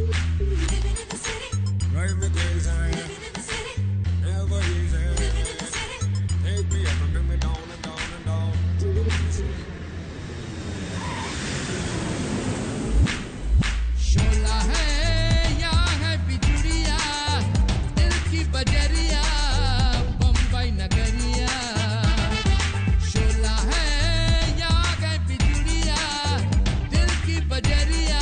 Living in the city. Drive me crazy. Living in the city. Never easy. Living in the city. Take me up and bring me down and down and down. शोला है या है बिजुड़िया, दिल की बजरिया, बम्बई नगरिया। शोला है या है बिजुड़िया, दिल की बजरिया,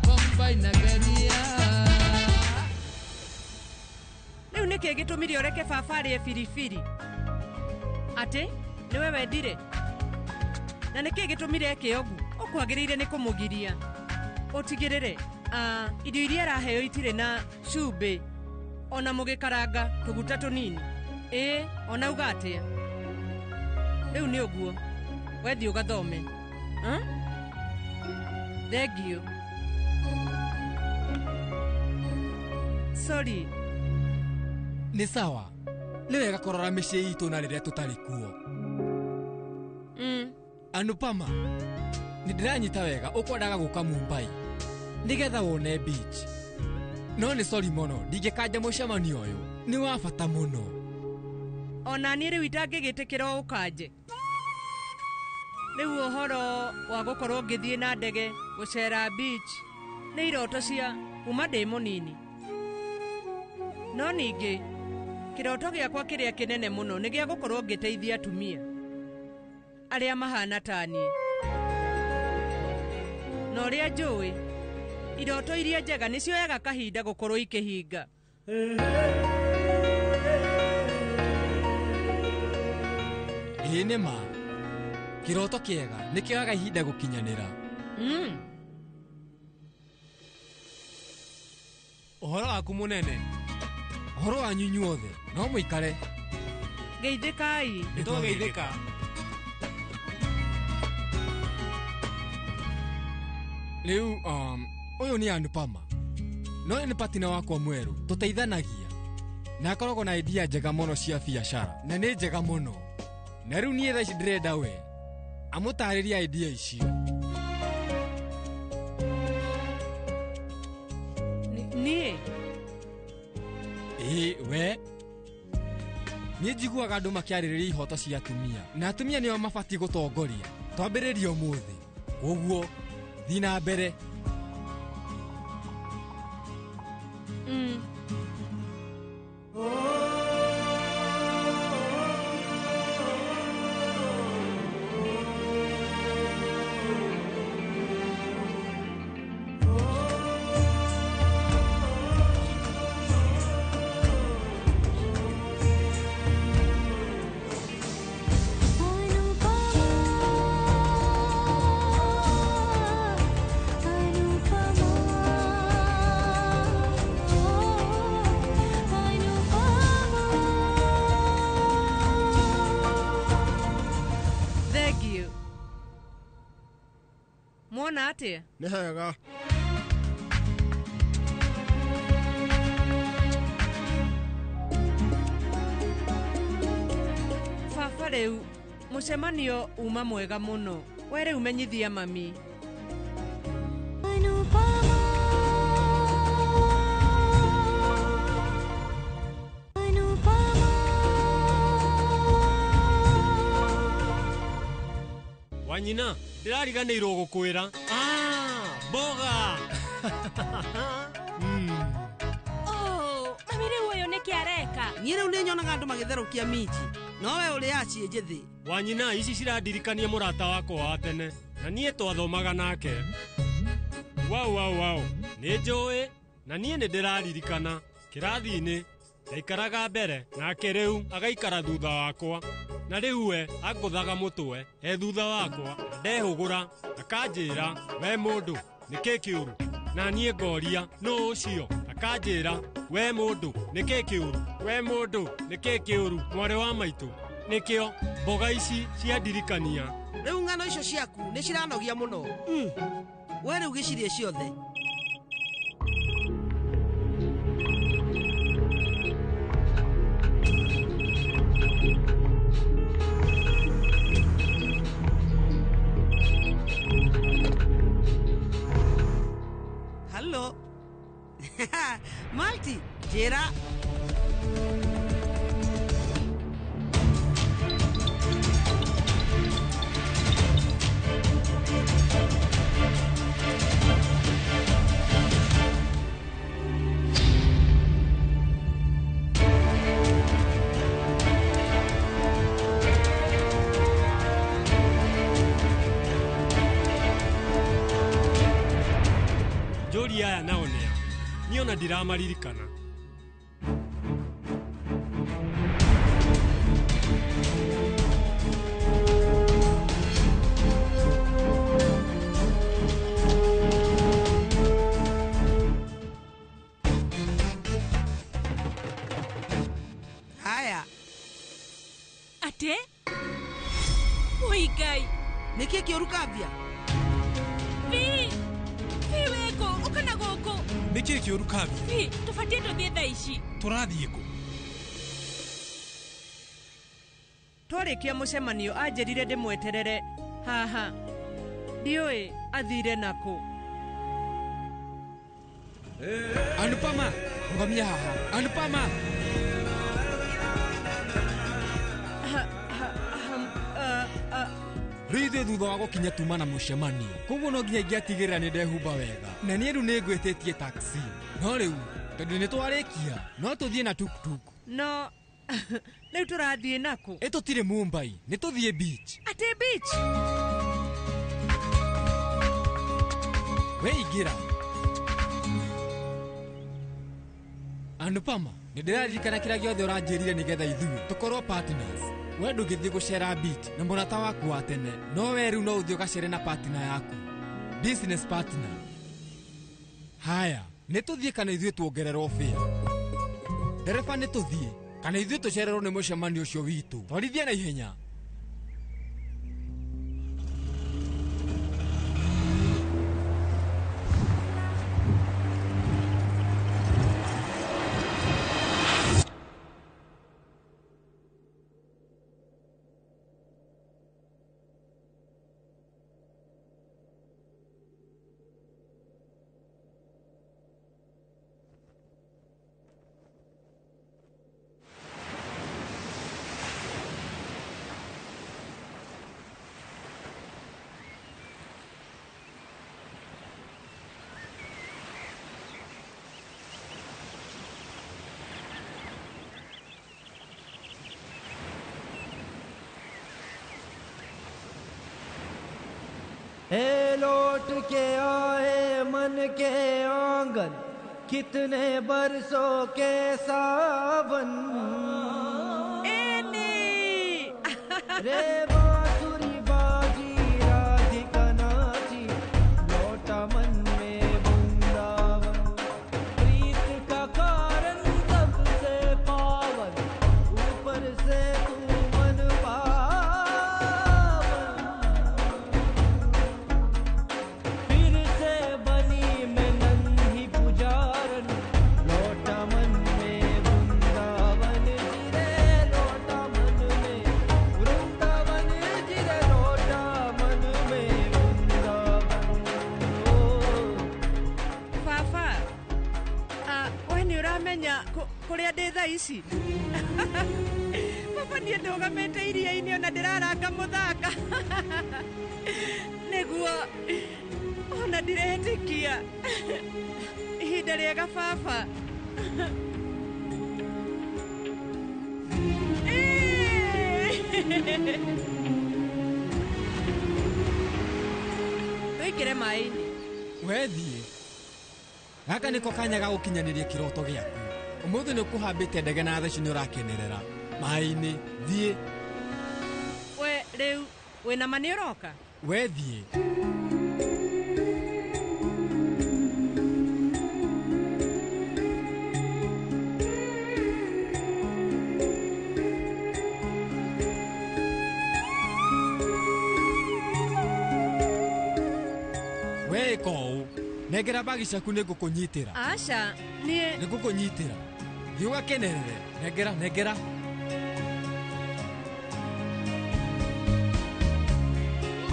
बम्बई नगरिया। Rĩu nĩkĩ gĩtũmire ũreke baba arĩe biribiri? Atĩ nĩwe wendire? Na nĩkĩ gĩtũmire eke ũguo? Ũkwagĩrĩire nĩ kũmũgiria. Ũtigĩrĩre irio iria araheo itirĩ na cumbĩ, ona mũgĩkaranga tũguta tũnini. Ĩĩ, ona uga atĩa? Rĩu nĩ ũguo, wethiĩ ũgathome. Thengiũ. Sorry. Nĩ sawa, nĩ wega kũrora mĩciĩ itũ na rĩrĩa tũtarĩ kuo. Anupama, nĩ ndĩranyita wega ũkwendaga gũka Mumbai nĩgetha wone beach. No nĩ sorry mũno, ndingĩkanja mũcemanio ũyũ, nĩ wa bata mũno. Ona niĩ rĩu itangĩgĩtĩkĩra ũkanje. Rĩu ũhoro wa gũkorwo ngĩthiĩ na ndege gũcera beach nĩ iroto cia kuma ndĩ mũnini. No ningĩ kĩroto gĩakwa kĩrĩa kĩnene mũno nĩ gĩa gũkorwo ngĩteithia atumia arĩa mahana ta niĩ. Na ũrĩa njũĩ, iroto iria njega nĩcioyaga kahinda gũkorwo ikĩhinga. Ĩĩ nĩ ma, kĩroto kĩega nĩ kĩoyaga ihinda gũkinyanĩra. Ũhoro waku mũnene? Ũhoro wanyu inyuothe, no mũikare. Geithĩkai. Nĩtwageithĩka. Rĩu ũyũ nĩ Anupama. No nĩ patina wakwa mwerũ, tũteithanagia. Na akoragwo na idea njega mũno cia biacara, na nĩ njega mũno. Na rĩu niĩ thaa ici ndĩrenda we amũtarĩrie idea icio. Niĩ? Ĩĩ, we. Niĩ njiguaga andũ makĩarĩrĩria ihoto cia atumia, na atumia nĩo mabatiĩ gũtongoria. Twambĩrĩrie ũmũthĩ. Koguo, thiĩ na mbere. Mwona atĩa? Nĩ hega. Baba rĩu mũcemanio uma mwega mũno. We rĩu menyithia mami. Wanyina, ndĩrariganĩirwo gũkwĩra. Mboga. Oh, mami rĩu ũyũ nĩkĩ areka? Niĩ rĩu nĩnyonaga andũ magĩtherũkia minji, no we ũrĩaga ciĩ njĩthĩ. Wanyina, ici cirandirikania mũrata wakwa wa tene, na niĩ twathomaga nake. Wau wau wau, nĩ njũĩ, na niĩ nĩ ndĩraririkana kĩrathi-inĩ ndaikaraga mbere, nake rĩu agaikara thutha wakwa. Na rĩu we angũthaga mũtwe e thutha wakwa, ndehũgũra akanjĩra, we mũndũ, nĩkĩ kĩũru? Na niĩ ngoria, nũ ũcio? Akanjĩra, we mũndũ, nĩkĩ kĩũru? We mũndũ, nĩkĩ kĩũru? Mwarĩ wa maitũ, nĩkĩo mboga ici ciandirikania. Rĩu ng'ano icio ciaku nĩ ciranogia mũno. We rĩu gĩcirie ciothe. Hello. Malti njĩra. Njũria aya nao nĩa? Niĩ ona ndiramaririkana. Haya. Atĩ? Ui Ngai. Nĩkĩ kĩũru Kambia? Vi! Vi wĩkũ? Ũka na gũkũ. Nĩkĩ kĩũru Kambia? Vi, tũbatiĩ tũthiĩ thaa ici. Tũrathiĩ kũ? Twarĩkia mũcemanio anjĩrire ndĩmweterere haha. Ndiũĩ athire nakũ. Anupama, rũgamia haha. Anupama. Rĩu ithuĩ thutha wa gũkinya tuma na mũcemanio, koguo no nginya ingĩatigĩrĩra nĩ ndehumba wega, na niĩ rĩu nĩ ngwĩtĩtie taxi. No rĩu tondũ nĩ twarĩkia, no tũthiĩ na tuktuk. No rĩu tũrathiĩ nakũ? Ĩ tũtirĩ Mumbai, nĩ tũthiĩ beach. Atĩ beach? We ingĩra. Anupama, nĩ ndĩraririkana kĩrĩa gĩothe ũranjĩrire nĩgetha ithuĩ tũkorwo partners. We ndũngĩthiĩ gũcera beach na mũrata waku wa tene, no we rĩu no ũthiĩ ũgacere na partner yaku, business partner. Haya, nĩ tũthiĩ kana ithuĩ tuongererwo fare? Ndereba nĩ tũthiĩ kana ithuĩ tũcererwo nĩ mũcemanio ũcio witũ? Twarithia na ihenya. हे लौट के आए मन के आंगन, कितने बरसों के सावन। रे बांसुरी बाजी राधिका नाची, लौटा मन में वृंदावन। प्रीत का कारण सबसे पावन, ऊपर से तू मन पावन। फिर से बनी मैं नन्ही पुजारन, लौटा मन में वृंदावन जी रे, लौटा मन में वृंदावन जी रे, लौटा मन में वृंदावन। ओ Baba, we nĩ ũramenya kũrĩa ndĩ thaa ici? Baba, niĩ ndũgamĩte iria-inĩ ona ndĩraranga mũthanga. Nĩguo ona ndiretĩkia. Ihinda rĩega baba. Tũingĩre maĩ-inĩ. We thiĩ. Gaka nĩko kanya ga gũkinyanĩria kĩroto gĩaku. Ũmũthĩ nĩ ũkũhambĩte ndege na thaa ici nĩ ũrakenerera maĩ-inĩ. Thiĩ. We rĩu wĩna ma nĩ ũroka? We thiĩ. We ĩka ũũ, nengera bagi ciaku nĩ ngũkũnyitĩra. Aca, niĩ Nĩ ngũkũnyitĩra. Thiĩ ũgakenerere. Nengera, nengera.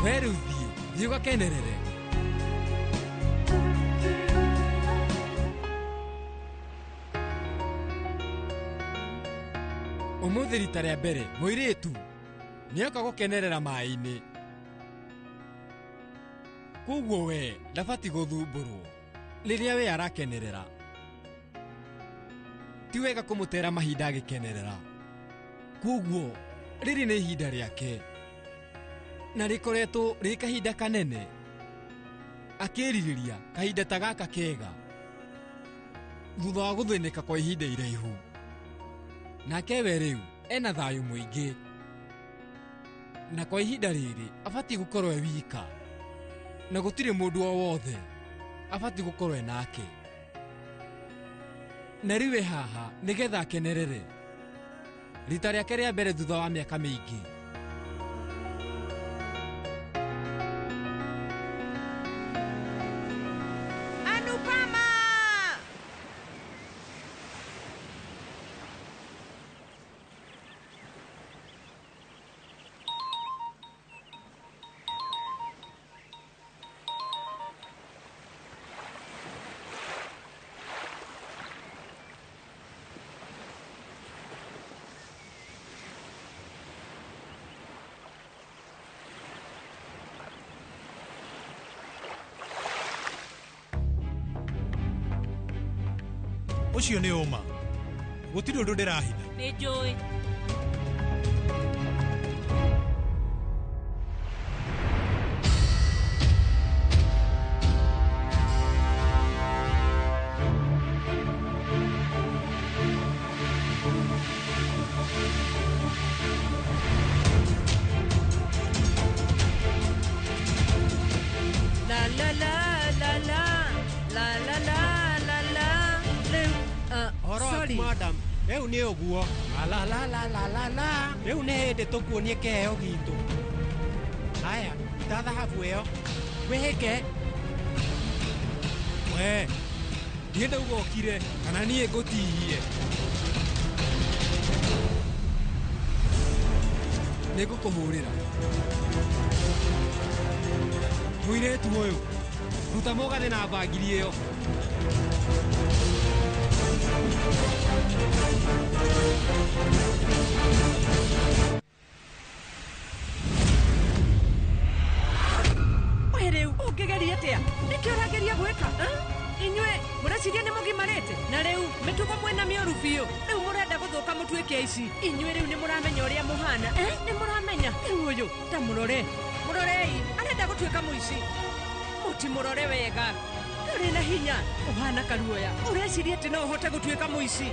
We rĩu thiĩ, thiĩ ũgakenerere. Ũmũthĩ rita rĩa mbere mũirĩtu nĩoka gũkenerera maĩ-inĩ. Koguo we ndabati gũthumbũrwo rĩrĩa we arakenerera. Ti wega kũmũtera mahinda agĩkenerera. Koguo rĩrĩ nĩ ihinda rĩake na rĩkoretwo rĩ kahinda kanene akĩrirĩria kahinda ta gaka kega thutha wa gũthĩnĩka kwa ihinda iraihu. Nake we rĩu ena thayũ mũingĩ na kwa ihinda rĩrĩ abatiĩ gũkorwo e wika na gũtirĩ mũndũ o wothe abatiĩ gũkorwo e nake. Na rĩu e haha nĩgetha akenerere rita rĩake rĩa mbere thutha wa mĩaka mĩingĩ. Anupama! Ũcio nĩ ũma. Gũtirĩ ũndũ ndĩrahitha. Nĩ njũĩ. La la la la la la la la la la. Rĩu Ũhoro waku sorry. madam, rĩu nĩ ũguo. La la la la la la. Rĩu nĩ hĩndĩ tũkuonie kĩheo gitũ. Haya, ta thahabu ĩyo. Wĩhĩke. We, niĩ ndauga ũkire kana niĩ ngũtihie. Nĩ ngũkũhũrĩra. Mũirĩtu ũyũ, ruta mũgathĩ na bangiri ĩyo. We rĩu ũngĩgeria atĩa? Nĩkĩ ũrageria gwĩka? Inyuĩ mũreciria nĩ mũgimarĩte na rĩu mĩtugo mwĩna mĩũru biũ. Rĩu mũrenda gũthũka mũtuĩke aici. Inyuĩ rĩu nĩ mũramenya ũrĩa mũhana. Nĩ mũramenya. Rĩu ũyũ ta mũrore. Mũrorei, arenda gũtuĩka mũici. Mũtimũrore wega. Ndũrĩ na hinya, ũhana karuoya. Ũreciria atĩ no ũhote gũtuĩka mũici?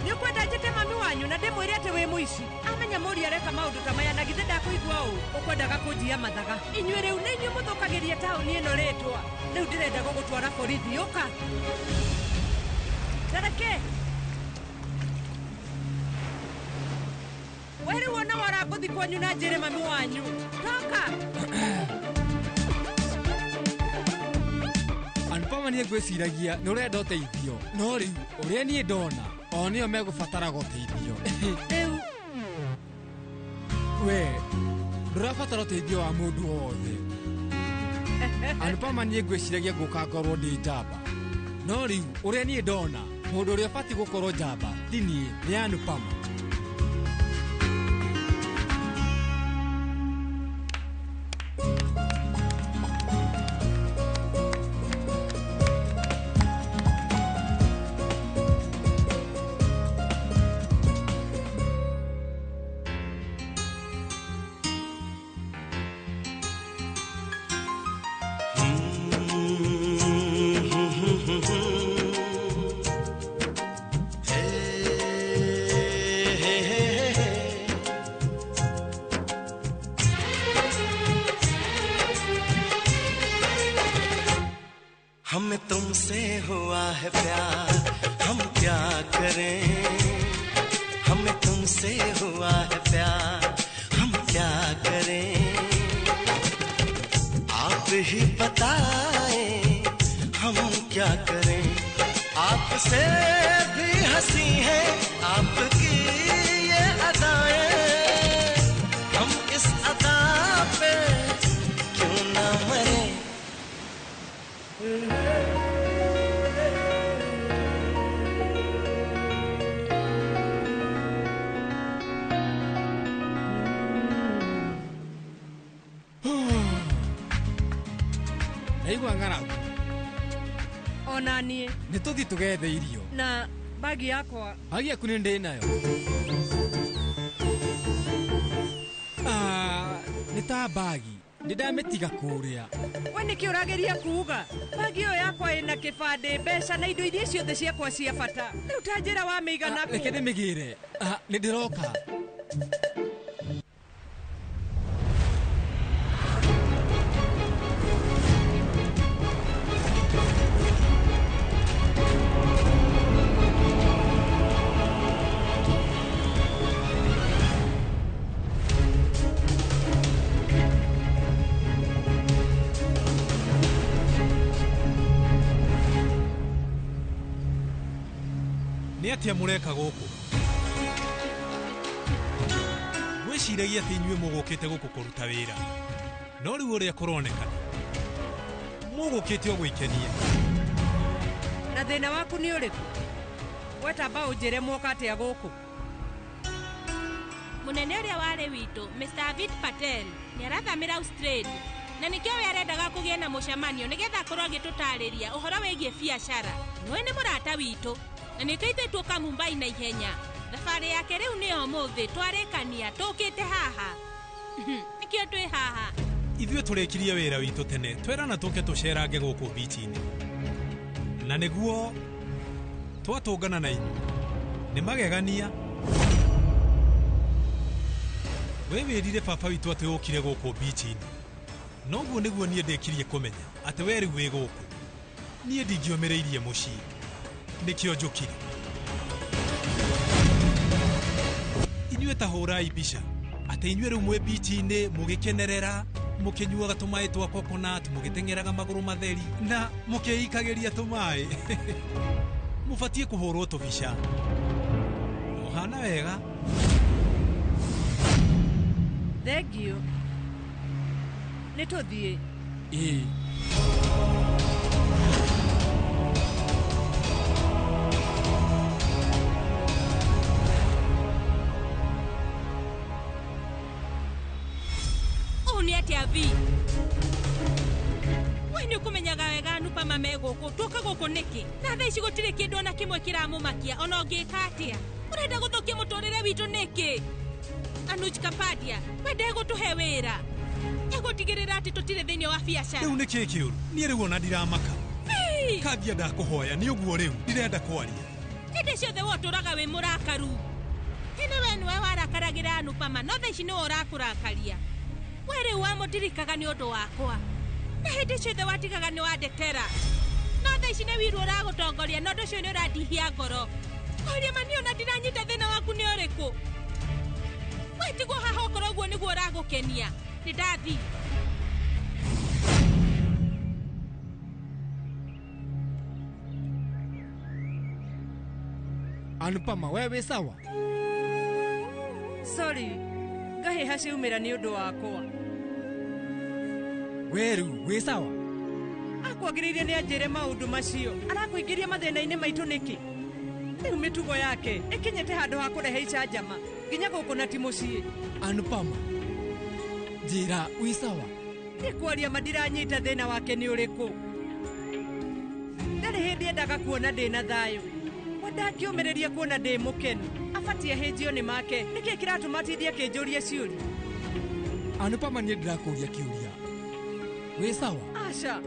Nĩ ũkwenda njĩte mami wanyu na ndĩmwĩre atĩ wĩ mũici? Amenya mũriũ areka maũndũ ta maya na githĩ ndakũigua ũũ? Ũkwendaga kũnjia mathaga. Inyuĩ rĩu nĩ inyuĩ mũthũkagĩria taũni ĩno rĩtwa. Rĩu ndĩrenda gũgũtwara borithi, ũka. Tareke. We rĩu ona wara ngũthi kwanyu na njĩre mami wanyu. Toka. Anupama niĩ ngwĩciragia nĩ ũrenda ũteithio no rĩu ũrĩa niĩ ndona o nĩo megũbataraga ũteithio. Rĩu we ndũrabatara ũteithio wa mũndũ wothe. Anupama niĩ ngwĩciragia ngũka ngorwo ndĩ njamba no rĩu ũrĩa niĩ ndona mũndũ ũrĩa ũbatiĩ gũkorwo njamba ti niĩ nĩ Anupama. हमें तुमसे हुआ है प्यार, हम क्या करें। हमें तुमसे हुआ है प्यार, हम क्या करें। आप ही बताएं हम क्या करें। आपसे भी हंसी है आपकी ये अदाएं, हम इस अदा पे क्यों ना मरे। Ndaigua ng'aragu. Ona niĩ. Nĩ tũthiĩ tũgethe irio. Na bagi yakwa. Bagi yaku nĩ ndĩ nayo. Nĩ ta bagi. Nĩ ndamĩtiga kũrĩa. We nĩkĩ ũrageria kuuga? Bagi ĩyo yakwa ĩna kĩbandĩ, mbeca na indo iria ciothe ciakwa cia bata. Rĩu ta njĩra wamĩigana kũ? Reke ndĩmĩgĩre. Nĩ ndĩroka. Nĩ atĩa mũreka gũkũ? Mwĩciragia atĩ inyuĩ mũgũkĩte gũkũ kũruta wĩra. No rĩu ũrĩa kũronekana, mũgũkĩte o gwĩkenia. Na thĩna waku nĩ ũrĩkũ? Wetamba ũnjĩre mwoka atĩa gũkũ? Mũnene ũrĩa warĩ witũ, Mr. Avid Patel, nĩ arathamĩra Australia. Na nĩkĩo we arendaga kũgĩe na mũcemanio nĩgetha akorwo agĩtũtarĩria ũhoro wĩgiĩ biacara. Nĩwe nĩ mũrata witũ. Na nĩkĩo ithuĩ tuoka Mumbai na ihenya. Thabarĩ yake rĩu nĩ ũmũthĩ twarĩkania tũkĩte haha. Nĩkĩo twĩ haha. Ithuĩ tũrĩkirie wĩra witũ tene, twerana tũke tũcerange gũkũ bichi-inĩ. Na nĩguo twatũngana na inyuĩ. Nĩ magegania. We wĩrire baba witũ atĩ ũkire gũkũ bichi-inĩ. Noguo nĩguo niĩ ndĩkirie kũmenya atĩ we rĩu wĩ gũkũ. Niĩ ndingĩomĩrĩirie mũciĩ. Nĩkĩo njũkire. Inyuĩ ta hũrai mbica atĩ inyuĩ rĩu mwĩ bichi-inĩ mũgĩkenerera, mũkĩnyuaga tũmaĩ twa coconut, mũgĩteng'eraga magũrũ matheri na mũkĩikagĩria tũmaĩ. Mũbatiĩ kũhũrwo tũbica. Mũhana wega. Thengiũ. Nĩ tũthiĩ. Ĩĩ. Atĩa Vi? We nĩ ũkũmenyaga wega Anupama me gũkũ, tũka gũkũ nĩkĩ? Na thaa ici gũtirĩ kĩndũ ona kĩmwe kĩramũmakia ona ũngĩka atĩa? Ũrenda gũthũkia mũtũrĩre witũ nĩkĩ? Anuj Kapadia, we ndegũtũhe wĩra. Egũtigĩrĩra atĩ tũtirĩ thĩinĩ wa biacara. Rĩu nĩ kĩĩ kĩũru? Niĩ rĩu ona ndiramaka. Kangia ndakũhoya nĩ ũguo rĩu ndirenda kwaria. Hĩndĩ ciothe we ũtũraga wĩ mũrakaru. Tene we nĩwe warakaragĩra Anupama, no thaa ici nĩwe ũrakũrakaria. We rĩu wamũtirikaga nĩ ũndũ wakwa. Na hĩndĩ ciothe watigaga nĩ wandetera. No thaa ici nĩ wiru ũragũtongoria na ũndũ ũcio nĩ ũrandihia ngoro. Kwaria ma niĩ ona ndiranyita thĩna waku nĩ ũrĩkũ. We tigwo haha okorwo ũguo nĩguo ũragũkenia. Nĩ ndathiĩ. Anupama, we wĩ sawa? Sorry. Ngahĩha ciaumĩra nĩ ũndũ wakwa. We rĩu wĩ sawa? Akwagĩrĩire nĩ anjĩre maũndũ macio. Arakũingĩria mathĩna-inĩ maitũ nĩkĩ? Rĩu mĩtugo yake ĩkinyĩte handũ ha kũrehe icanjama nginya gũkũ na ti mũciĩ. Anupama, njĩra wĩ sawa? Nĩ kwaria ma ndiranyita thĩna wake nĩ ũrĩkũ. Ndarĩ hĩndĩ endaga kuona ndĩ na thayũ. We ndangĩũmĩrĩria kuona ndĩ mũkenu. Abatiĩ ahĩnjio nĩ make. Nĩkĩ kĩratũma atindie akĩnjũria ciũria? Anupama, niĩ ndĩrakũria kĩũria. Wĩ sawa? Aca.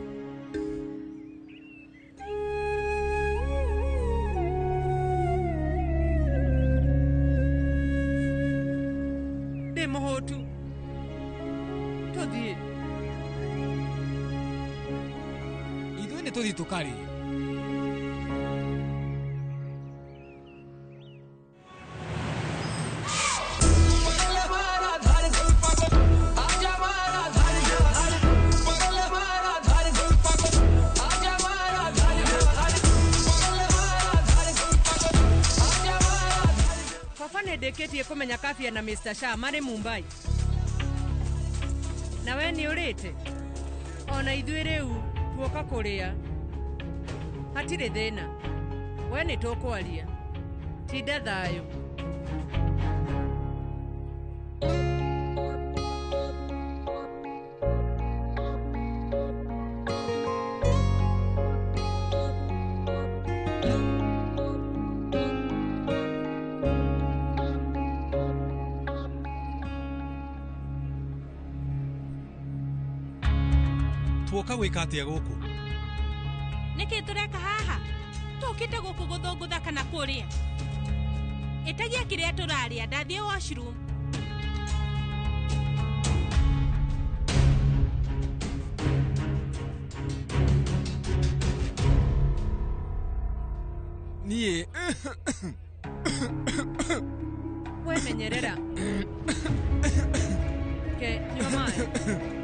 Ndĩ mũhũtu. Tũthiĩ. Ithuĩ nĩ tũthiĩ tũkarĩe. Baba nĩ ndĩkĩtie kũmenya Kafia na Mr. Shah marĩ Mumbai. Na we nĩ ũrĩte? Ona ithuĩ rĩu tuoka kũrĩa. Hatirĩ thĩna. We nĩ tũkwaria. Tinda thayũ. Mwoka gwĩka atĩa gũkũ? Nĩkĩ tũreka haha? Tũkĩte gũkũ gũthũngũtha kana kũrĩa? Ĩtagia kĩrĩa tũrarĩa, ndathiĩ washroom. Niĩ We menyerera. Ke, nyua maĩ.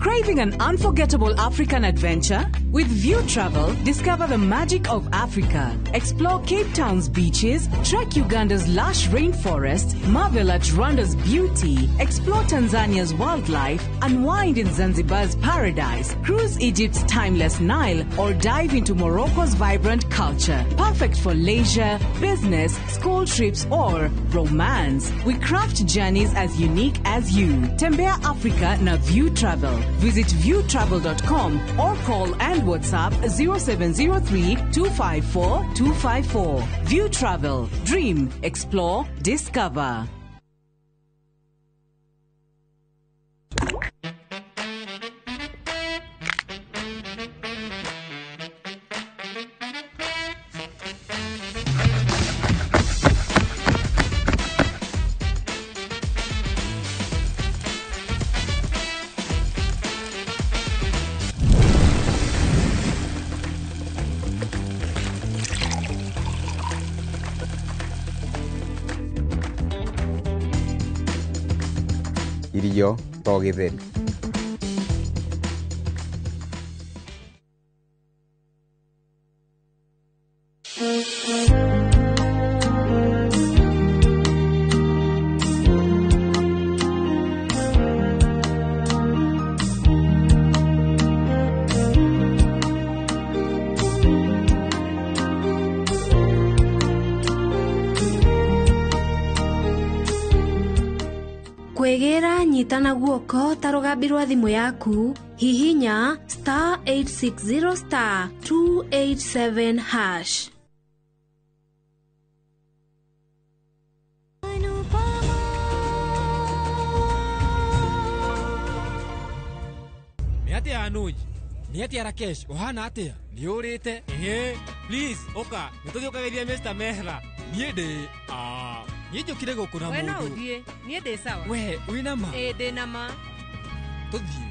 Craving an unforgettable African adventure? With View Travel, discover the magic of Africa. Explore Cape Town's beaches, trek Uganda's lush rainforest, marvel at Rwanda's beauty, explore Tanzania's wildlife, unwind in Zanzibar's paradise, cruise Egypt's timeless Nile, or dive into Morocco's vibrant culture. Perfect for leisure, business, school trips, or romance. We craft journeys as unique as you. Tembea Africa na View Travel. Visit viewtravel.com or call and WhatsApp 0703 254 254. View Travel. Dream, explore, discover. Irio to gĩtheri. Kwĩgĩra nyitana guoko ta rũgambi rwa thimũ yaku hihinya star 860 star 287 hash. Nĩ atĩa Anuj? Nĩ atĩa Rakesh? Ũhana atĩa? Nĩ ũrĩte? Ĩhĩ, please, ũka, nĩ tũthiĩ ũkageithie Mr. Mehra. Niĩ ndĩ niĩ njũkire gũkũ na We no mũndũ. ũthiĩ, niĩ ndĩ sawa. We wĩna ma? Ĩĩ ndĩ na ma. Tũthiĩ.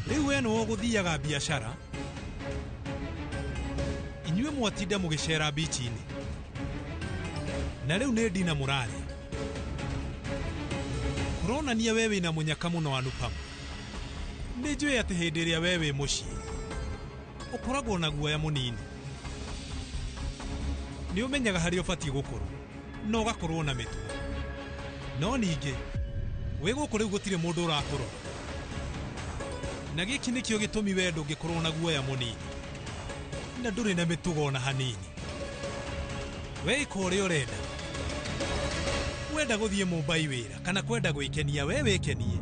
Rĩu we nĩwe ũgũthiaga biacara, inyuĩ mwatinda mũgĩcera bichi-inĩ, na rĩu nĩ ndina mũrarĩa. Kũronania we wĩna mũnyaka mũno Anupama. Nĩ njũĩ atĩ hĩndĩ ĩrĩa we wĩ mũciĩ ũkoragwo na guoya mũnini. Nĩ ũmenyaga harĩa ũbatiĩ gũkorwo na ũgakorwo na mĩtugo. No ningĩ wĩ gũkũ rĩu gũtirĩ mũndũ ũrakũrora. Na gĩkĩ nĩkĩo gĩtũmi we ndũngĩkorwo na guoya mũnini na ndũrĩ na mĩtugo ona hanini. We ĩka ũrĩa ũrenda. Wenda gũthiĩ Mumbai wĩra kana kwenda gwĩkenia we wĩkenie.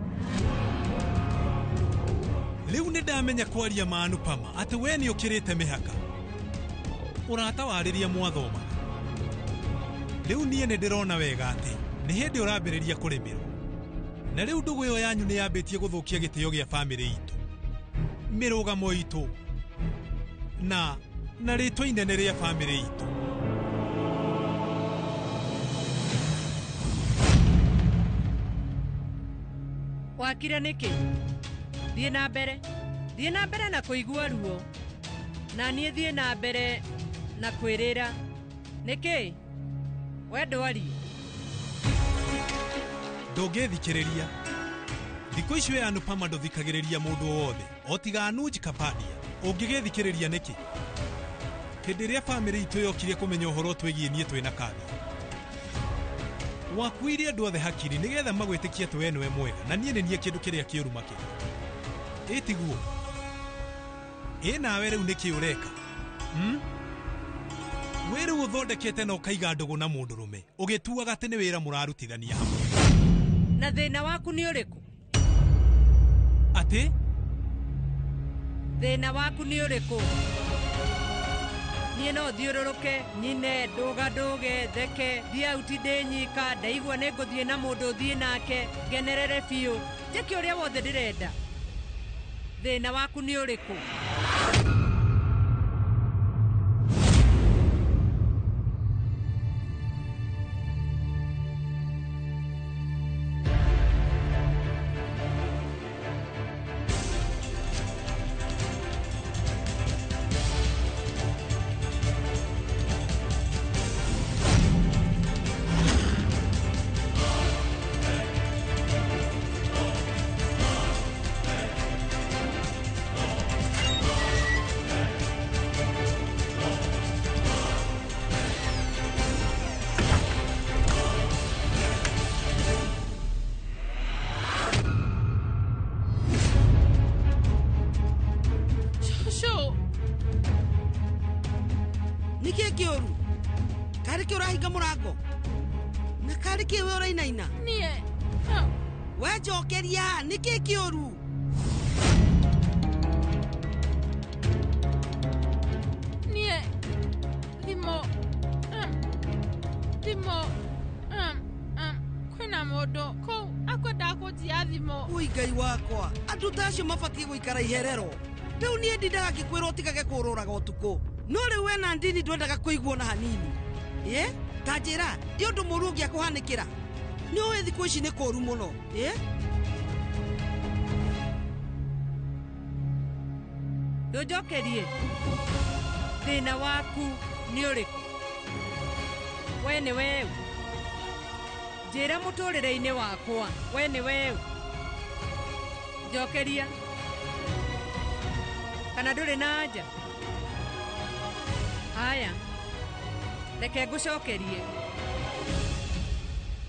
Rĩu nĩ ndamenya kwaria ma Anupama atĩ we nĩ ũkĩrĩte mĩhaka. Ũrata wa rĩrĩa mwathomaga. Rĩu niĩ nĩ ndĩrona wega atĩ nĩ hĩndĩ ũrambĩrĩria kũrĩmĩrwo. Na rĩu ndũgũ ĩyo yanyu nĩ yambĩtie gũthũkia gĩtĩo gĩa bamĩrĩ itũ, mĩrũgamo itũ, na rĩtwa inene rĩa bamĩrĩ itũ. Wakire nĩkĩ? Thiĩ na mbere. Thiĩ na mbere na kũigua ruo. Na niĩ thiĩ na mbere na kwĩrĩra. Nĩkĩ? We ndwarie. Ndũngĩthikĩrĩria. Thikũ ici we Anupama ndũthikagĩrĩria mũndũ o wothe o tiga Anuj Kapadia. Ũngĩgĩthikĩrĩria nĩkĩ? Hĩndĩ ĩrĩa bamĩrĩ itũ yokire kũmenya ũhoro twĩgiĩ niĩ twĩna Kavya. Wakuire andũ othe hakiri nĩgetha magwĩtĩkie atĩ we nĩwe mwega na niĩ nĩ niĩ kĩndũ kĩrĩa kĩũru makĩria. Ĩ tiguo? Ĩ nawe rĩu nĩkĩ ũreka? Wĩ rĩu ũthondekete na ũkaiga ndũgũ na mũndũrũme ũgĩtuaga atĩ nĩ wĩra mũrarutithania hamwe. Na thĩna waku nĩ ũrĩkũ? Atĩ? Thĩna waku nĩ ũrĩkũ? Niĩ no thiũrũrũke, nyine, ndũga ndũge, theke, thiĩ auti ndĩ nyika, ndaigua nĩ ngũthiĩ na mũndũ thiĩ nake, ngenerere biũ, njĩke ũrĩa wothe ndĩrenda. Thĩna waku nĩ ũrĩkũ? Nĩkĩ kĩũru? Karĩ kĩ ũrahinga mũrango? Na karĩ kĩ we ũrainaina? Niĩ. We njokeria, nĩkĩ kĩũru? Niĩ. Thimũ. Thimũ. Kwĩna mũndũ kũu akwendaga kũnjia thimũ. Ui Ngai wakwa, andũ ta acio mabatiĩ gũikara iherero. Rĩu niĩ ndindaga ngĩkwĩrwo ũtigage kũũrũraga ũtukũ. No rĩu we na ndini ndwendaga kũiguo na hanini. Ĩ? Ta njĩra, nĩ ũndũ mũũru ũngĩakũhanĩkĩra. Nĩ ũĩ thikũ ici nĩ kũũru mũno. Ĩ? Ndũnjokerie. Thĩna waku nĩ ũrĩkũ? We nĩ weũ. Njĩra mũtũrĩre-inĩ wakwa, we nĩ weũ. Njokeria. Kana ndũrĩ na anja? Haya, reke ngũcokerie.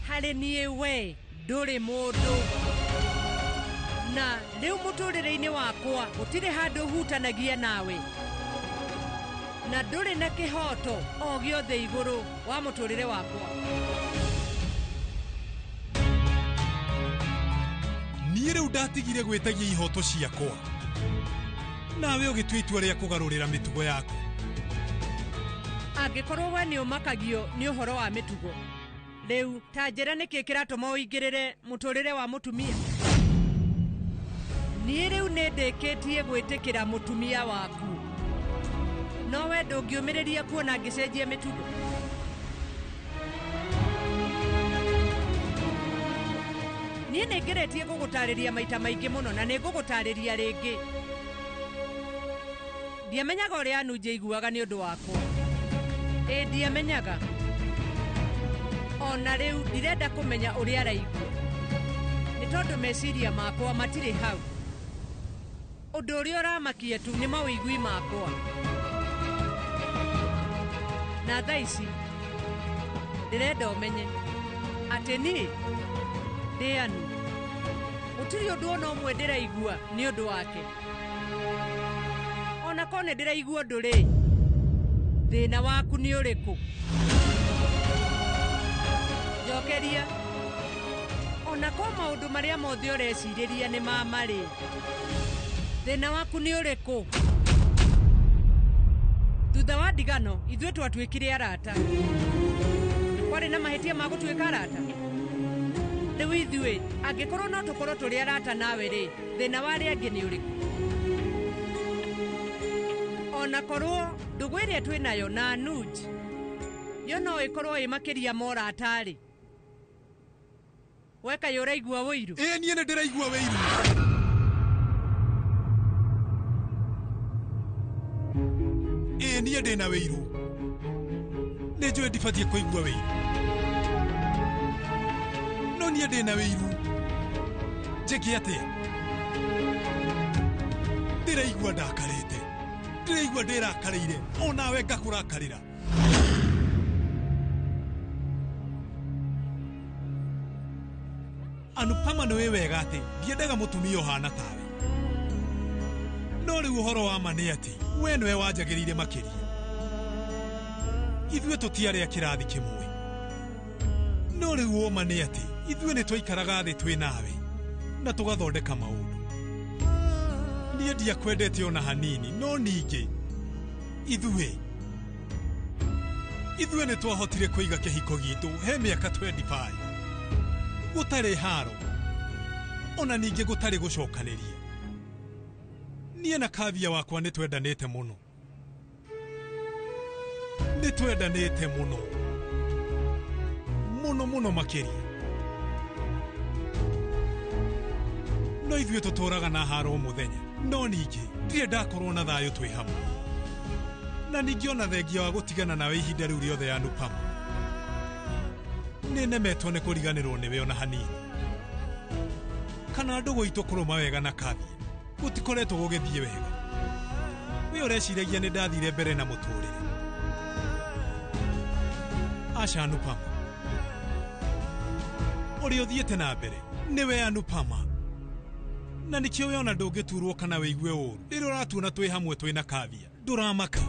Harĩ niĩ we ndũrĩ mũndũ. Na rĩu mũtũrĩre-inĩ wakwa gũtirĩ handũ hutanagia nawe. Na ndũrĩ na kĩhoto o gĩothe igũrũ wa mũtũrĩre wakwa. Niĩ rĩu ndatigire gwĩtagia ihoto ciakwa. Nawe ũgĩtua itua rĩa kũgarũrĩra mĩtugo yaku. Angĩkorwo we nĩ ũmakagio nĩ ũhoro wa mĩtugo, rĩu ta njĩra nĩkĩ kĩratũma ũingĩrĩre mũtũrĩre wa mũtumia? Niĩ rĩu nĩ ndĩkĩtie gwĩtĩkĩra mũtumia waku. No we ndũngĩũmĩrĩria kuona ngĩcenjia mĩtugo. Niĩ nĩ ngeretie gũgũtarĩria maita maingĩ mũno na nĩ ngũgũtarĩria rĩngĩ. Ndiamenyaga ũrĩa Anuj aiguaga nĩ ũndũ wakwa. Ĩ ndiamenyaga. Ona rĩu ndirenda kũmenya ũrĩa araigua. Nĩ tondũ meciria makwa matirĩ hau. Ũndũ ũrĩa ũramakia tu nĩ mawĩigui makwa. Na thaa ici ndĩrenda ũmenye atĩ niĩ ndĩ Anu. Gũtirĩ ũndũ ona ũmwe ndĩraigua nĩ ũndũ wake. Ona korwo nĩ ndĩraigua ũndũ rĩ, thĩna waku nĩ ũrĩkũ? Njokeria. Ona korwo maũndũ marĩa mothe ũrecirĩria nĩ ma marĩ, thĩna waku nĩ ũrĩkũ? Thutha wa ndigano, ithuĩ twatuĩkire arata. Kwarĩ na mahĩtia ma gũtuĩka arata? Rĩu ithuĩ, angĩkorwo no tũkorwo tũrĩ arata nawe rĩ, thĩna wa arĩa angĩ nĩ ũrĩkũ? Ona korwo ndũgũ ĩrĩa twĩnayo na Anuj, yo no ĩkorwo ĩ makĩria ma ũrata rĩ, we kaĩ ũraigua ũiru? Ĩ niĩ nĩ ndĩraigua ũiru. Ndĩ na wĩiru. Nĩ njũĩ ndibatiĩ kũigua wĩiru, no niĩ ndĩ na wĩiru. Njĩke atĩa? Ndĩraigua ndakarĩte, ndĩraigua ndĩrakarĩire, onawe ngakũrakarĩra. Anupama, nĩ wĩ wega atĩ ndiendaga mũtumia ũhana tawe, no rĩu ũhoro wa ma nĩ atĩ we nĩwe wanjagĩrĩire makĩria. Ithuĩ tũtiarĩ a kĩrathi kĩmwe, no rĩu ũma nĩ atĩ ithuĩ nĩ twaikaraga thĩ twĩ nawe na tũgathondeka maũndũ. Niĩ ndiakwendete ona hanini, no ningĩ ithuĩ nĩ twahotire kũiga kĩhiko gitũ he mĩaka 25 gũtarĩ haro, ona ningĩ gũtarĩ gũcokanĩria. Niĩ na Kavya wakwa nĩ twendanĩte mũno, nĩ twendanĩte mũno mũno mũno makĩria, no ithuĩ tũtũraga na haro o mũthenya. No ningĩ ndirĩ ndakorwo na thayũ twĩ hamwe, na ningĩ ona thengia wa gũtigana nawe ihinda rĩu rĩothe, Anupama, nĩ nemetwo nĩ kũriganĩrwo nĩwe ona hanini. Kana ndũgũ itũ kũrũma wega na Kavya gũtikoretwo gũgĩthiĩ wega. We ũreciragia nĩ ndathire mbere na mũtũrĩre? Aca Anupama, ũrĩa ũthiĩte na mbere nĩwe Anupama, na nĩkĩo we ona ndũngĩturwo kana wĩigue ũru rĩrĩa ũratuona twĩ hamwe twĩ na Kavya. Ndũramaka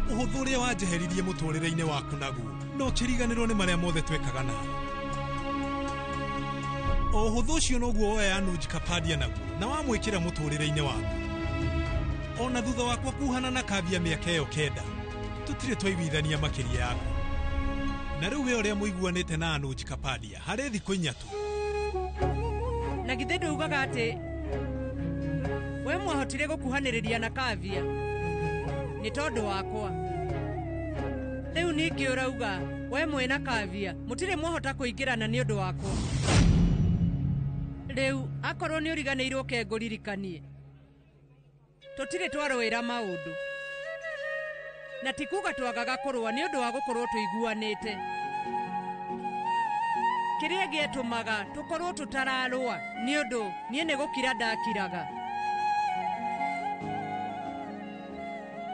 ũhũthũ ũrĩa wanjeheririe mũtũrĩre-inĩ waku naguo, no ũkĩriganĩrwo nĩ marĩa mothe twekaga nawe. O ũhũthũ ũcio noguo woya Anuj Kapadia naguo na wamwĩkĩra mũtũrĩre-inĩ waku. Ona thutha wakwa kuhana na Kavya mĩaka ĩyo 9, tũtirĩ twaiguithania makĩria yaku. Na rĩu we ũrĩa mũiguanĩte na Anuj Kapadia harĩ thikũ 4 tu. Na githĩ ndaugaga atĩ we mwahotire gũkuhanĩrĩria na Kavya nĩ tondũ wakwa? Rĩu ningĩ ũrauga we mwĩna Kavya mũtirĩ mwahota kũingĩrana nĩ ũndũ wakwa. Rĩu akorwo nĩ ũriganĩirwo ke ngũririkanie, tũtirĩ twarũĩra maũndũ, na ti kuga twagaga kũrũa nĩ ũndũ wa gũkorwo tũiguanĩte. Kĩrĩa gĩetũmaga tũkorwo tũtararũa nĩ ũndũ niĩ nĩ gũkira ndakiraga.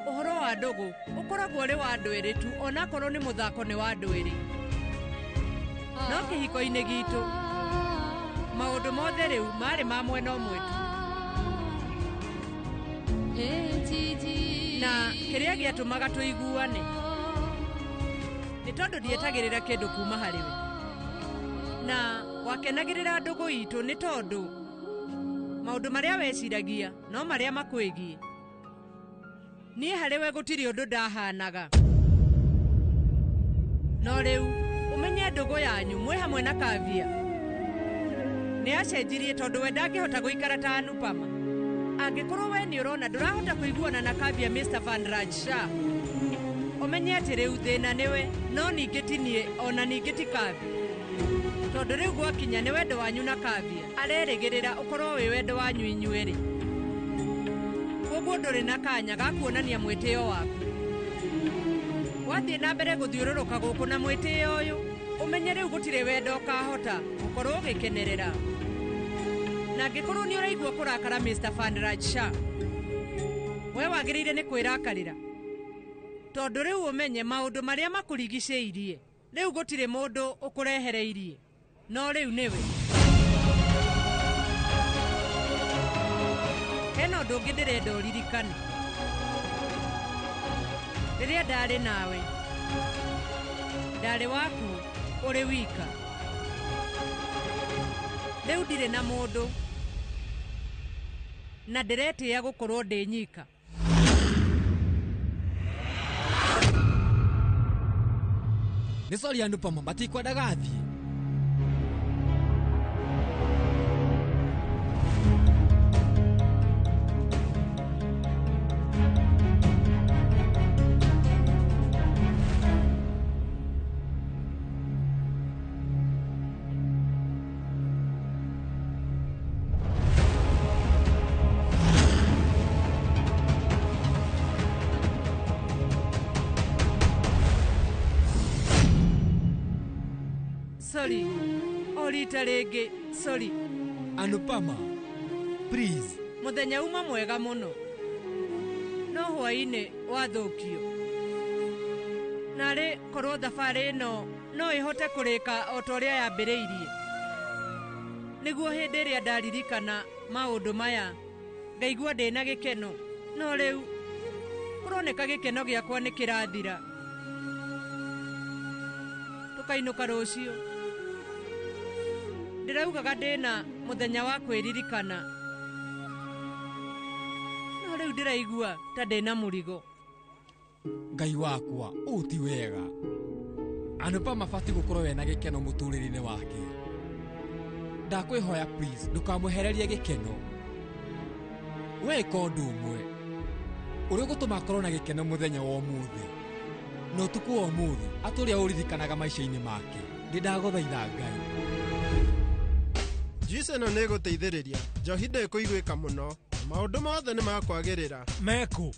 Ũhoro wa ndũgũ ũkoragwo ũrĩ wa andũ erĩ tu, onakorwo nĩ mũthako nĩ wa andũ erĩ. No kĩhiko-inĩ gitũ maũndũ mothe rĩu marĩ ma mwena ũmwe tu, na kĩrĩa gĩatũmaga tũiguane nĩ tondũ ndietagĩrĩra kĩndũ kuma harĩ we, na wakenagĩrĩra ndũgũ itũ nĩ tondũ maũndũ marĩa weciragia no marĩa makwĩgiĩ. Niĩ harĩ we gũtirĩ ũndũ ndahanaga. No rĩu ũmenye ndũgũ yanyu mwĩ hamwe na Kavya nĩ acenjirie, tondũ we ndangĩhota gũikara ta Anupama. Angĩkorwo we nĩ ũrona ndũrahota kũiguana na Kavya Mr. Vanraj Shah, ũmenye atĩ rĩu thĩna nĩwe, no ningĩ ti niĩ, ona ningĩ ti Kavya, tondũ rĩu gwakinya nĩ wendo wanyu na Kavya arerĩgĩrĩra ũkorwo wĩ wendo wanyu inyuerĩ. Koguo ndũrĩ na kanya ga kuonania mwĩtĩo waku. Wathiĩ na mbere gũthiũrũrũka gũkũ na mwĩtĩo ũyũ, ũmenye rĩu gũtirĩ wendo ũkahota gũkorwo ũgĩkenerera. Na angĩkorwo nĩ ũraigua kũrakara Mr. Vanraj Shah, we wagĩrĩire nĩ kwĩrakarĩra, tondũ rĩu ũmenye maũndũ marĩa makũrigicĩirie rĩu gũtirĩ mũndũ ũkũrehereirie, no rĩu nĩwe. Hena ũndũ ũngĩ ndĩrenda ũririkane. Rĩrĩa ndarĩ nawe, ndarĩ waku ũrĩ wika. Rĩu ndirĩ na mũndũ, na ndĩretĩĩa gũkorwo ndĩ nyika. Nĩ sorry Anupama, matikwendaga athiĩ. Sorry. O rita rĩngĩ, sorry. Anupama, please. Mũthenya uma mwega mũno. No hwaĩ-inĩ wathũkio. Narĩ korwo thabarĩ ĩno no ĩhote kũrĩka o ta ũrĩa yambĩrĩirie. Nĩguo hĩndĩ ĩrĩa ndaririkana maũndũ maya ngaigua ndĩna gĩkeno. No rĩu kũroneka gĩkeno gĩakwa nĩ kĩrathira. Tũkainũka rũciũ. Ndĩraugaga ndĩna mũthenya wa kwĩririkana. No rĩu ndĩraigua ta ndĩna mũrigo. Ngai wakwa, ũũ ti wega. Anupama abatiĩ gũkorwo wena gĩkeno mũtũrĩre-inĩ wake. Ndakwĩhoya please ndũkamwehererie gĩkeno. We ĩka ũndũ ũmwe ũrĩa ũgũtũma akorwo na gĩkeno mũthenya wa ũmũthĩ na ũtukũ wa ũmũthĩ atũrĩa ũririkanaga maica-inĩ make. Ndĩ ndagũthaitha Ngai. Juice ĩno nĩ ĩgũteithĩrĩria njohi ndĩkũiguĩka mũno. Maũndũ mothe nĩ makwagĩrĩra. Mekũ?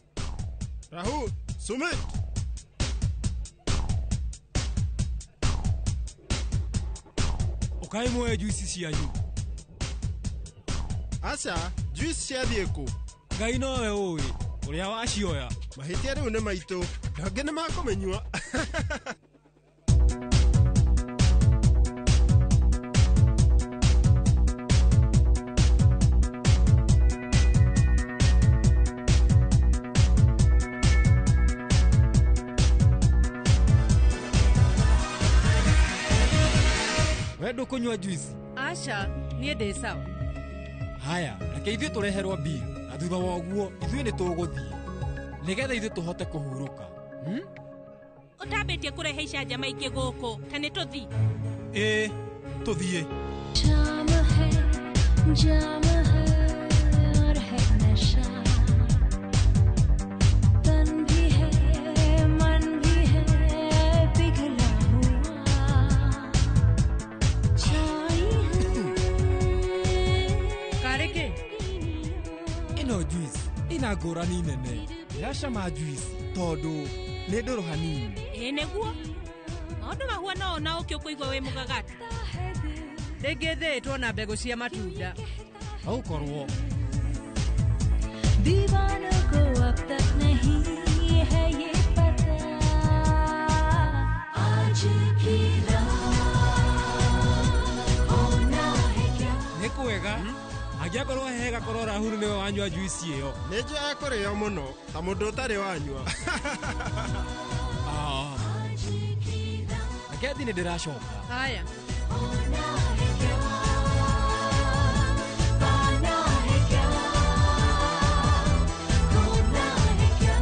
Rahul, Sumit. Ũkai muoye juici cianyu. Aca, juice ciathiĩ kũ? Ngai nowe ũĩ ũrĩa wacioya. Mahĩtia rĩu nĩ maitũ, ndangĩ nĩ makũmĩnyua. We ndũkũnyua juice? Aca, niĩ ndĩ sawa. Haya, reke ithuĩ tũreherwo bill na thutha wa ũguo ithuĩ nĩ tũgũthiĩ nĩgetha ithuĩ tũhote kũhurũka. Ũtambĩtie kũrehe icanjama ingĩ gũkũ ta nĩ tũthi. Ĩĩ, tũthiĩ. जाम है जाम है और है नशा तन भी है मन भी है पिघला हुआ छाई Karĩ kĩ? Ĩno juice ĩna ngũrani nene. Ĩracama juice tondũ nĩ ndũrũ hanini. Ĩĩ nĩguo. Maũndũ mahuana ũũ na ũkĩ ũkũigua wĩ mũgagatu. Rĩngĩ thĩĩtwo na mbegũ cia matunda. Hau korwo. दीवानों को अब तक नहीं है ये पता आज की रात होना है क्या Nĩ kwega. Angĩakorwo hega korwo Rahul nĩwe wanyua juice ĩyo. Nĩ njũĩ ekũrĩo mũno ta mũndũ ũtarĩ wanyua. Reke thiĩ nĩ ndĩracoka. Haya. पाना है क्या खोना है क्या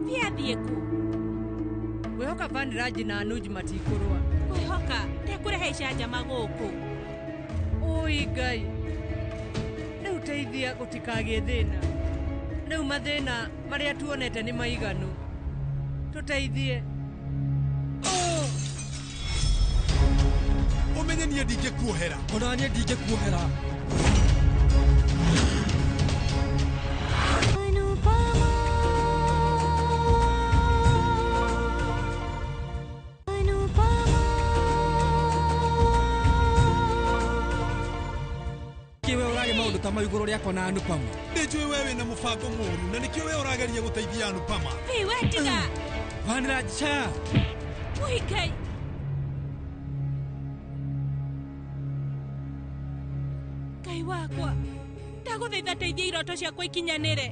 Thiathiĩ kũ? Ngwĩhoka Vanraj na Anuj matikũrũa. Ngwĩhoka ndekũrehe icanjama gũkũ. Ũi Ngai. Rĩu teithia gũtikagĩe thĩna. Rĩu mathĩna marĩa tuonete nĩ maiganu. Tũteithie. Ũmenye niĩ ndingĩkuohera. Ona niĩ ndingĩkuohera. Anupama Anupama Kĩ we ũrarĩ maũndũ ta mau igũrũ rĩakwa na Anupama? Nĩ njũĩ we wĩna mũbango mũũru na nĩkĩo we ũrageria gũteithia Anupama. Ĩ we tiga. Vanraj cha. Ũi Ngai. Ngai wakwa, ndagũthaitha teithia iroto ciakwa ikinyanĩre.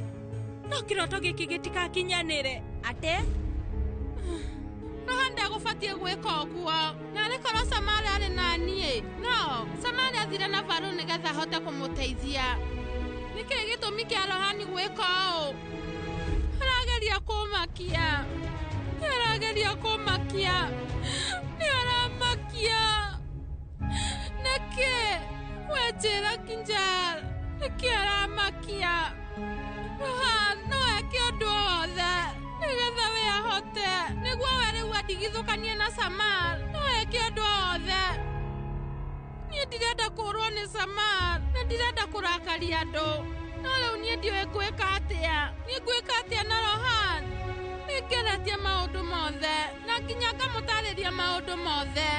No kĩroto gĩkĩ gĩtigakinyanĩre. Ate? Roho ndagũbatiĩ gwĩka ũguo. Narĩ korwo Samara arĩ na niĩ. No, Samara athire na Varũ nĩgetha ahote kũmũteithia. Nĩkĩĩ gĩtũmi kĩa Rohani gwĩka ũũ? Arageria kũmakia. Arageria kũmakia. Nĩ aramakia. Nĩkĩ? We njĩra Kinjal. Nĩkĩ aramakia? Rohan no eke ũndũ o wothe nĩgetha we ahote nĩguo we rĩu andigithũkanie na Samar. No eke ũndũ o wothe. Niĩ ndirenda kũũrwo nĩ Samar na ndirenda kũrakaria andũ. No rĩu niĩ ndiũĩ ngwĩka atĩa. Niĩ ngwĩka atĩa na Rohan? Nĩngeretie maũndũ mothe na nginya ngamũtarĩria maũndũ mothe.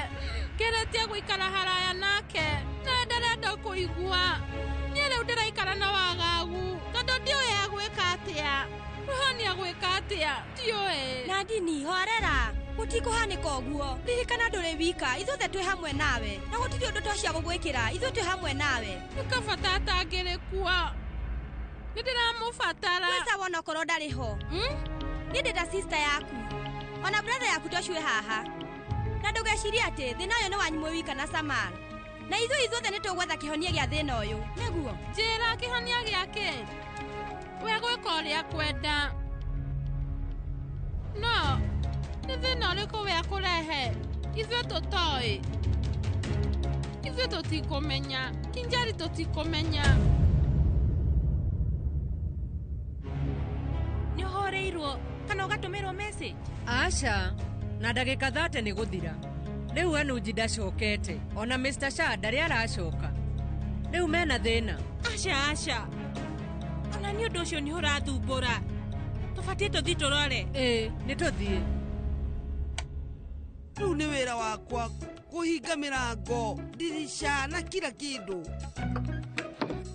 Ngeretie gũikara haraya nake na ndarenda kũigua. Niĩ rĩu ndĩraikara na wagagu tondũ ndiũĩ agwĩka atĩa. Rohan agwĩka atĩa? Ndiũĩ. Nandini horera gũtikũhanĩka ũguo. Ririkana ndũrĩ wika, ithuothe twĩ hamwe nawe na gũtirĩ ũndũ twacia gũgwĩkĩra, ithuĩ twĩ hamwe nawe. Nĩ kaba atangĩrĩ kuo. Nĩ ndĩramũbatara. Gwĩ sawa onokorwo ndarĩ ho. Niĩ ndĩ ta sister yaku ona brother yaku tocue haha. Na ndũgecirie atĩ thĩna ũyũ nĩ wanyu mwĩ wika na Samar. Na ithuĩ ithuothe nĩ tũgwetha kĩhonia gĩa thĩna ũyũ. Nĩguo? Njĩra kĩhonia gĩake. We gwĩka ũrĩa kwenda. No nĩ thĩna ũrĩkũ we akũrehe? Ithuĩ tũtoĩ. Ithuĩ tũtikũmenya. Kinjari tũtikũmenya. Nĩ ũhũrĩirwo kana ũgatũmĩrwo message? Aca, na ndagĩka 30 nĩ gũthira. Rĩu Anuji ndacokete ona Mr. Shah ndarĩ aracoka. Rĩu mena thĩna. Aca aca. Ona nĩ ũndũ ũcio nĩ ũrathumbũra. Tũbatiĩ tũthiĩ tũrore. Ĩĩ, nĩ tũthiĩ. Rĩu nĩ wĩra wakwa kũhinga mĩrango, ndirica na kila kĩndũ.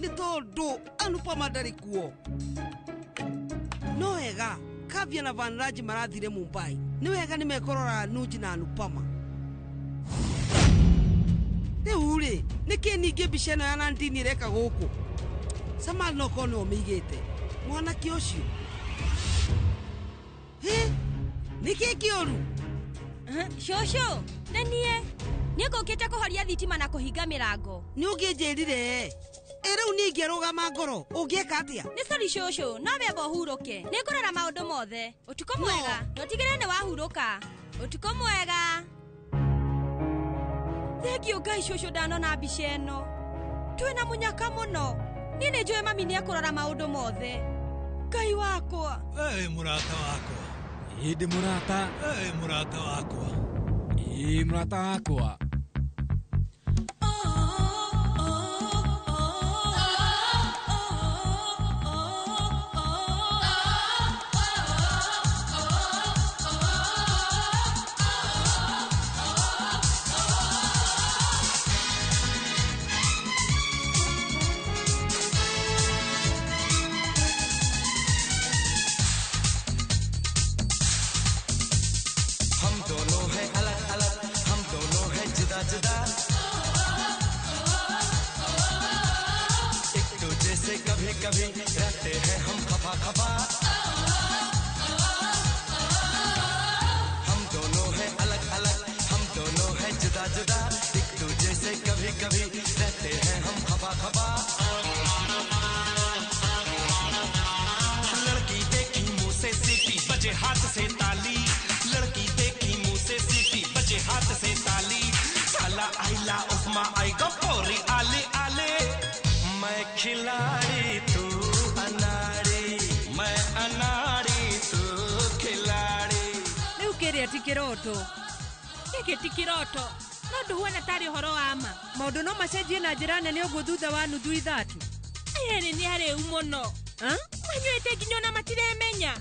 Nĩ tondũ Anupama ndarĩ kuo. No wega, Kavya na Vanraj marathire Mumbai. Nĩ wega nĩ mekũrora Anuj na Anupama. Rĩu rĩ, nĩkĩ ningĩ mbica ĩno ya Nandini ĩreka gũkũ? Samar no korwo nĩwe ũmĩigĩte. Mwanake ũcio. Hĩ, nĩkĩ kĩũru? Cũcũ, nĩ niĩ. Niĩ ngũkĩte kũhoria thitima na kũhinga mĩrango. Nĩ ũngĩnjĩrire. Ĩ rĩu niĩ ingĩarũgama ngoro, ũngĩeka atĩa? Nĩ sorry cũcũ, no wemba ũhurũke. Nĩ ngũrora maũndũ mothe. Ũtukũ mwega, na ũtigĩrĩre nĩ wahurũka. Ũtukũ mwega. Thengiũ Ngai cũcũ ndanona mbica ĩno. Twĩna mũnyaka mũno. Niĩ nĩ njũĩ mami nĩ ekũrora maũndũ mothe. Ngai wakwa. Ĩ mũrata wakwa. Ĩ ndĩ mũrata. Ĩ mũrata wakwa. Ĩ mũrata wakwa. हम दोनों हैं अलग अलग, हम दोनों हैं जुदा जुदा। एक दूजे से कभी कभी रहते हैं हम खफा खफा। हम दोनों हैं अलग अलग, हम दोनों हैं जुदा जुदा। एक दूजे से कभी कभी रहते हैं हम खफा खफा। लड़की देखी मुंह से सीटी बजे हाथ से ताली। लड़की देखी मुंह से सीटी बजे हाथ से ताली। साला आइला उपमा आएगा पोरी आले आले। मैं खिलाड़ी तू अनाड़ी, मैं अनाड़ी तू खिलाड़ी। Rĩu kĩrĩa ti kĩroto. Gĩkĩ ti kĩroto. No ndũhuana tarĩ ũhoro wa ma. Maũndũ no macenjie na njĩra nene ũguo thutha wa nuthu ithatu. Aya erĩ nĩ arĩu mũno. Manyuĩte nginya ona matiremenya.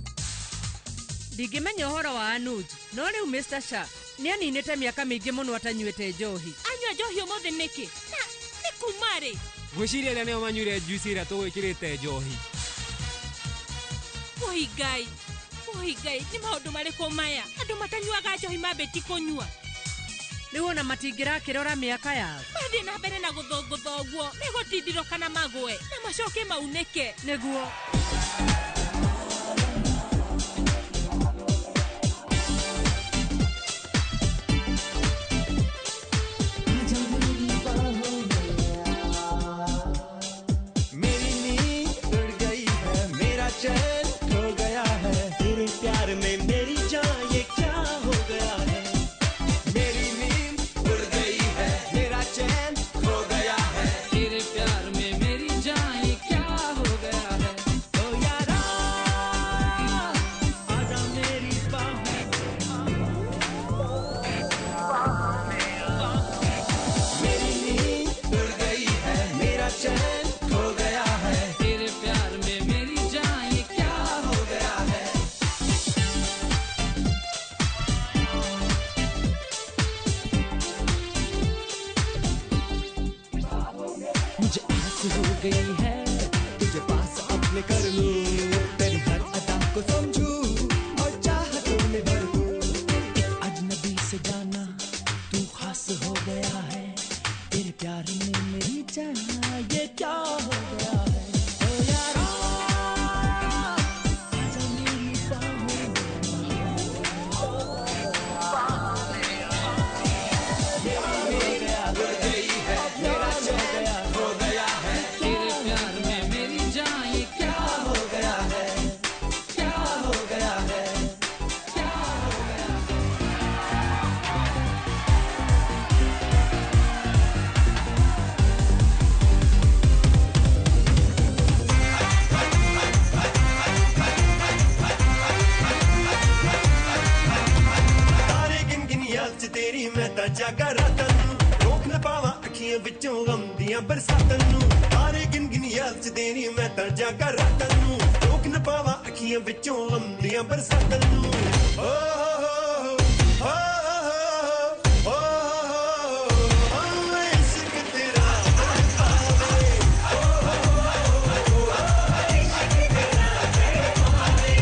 Ndingĩmenya ũhoro wa Anuj, no rĩu Mr. Shah nĩ aninĩte mĩaka mĩingĩ mũno atanyuĩte njohi. Anyua njohi ũmũthĩ nĩkĩ? Na nĩ kuma rĩ? Ngwĩciria arĩa nĩo manyuire juice ĩrĩa tũgwĩkĩrĩte njohi. Woi Ngai, woi Ngai, nĩ maũndũ marĩkũ maya? Andũ matanyuaga njohi mambĩti kũnyua. Rĩu ona matingĩrakĩrora mĩaka yao. Mathiĩ na mbere na gũthũngũtha ũguo, megũtindirwo kana magũe na macoke maunĩke. Nĩguo. मेरी नींद उड़ गई है, मेरा चैन खो गया है। तेरे प्यार में मेरी जान ये क्या हो गया है। मेरी नींद उड़ गई है, मेरा चैन खो गया है। तेरे प्यार में मेरी जान ये क्या हो गया है। गई है, तुझे पास अपने कर लूं, तेरी हर अदा को समझूं और चाहतों में भर दूं। एक अजनबी से जाना तू खास हो गया है, तेरे प्यार में मेरी जान ये क्या हो गया है। ओ यारा आजा मेरी बाहों में, मेरा चैन खो गया है, तेरे प्यार में मेरी जान ये क्या हो गया है, क्या हो गया है, क्या हो गया है। ਤਾਰੇ ਗਿਣ ਗਿਣ ਯਾਦ ਚ ਤੇਰੀ ਮੈਂ ਤਾਂ ਜਾਗਾ ਰਾਤਾਂ ਨੂੰ, ਰੋਕ ਨਾ ਪਾਵਾਂ ਅੱਖੀਆਂ ਵਿੱਚੋਂ ਗਮ ਦੀਆਂ ਬਰਸਾਤਾਂ ਨੂੰ। ਤਾਰੇ ਗਿਣ ਗਿਣ ਯਾਦ ਚ ਤੇਰੀ ਮੈਂ ਤਾਂ ਜਾਗਾ ਰਾਤਾਂ ਨੂੰ, ਰੋਕ ਨਾ ਪਾਵਾਂ ਅੱਖੀਆਂ ਵਿੱਚੋਂ ਗਮ ਦੀਆਂ ਬਰਸਾਤਾਂ ਨੂੰ। ਓ ਹੋ ਹੋ ਹੋ ਹੋ ਹੋ ਹੋ, ਇਸ਼ਕ ਤੇਰਾ ਤੜਪਾਵੇ, ਓ ਹੋ ਹੋ, ਇਸ਼ਕ ਤੇਰਾ ਤੜਪਾਵੇ।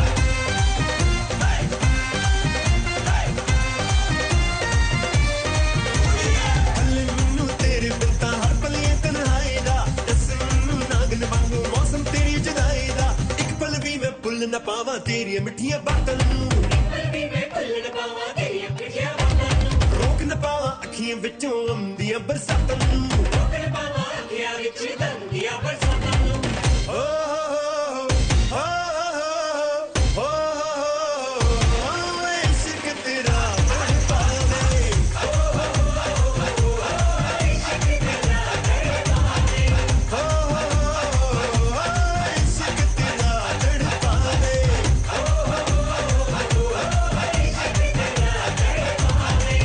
ਕੱਲ ਮੈਨੂੰ ਤੇਰੇ ਬਿਨ ਤਾਂ ਹਰ ਪਲ ਇਹ ਤਨਹਾਈ ਦਾ, ਦੱਸ ਮੈਨੂੰ ਨਾਗਨ ਵਾਂਗੂ ਮੌਸਮ ਤੇਰੀ ਜੁਦਾਈ ਦਾ। ਇੱਕ ਪਲ ਵੀ ਮੈਂ ਭੁੱਲ ਨਾ ਪਾਵਾਂ ਤੇਰੀਆਂ ਮਿੱਠੀਆਂ ਬਾਤਾਂ ਨੂੰ, ਇੱਕ ਪਲ ਵੀ ਮੈਂ ਭੁੱਲ ਨਾ ਪਾਵਾਂ ਤੇਰੀਆਂ ਮਿੱਠੀਆਂ ਬਾਤਾਂ ਨੂੰ। ਰੋਕ ਨਾ ਪਾਵਾਂ ਅੱਖੀਆਂ ਵਿੱਚੋਂ ਗਮ ਦੀਆਂ ਬਰਸਾਤਾਂ ਨੂੰ, ਰੋਕ ਨਾ ਪਾਵਾਂ ਅੱਖੀਆਂ ਵਿੱਚ ਗਮ ਦੀਆਂ ਬਰਸਾਤਾਂ ਨੂੰ। ਓ ਹੋ ਹੋ ਹੋ ਹੋ ਹੋ, ਇਸ਼ਕ ਤੇਰਾ ਤੜਪਾਵੇ, ਓ ਹੋ ਹੋ, ਇਸ਼ਕ ਤੇਰਾ ਤੜਪਾਵੇ, ਹੋ ਹੋ, ਇਸ਼ਕ ਤੇਰਾ ਤੜਪਾਵੇ, ਓ ਹੋ ਹੋ, ਇਸ਼ਕ ਤੇਰਾ ਤੜਪਾਵੇ।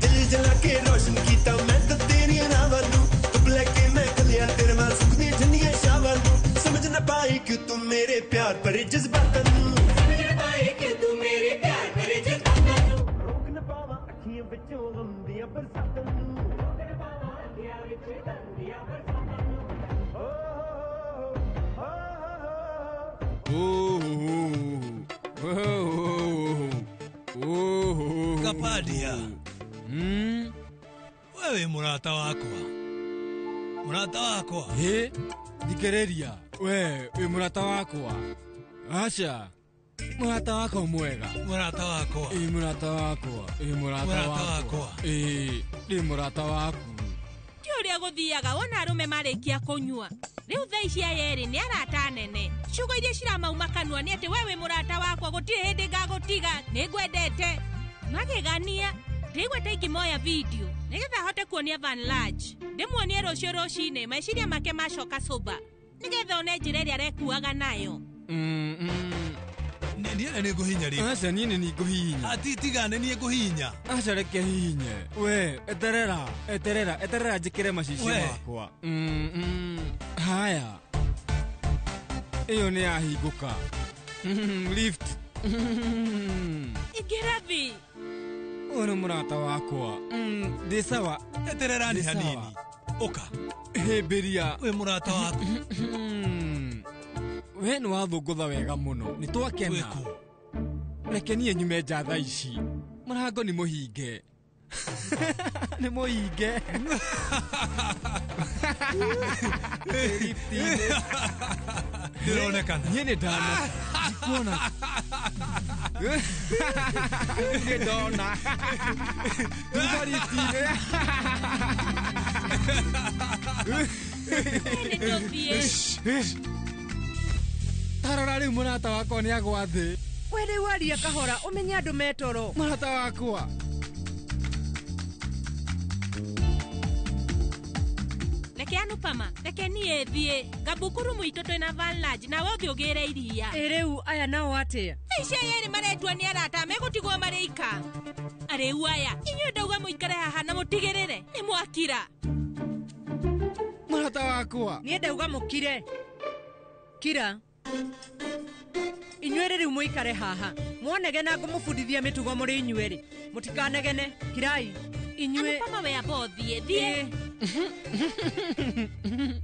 ਦਿਲ ਜਲਾ ਕੇ ਰੋਸ਼ਨ ਕੀਤਾ ਮੈਂ ਤਾਂ ਤੇਰੀਆਂ ਰਾਵਾਂ ਨੂੰ, ਧੁੱਪ ਲੈ ਕੇ ਮੈਂ ਖਲਿਆ ਤੇਰੇ ਵੱਲ ਸੁੱਕਦੀਆਂ ਠੰਡੀਆਂ ਛਾਵਾਂ ਨੂੰ। ਸਮਝ ਨਾ ਪਾਈ ਕਿ ਤੂੰ ਮੇਰੇ ਪਿਆਰ ਭਰੇ ਜਜ਼ਬਾਤਾਂ ਨੂੰ, ਸਮਝ ਨਾ ਪਾਈ ਕਿ ਤੂੰ ਮੇਰੇ ਪਿਆਰ ਭਰੇ ਜਜ਼ਬਾਤਾਂ ਨੂੰ। ਰੋਕ ਨਾ ਪਾਵਾਂ ਅੱਖੀਆਂ ਵਿੱਚੋਂ ਗਮ ਦੀਆਂ ਬਰਸਾਤਾਂ ਨੂੰ, ਰੋਕ ਨਾ ਪਾਵਾਂ ਅੱਖੀਆਂ ਵਿੱਚ ਗਮ ਦੀਆਂ ਬਰਸਾਤਾਂ ਨੂੰ। ਓ ਹੋ ਹੋ ਹੋ ਹੋ। Kapadia. Wewe mũrata wakwa, mũrata wakwa. Hĩ, thikĩrĩria we wĩ mũrata wakwa. Aca, mũrata wakwa mwega. Mũrata wakwa. Ĩ mũrata wakwa, ĩ mũrata Mũrata wakwa, wakwa. ĩ ndĩ mũrata waku. Ti ũrĩa gũthiaga wona arũme marĩkia kũnyua. Rĩu thaa ici aya erĩ nĩ arata nene. Ciugo iria ciramauma kanua nĩ atĩ we wĩ mũrata wakwa, gũtirĩ hĩndĩ ngagũtiga, nĩ ngwendete. Magegania, ndĩigua ta ingĩmoya video nĩgetha ahote kuonia Van Large. Ndĩmuonie rũciũ rũcinĩ meciria make macoka sober, nĩgetha one njĩra ĩrĩa arekuaga nayo. Niĩ nĩ ngũhinya rĩ. Aca, niĩ nĩ ngũhihinya. Ati tiga nĩ niĩ ngũhihinya. Aca, reke hihinye. We eterera, eterera, eterera njĩkĩre macicio We. makwa. Haya, ĩyo nĩ yahingũka. Lift. Ingĩra thi. Ũyũ nĩ mũrata wakwa. Ndĩ sawa. Eterera nĩ Ndĩ sawa. hanini. Ũka. Hĩmbĩria. Wĩ mũrata waku. We nĩ wathũngũtha wega mũno, nĩ twakena. Reke niĩ nyume nja thaa ici, mũrango nĩ mũhinge. Nĩ mũhinge. Ndĩronekana. Niĩ nĩ ndana ndikuona. Niĩ ndona tuma lift-inĩ. Tarora rĩu mũrata wakwa nĩ agwa thĩ. We rĩu aria kahora ũmenye andũ metoro. Mũrata wakwa. Reke Anupama, reke niĩ thiĩ ngambukuru mũitũ twĩna Van Large, nawe ũthiĩ ũgĩre iria. Ĩ rĩu aya nao atĩa? Thaa ici aya erĩ maretua nĩ arata megũtigwo marĩ ika. Arĩu aya, inyuĩ ndauga mũikare haha na mũtigĩrĩre nĩ mwakira. Mũrata wakwa. Niĩ ndauga mũkire. Kira. Inyuerĩ rĩu mũikare haha muonegena ngũmũbundithia mĩtugo mũrĩ inyuerĩ mũtikanegene kirai inyuĩ Anupama we amba ũthiĩ thiĩ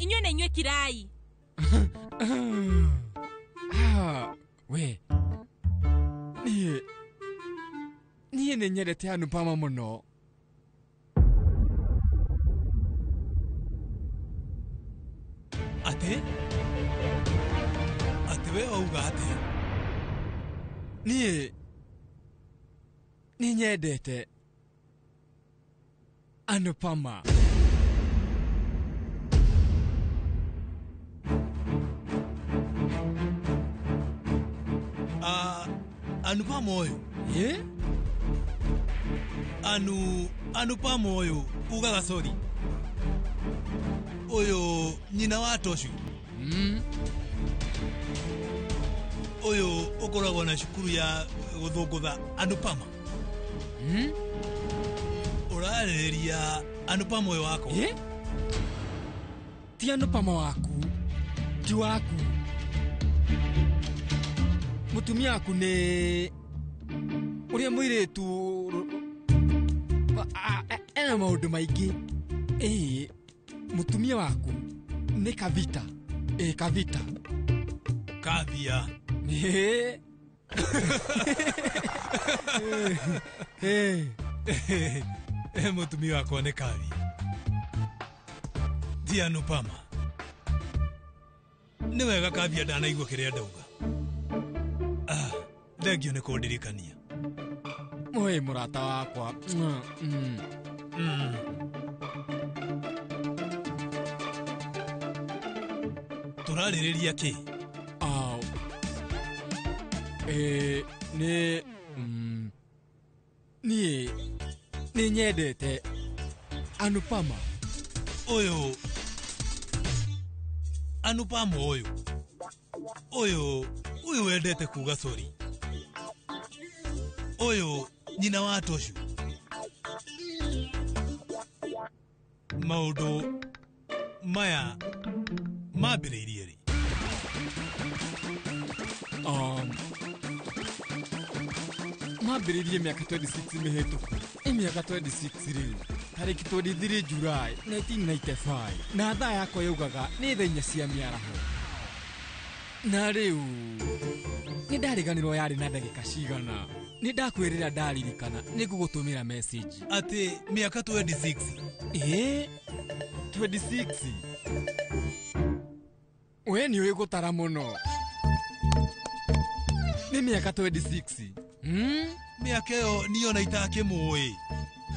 inyuĩ na inyuĩ kirai Ah, we niĩ niĩ nĩ nyendete Anupama mũno Atĩ? Atĩ we wauga atĩa? Niĩ nĩ nyendete Anupama. Ah, Anupama ũyũ ĩ Anu Anupama ũyũ ugaga sorry ũyũ nyina wa Toshu ũyũ ũkoragwo na cukuru ya gũthũngũtha Anupama ũrarĩrĩria Anupama ũyũ wakwa ĩ ti Anupama waku ti waku mũtumia waku nĩ ũrĩa mũirĩtu ena maũndũ maingĩ ĩĩ mũtumia waku nĩ Kavita ĩ Kavita Kavia ĩ mũtumia wakwa nĩ Kavia ti Anupama nĩ wega Kavia ndanaigua kĩrĩa ndauga Ah, thengio nĩ kũndirikania Oi mũrata wakwa Mm, mm. Tũrarĩrĩria kĩ? Ah, ĩ nĩ niĩ nĩ nyendete Anupama ũyũ Anupama ũyũ ũyũ ũyũ wendete kuga sorry ũyũ nyina wa Toshu maũndũ maya mambĩrĩirie rĩ Mambĩrĩirie mĩaka 26 mĩhĩtũku ĩ mĩaka 26 rĩu tarĩki 23 July 1995 na thaa yakwa yaugaga nĩ thaa inya cia mĩaraho na rĩu nĩ ndariganĩrwo yarĩ na ndagĩka cigana nĩ ndakwĩrĩra ndaririkana nĩ ngũgũtũmĩra message atĩ mĩaka 26 ĩ 26 we nĩ ũĩ gũtara mũno nĩ mĩaka 26 mĩaka ĩyo niĩ ona itakĩmũĩ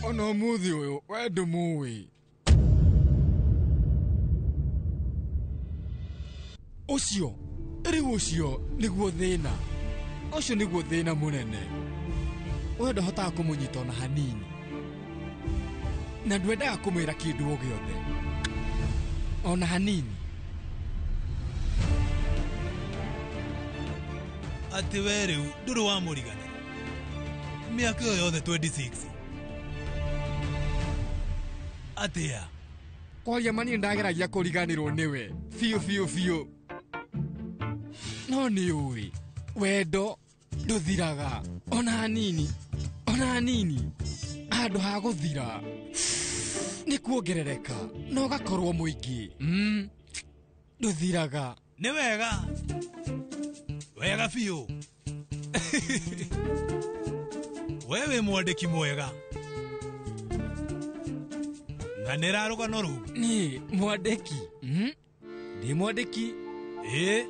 ona ũmũthĩ ũyũ we ndũmũĩ ũcio rĩu ũcio nĩguo thĩna ũcio nĩguo thĩna mũnene ũyũ ndahotaga kũmũnyita ona hanini na ndwendaga kũmwĩra kĩndũ o gĩothe ona hanini atĩ we rĩu ndũrĩ wamũriganĩra mĩaka ĩyo yothe 26 atĩa kwaria ma niĩ ndageragia kũriganĩrwo nĩwe biũ biũ biũ no nĩ ũĩ wendo ndũthiraga ona hanini ona hanini handũ ha gũthira nĩ kuongerereka na ũgakorwo mũingĩ ndũthiraga nĩ wega wega biũ we wĩ mwandĩki mwega ng'anĩra rũgano rũu niĩ mwandĩki ndĩ mwandĩki ĩ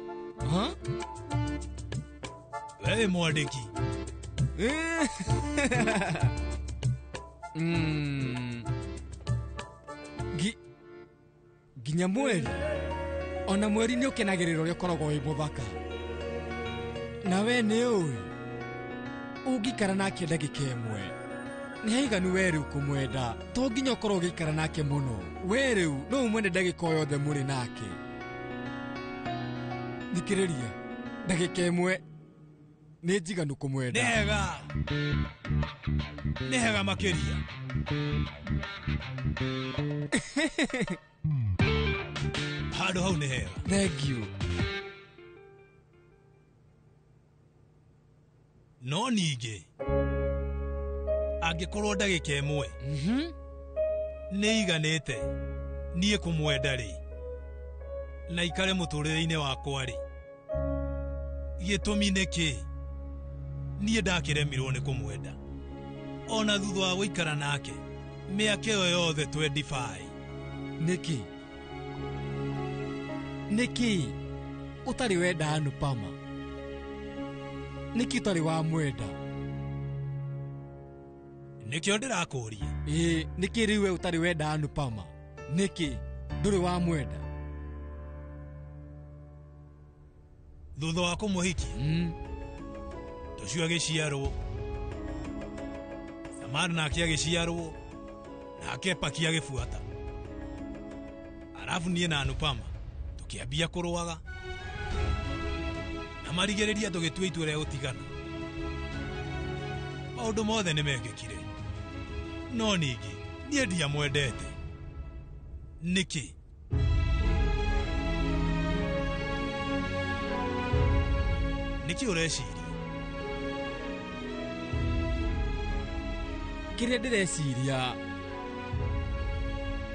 we wĩ mwandĩki nginya mweri ona mweri nĩ ũkenagĩrĩra ũrĩa ũkoragwo wĩ mũthaka na we nĩ ũĩ ũngĩikara nake ndagĩka ĩmwe nĩ haiganu we rĩu kũmwenda to nginya ũkorwo ũgĩikara nake mũno we rĩu no ũmwende ndagĩka o yothe mũrĩ nake thikĩrĩria ndagĩka ĩmwe nĩ njiganu kũmwenda nĩ hega nĩ hega makĩria handũ hau nĩ hega thank you No ningĩ angĩkorwo ndagĩka ĩmwe nĩ iganĩte niĩ kũmwenda rĩ na ikare mũtũrĩre-inĩ wakwa rĩ, gĩtũmi nĩ kĩ niĩ ndakĩremirwo nĩ kũmwenda ona thutha wa gũikara nake mĩaka ĩyo yothe 25? Nĩkĩ nĩkĩ ũtarĩ wenda Anupama? Nĩkĩ ũtarĩ wamwenda? Nĩkĩo ndĩrakũria. Ĩĩ, nĩkĩ rĩu we ũtarĩ wenda Anupama? Nĩkĩ ndũrĩ wamwenda? Thutha wa kũmũhikia tũcio agĩciarwo, Samar nake agĩciarwo, nake Paki agĩbuata. Arabu niĩ na Anupama tũkĩambia kũrũaga na marigĩrĩria tũgĩtua itua rĩa gũtigana. Maũndũ mothe nĩ mekĩkire, no ningĩ niĩ ndiamwendete. Nĩkĩ? Nĩkĩ ũreciria? Kĩrĩa ndĩreciria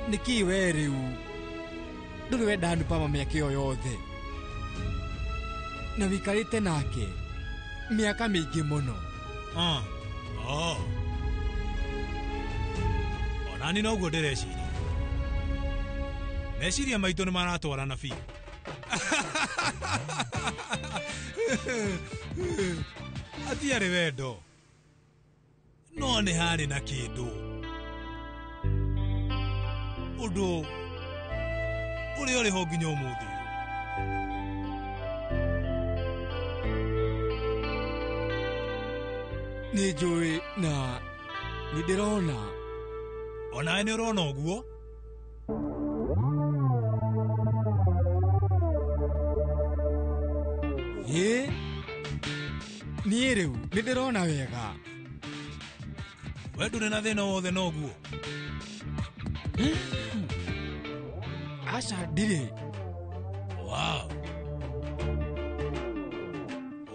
nĩkĩ we rĩu ndũrĩ wenda Anupama mĩaka ĩyo yothe na wĩikarĩte nake mĩaka mĩingĩ mũno? Ah, oh. Onani noguo ndĩreciria. Meciria maitũ nĩ maratwarana biũ. Hatiarĩ wendo, no nĩ harĩ na kĩndũ, ũndũ ũrĩa ũrĩ ho nginya ũmũthĩ ũyũ. Nĩ njũĩ na nĩ ndĩrona. Onawe nĩ ũrona ũguo? Ĩ, niĩ rĩu nĩ ndĩrona wega. We ndũrĩ na thĩna wothe noguo? Aca, ndirĩ. Wow.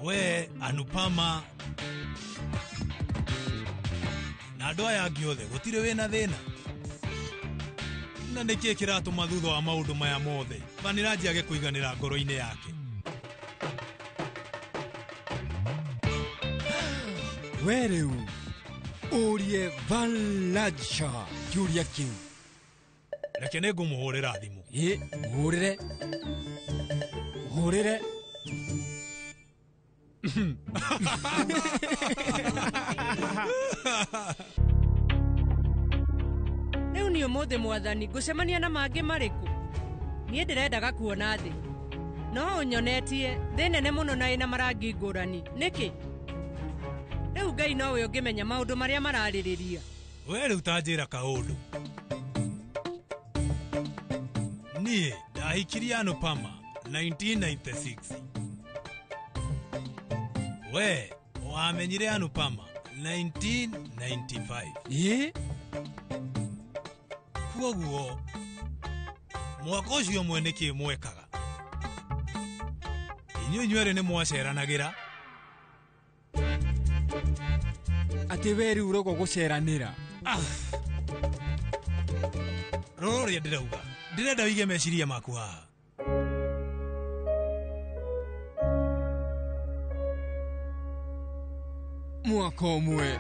We Anupama na andũ aya angĩ othe gũtirĩ wĩna thĩna. Na nĩkĩ kĩratũma thutha wa maũndũ maya mothe Vaniraji age kũiganĩra ngoro-inĩ yake? We rĩu ũrie Vanraja kĩũria kĩu. Reke nĩ ngũmũhũrĩra thimũ. Ĩ, mũhũrĩre, mũhũrĩre. Rĩu nĩ ũmũthĩ mwathani ngũcemania na mangĩ marĩkũ? Niĩ ndĩrendaga kuona thĩ, no ũnyonetie thĩ nene mũno na ĩna marangi ngũrani. Nĩkĩ rĩu Ngai nowe ũngĩmenya maũndũ marĩa mararĩrĩria? We rĩu ta njĩra kaũndũ. Niĩ ndahikirie Anupama 1996. We wamenyire Anupama 1995. Ĩ, Kwoguo mwaka ũcio ũmwe nĩkĩ mwekaga? Inyuĩ inyuerĩ nĩ mwaceranagĩra. Atĩ we rĩu ũrauga gũceranĩra? Ah. Rora ũrĩa ndĩrauga, ndĩrenda wĩige meciria maku haha. Mwaka ũmwe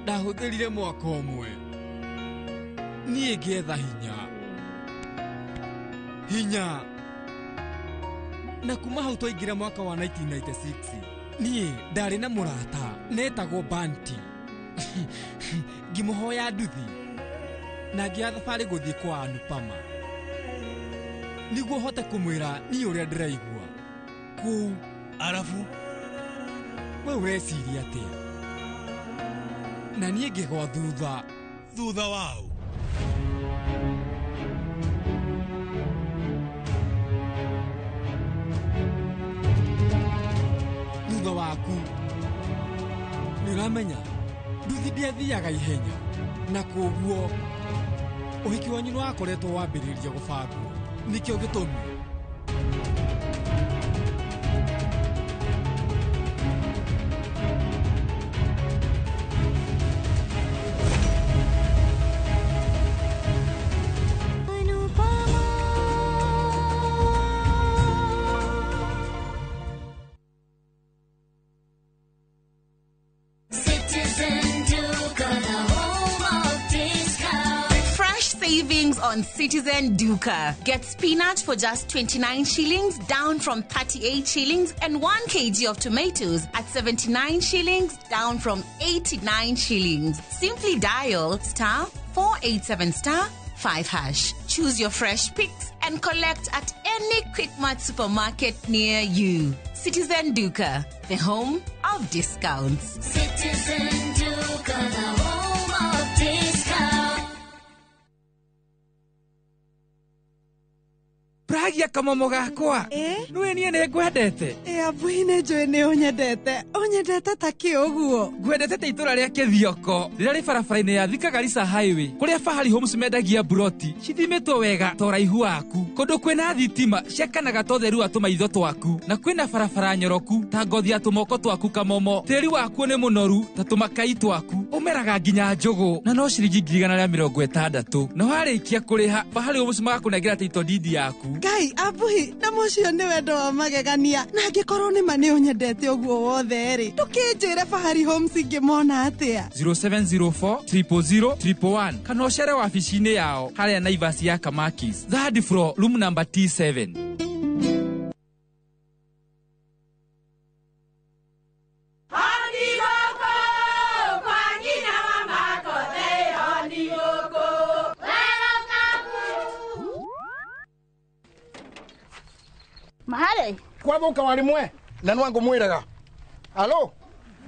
ndahũthĩrire, mwaka ũmwe niĩ ngĩetha hinya hinya, na kuma hau twaingĩra mwaka wa 1996 niĩ ndarĩ na mũrata netagwo Banti. Ngĩmũhoya nduthi na ngĩoya thabarĩ gũthiĩ kwa Anupama nĩguo hote kũmwĩra niĩ ũrĩa ndĩraigua kũu. Arabu we ũreciria atĩa? Na niĩ ngĩgwa thutha. Thutha wao? Thutha waku. Nĩ ũramenya nduthi ndĩathiaga ihenya, na koguo ũhiki wanyu nĩ wakoretwo wambĩrĩria gũbangwo. Nĩkĩo gĩtũmi. savings on Citizen Duka. Get spinach for just 29 shillings, down from 38 shillings, and 1 kg of tomatoes at 79 shillings, down from 89 shillings. Simply dial star 487 star 5 hash. Choose your fresh picks and collect at any Quickmart supermarket near you. Citizen Duka, the home of discounts. Citizen Duka, the home of discount. Pragia kamomo gakwa nĩwe niĩ nĩ ngwendete. Ĩ abuhi nĩ njũĩ nĩ ũnyendete, ũnyendete ta kĩ ũguo? Ngwendete ta itũra rĩa Kĩthioko rĩrĩa rĩ barabara-inĩ ya Thika Garissa Highway kũrĩa Fahari Homes mendagia mburoti cithimĩtwo wega ta ũraihu waku, kũndũ kwĩna thitima ciakanaga ta ũtheru wa tũmaitho twaku, na kwĩna barabara nyoroku ta ngothi ya tũmoko twaku kamomo. Tĩri wakuo nĩ mũnoru ta tũmakai twaku, ũmeraga nginya njũgũ na no ciringi 160,000, na warĩkia kũrĩha Fahari Homes magakũnengera title deed yaku. Ngai abuhi na mũcio nĩ wendo wa magegania, na angĩkorwo nĩ ma nĩ ũnyendete ũguo wothe rĩ, ndũkĩnjĩre Fahari Homes ingĩmona atĩa? 0704 000 111 kana ũcere wabici-inĩ yao harĩa Naivas ya Kamakis, third floor, room number T7. Mahare kwathuka warimwe na nwangu mwiraga alo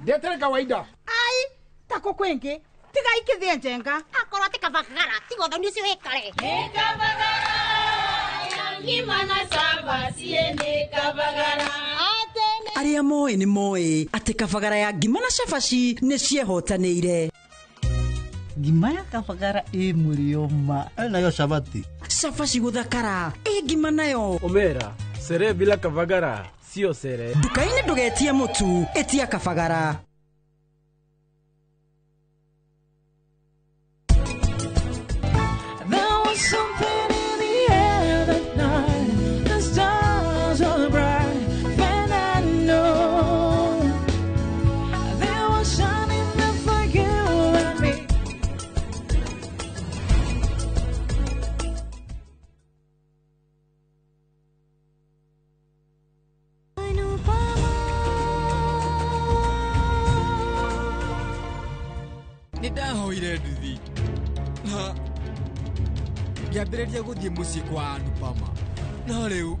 ndetere kawaida ai tako kwingi tiga ikithie njenga akorwo ti kabagara tiga uthoni ucio wikare ni kabagara ngima na cabaci ni kabagara. Arĩa moĩ nĩ moĩ atĩ kabagara ya ngima na cabaci nĩ ciehotanĩire. Ngima ya kabagara ĩ mũrĩo ma nayo cabaci cabaci gũthakara ĩ ngima nayo omera sere bila kabagara sio sere. Nduka-inĩ ndũgetie mũtu, ĩtia kabagara. There was something in the air that night. The stars were bright, and I know they were shining there for you and me. Nĩ ndahoire nduthi na ngĩambĩrĩria gũthiĩ mũciĩ kwa Anupama, no rĩu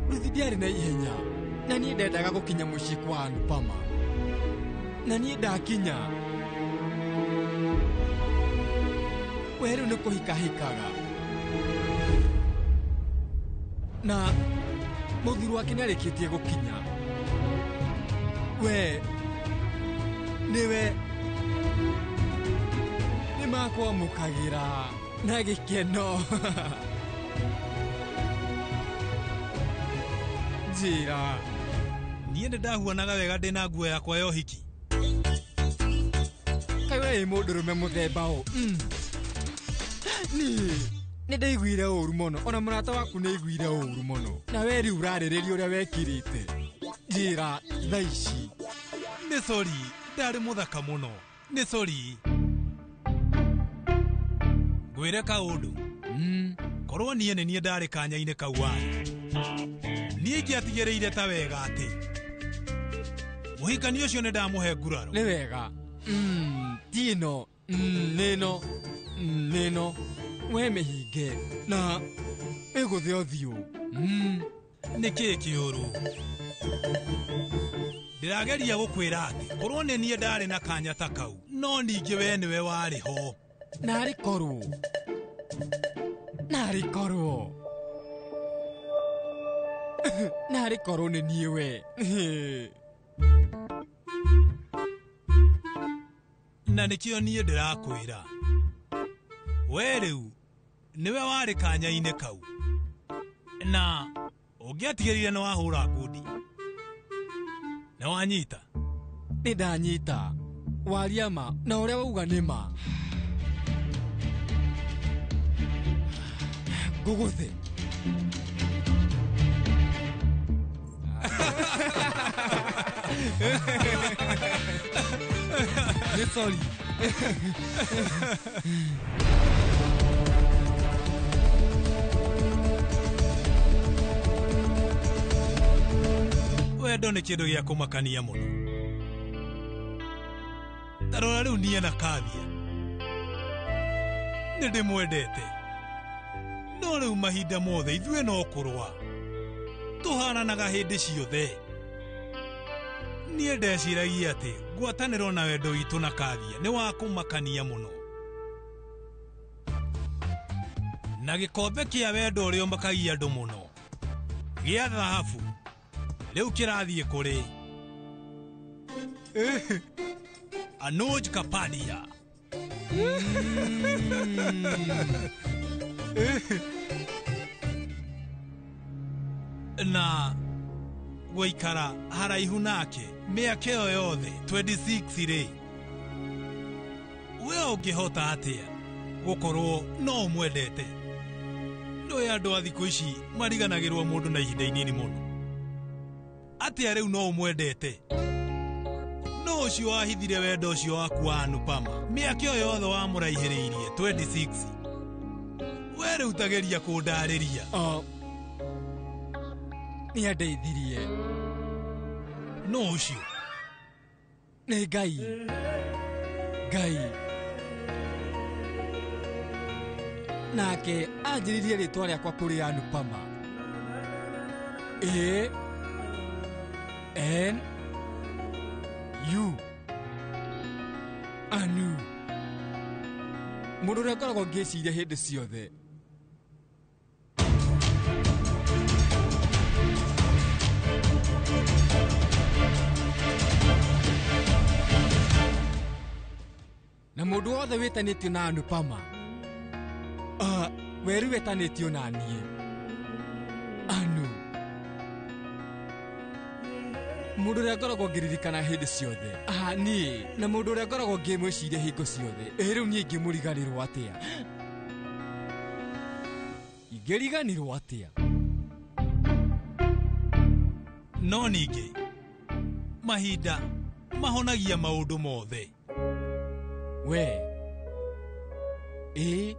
nduthi ndiarĩ na ihenya na niĩ ndendaga gũkinya mũciĩ kwa Anupama, na niĩ ndakinya we rĩu nĩ kũhikahikaga na mũthuri wake nĩarĩkĩtie gũkinya. We nĩwe nĩmakwamũkagĩra na gĩkeno. Njĩra niĩ nĩ ndahuanaga wega ndĩna nguo yakwa ya ũhiki. Kaĩ we wĩ mũndũrũme mũthemba ũ? Niĩ nĩ ndaiguire ũru mũno, ona mũrata waku nĩ aiguire ũru mũno, na we rĩu ũrarĩrĩria ũrĩa wekirĩte. Njĩra thaa ici. Nĩ sori, ndarĩ mũthaka mũno. Nĩ sori. Ngwĩre kaũndũ. Korwo niĩ nĩ niĩ ndarĩ kanya-inĩ kau warĩ, niĩ ingĩatigĩrĩire ta wega atĩ mũhikani ũcio nĩ ndamũhe nguraro. Nĩ wega. Ti ĩno, nĩ ĩno, nĩ ĩno. We mĩhinge na ĩgũthe ũthiũ. Nĩ kĩĩ kĩũru? Ndĩrageria gũkwĩra atĩ korwo nĩ niĩ ndarĩ na kanya ta kau, no ningĩ we nĩwe warĩ ho. Narĩ korwo, narĩ korwo, narĩ korwo nĩ niĩ we. Na nĩkĩo niĩ ndĩrakwĩra we rĩu nĩwe warĩ kanya-inĩ kau, na ũngĩatigĩrĩire nĩ wahũra ngundi nĩ wanyita. Nĩ ndanyita. Waria ma na ũrĩa wauga nĩ ma. Ngũgũthe. Nĩ sorry. Wendo nĩ kĩndũ gĩa kũmakania mũno. Ta rora rĩu niĩ na Kathia nĩ ndĩmwendete, no rĩu mahinda mothe ithuĩ no kũrũa tũharanaga hĩndĩ ciothe. Niĩ ndeciragia atĩ ngwatanĩro na wendo witũ na Kathia nĩ wa kũmakania mũno, na gĩkombe kĩa wendo ũrĩa ũmakagia andũ mũno gĩa thahabu rĩu kĩrathiĩ kũrĩ Anuj Kapadia. Na gũikara haraihu nake mĩaka ĩyo yothe 26 rĩ, we ũngĩhota atĩa gũkorwo no ũmwendete? Nĩũĩ andũ a thikũ ici mariganagĩrwo mũndũ na ihinda inini mũno. Atĩa rĩu no ũmwendete? No ũcio wahithire wendo ũcio waku wa Anupama mĩaka ĩyo yothe wamũraihĩrĩirie 26. We rĩu tageria kũndarĩria. Nĩ andeithirie. No ũcio nĩ Ngai. Ngai nake anjĩrĩrie rĩtwa rĩakwa kũrĩ Anupama. A N U Anu, mũndũ ũrĩa ngoragwo ngĩciria hĩndĩ ciothe. Na mũndũ wothe wĩtanĩtio na Anupama, weru wetanĩtio na niĩ Anu, mũndũ ũrĩa ngoragwo ngĩririkana hĩndĩ ciothe. Niĩ na mũndũ ũrĩa ngoragwo ngĩmwĩciria hingo ciothe. Ĩ rĩu niĩ ingĩmũriganĩrwo atĩa? Ingĩriganĩrwo atĩa? No ningĩ mahinda mahonagia maũndũ mothe. We ĩ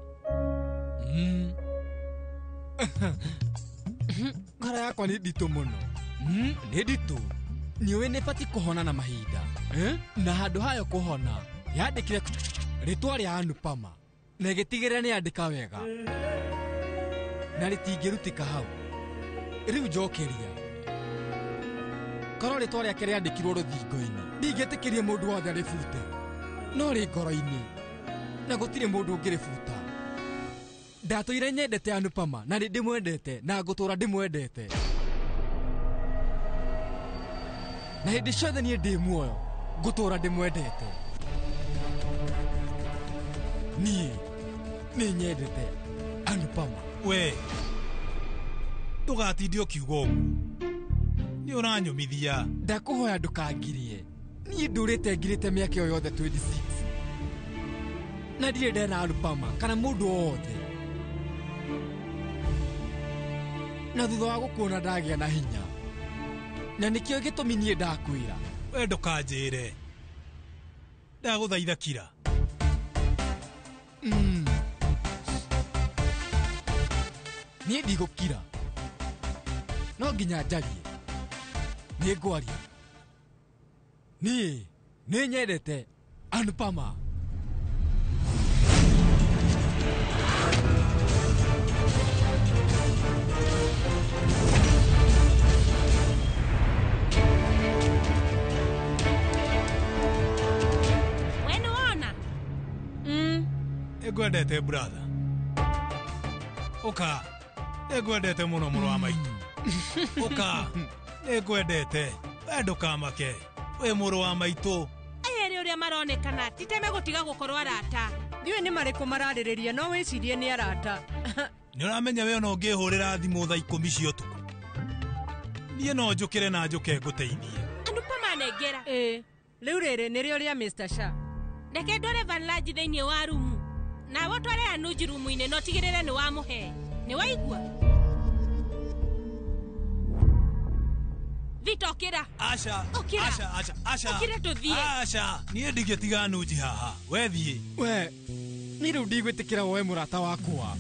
ngoro yakwa nĩ nditũ mũno. Nĩ nditũ. Nĩũĩ nĩ batiĩ kũhona na mahinda, na handũ hayo kũhona yandĩkire rĩtwa rĩa Anupama na ĩgĩtigĩrĩra nĩ yandĩka wega na rĩtingĩrutĩka hau. Rĩu njokeria, korwo rĩtwa rĩake rĩandĩkirwo rũthingo-inĩ, ndingĩtĩkĩria mũndũ wothe arĩbute, no rĩ ngoro-inĩ na gũtirĩ mũndũ ũngĩrĩbuta. Ndatũire nyendete Anupama na nĩ ndĩmwendete na ngũtũra ndĩmwendete, na hĩndĩ ciothe niĩ ndĩ muoyo ngũtũra ndĩmwendete. Niĩ nĩ nyendete Anupama. We ndũgatinde ũkiuga ũguo, nĩ ũranyũmithia. Ndakũhoya ndũkangirie. Niĩ ndũrĩte ngirĩte mĩaka ĩyo yothe 26 na ndirĩ ndena Anupama kana mũndũ o wothe, na thutha wa gũkuona ndagĩa na hinya, na nĩkĩo gĩtũmi niĩ ndakwĩra. We ndũkanjĩre, ndagũthaitha kira. Niĩ ndigũkira, no nginya njarie. Nĩ ngwaria. Niĩ nĩ nyendete Anupama. We nĩ wona? Nĩngwendete brother. Ũka, nĩngwendete mũno mũrũ wa maitũ. Ũka, nĩngwendete. We ndũkamake, wĩ mũrũ wa maitũ. Aya erĩ ũrĩa maronekana ti ta megũtiga gũkorwo arata. Ndiũĩ nĩ marĩkũ mararĩrĩria, no wĩcirie nĩ arata. Nĩ ũramenya we ona ũngĩhũrĩra thimũ thaa 10 cia ũtukũ, niĩ no njũkĩre na njũke ngũteithie. Anupama nengera. Ĩ rĩu rĩrĩ nĩrĩo rĩa Mr. Shah. Reke ndware Vanlaji thĩinĩ wa rumu, nawe ũtware Anuj rumu-inĩ na ũtigĩrĩre nĩ wamũhe. Nĩ waigua? Vita, ũkĩra. Asha, Ũkĩra. Asha, Asha, Asha. Ũkĩra tũthiĩ. Asha, niĩ ndingĩtiga Anuj haha. We thiĩ. We, niĩ rĩu ndigwĩtĩkĩra woe mũrata wakwa.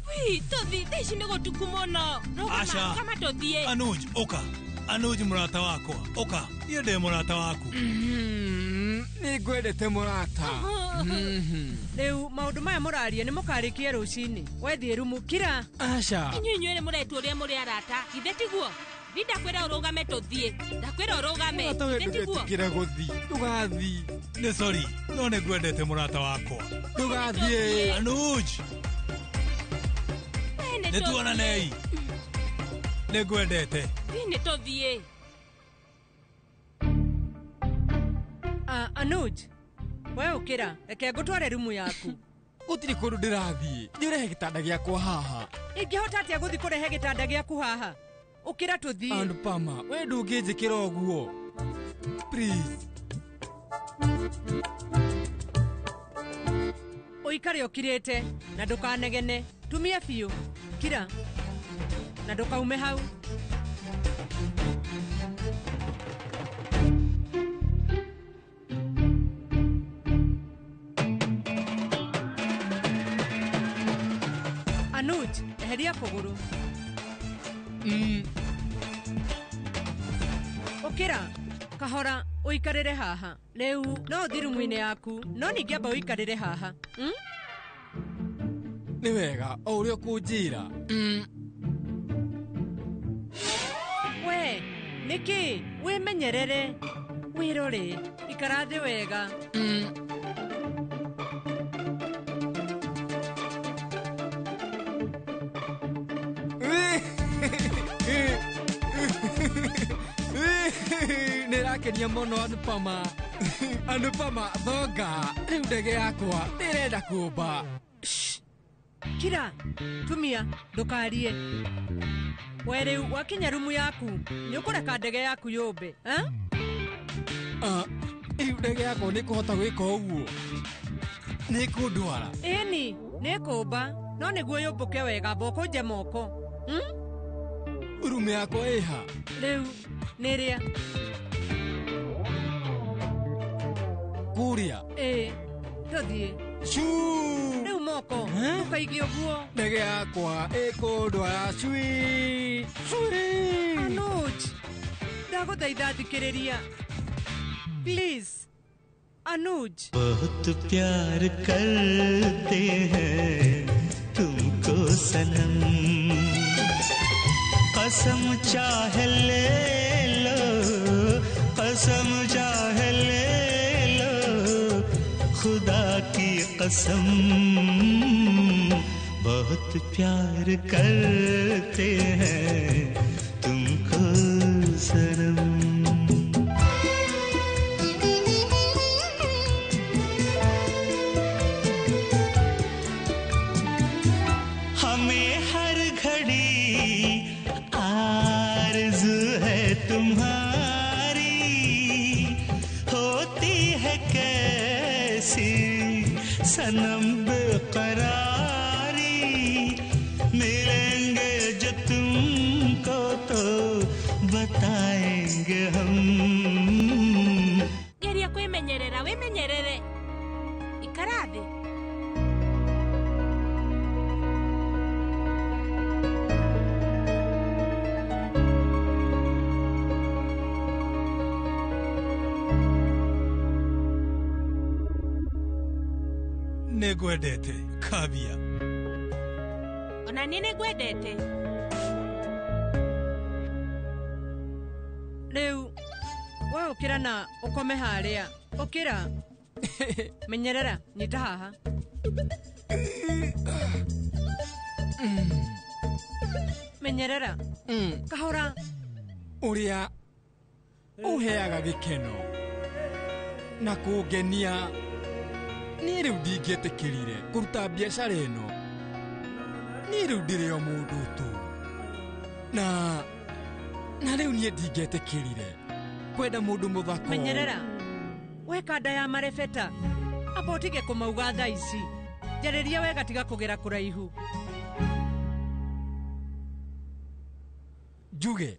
Wi, tũthiĩ. Thaa ici nĩ gũtuku mũno. Rũgama, Asha. rũgama tũthiĩ. Anuj, ũka. Anuj mũrata wakwa, ũka, niĩ ndĩ mũrata waku. Nĩ ngwendete mũrata. Rĩu maũndũ maya mũraria nĩ mũkarĩkie rũcinĩ. Wethiĩ rumu kira. Aca. Inyuĩ inyuĩ mũretwo ũrĩa mũrĩ arata, githĩ tiguo? Thi ndakwĩra ũrũgame tũthiĩ. Ndakwĩra ũrũgame, Mũrata we githĩ tiguo? ndũgetikĩre gũthiĩ. Ndũgathiĩ. Nĩ sorry, no nĩ ngwendete mũrata wakwa. Ndũgathiĩ. Anuj, We nĩ nĩ tuonanei. Nĩ ngwendete. Thi nĩ tũthiĩ. Anuj, we ũkĩra, reke ngũtware rumu yaku. Gũtirĩ kũndũ ndĩrathiĩ. Thiĩ ũrehe gĩtanda gĩakwa haha. Ingĩhota atĩa gũthiĩ kũrehe gĩtanda gĩaku haha? Ũkĩra tũthiĩ. Anupama, we ndũngĩnjĩkĩra ũguo. Please. Ũikare ũkirĩte na ndũkanegene. Tumia biũ. Kira. Na ndũkaume hau. Anuj, eheria kũgũrũ. Ũkĩra, kahora ũikarĩre haha. Rĩu no ũthiĩ rumu-inĩ yaku, no ningĩ amba ũikarĩre haha. Nĩ wega, o ũrĩa ũkũnjĩra. We, nĩkĩ? Wĩmenyerere. Wĩrore, ikara thĩ wega. Nĩ ĩrakenia mũno Anupama. Anupama, thonga. Rĩu ndege yakwa nĩ ĩrenda kũũmba. Kira, tumia, ndũkarie. We rĩu wakinya rumu yaku, nĩ ũkũreka ndege yaku yũmbe, eh? Rĩu ndege yakwa nĩ ĩkũhota gwĩka ũguo? Nĩ ĩkũndwara? Ĩni, nĩ ĩkũmba, no nĩguo yũmbũke wega amba ũkũnje moko. Rumu yakwa ĩha? Rĩu, nĩ ĩrĩa. Kũrĩa? Ĩĩ, tũthiĩ. Cuu! Rĩu moko, ndũkaige ũguo. Ndege yakwa ĩkũndwara cui! Cui! Anuj, ndagũthaitha thikĩrĩria. Please, Anuj. बहुत प्यार करते हैं तुमको सनम, कसम चाहे ले लो, कसम चाहे ले लो, खुदा की कसम, बहुत प्यार करते हैं तुमको सनम। हमें हर घड़ी आरज़ू है तुम्हारी, होती है कैसी सनम बेकरारी, मिलेंगे जो तुमको तो बताएंगे हम। Geria kwĩmenyerera, wĩmenyerere. Ikara thĩ. Nĩ ngwendete, Kavya. Ona niĩ nĩ ngwendete. Rĩu, we ũkĩra na ũkome harĩa. Ũkĩra. Menyerera, nyita haha. Menyerera. Kahora. Ũrĩa ũheaga gĩkeno na kũngenia. Niĩ rĩu ndingĩetĩkĩrire kũruta biacara ĩno. Niĩ rĩu ndĩrĩ o mũndũ tu. Na rĩu niĩ ndingĩetĩkĩrire kwenda mũndũ mũthaka. Menyerera. We kanda ya marebeta. Amba ũtige kũmauga thaa ici. Njarĩria wega tiga kũgera kũraihu. Njuge.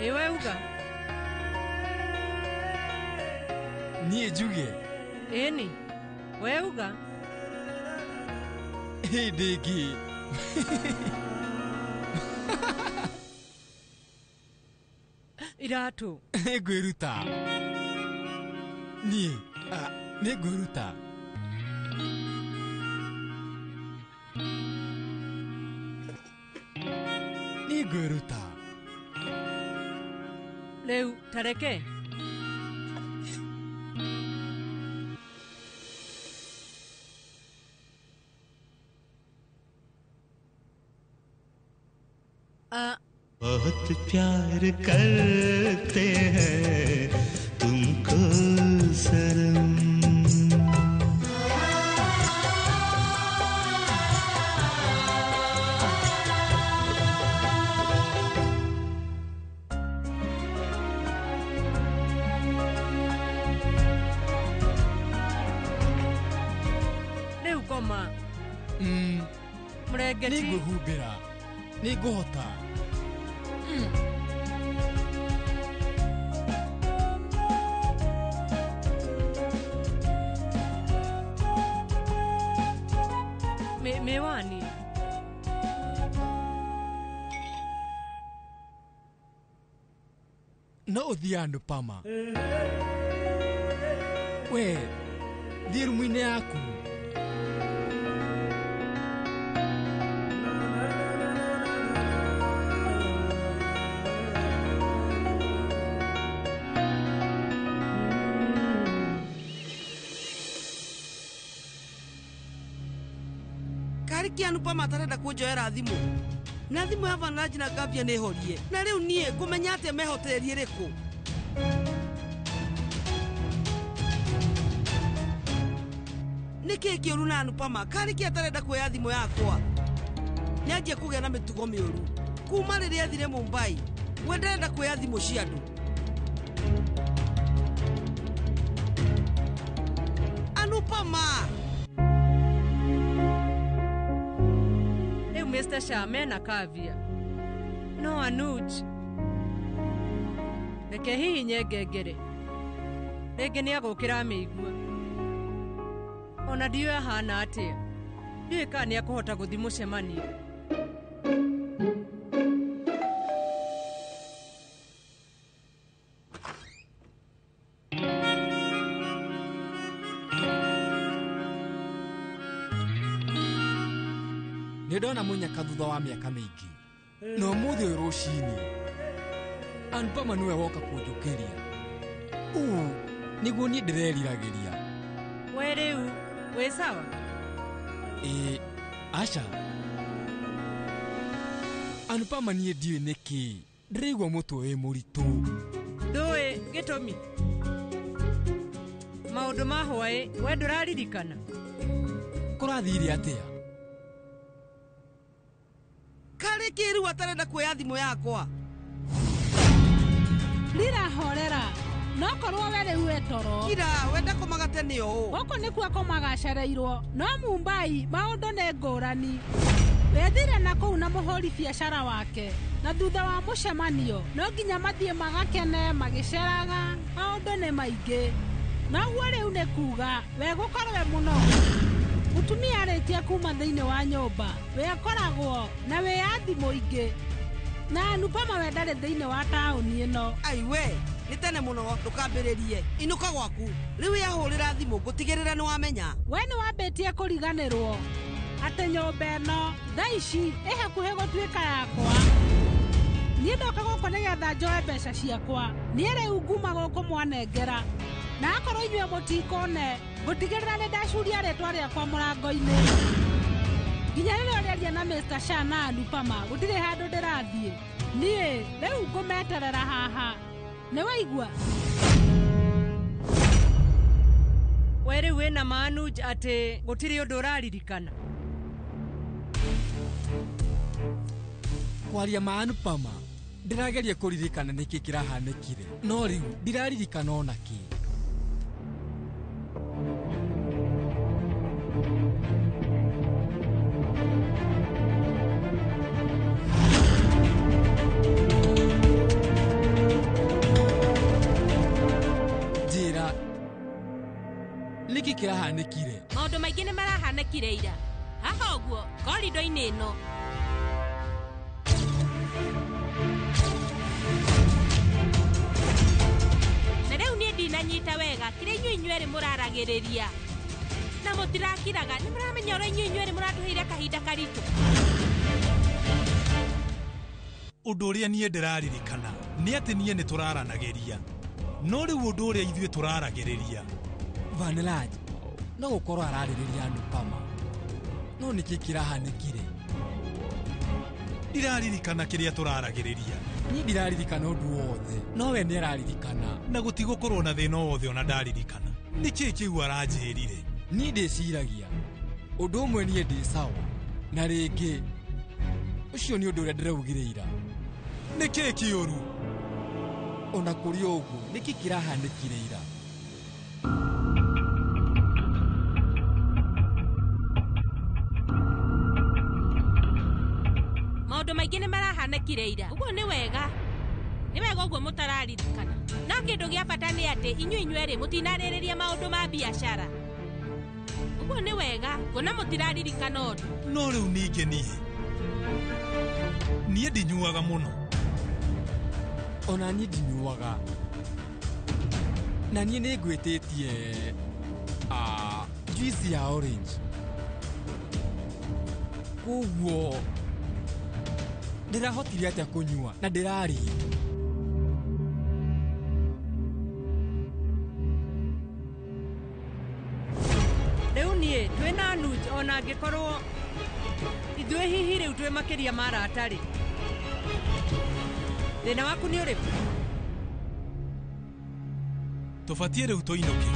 Ĩ we uga. Niĩ njuge. Ĩni, we uga. Hĩndĩ ĩngĩ. Iratũ. Nĩngwĩruta. Niĩ nĩngwĩruta. Nĩngwĩruta. Rĩu tareke. बहुत प्यार करते हैं तुमको शर्म। Rĩu koma. Mũrengeti. Nĩngwĩhumbĩra. Nĩngũhota. Miwani. No ũthiĩ Anupama. We thiĩ rumu-inĩ yaku. Anupama atarenda kunjoera thimu na thimu ya Vanraj na Gavia nĩ horie na rĩu niĩ ngũmenya atĩa me hoteli ĩrĩkũ. Nĩkĩĩ kĩũru na Anupama? Karĩ kĩ atarenda kuoya thimũ yakwa? Nĩanjie kũgĩa na mĩtugo mĩũru kuma rĩrĩa athire Mumbai. We ndarenda kuoya thimũ cia andũ. Anupama. Mr. Shah mena Kavya. No Anuj. Reke hihinye ngengere. Rĩngĩ nĩagũkĩra amĩigua. Ona ndiũĩ ahana atĩa. Ndiũĩ kana nĩekũhota gũthiĩ mũcemanio. Nĩndona mũnyaka thutha wa mĩaka mĩingĩ. Na ũmũthĩ ũyũ rũcinĩ Anupama nĩwe woka kũnjũkĩria. Ũũ nĩguo niĩ ndĩreriragĩria. We rĩu wĩ sawa? Ĩĩ, aca. Anupama niĩ ndiũĩ nĩkĩ ndĩraigua mũtwe wĩ mũritũ. Ndũĩ gĩtũmi? Maũndũ ma hwaĩ we ndũraririkana? Kũrathire atĩa? Karĩ kĩrĩu atarenda kuoya thimũ yakwa. Rira horera. No korwo we rĩu wĩ toro. Kira wenda komaga tene ũũ. Gũkũ nĩkuo akomaga acereirwo. No Mumbai maũndũ nĩ ngũrani. Wethire na kũu na mũhũri biacara wake. Na thutha wa mũcemanio no nginya mathiĩ magakene magĩceraga. Maũndũ nĩ maingĩ. Noguo rĩu nĩ kuga we gũkorwo we mũno. Mũtumia arĩtie kuma thĩinĩ wa nyũmba we akoragwo na wĩyathi mũingĩ. Na Anupama we ndarĩ thĩinĩ wa taũni ĩno. Ai we nĩ tene mũno ndũkambĩrĩrie. Inũka gwaku. Rĩu yahũrĩra thimũ ngũtigĩrĩra nĩ wamenya. We nĩ wambĩtie kũriganĩrwo atĩ nyũmba ĩno thaa ici ĩ hakuhĩ gũtuĩka yakwa. Niĩ ndoka gũkũ nĩgetha njoe mbeca ciakwa. Niĩ rĩu nguma gũkũ mwanengera. Na akorwo inyuĩ mũtikũne ngũtigĩrĩra nĩ ndacuria rĩtwa rĩakwa mũrango-inĩ. Nginya rĩrĩa ũrĩaria na Mr. Shah na Anupama gũtirĩ handũ ndĩrathiĩ. Niĩ rĩu ngũmeterera haha. Nĩ waigua? We rĩu wĩna ma Anuj atĩ gũtirĩ ũndũ ũraririkana? Kwaria ma Anupama ndĩrageria kũririkana nĩkĩ kĩrahanĩkire no rĩu ndiraririkana ona kĩ. Njĩra nĩkĩ kĩrahanĩkire? Maũndũ maingĩ nĩ marahanĩkire ira. Haha ũguo korido-inĩ ĩno. inyuĩ inyuerĩ mũraragĩrĩria na mũtirakiraga nĩ mũramenya ũrĩa inyuĩ inyuerĩ mũratũheire kahinda karitũ. Ũndũ ũrĩa niĩ ndĩraririkana nĩ atĩ niĩ nĩ tũraranagĩria, no rĩu ũndũ ũrĩa ithuĩ tũraragĩrĩria. Vanilaj no gũkorwo ararĩrĩria Anupama, no nĩkĩ kĩrahanĩkire? Ndiraririkana kĩrĩa tũraragĩrĩria. Niĩ ndiraririkana ũndũ wothe, no we nĩ araririkana. Na gũtigũkorwo na thĩna o wothe ona ndaririkana. Nĩkĩ kĩu aranjĩrire? Niĩ ndĩciragia ũndũ ũmwe, niĩ ndĩ sawa, na rĩngĩ ũcio nĩ ũndũ ũrĩa ndĩraugire ira. Nĩkĩ kĩũru? Ona kũrĩ ũguo, nĩkĩ kĩrahanĩkire ira? Maũndũ maingĩ nĩ marahanĩkire ira. Ũguo nĩ wega. Nĩ wega ũguo mũtararirikana. No kĩndũ gĩa bata nĩ atĩ inyuĩ inyuerĩ mũtinarĩrĩria maũndũ ma biacara. Ũguo nĩ wega kuona mũtiraririkana ũndũ. No rĩu ningĩ niĩ ndinyuaga mũno. Ona niĩ ndinyuaga. Na niĩ nĩ ngwĩtĩtie juice ya orange. Koguo ndĩrahotire atĩa kũnyua na ndĩrarĩ. Rĩu niĩ twĩna Anuj ona angĩkorwo ithuĩ hihi rĩu twĩ makĩria ma arata-rĩ, thĩna waku nĩ ũrĩkũ? Tũbatiĩ rĩu tũinũke.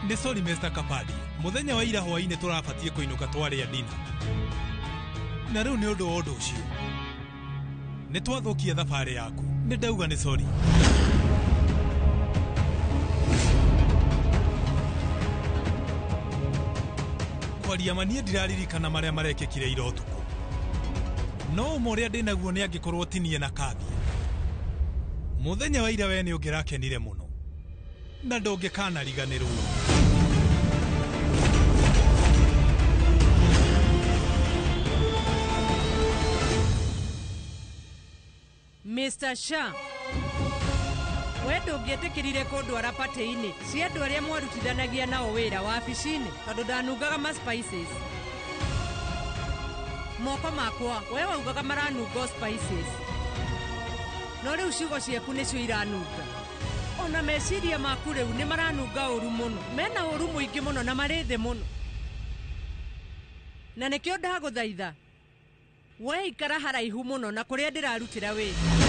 Nĩ sorry Mr. Kapadia, mũthenya wa ira hwaĩ-inĩ tũrabatiĩ kũinũka twarĩa dina. Na rĩu nĩ ũndũ wa ũndũ ũcio nĩ twathũkia thabarĩ yaku. Nĩ ndauga nĩ sorry. Kwaria ma niĩ ndiraririkana marĩa marekĩkire ira ũtukũ. No ũmwe ũrĩa ndĩnaguo nĩ angĩkorwo ti niĩ na Kathia. Mũthenya wa ira we nĩ ũngĩrakenire mũno na ndũngĩkanariganĩrwo. Mr. Shah, we ndũngĩetĩkĩrire kũndwara patĩ-inĩ cia andũ arĩa mwarutithanagia nao wĩra wabici-inĩ tondũ ndanungaga ma spices. Moko makwa we waugaga maranunga o spices, no rĩu ciugo ciaku nĩcio iranunga. Ona meciria maku rĩu nĩ maranunga ũru mũno, mena ũru mũingĩ mũno na marĩ thĩ mũno, na nĩkĩo ndagũthaitha we ikara haraihu mũno na kũrĩa ndĩrarutĩra wĩra.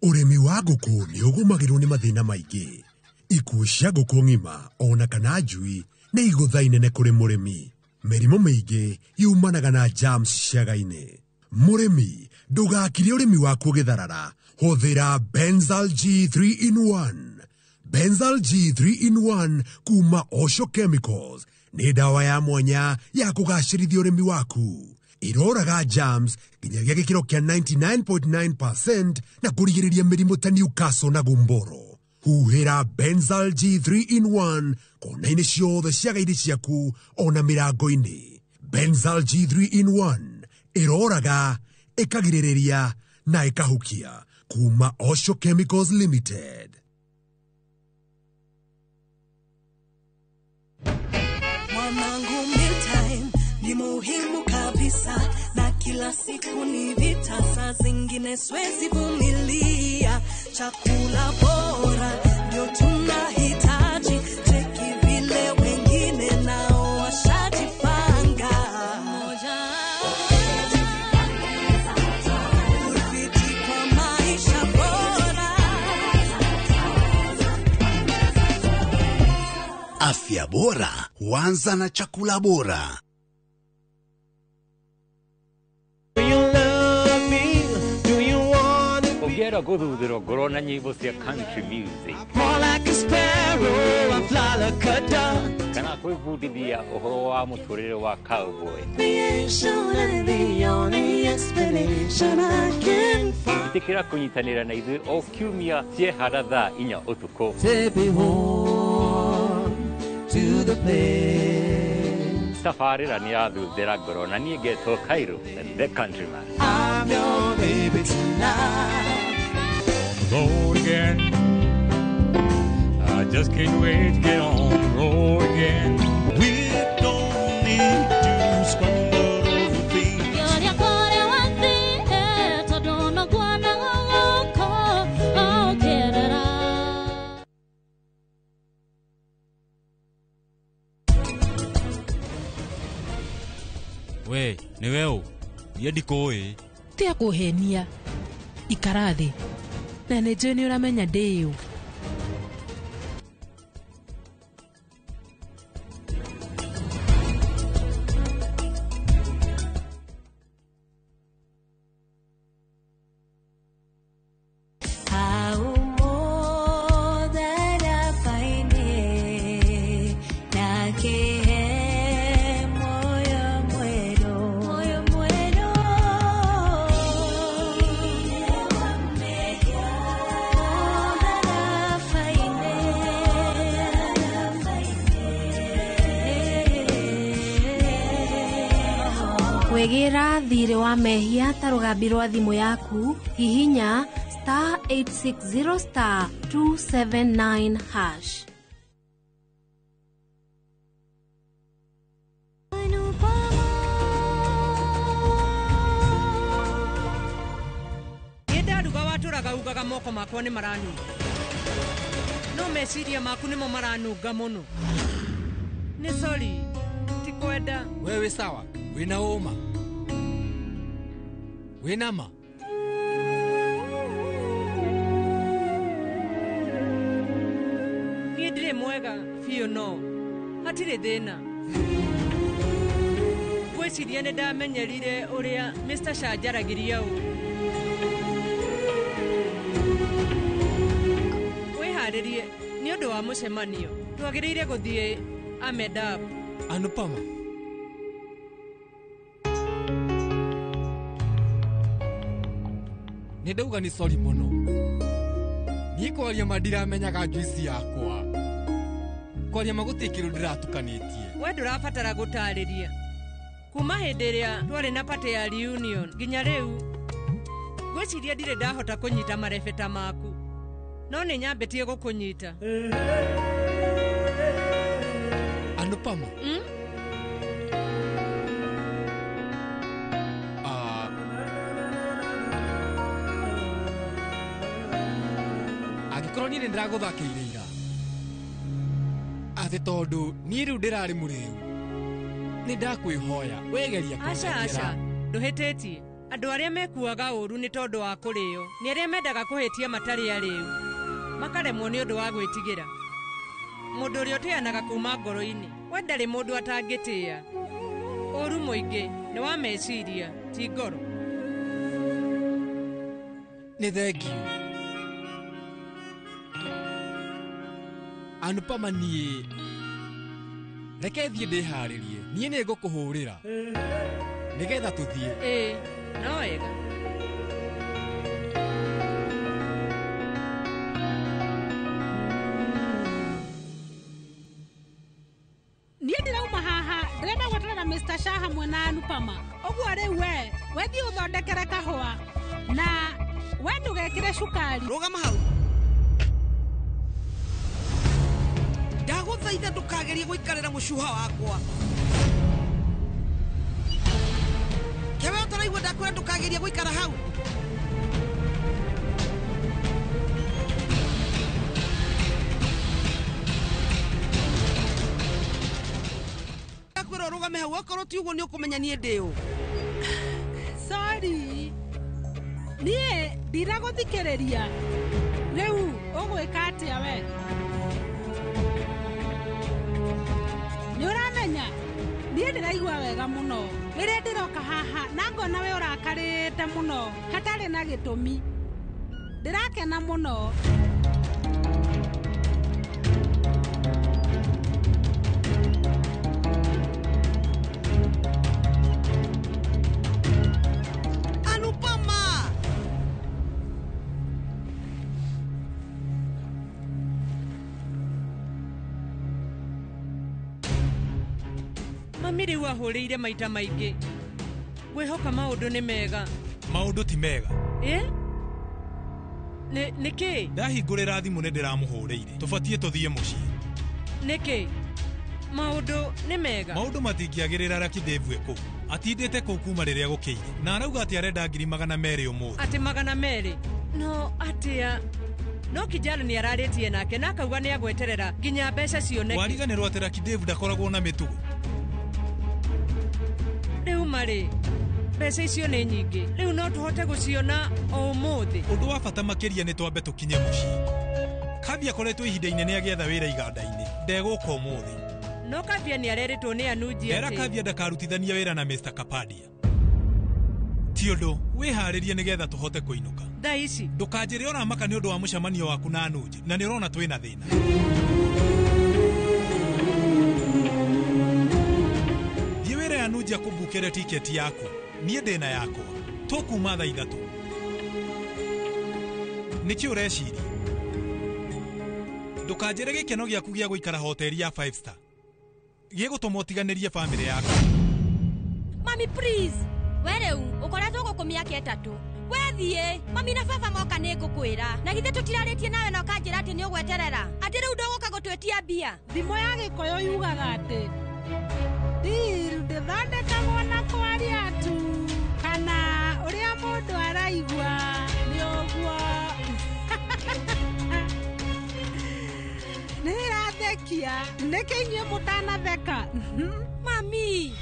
Ũrĩmi wa ngũkũ nĩ ũgũmagĩrwo nĩ mathĩna maingĩ. Ikuũ cia ngũkũ ng'ima ona kana njui nĩ igũtha inene kũrĩ mũrĩmi. Mĩrimũ mĩingĩ yumanaga na germs ciaga-inĩ. Mũrĩmi ndũgakire ũrĩmi waku ũgĩtharara. Hũthĩra Benzal G3 in 1. Benzal G3 in 1 kuma Osho Chemicals nĩ ndawa ya mwanya ya kũgacĩrithia ũrĩmi waku. Iroraga germs nginyagia gĩkĩro kĩa 99.9% na kũrigĩrĩria mĩrimũ ta Newcastle na gumboro. Huhĩra Benzal G3 in 1 kona-inĩ ciothe ciaga-inĩ ciaku ona mĩrango-inĩ. Benzal G3 in 1 ĩroraga, ĩkagirĩrĩria na ĩkahukia kuma Osho Chemicals Limited. Mwanangu, mealtime ni muhimu kabisa, na kila siku ni vita, saa zingine siwezi vumilia. Chakula bora ndio tunahitaji, cheki vile wengine nao washajipanga. Urafiki kwa maisha bora. Afya bora huanza na chakula bora. Ũngĩenda gũthuthĩrwo ngoro na nyĩmbo cia country music More like a sparrow, I fly like a dove. kana kwĩbundithia ũhoro wa mũtũrĩre wa cowboy. The ancient and the only explanation I can Ĩtĩkĩra kũnyitanĩra na ithuĩ o kiumia ciehara thaa 4 ũtukũ. Take me home to the place. Tabarĩra nĩ yathuthĩra ngoro na niĩ ngetwo Cairo the Countryman. I'm your baby tonight. On the road again. I just can't wait to get on the road again. We don't need to stumble over things. We, nĩ we ũ? Niĩ ndikũĩ. Tiga kũhenia. Ikara thĩ. Na nĩ njũĩ nĩ ũramenya ndĩ ũ. Kwĩgĩra thirĩ wa mehia ta rũgambi rwa thimũ yaku, hihinya *860 *279#. Niĩ ndaruga watũraga ugaga moko makwa nĩ maranunga. No meciria maku nĩmo maranunga mũno. Nĩ sorry, ti kwenda. We wĩ sawa? Wĩna ũma? Wĩna ma? Niĩ ndirĩ mwega biũ no hatirĩ thĩna. Ngwĩciria nĩ ndamenyerire ũrĩa Mr. Shah anjaragĩria ũũ. Wĩharĩrie nĩ ũndũ wa mũcemanio. Twagĩrĩire gũthiĩ Ahmedabad. Anupama. Nĩ ndauga nĩ sorry mũno. Niĩ kwaria ma ndiramenyaga juice yakwa. Kwaria ma gũtirĩ kĩndũ ndĩratukanĩtie. We ndũrabatara gũtarĩria. Kuma hĩndĩ ĩrĩa twarĩ na party ya reunion nginya rĩu, ngwĩciria ndirĩ ndahota kũnyita marebeta maku. No nĩ nyambĩtie gũkũnyita. Anupama. Angĩkorwo niĩ nĩ ndĩragũthakĩire ira, atĩ tondũ niĩ rĩu ndĩrarĩ mũrĩu, nĩ ndakwĩhoya wĩgeria Aca aca, ndũhĩtĩtie. Andũ arĩa mekuaga ũru nĩ tondũ wa kũrĩo, nĩ arĩa mendaga kũhĩtia matarĩ arĩu, makaremwo nĩ ũndũ wa gwĩtigĩra. Mũndũ ũrĩa ũtĩanaga kuma ngoro-inĩ, we ndarĩ mũndũ atangĩtĩa. Ũru mũingĩ nĩ wa meciria, ti ngoro. Nĩ thengiũ. Anupama niĩ reke thiĩ ndĩharĩrie, niĩ nĩ ngũkũhũrĩra nĩgetha tũthiĩ. Ĩĩ, no wega. Niĩ ndĩrauma haha, ndĩrenda gweterera Mr. Shah hamwe na Anupama. Ũguo rĩu we, wethiĩ ũthondekere kahũa na we ndũgekĩre cukari. Rũgama hau. Ndagũthaitha ndũkagerie gũikarĩra mũcuha wakwa. Kewe ũtaraigua ndakwĩra ndũkagerie gũikara hau. Ndakwĩra ũrũgame hau, okorwo ti ũguo nĩ ũkũmenya niĩ ndĩ ũ. Sorry. Niĩ ndiragũthikĩrĩria. Rĩu ũgwĩka atĩa we? Nĩ ũramenya niĩ ndĩraigua wega mũno. Rĩrĩa ndĩroka haha na ngona we ũrakarĩte mũno hatarĩ na gĩtũmi. Ndĩrakena mũno. Anupama. Mami rĩu ahũrĩire maita maingĩ. Ngwĩhoka maũndũ nĩ mega. Maũndũ ti mega. Ĩ? Nĩ kĩ? Ndahingũrĩra thimũ nĩ ndĩramũhũrĩire. Tũbatiĩ tũthiĩ mũciĩ. Nĩkĩ? Maũndũ nĩ mega. Maũndũ matingĩagĩrĩra Lucky Dave kũu. Atindĩte kũu kuma rĩrĩa gũkĩire. Na arauga atĩ arenda 200,000 ũmũthĩ. Atĩ 200? No atĩa? No Kijana nĩ ararĩtie nake na akauga nĩ agweterera nginya mbeca cioneke. Wariganĩrwo atĩ Lucky Dave ndakoragwo na mĩtugo. Rĩu marĩ mbeca icio nĩ nyingĩ. Rĩu no tũhote gũciona o ũmũthĩ. Ũndũ wa bata makĩria nĩ twambe tũkinye mũciĩ. Kavya akoretwo ihinda inene agĩetha wĩra iganda-inĩ. Ndegũka ũmũthĩ. No Kavya nĩ arerĩtwo nĩ Anuji atĩ Era Kavya ndakarutithania wĩra na Mr. Kapadia. Ti ũndũ, wĩharĩrie nĩgetha tũhote kũinũka. Thaa ici ndũkanjĩre ũramaka nĩ ũndũ wa mũcemanio waku na Anuji, na nĩ ũrona twĩna thĩna. Thiĩ wĩre Anuji akũmbukĩre tiketi yaku. Niĩ ndĩna yakwa. Tũkuma thaa 3. Nĩkĩ ũreciria? Ndũkanjĩre gĩkeno gĩaku gĩa gũikara hoteli ya 5 star gĩgũtũma ũtiganĩrie bamĩrĩ yaku. Mami please, we rĩu ũkoretwo gũkũ mĩaka 3. We thiĩ, mami na baba moka nĩ ngũkwĩra. Na githĩ tũtirarĩtie nawe na ũkanjĩra atĩ nĩ ũgweterera. Atĩ rĩu ndũgũka gũtwĩtia mbia. Thimo ya Gĩkũyũ yugaga atĩ deal ndĩthondekagwo na kwaria tu kana ũrĩa mũndũ araigua nĩ ũguo. Nĩ ĩrathekia, nĩkĩ inyuĩ mũtanatheka? Mami.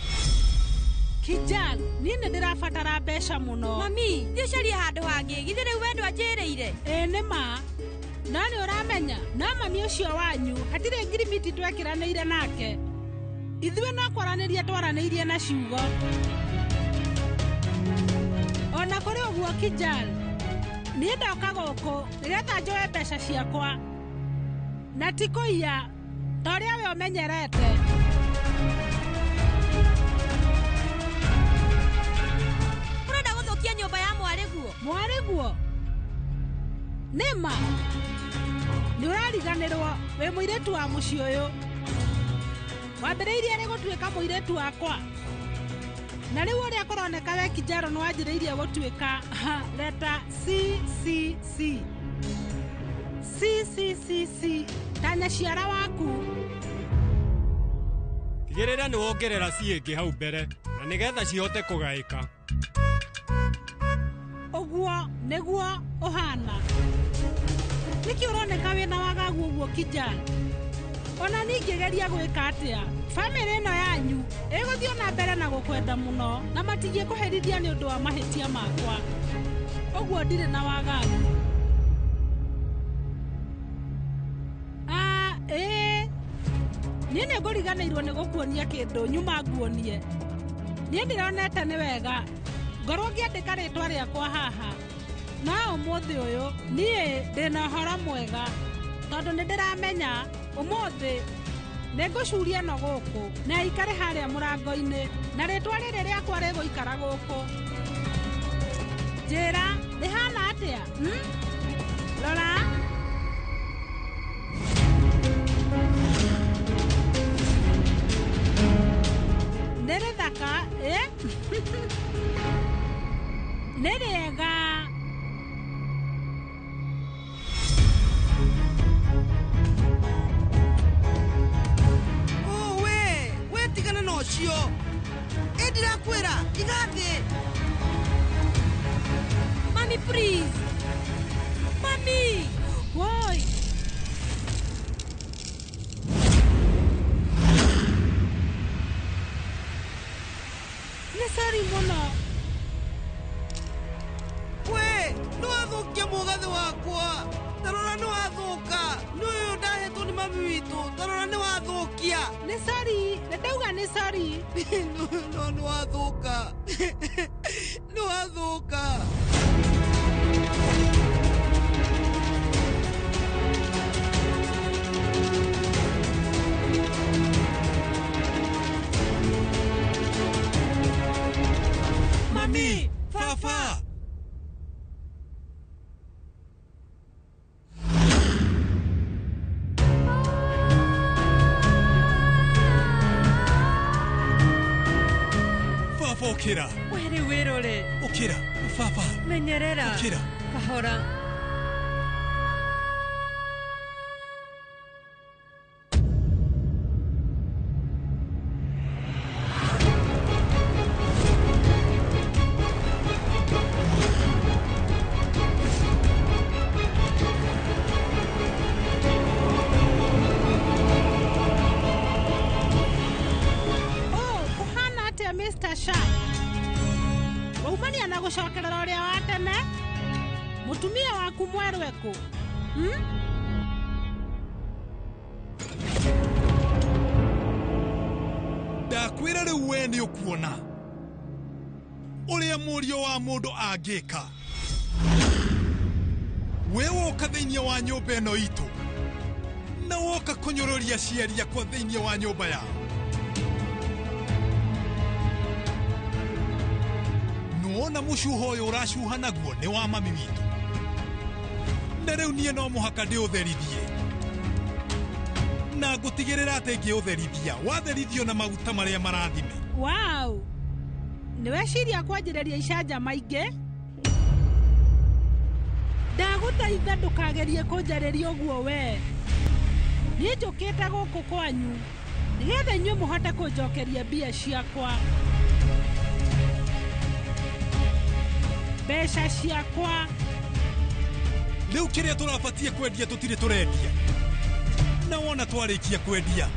Kijal, niĩ nĩ ndĩrabatara mbeca mũno. Mami, thiĩ ũcarie handũ hangĩ, githĩ rĩu we ndwanjĩrĩire? Ĩĩ nĩ ma. No nĩ ũramenya, no mami ũcio wanyu hatirĩ ngirimiti twekĩranĩire nake. Ithuĩ no kwaranĩria twaranĩirie na ciugo. Ona kũrĩ ũguo Kijal, niĩ ndoka gũkũ nĩgetha njoe mbeca ciakwa. Na ti kũiya ta ũrĩa we ũmenyerete. Ũrenda gũthũkia nyũmba ya mwarĩguo? Mwarĩguo? Nĩ ma. Nĩ ũrariganĩrwo wĩ mũirĩtu wa mũciĩ ũyũ. Wambĩrĩirie rĩ gũtuĩka mũirĩtu wakwa? Na rĩu ũrĩa kũroneka we Kijaro nĩ wanjĩrĩirie gũtuĩka leta CCC. CCCC ta nyaciara waku. Tigĩrĩra nĩ wongerera ciĩngĩ hau mbere na nĩgetha cihote kũgaĩka. Ũguo nĩguo ũhana. Nĩkĩ ũroneka wĩna wagagu ũguo Kijana? Ona ningĩgeria gwĩka atĩa? Bamĩrĩ ĩno yanyu ĩgũthiĩ na mbere na gũkwenda mũno na matingĩkũherithia nĩ ũndũ wa mahĩtia makwa. Ũguo ndirĩ na wagagu. Niĩ nĩ ngũriganĩirwo nĩ gũkuonia kĩndũ nyuma nguonie. Niĩ ndĩronete nĩ wega ngorwo ngĩandĩka rĩtwa rĩakwa haha. No ũmũthĩ ũyũ niĩ ndĩna ũhoro mwega tondũ nĩ ndĩramenya ũmũthĩ nĩ ngũcuria no gũkũ na ikare harĩa mũrango-inĩ na rĩtwa rĩrĩ rĩakwa rĩgũikara gũkũ. Njĩra rĩhana atĩa? Rora. Nĩ rĩthaka, ĩ? Nĩ rĩega. Oh, we tigana na ũcio. Ĩ ndĩrakwĩra, iga thĩ. Mami please. Mami. Woi. Nĩ sorry mũno. We, nĩ wathũkia mũgathĩ wakwa. Ta rora nĩ wathũka. Nĩ ũyũ ndahetwo nĩ mami witũ. Ta rora nĩ wathũkia. Nĩ sorry, nĩ ndauga nĩ sorry. No nĩ wathũka. Nĩ wathũka. Mami, Fafa. We rĩu wĩrore. Ũkĩra baba. Menyerera. Ũkĩra. Kahora. Oh, ũhana atĩa Mr. Sharp? Waumania na gũcokerera ũrĩa wa tene? Mũtumia waku mwerũ ekũ? Ndakwĩra rĩu we nĩ ũkuona ũrĩa mũriũ wa mũndũ angĩka. We woka thĩinĩ wa nyũmba ĩno itũ na woka kũnyũrũria aciari akwa thĩinĩ wa nyũmba yao. Nĩwona mũcuho ũyũ ũracuha naguo nĩ wa mami witũ, na rĩu niĩ no mũhaka ndĩũtherithie na ngũtigĩrĩra atĩ ngĩũtherithia watherithio na maguta marĩa marathime. Wow! Nĩweciria kwanjĩrĩria icanjama ingĩ? Ndagũthaitha ndũkagerie kũnjarĩria ũguo we. Niĩ njũkĩte gũkũ kwanyu nĩgetha inyuĩ mũhote kũnjokeria mbia ciakwa. Mbeca ciakwa. Rĩu kĩrĩa tũrabatie kwendia tũtirĩ tũrendia, na wona twarĩkia kwendia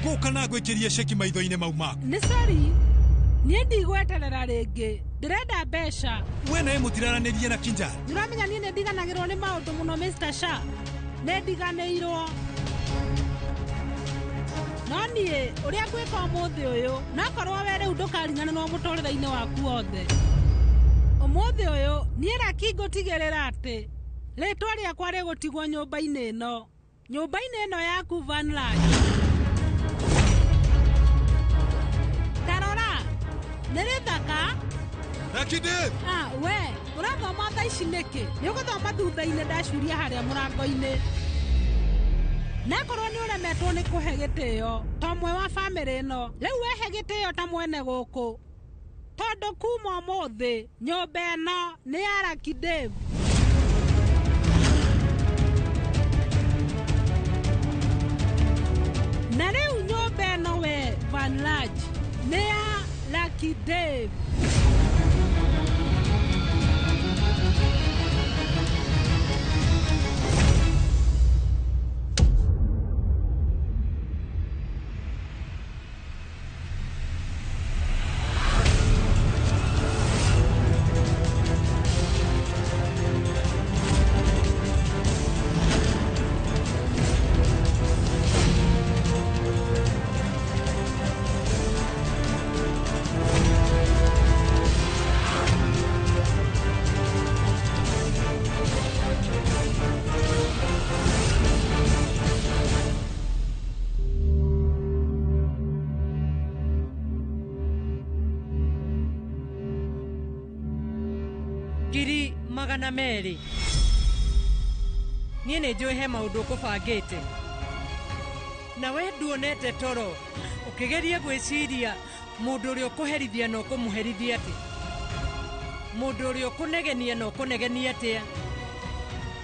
ngũka na ngwĩkĩrie ceki maitho-inĩ mau maku. Nĩ sorry, niĩ ndigweterera rĩngĩ, ndĩrenda mbeca. We nawe mũtiraranĩrie na Kinjari. Nĩũramenya niĩ nĩndiganagĩrwo nĩ maũndũ mũno Mr. Shah. Nĩndiganĩirwo. No niĩ ũrĩa ngwĩka ũmũthĩ ũyũ, nakorwo we rĩu ndũkariganĩrwo mũtũrĩre-inĩ waku wothe. Ũmũthĩ ũyũ niĩ Lucky ngũtigĩrĩra atĩ rĩtwa rĩakwa rĩgũtigwo nyũmba-inĩ ĩno, nyũmba-inĩ ĩno yaku Vanraj. Ta rora, nĩ rĩthaka. Lucky Dave. Ah, we ũrathoma thaa ici nĩkĩ? Nĩ ũgũthoma thutha-inĩ ndacuria harĩa mũrango-inĩ. Nakorwo nĩ ũremetwo nĩ kũhe gĩtĩo ta ũmwe wa bamĩrĩ ĩno, rĩu wehe gĩtĩo ta mwene gũkũ, tondũ kuma ũmũthĩ nyũmba ĩno nĩ ya Lucky Dave. Na rĩu nyũmba ĩno we Vanraj nĩ ya Lucky Dave. 200. Niĩ nĩ njũĩ he maũndũ ũkũbangĩte na we nduonete toro ũkĩgeria gwĩciria mũndũ ũrĩa ũkũherithia na ũkũmũherithia atĩa, mũndũ ũrĩa ũkũnegenia na ũkũnegenia atĩa.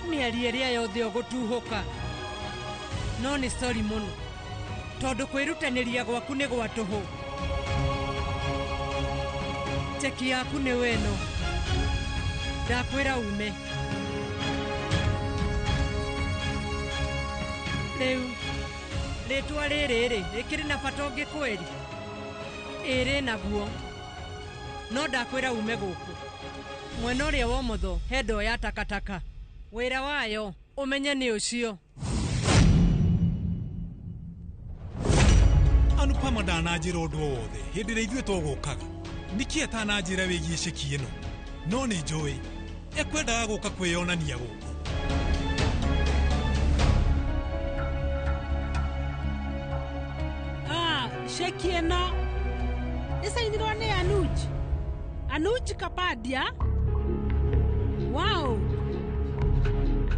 Mĩario ĩrĩa yothe ũgũtuhũka no nĩ sorry mũno tondũ kwĩrutanĩria gwaku nĩ gwa tũhũ. Cheki yaku nĩ weno, ndakwĩra ume rĩu. Rĩtwa rĩrĩ rĩ rĩkĩrĩ na bata ũngĩkweri ĩrĩ naguo, no ndakwĩra ume gũkũ. Mwena ũrĩa wa ũmotho he ndoo ya takataka, wĩra wayo ũmenye nĩ ũcio. Anupama ndananjĩra ũndũ o wothe hĩndĩ ĩrĩa ithuĩ tũgũkaga. Nĩkĩ atananjĩra wĩgiĩ ceki ĩno? No nĩ njũĩ ekwendaga gũka kwĩyonania gũkũ. Ah, ceki ĩno ĩcainirwo nĩ Anuj. Anuj Kapadia. Wow,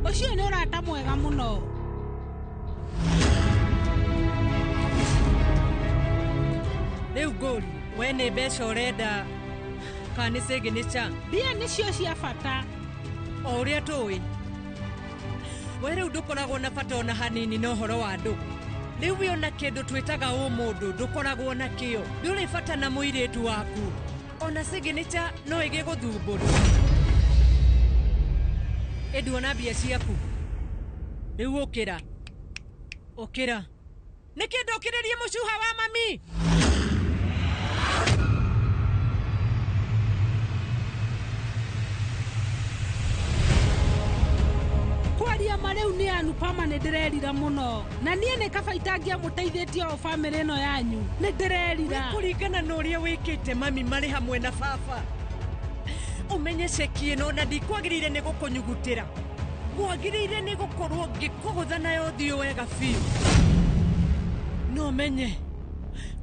ũcio nĩ ũrata mwega mũno. Rĩu ngũrie We nĩ mbeca ũrenda kana nĩ signature? Mbia nĩcio cia bata. O ũrĩa tũĩ, we rĩu ndũkoragwo na bata ona hanini na ũhoro wa ndũgũ. Rĩu we ona kĩndũ twĩtaga ũmũndũ ndũkoragwo nakĩo. Ndũrĩ bata na mũirĩtu waku. Ona signature no ĩgĩgũthumbũre. Ĩnduona mbia ciaku. Rĩu ũkĩra. Ũkĩra. Nĩkĩ ndũkĩrĩrie mũcuha wa mami? Kwaria ma rĩu nĩ Anupama nĩ ndĩrerira mũno. Na niĩ nĩ kaba itangĩamũteithĩtie o bamĩrĩ ĩno yanyu. Nĩ ndĩrerira. Kũringana na ũrĩa wĩkĩte mami marĩ hamwe na baba. Ũmenye ceki ĩno na ndikwagĩrĩire nĩ gũkũnyugutĩra. Kwagĩrĩire nĩ gũkorwo ngĩkũgũtha nayo ũthiũ wega biũ. No menye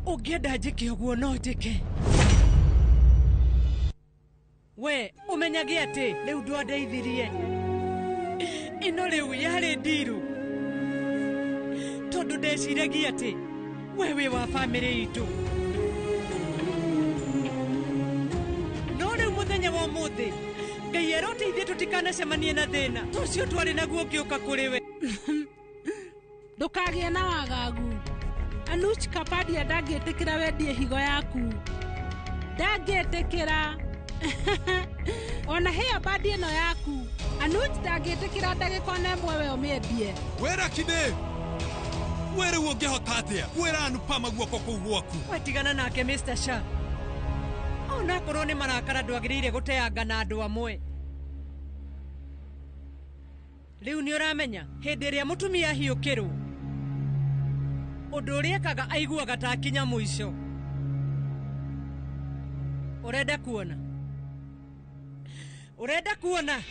ũngĩenda njĩke ũguo no njĩke. We ũmenyage atĩ rĩu ndwandeithirie. Ĩno rĩu yarĩ ndiru. Tondũ ndeciragia atĩ we wĩ wa bamĩrĩ itũ. No rĩu mũthenya wa ũmũthĩ Ngai aroteithie tũtikanacemanie na thĩna tũcio twarĩ naguo ngĩũka kũrĩ we. Ndũkagĩe na wagagu. Anuj Kapadia ndangĩtĩkĩra wendie higo yaku. Ndangĩtĩkĩra. Ona hĩa bandi ĩno yaku. Anuj ndangĩtĩkĩra ndagĩka ona ĩmwe we ũmĩendie. We Rakini, we rĩu ũngĩhota atĩa kwĩra Anupama guoko kũu gwaku? We tigana nake Mr. Shah. Onakorwo nĩ marakara ndwagĩrĩire gũteanga na andũ amwe. Rĩu nĩ ũramenya hĩndĩ ĩrĩa mũtumia ahiũkĩrwo ũndũ ũrĩa ekaga aiguaga ta akinya mũico. Ũrenda kuona? Ũrenda kuona?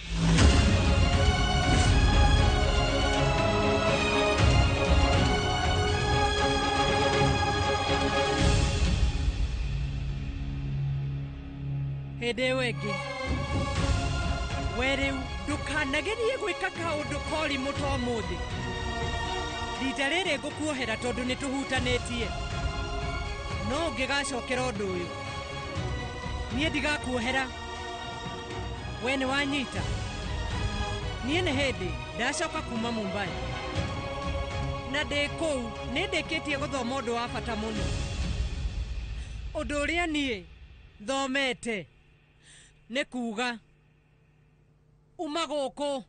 Hĩndĩ ĩyo ĩngĩ we rĩu ndũkanagerie gwĩka kaũndũ korimũ ta ũmũthĩ. Rita rĩrĩ ngũkuohera tondũ nĩ tũhutanĩtie. No ũngĩgacokera ũndũ ũyũ niĩ ndigakuohera. We nĩ wanyita. Niĩ nĩ hĩndĩ ndacoka kuma Mumbai. Na ndĩ kũu nĩ ndĩkĩtie gũthoma ũndũ wa bata mũno. Ũndũ ũrĩa niĩ thomete nĩ kuga uma gũkũ.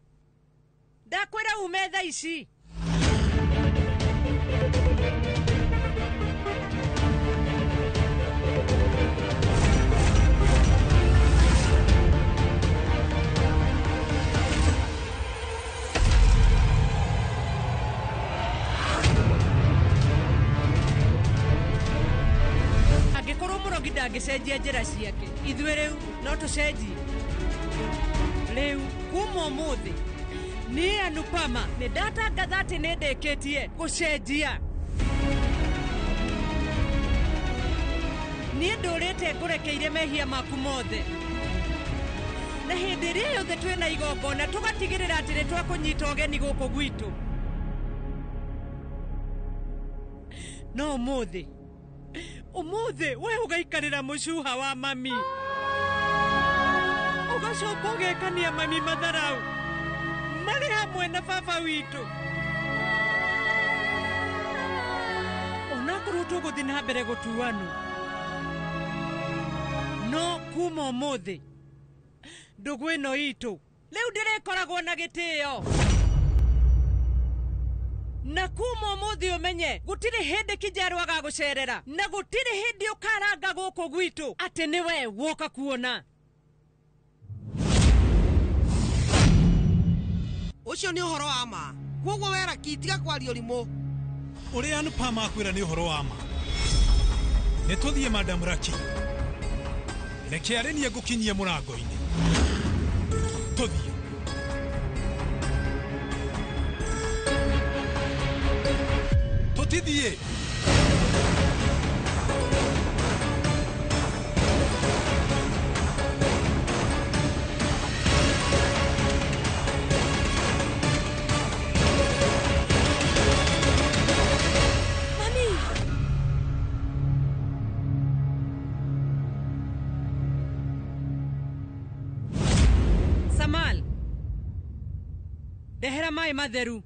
Ndakwĩra ume thaa ici. Angĩkorwo mũrogi ndangĩcenjia njĩra ciake, ithuĩ rĩu no tũcenjie. Rĩu kuma ũmũthĩ niĩ Anupama nĩ ndatangatha atĩ nĩ ndĩkĩtie gũcenjia. Niĩ ndũrĩte ngũrekeire mehia maku mothe. Na hĩndĩ ĩrĩa yothe twĩna igongona tũgatigĩrĩra atĩ nĩ twakũnyita ũgeni gũkũ gwitũ. No ũmũthĩ ũmũthĩ we ũgaikarĩra mũcuha wa mami. Ũgacoka ũgekania mami matharau marĩ hamwe na baba witũ. Onakorwo tũgũthiĩ na mbere gũtuanwo, no kuma ũmũthĩ ndũgũ ĩno itũ rĩu ndĩrĩkoragwo na gĩtĩo. Na kuma ũmũthĩ ũmenye gũtirĩ hĩndĩ Kijaru agagũcerera na gũtirĩ hĩndĩ ũkaranga gũkũ gwitũ atĩ nĩwe woka kuona. Ũcio nĩ ũhoro wa ma. Kwoguo we Raki tiga kwaria ũrimũ. Ũrĩa Anupama akwĩra nĩ ũhoro wa ma. Nĩ tũthiĩ Madam Raki. Reke arĩ niĩ ngũkinyie mũrango-inĩ. Tũthiĩ. Tũtithiĩ. Mami! Samal, ndehera maĩ matheru.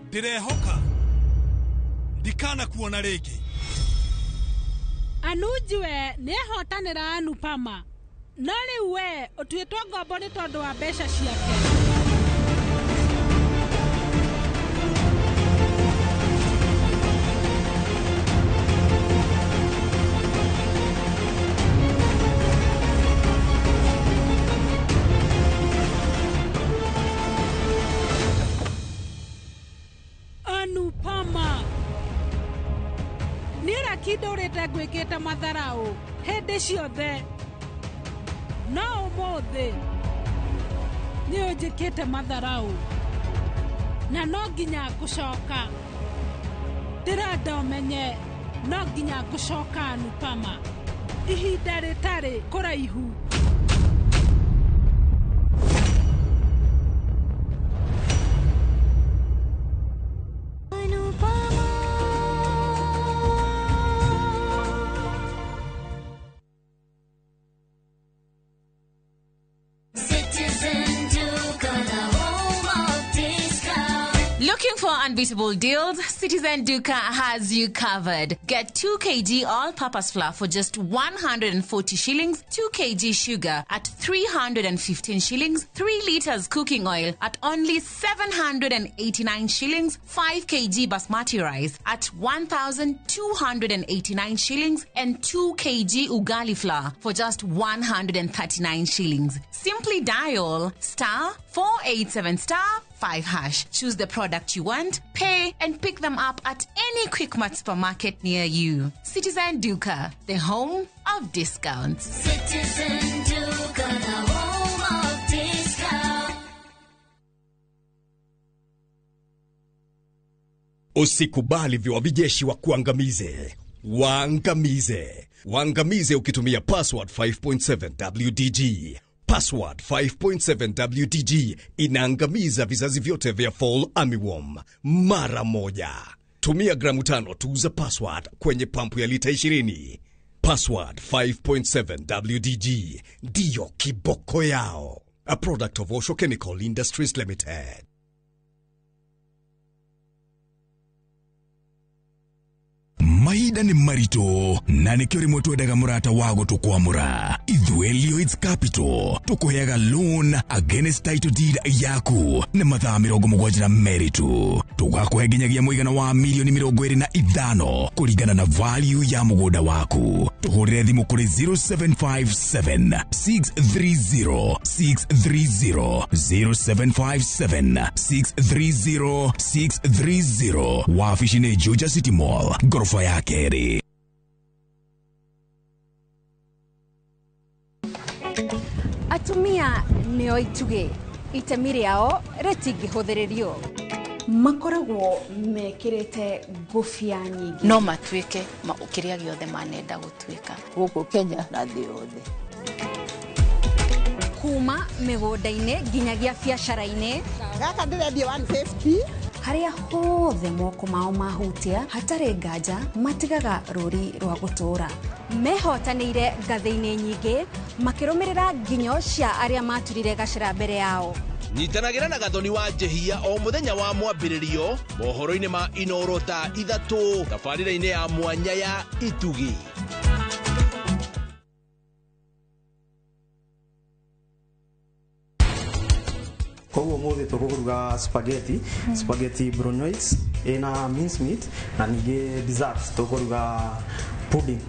Ndirehoka ndikanakuona rĩngĩ. Anuji we nĩehotanĩra Anupama, no rĩu we ũtuĩtwo ngombo nĩ tondũ wa mbeca ciake. Anupama, niĩ rakindũrĩte ngwĩkĩte matharaũ hĩndĩ ciothe, no ũmũthĩ nĩ ũnjĩkĩte matharaũ na no nginya ngũcoka. Ndĩrenda ũmenye no nginya ngũcoka Anupama, ihinda rĩtarĩ kũraihu. Looking for unbeatable deals? Citizen Duka has you covered. Get 2 kg all-purpose flour for just 140 shillings, 2 kg sugar at 315 shillings, 3 liters cooking oil at only 789 shillings, 5 kg basmati rice at 1,289 shillings, and 2 kg ugali flour for just 139 shillings. Simply dial star 487 star 5 hash. Choose the product you want, pay, and pick them up at any Quickmart supermarket near you. Citizen Duka, the home of discounts. Citizen Duka, the home of discounts. Usikubali viwavijeshi wa kuangamize. Waangamize. Waangamize ukitumia password 5.7 WDG. Password 5.7 WDG inaangamiza vizazi vyote vya fall armyworm mara moja. Tumia gramu 5 tu za password kwenye pampu ya lita 20. Password 5.7 WDG ndiyo kiboko yao. A product of Osho Chemical Industries Limited. Mahinda nĩ maritũ na nĩkĩo rĩmwe twendaga mũrata wa gũtũkwamũra. Ithuĩ Lloyds Capital tũkũheaga loan against title deed yaku nĩ mathaa 72 tu. Tũgakũhe nginyagia mũigana wa milioni 25 kũringana na value ya mũgũnda waku. Tũhũrĩre thimũ kũrĩ 0757 630 630 0757 630 630. Wabici nĩ Juja City Mall, ngoroba ya kerĩ. Atumia nĩo itugĩ, itemi rĩao rĩtingĩhũthĩrĩrio. Makoragwo mekĩrĩte ngũbia nyingĩ. No matuĩke kĩrĩa gĩothe manenda gũtuĩka gũkũ Kenya na thĩ yothe. Kuma mĩgũnda-inĩ nginyagia biacara-inĩ. Gaka ndĩrendia 150. Harĩa hothe moko mao mahutia hatarĩ nganja matigaga rũri rwa gũtũũra. Mehotanĩire ngathĩ-inĩ nyingĩ makĩrũmĩrĩra nginyo cia arĩa maturire gacĩra mbere yao. Nyitanagĩra na Gathoni wa Njehia o mũthenya wa mwambĩrĩrio mohoro-inĩ ma Inoro thaa 3 tabarĩra-inĩ ya mwanya ya Itugi. Koguo mũthĩ tũkũruga spaghetti, spaghetti bolognese ĩna mince meat na ningĩ dessert tũkũruga pudding.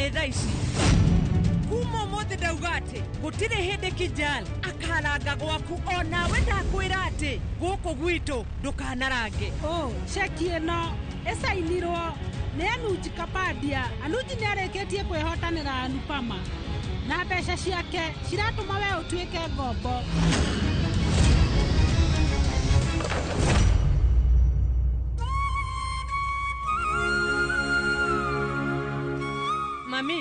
nĩ thaa ici. Kuma ũmũthĩ ndauga atĩ gũtirĩ hĩndĩ Kijal akaranga gwaku, onawe ndakwĩra atĩ gũkũ gwitũ ndũkanarange. Ũ ceki ĩno ĩcainirwo nĩ Anuj Kapadia. Anuj nĩ arĩkĩtie kwĩhotanĩra Anupama na mbeca ciake ciratũma we ũtuĩke ngombo. Mami,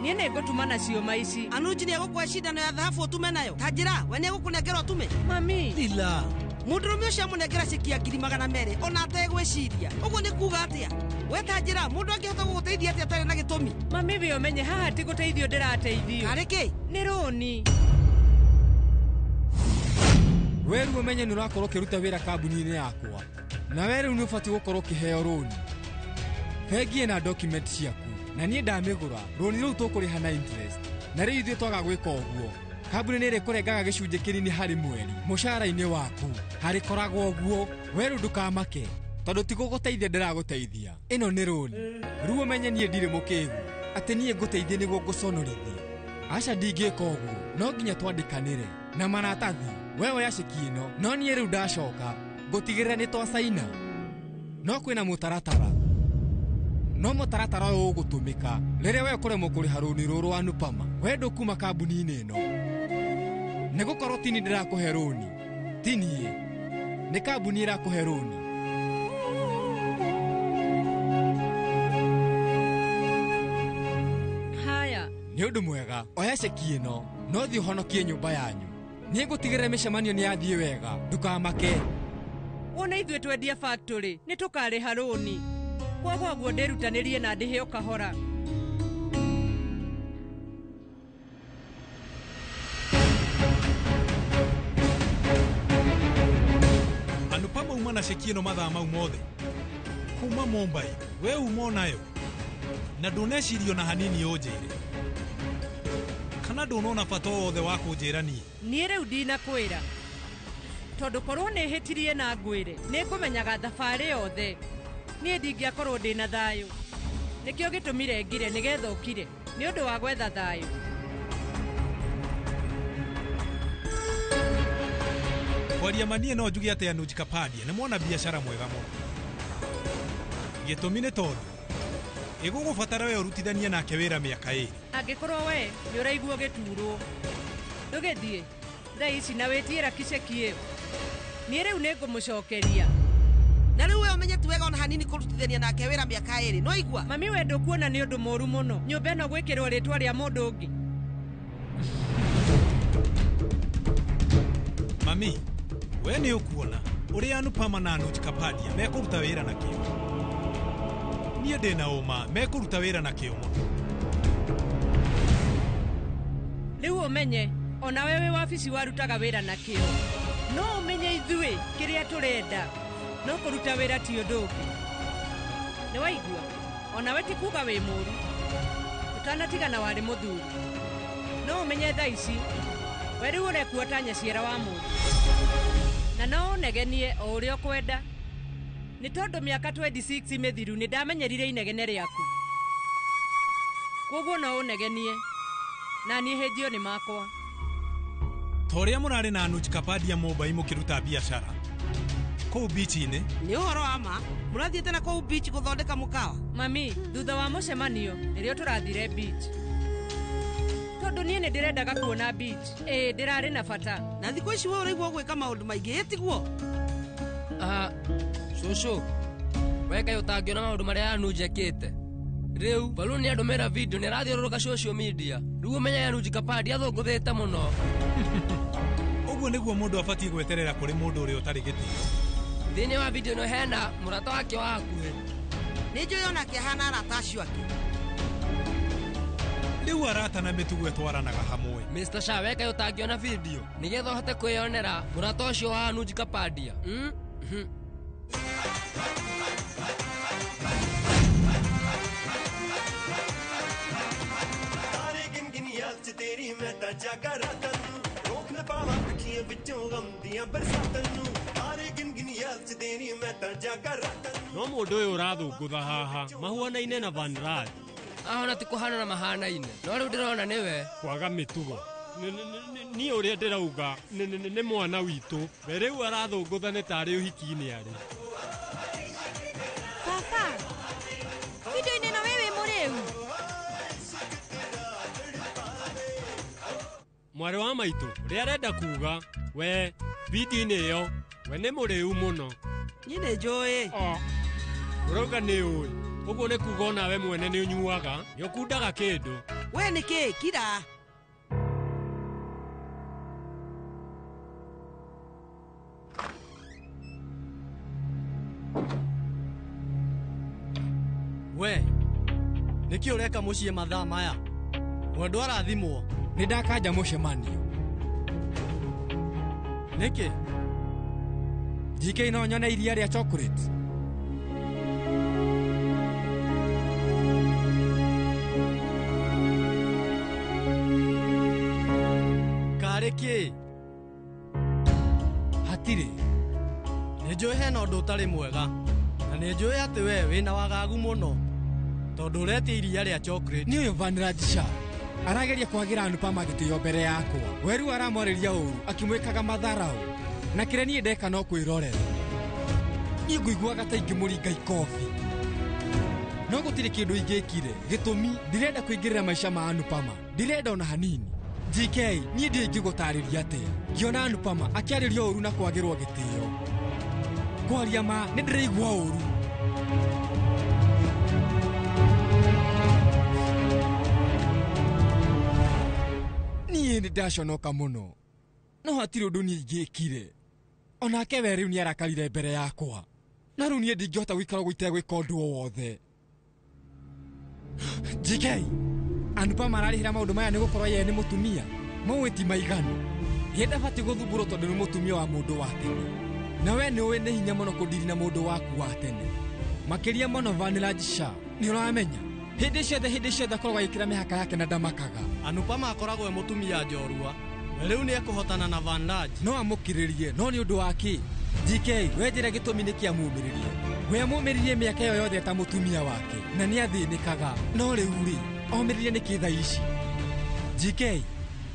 niĩ nĩ ngũtuma nacio maici. Anuj nĩ egũkũhe cindano ya thahabu ũtume nayo. Ta njĩra, we nĩ egũkũnengera ũtume? Mami. Lila. Mũndũrũme ũcio amũnengera ceki ya 200,000 ona ategwĩciria. Ũguo nĩ kuuga atĩa? We ta njĩra, mũndũ angĩhota gũgũteithia atĩa atarĩ na gĩtũmi? Mami, we ũmenye haha ti gũteithio ndĩrateithio. Karĩ kĩ? Nĩ rũni. We rĩu ũmenye nĩ ũrakorwo ũkĩruta wĩra kambuni-inĩ yakwa, na we rĩu nĩ ũbatiĩ gũkorwo ũkĩheo rũni. Bengi ĩna document ciaku, na niĩ ndamĩgũra, rũni rũu tũkũrĩha na interest. Na rĩu ithuĩ twaga gwĩka ũguo, kambuni nĩ ĩrĩkũrengaga gĩcunjĩ kĩnini harĩ mweri mũcara-inĩ waku. Harĩkoragwo ũguo, we rĩu ndũkamake, tondũ ti gũgũteithia ndĩragũteithia. Ĩno nĩ rũni. Rĩu ũmenye niĩ ndirĩ mũkĩgu, atĩ niĩ ngũteithie nĩguo ngũconorithie. Aca ndingĩka ũguo, no nginya twandĩkanĩre na maratathi. We oya ceki ĩno, no niĩ rĩu ndacoka ngũtigĩrĩra nĩ twacaina. No kwĩna mũtaratara, no mũtaratara ũyũ ũgũtũmĩka rĩrĩa we ũkũremwo kũrĩha rũni rũrũ Anupama. We ndũkuma kambuni-inĩ ĩno, nĩ gũkorwo ti niĩ ndĩrakũhe rũni, ti niĩ, nĩ kambuni ĩrakũhe rũni. Haya. Nĩ ũndũ mwega, oya ceki ĩno, no thiĩ ũhonokie nyũmba yanyu. Niĩ ngũtigĩrĩra mĩcemanio nĩ yathiĩ wega, ndũkamake. Wona ithuĩ twendia factory, nĩ tũkarĩha rũni. Koguo guo ndĩrutanĩrie na ndĩhe o kahora. Anupama uma na ceki ĩno mathaa mau mothe kuma Mumbai, we uma onayo na ndũnecirio na hanini ũnjĩre, kana ndũnona bata o wothe wa kũnjĩra niĩ? Niĩ rĩu ndinakwĩra, tondũ korwo nĩ hĩtirie na ngwĩre, nĩ ngũmenyaga thabarĩ yothe. Niĩ ndingĩakorwo ndĩna thayũ. Nĩkĩo gĩtũmire ngire nĩgetha ũkire, nĩ ũndũ wa gwetha thayũ. Kwaria ma niĩ no njuge atĩ Anuj Kapadia nĩ mwana biacara mwega mũno. Gĩtũmi nĩ tondũ ĩgũgũbatara we ũrutithanie nake wĩra mĩaka 2. Angĩkorwo we nĩ ũraigua ũgĩturwo, ndũgĩthiĩ thaa ici na wĩtiĩra kiceki ĩyo. Niĩ rĩu nĩ ngũmũcokeria. Na rĩu we ũmenye ti wega ona hanini kũrutithania nake wĩra mĩaka 2, no igua? Mami, we ndũkuona nĩ ũndũ mũũru mũno nyũmba ĩno gwĩkĩrwo rĩtwa rĩa mũndũ ũngĩ? Mami, we nĩ ũkuona ũrĩa Anupama na Anuj Kapadia mekũruta wĩra na kĩo. Niĩ ndĩna ũma mekũruta wĩra na kĩo mũno. Rĩu ũmenye onawe wĩ wabici warutaga wĩra na kĩo, no ũmenye ithuĩ kĩrĩa tũrenda no kũruta wĩra ti ũndũ ũngĩ. Nĩ waigua? Onawe ti kuga wĩ mũũru, ũtanatigana warĩ mũthuri. No ũmenye thaa ici we rĩu ũrekua ta nyaciara wa mũndũ, na no ũnegenie o ũrĩa ũkwenda, nĩ tondũ mĩaka 26 mĩthiru nĩ ndamenyerire inegene rĩaku. Koguo no ũnegenie na niĩ hĩnjio nĩ makwa. Ta ũrĩa mũrarĩ na Anuj Kapadia Mumbai mũkĩruta biacara kũu beach-inĩ. Nĩ ũhoro wa ma, mũrathiĩte na kũu beach gũthondeka mũkawa? Mami, thutha wa mũcemanio nĩrĩo tũrathire beach, tondũ niĩ nĩ ndĩrendaga kuona beach. Ĩĩ, ndĩrarĩ na bata. Na thikũ ici we ũraigua gwĩka maũndũ maingĩ, ĩ tiguo? Cũcũ, we kaĩ ũtangĩona maũndũ marĩa Anuj ekĩte? Rĩu Balloon nĩ andũmĩra video nĩ arathiũrũrũka social media. Rĩu ũmenye Anuj Kapadia athũngũthĩte mũno. Ũguo nĩguo mũndũ abatiĩ gweterera kũrĩ mũndũ ũrĩa ũtarĩ gĩtĩo. Thĩinĩ wa video ĩno hena mũrata wake wa hakuhĩ. Nĩ njũĩ onake ahana arata acio angĩ. Rĩu arata na mĩtugo ĩtwaranaga hamwe. Mr. Shah, we kaĩ ũtangĩona video nĩgetha ũhote kwĩyonera mũrata ũcio wa Anuj Kapadia? ਤੇਰੀ ਮੈਂ ਤਾਂ ਜਾਗਾ ਰਾਤਾਂ ਨੂੰ ਰੋਕ ਨਾ ਪਾਵਾਂ ਅੱਖੀਆਂ ਵਿੱਚੋਂ ਗਮ ਦੀਆਂ ਬਰਸਾਤਾਂ ਨੂੰ ਤਾਰੇ ਗਿਣ ਗਿਣ ਯਾਦ ਚ ਤੇਰੀ ਮੈਂ ਤਾਂ ਜਾਗਾ ਰਾਤਾਂ No mũndũ ũyũ ũrathũngũtha haha mahuanaine na Vanraj. Ahona ti kũhanana mahanaine. No rĩu ndĩrona nĩwe. Kwaga mĩtugo. Niĩ ũrĩa ndĩrauga nĩ mwana witũ. We rĩu arathũngũtha nĩ tarĩ ũhiki-inĩ arĩ. Baba, video-inĩ ĩno we wĩ mũrĩu. Mwarĩ wa maitũ, ũrĩa arenda kuga, we video-inĩ ĩyo, we nĩ mũrĩu mũno. Niĩ nĩ njũĩ. Ũrauga nĩ ũĩ. Ũguo nĩ kuga onawe mwene nĩ ũnyuaga, nĩ ũkundaga kĩndũ. We nĩ kĩ? Kira. We, nĩkĩ ũreka mũciĩ mathaa maya? Mwendwa arathimwo. Nĩ ndakanja mũcemanio. Nĩkĩ? GK no nyone iria rĩa chocolate. Karĩ kĩ? Hatirĩ. Nĩ njũĩ hena ũndũ ũtarĩ mwega. Na nĩ njũĩ atĩ we wĩna wagagu mũno. Tondũ ũretia iria rĩa chocolate. Nĩ ũyũ Vanraj Shah. Arageria kwagĩra Anupama gĩtĩo mbere yakwa. We rĩu aramwarĩria ũru akĩmwĩkaga matharau. Na kĩrĩa niĩ ndeka no kwĩrorera. Niĩ ngũiguaga ta ingĩmũringa ikobi. No gũtirĩ kĩndũ ingĩkire. Gĩtũmi ndirenda kũingĩrĩra maica ma Anupama. Ndirenda ona hanini. GK, niĩ ndiĩ ingĩgũtarĩria atĩa. Ngĩona Anupama akĩarĩrio ũru na kwagĩrwo gĩtĩo. Kwaria ma nĩ ndĩraigua ũru. Niĩ nĩ ndaconoka mũno. No hatirĩ ũndũ niĩ ingĩkire. Onake we rĩu nĩ arakarire mbere yakwa. Na rĩu niĩ ndingĩhota gũikara ũguo itegwĩka ũndũ o wothe. GK, Anupama ararĩhĩra maũndũ maya nĩ gũkorwo ye nĩ mũtumia. Mau ti maiganu. Ye ndabatiĩ gũthumbũrwo tondũ nĩ mũtumia wa mũndũ wa tene. Na we nĩ ũĩ nĩ hinya mũno kũndiri na mũndũ waku wa tene. Makĩria mũno Vanraj Shah. Nĩ ũramenya? Hĩndĩ ciothe akoragwo agĩkĩra mĩhaka yake na ndamakaga. Anupama akoragwo e mũtumia njorua. We rĩu nĩ ekũhotana na Vanraj. No amũkirĩrie, no nĩ ũndũ wa kĩ? GK, we njĩra gĩtũmi nĩ kĩa mumĩrĩrie. We amũmĩrĩrie mĩaka ĩyo yothe ta mũtumia wake na nĩ athĩnĩkaga. No rĩu rĩ, omĩrĩrie nĩkĩ thaa ici? GK,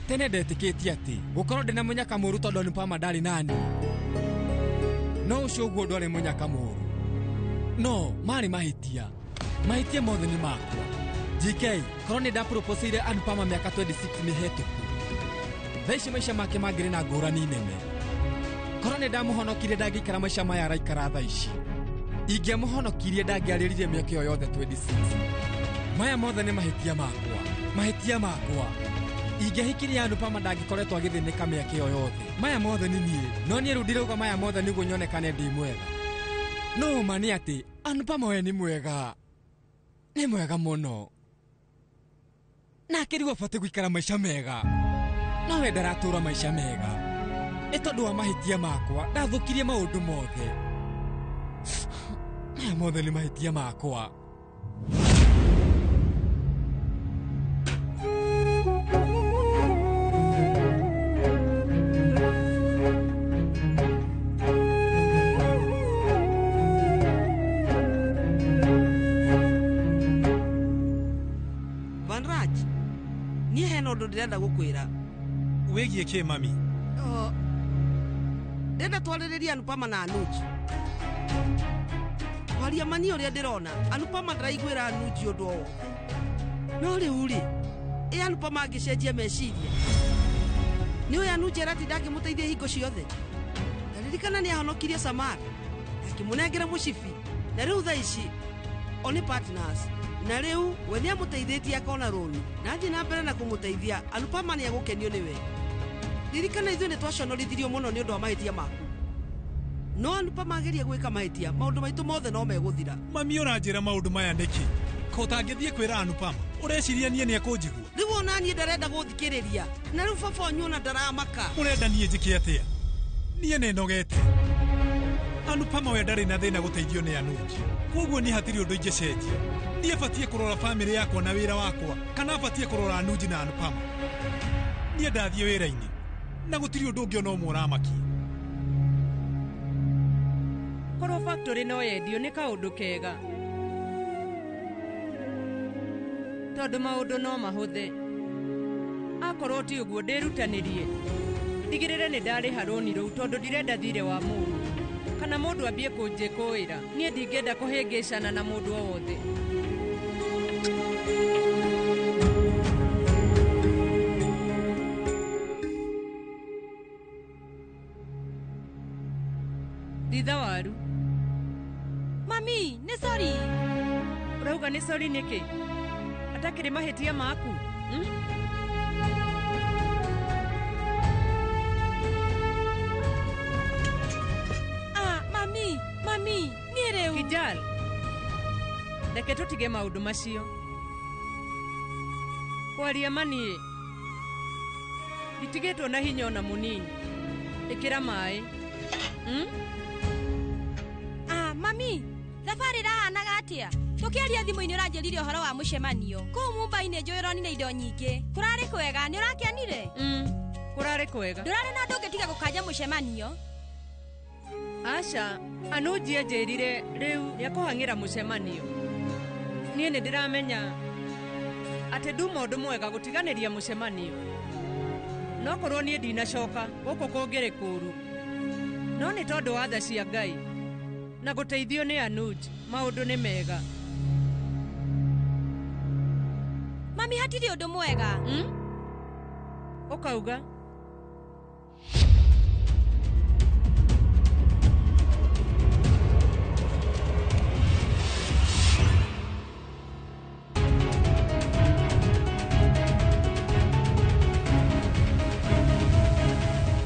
tene ndetĩkĩtie atĩ gũkorwo ndĩ na mũnyaka mũũru tondũ Anupama ndarĩ nani. No ũcio ũguo ndwarĩ mũnyaka mũũru. No, marĩ mahĩtia. Mahĩtia mothe nĩ makwa. GK, korwo nĩ ndaproposeire Anupama mĩaka 26 mĩhetũku. Thaa ici maica make mangĩrĩ na ngũrani nene. Korwo nĩ ndamũhonokirie ndangĩikara maica maya araikara thaa ici. Ingĩamũhonokirie ndangĩarĩrire mĩaka ĩyo yothe 26. Maya mothe nĩ mahĩtia makwa. Mahĩtia makwa. Ingĩahikirie Anupama ndangĩkoretwo agĩthĩnĩka mĩaka ĩyo yothe. Maya mothe nĩ niĩ. No niĩ rĩu ndirauga maya mothe nĩguo nyonekane ndĩ mwega. No ma nĩ atĩ Anupama we nĩ mwega. Nĩ mwega mũno. Nake rĩu abatiĩ gũikara maica mega. No we ndaratũra maica mega. Nĩ tondũ wa mahĩtia makwa ndathũkirie maũndũ mothe. Maya mothe nĩ mahĩtia makwa. Vanraj, niĩ hena ũndũ ndĩrenda gũkwĩra. Wĩgiĩ kĩ mami? Ndĩrenda twarĩrĩrie Anupama na Anuj. Kwaria ma niĩ ũrĩa ndĩrona, Anupama ndaraiguĩra Anuj ũndũ o wothe. No rĩu rĩ, ĩ Anupama angĩcenjia meciria? Nĩ ũĩ Anuj aratinda akĩmũteithia hingo ciothe. Na ririkana nĩ ahonokirie Samar, akĩmũnengera mũcibi, na rĩu thaa ici o nĩ partners. Na rĩu we nĩ amũteithĩtie akona rũni, na athiĩ na mbere na kũmũteithia, Anupama nĩ egũkenio nĩwe. Ririkana ithuĩ nĩ twaconorithirio mũno nĩ ũndũ wa mahĩtia maku. No Anupama ageria gwĩka mahĩtia, maũndũ maitũ mothe no megũthira. Mami ũranjĩra maũndũ maya nĩkĩ? Ko ũtangĩthiĩ kwĩra Anupama, ũreciria niĩ nĩ ekũnjigua? Rĩu ona niĩ ndarenda gũthikĩrĩria. Na rĩu baba wanyu ona ndaramaka. Ũrenda niĩ njĩke atĩa? Niĩ nĩ nogete. Anupama we ndarĩ na thĩna gũteithio nĩ Anuj. Koguo niĩ hatirĩ ũndũ ingĩcenjia. Niĩ batiĩ kũrora bamĩrĩ yakwa na wĩra wakwa, kana batiĩ kũrora Anuj na Anupama? Niĩ ndathiĩ wĩra-inĩ, na gũtirĩ ũndũ ũngĩ ona ũmwe ũramakia. Korwo factory no yendio nĩ kaũndũ kega. Tondũ maũndũ no mahũthe. Akorwo ti ũguo ndĩrutanĩrie. Ndigĩrĩre nĩ ndarĩha rũni rũu tondũ ndirenda thirĩ wa mũndũ. Kana mũndũ ambie kũnjĩkũĩra. Niĩ ndingĩenda kũhĩngĩcana na mũndũ o wothe. Thitha waru. Mami, nĩ sorry. Ũrauga nĩ sorry nĩkĩ? Atakĩrĩ mahĩtia maku? Ah, mami, mami, niĩ rĩu. Kijal, reke tũtige maũndũ macio. Kwaria ma niĩ nditigĩtwo na hinya ona mũnini. Ĩkĩra maĩ. Ah, mami, thabarĩ ĩrahanaga atĩa? Tũkĩaria thimũ-inĩ ũranjĩrire ũhoro wa mũcemanio. Kũu Mumbai-inĩ njũĩ ũronire indo nyingĩ. Kũrarĩ kwega, nĩ ũrakenire? Kũrarĩ kwega. Ndũrarĩ na ũndũ ũngĩ tiga gũkanja mũcemanio? Aca, Anuji anjĩrire rĩu nĩekũhang'ĩra mũcemanio. Niĩ nĩ ndĩramenya atĩ nduma ũndũ mwega gũtiganĩria mũcemanio. No korwo niĩ ndinacoka gũkũ kũngĩrĩ kũũru. No nĩ tondũ wa tha cia Ngai na gũteithio nĩ Anuj, maũndũ nĩ mega. Mami, hatirĩ ũndũ mwega. Ũkauga?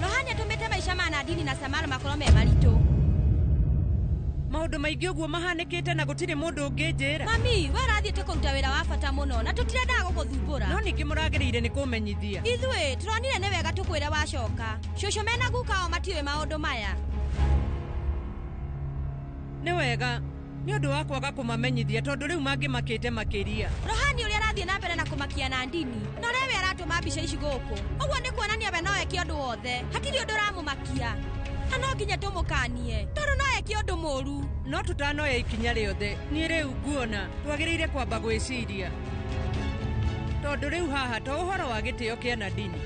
Rohani atũmĩte maica ma Nadini na Samara makorwo me maritũ. Maũndũ maingĩ ũguo mahanĩkĩte na gũtirĩ mũndũ ũngĩnjĩra. Mami, we ũrathiĩte kũruta wĩra wa bata mũno na tũtirendaga gũgũthumbũra. No ningĩ mũragĩrĩire nĩ kũmenyithia. Ithuĩ tũronire nĩ wega tũkwĩre wacoka. Cũcũ mena guka o matiũĩ maũndũ maya. Nĩ wega nĩ ũndũ wa kwaga kũmamenyithia tondũ rĩu mangĩmakĩte makĩria. Rohani ũrĩa arathiĩ na mbere na kũmakia Nandini na ũrĩa we aratũma mbica ici gũkũ. Ũguo nĩ kuonania we no eke ũndũ wothe. Hatirĩ ũndũ ũramũmakia. Na no nginya tũmũkanie tondũ no eke ũndũ mũũru. No tũtanoya ikinya rĩothe, niĩ rĩu nguona twagĩrĩire kwamba gwĩciria. Tondũ rĩu haha to ũhoro wa gĩtĩo kĩa Nandini,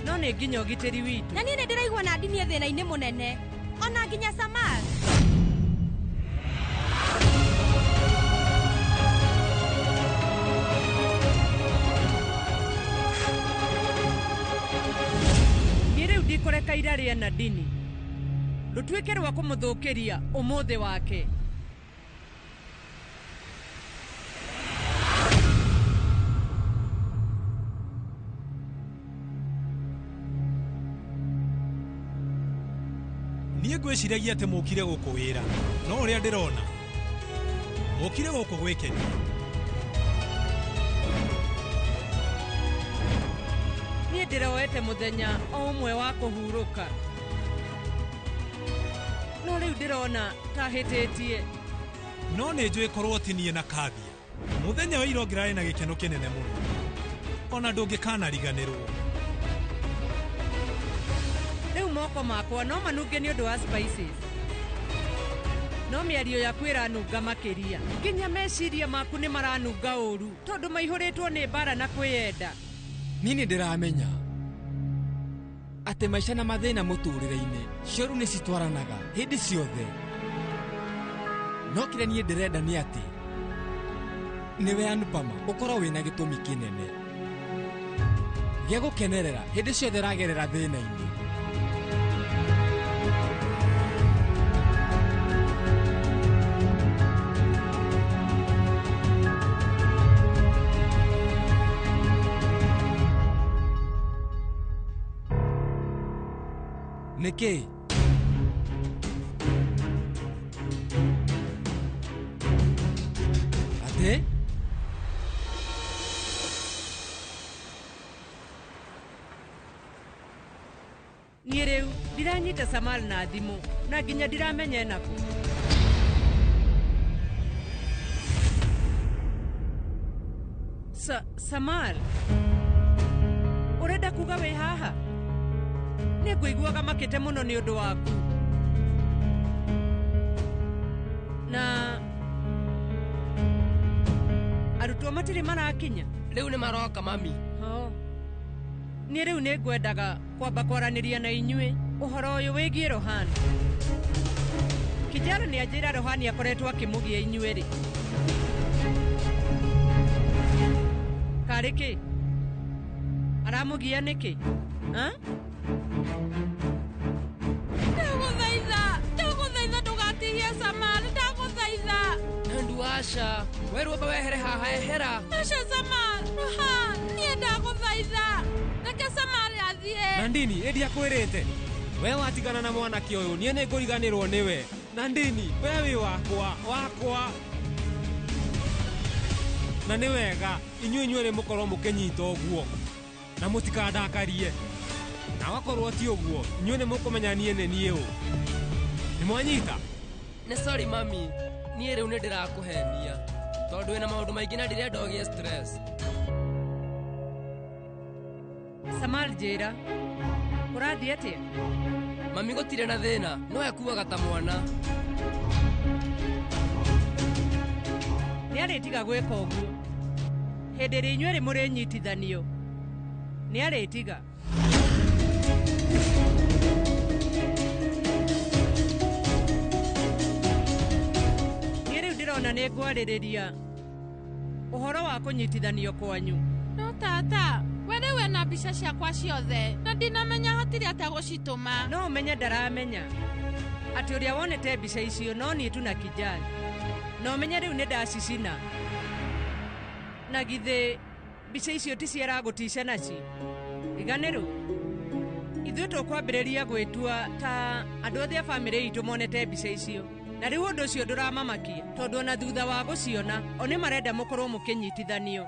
no nĩ nginya ũgitĩri witũ. Na niĩ nĩ ndĩraigua Nandini e thĩna-inĩ mũnene, ona nginya Samar. Niĩ rĩu ndikũreka ira rĩa Nandini rũtuĩke rwa kũmũthũkĩria ũmũthĩ wake. Niĩ ngwĩciragia atĩ mũkire gũkũ wĩra, no ũrĩa ndĩrona mũkire gũkũ gwĩkenia. Niĩ ndĩroete mũthenya o ũmwe wa kũhurũka. No rĩu ndĩrona ta hĩtĩtie. No nĩ njũĩ korwo ti niĩ na Kavya. Mũthenya wa ira ũngĩrarĩ na gĩkeno kĩnene mũno. Ona ndũngĩkanariganĩrwo. Rĩu moko makwa no manunge nĩ ũndũ wa spices. No mĩario yaku ĩranunga makĩria. Nginya meciria maku nĩ maranunga ũru tondũ maihũrĩtwo nĩ mbara na kwĩyenda. Niĩ nĩ ndĩramenya atĩ maica na mathĩna mũtũrĩre-inĩ cioru nĩ citwaranaga hĩndĩ ciothe. No kĩrĩa niĩ ndĩrenda nĩ atĩ nĩwe Anupama ũkorwo wĩna gĩtũmi kĩnene gĩa gũkenerera hĩndĩ ciothe ũragerera thĩna-inĩ. Nĩkĩ? Atĩ? Niĩ rĩu ndiranyita Samal na thimũ na nginya ndiramenya enakũ. Samal, ũrenda kuga wĩ haha? Nĩ ngũiguaga makĩte mũno nĩ ũndũ waku. Na arutwo Arutwo matirĩ marakinya. Rĩu nĩ maroka mami. Oh. Niĩ rĩu nĩ ngwendaga kwamba kwaranĩria na inyuĩ ũhoro ũyũ wĩgiĩ Rohan. Kijana nĩ anjĩra Rohan akoretwo akĩmũgia inyuĩ rĩ. Karĩ kĩ? Aramũgia nĩkĩ? Ha? Ndagũthaitha, ndagũthaitha ndũgatihie Samar, ndagũthaitha. Nandu aca, we rwamba wehere haha ehera. Aca Samar, Rohan, niĩ ndagũthaitha. Reke Samar athiĩ. Nandini, ĩ ndiakwĩrĩte. We watigana na mwanake ũyũ, niĩ nĩngũriganĩrwo nĩwe. Nandini, we wĩ wakwa, wakwa. Na nĩ wega, inyuĩ inyuerĩ mũkorwo mũkĩnyita ũguo. Na mũtikandakarie. Na wakorwo ti ũguo, inyuĩ nĩ mũkũmenya niĩ nĩ niĩ ũ. Nĩ mwanyita? Nĩ sorry mami, niĩ rĩu nĩ ndĩrakũhenia. Tondũ wĩna maũndũ maingĩ na ndirenda ũgĩe stress. Samar njĩra, ũrathiĩ atĩa? Mami gũtirĩ na thĩna, no ekuaga ta mwana. Nĩ arĩtiga gwĩka ũguo. Hĩndĩ ĩrĩa inyuerĩ mũrĩnyitithanio, nĩ arĩtiga. Niĩ rĩu ndĩrona nĩ ngwarĩrĩria ũhoro wa kũnyitithanio kwanyu. No tata, we rĩu ena mbica ciakwa ciothe na ndinamenya hotire atĩa gũcitũma. No ũmenye ndaramenya atĩ ũrĩa wonete mbica icio no niĩ tu na Kijana. Na ũmenye rĩu nĩ ndacicina. Na githĩ mbica icio ti ciaragũtica naci. Iganĩrũ. Ithuĩ tũkwambĩrĩria gwĩtua ta andũ othe a bamĩrĩ itũ monete mbica icio. Na rĩu ũndũ ũcio ndũramamakia tondũ ona thutha wa gũciona o nĩ marenda mũkorwo mũkĩnyitithanio.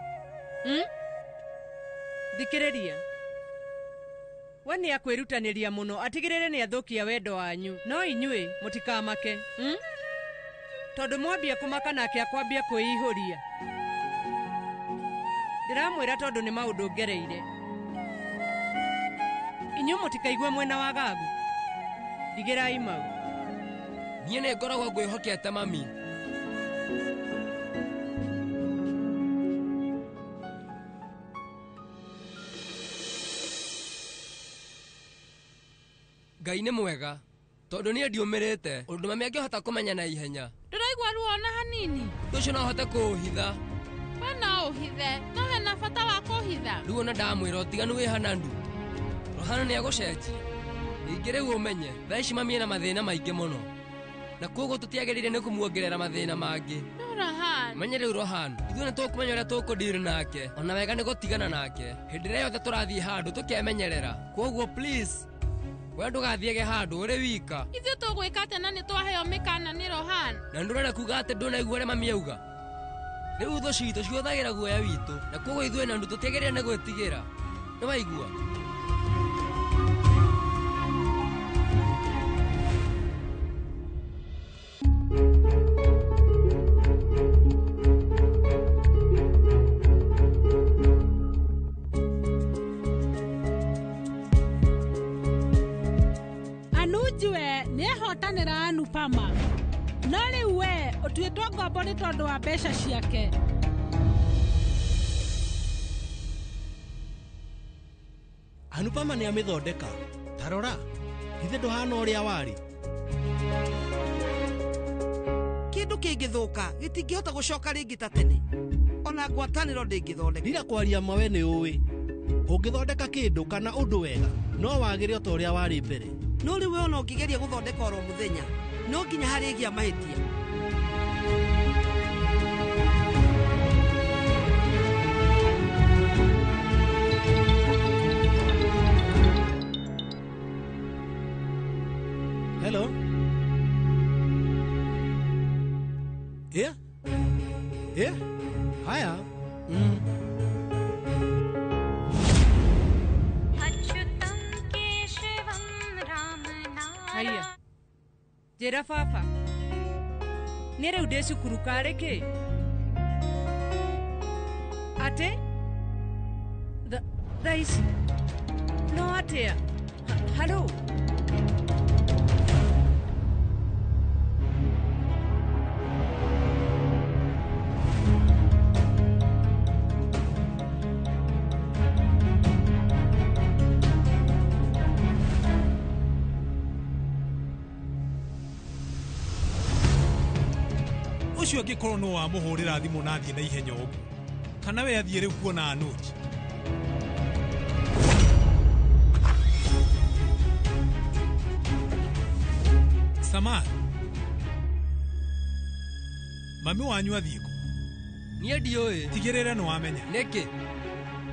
Thikĩrĩria. We nĩ akwĩrutanĩria mũno atigĩrĩre nĩ athũkia wendo wanyu, no inyuĩ mũtikamake. Tondũ mwambia kũmaka nake akwambia kwĩihũria. Ndĩramwĩra tondũ nĩ maũndũ ngereire. Inyuĩ mũtikaigue mwena wa gagu. Ndigĩrai mau. Niĩ nĩ ngoragwo ngwĩhokete mami. Ngai nĩ mwega tondũ niĩ ndiũmĩrĩte ũndũ mami angĩhota kũmenya na ihenya. Ndũraigua ruo ona hanini. Ũndũ ũcio no hote kũũhitha. We no ũhithe, no hena bata wa kũhitha. Rĩu ona ndamwĩra ũtiganu wĩ Hanandu. Rohana nĩ agũcenjia. Ningĩ rĩu ũmenye, thaa ici mami ena mathĩna maingĩ mũno. Na koguo tũtiagĩrĩire nĩ kũmuongerera mathĩna mangĩ. No Rohan. Menye rĩu Rohan, ithuĩ nĩ tũkũmenya ũrĩa tũkũdeal nake, ona wega nĩ gũtigana nake. Hĩndĩ ĩrĩa yothe tũrathiĩ handũ tũkemenyerera. Koguo please, we ndũgathiage handũ ũrĩ wika. Ithuĩ tũgwĩka atĩa na nĩ twaheo mĩkana nĩ Rohan? Na ndũrenda kuga atĩ ndũnaigua ũrĩa mami auga. Rĩu thũ citũ cihũthagĩra guoya witũ, na koguo ithuĩ na ndũ tũtiagĩrĩire nĩ gwĩtigĩra. Nĩ waigua? Anujwe nĩehotanĩra Anupama. No rĩu we ũtuĩtwo ngombo nĩ tondũ wa mbeca ciake. Anupama nĩ amĩthondeka. Ta rora, githĩ ndũhana ũrĩa warĩ. Kĩndũ kĩngĩthũka gĩtingĩhota gũcoka rĩngĩ ta tene. Ona ngwatanĩro ndĩngĩthondeka. Rira kwaria ma we nĩ ũĩ. Ũngĩthondeka kĩndũ kana ũndũ wega, no wagĩre o ta ũrĩa warĩ mbere. No rĩu we ona ũngĩgeria gũthondeka oro mũthenya, no nginya harĩgĩa mahĩtia. Hello? Yeah? Yeah? Haya. Haya. Njĩra baba. Niĩ rĩu ndĩ cukuru karĩ kĩ? Atĩ? Thaa ici? No atĩa? Halo? Ũcio angĩkorwo no wamũhũrĩra thimũ na athiĩ na ihenya ũguo. Kana we athiĩ rĩu kuona Anuj. Samar. Mami wanyu athiĩ kũ? Niĩ ndiũĩ. Tigĩrĩra nĩ wamenya. Nĩkĩ?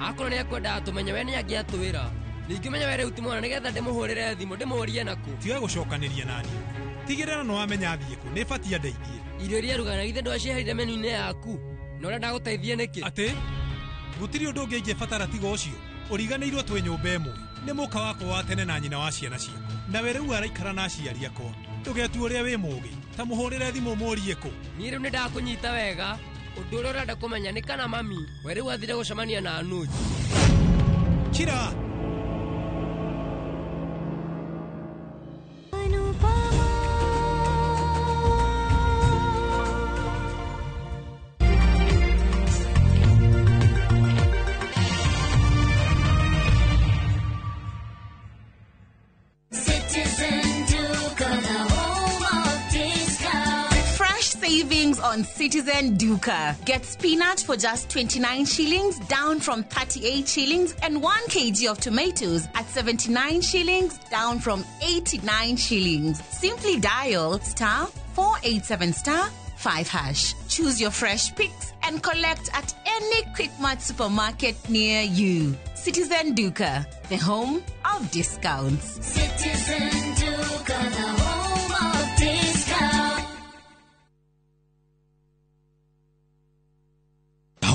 Akorwo nĩ ekwendaga tũmenye we nĩ angĩatwĩra. Ningĩ menye we rĩu ti mwana nĩgetha ndĩmũhũrĩre thimũ ndĩmũrie nakũ. Tiga gũcokanĩria naniĩ. Tigĩrĩra nĩ wamenya athiĩ kũ, nĩ batiĩ andeithie. Irio iria arugaga na githĩ ndwacieherire menu-inĩ yaku? Na ũrenda gũteithie nĩkĩ? Atĩ? Gũtirĩ ũndũ ũngĩ ingĩbatara tiga ũcio. Ũriganĩirwo twĩ nyũmba ĩmwe. Nĩ mũka wakwa wa tene na nyina wa ciana ciakwa. Nawe rĩu araikara na aciari akwa. Ndũgetue ũrĩa wĩ mũũgĩ. Ta mũhũrĩre thimũ ũmũrie kũ. Niĩ rĩu nĩndakũnyita wega. Ũndũ ũrĩa ũrenda kũmenya nĩ kana mami we rĩu athire gũcemania na Anuj. Kira! Citizen Duka, the home of discount. Fresh savings on Citizen Duka. Get spinach for just 29 shillings, down from 38 shillings, and 1 kg of tomatoes at 79 shillings, down from 89 shillings. Simply dial star 487 star 5 hash. Choose your fresh picks and collect at any Quickmart supermarket near you. Citizen Duka, the home of discounts. Citizen Duka, the home of discount.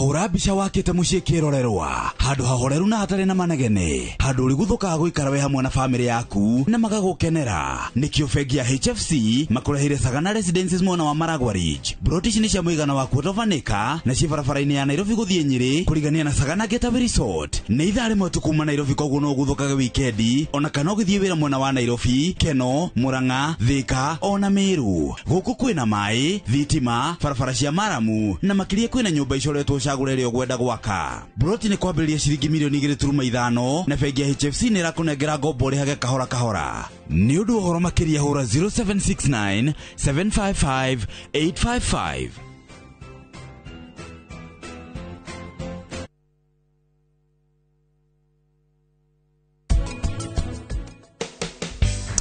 Hũra mbica wakĩte mũciĩ kĩrorerwa handũ hahoreru na hatarĩ na manegene handũ ũrĩguthũkaga gũikara wĩ hamwe na bamĩrĩ yaku na magagũkenera. Nĩkĩo bengi ya HFC makũreheire Sagana Residences mwena wa Maragwa Ridge. Broti ici nĩ cia mũigana wa quarter of an acre na ciĩ barabara-inĩ ya Nairobi gũthiĩ Nyĩrĩ kũrigania na Sagana Getaway Resort. Nĩ ithaa rĩmwe tu kuma Nairobi, koguo no ũguthũkage wikendi ona kana ũgĩthiĩ wĩra mwena wa Nairobi, Keno, Murang'a, Thika ona Meru. Gũkũ kwĩna maĩ, thitima, barabara cia maramu na makĩria kwĩna nyũmba icoretwo ũcagũre ĩrĩa ũkwenda gwaka. Broti nĩ kwambĩrĩria ciringi milioni 2.5 na bengi ya HFC nĩ ĩrakũnengera ngombo ũrĩhage kahora kahora. Nĩ ũndũ wa ũhoro makĩria hũra 0769 755 855.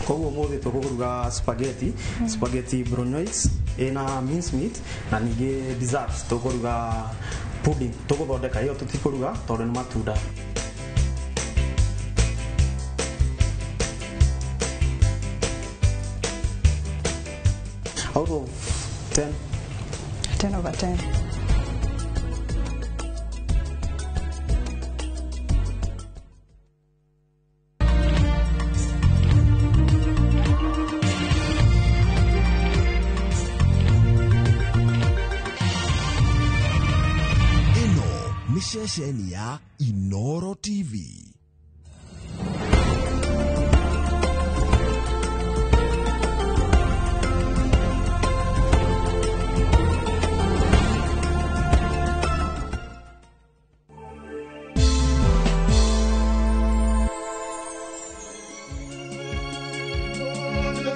Koguo ũmũthĩ tũkũruga spaghetti, spaghetti bolognese ĩna mince meat na ningĩ dessert tũkũruga pudding. Tũgũthondeka ĩyo tũtikũruga tondũ nĩ matunda. Out of 10. 10 over 10. Ĩno nĩ ceceni ya Inoro TV.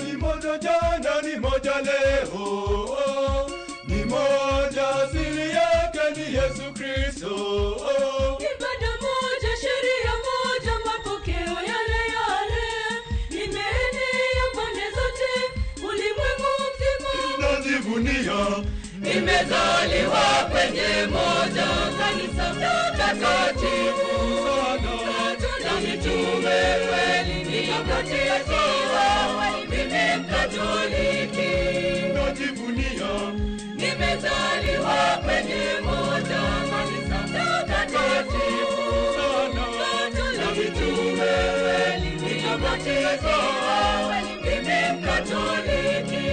Ni moja jana, ni moja leo, ni moja asili yake ni Yesu Kristo. Ibada moja, sheria moja, mapokeo yale yale, imeenea pande zote, ulimwengu mzima. Najivunia nimezaliwa kwenye moja kanisa takatifu na mitume kweli, nilibatizwa mimi Mkatoliki. Najivunia nimezaliwa kwenye moja kanisa takatifu na mitume kweli, nilibatizwa mimi Mkatoliki.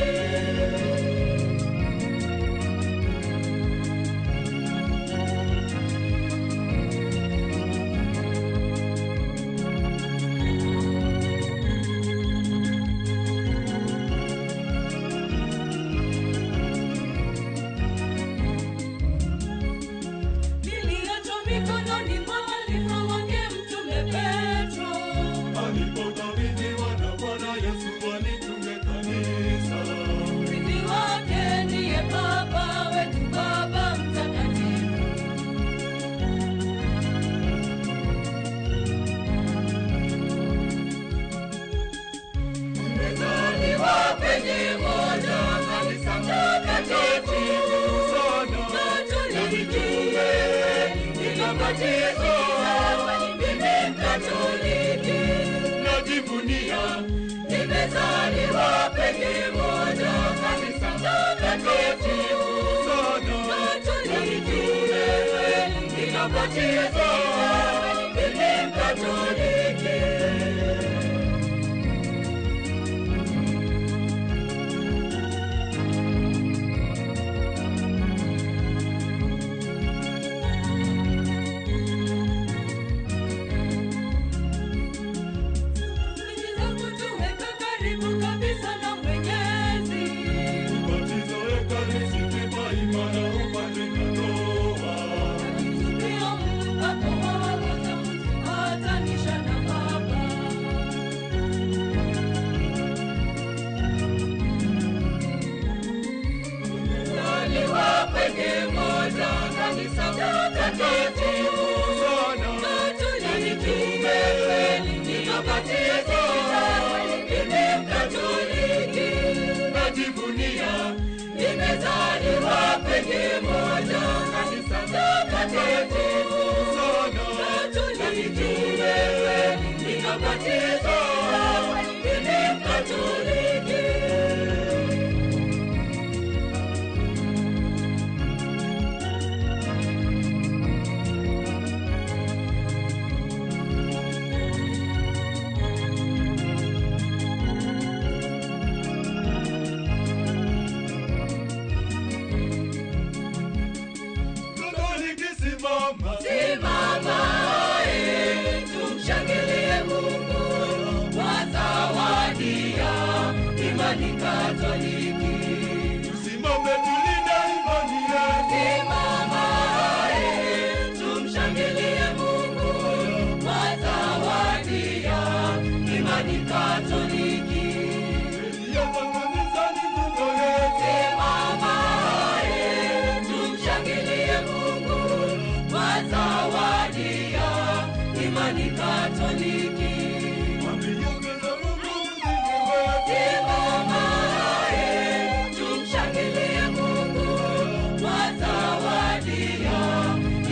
Mikononi mwa walifa wake Mtume Petro alipokabidhiwa na Nikabatizwa, mimi Mkatoliki. Najivunia, nimezaliwa penye moja kanisa takatifu sana. Katoliki, nikabatizwa, mimi Mkatoliki. Nimezaliwa penye moja kanisa takatifu sana. Katoliki, nikabatizwa, mimi Mkatoliki. Simama, tumshangilie Mungu kwa zawadi ya imani Katoliki. Tusimame tulinde imani yetu. Simama, tumshangilie Mungu kwa zawadi ya imani Katoliki. Simama, tumshangilie Mungu kwa zawadi ya imani Katoliki. Simama, tumshangilie Mungu kwa zawadi ya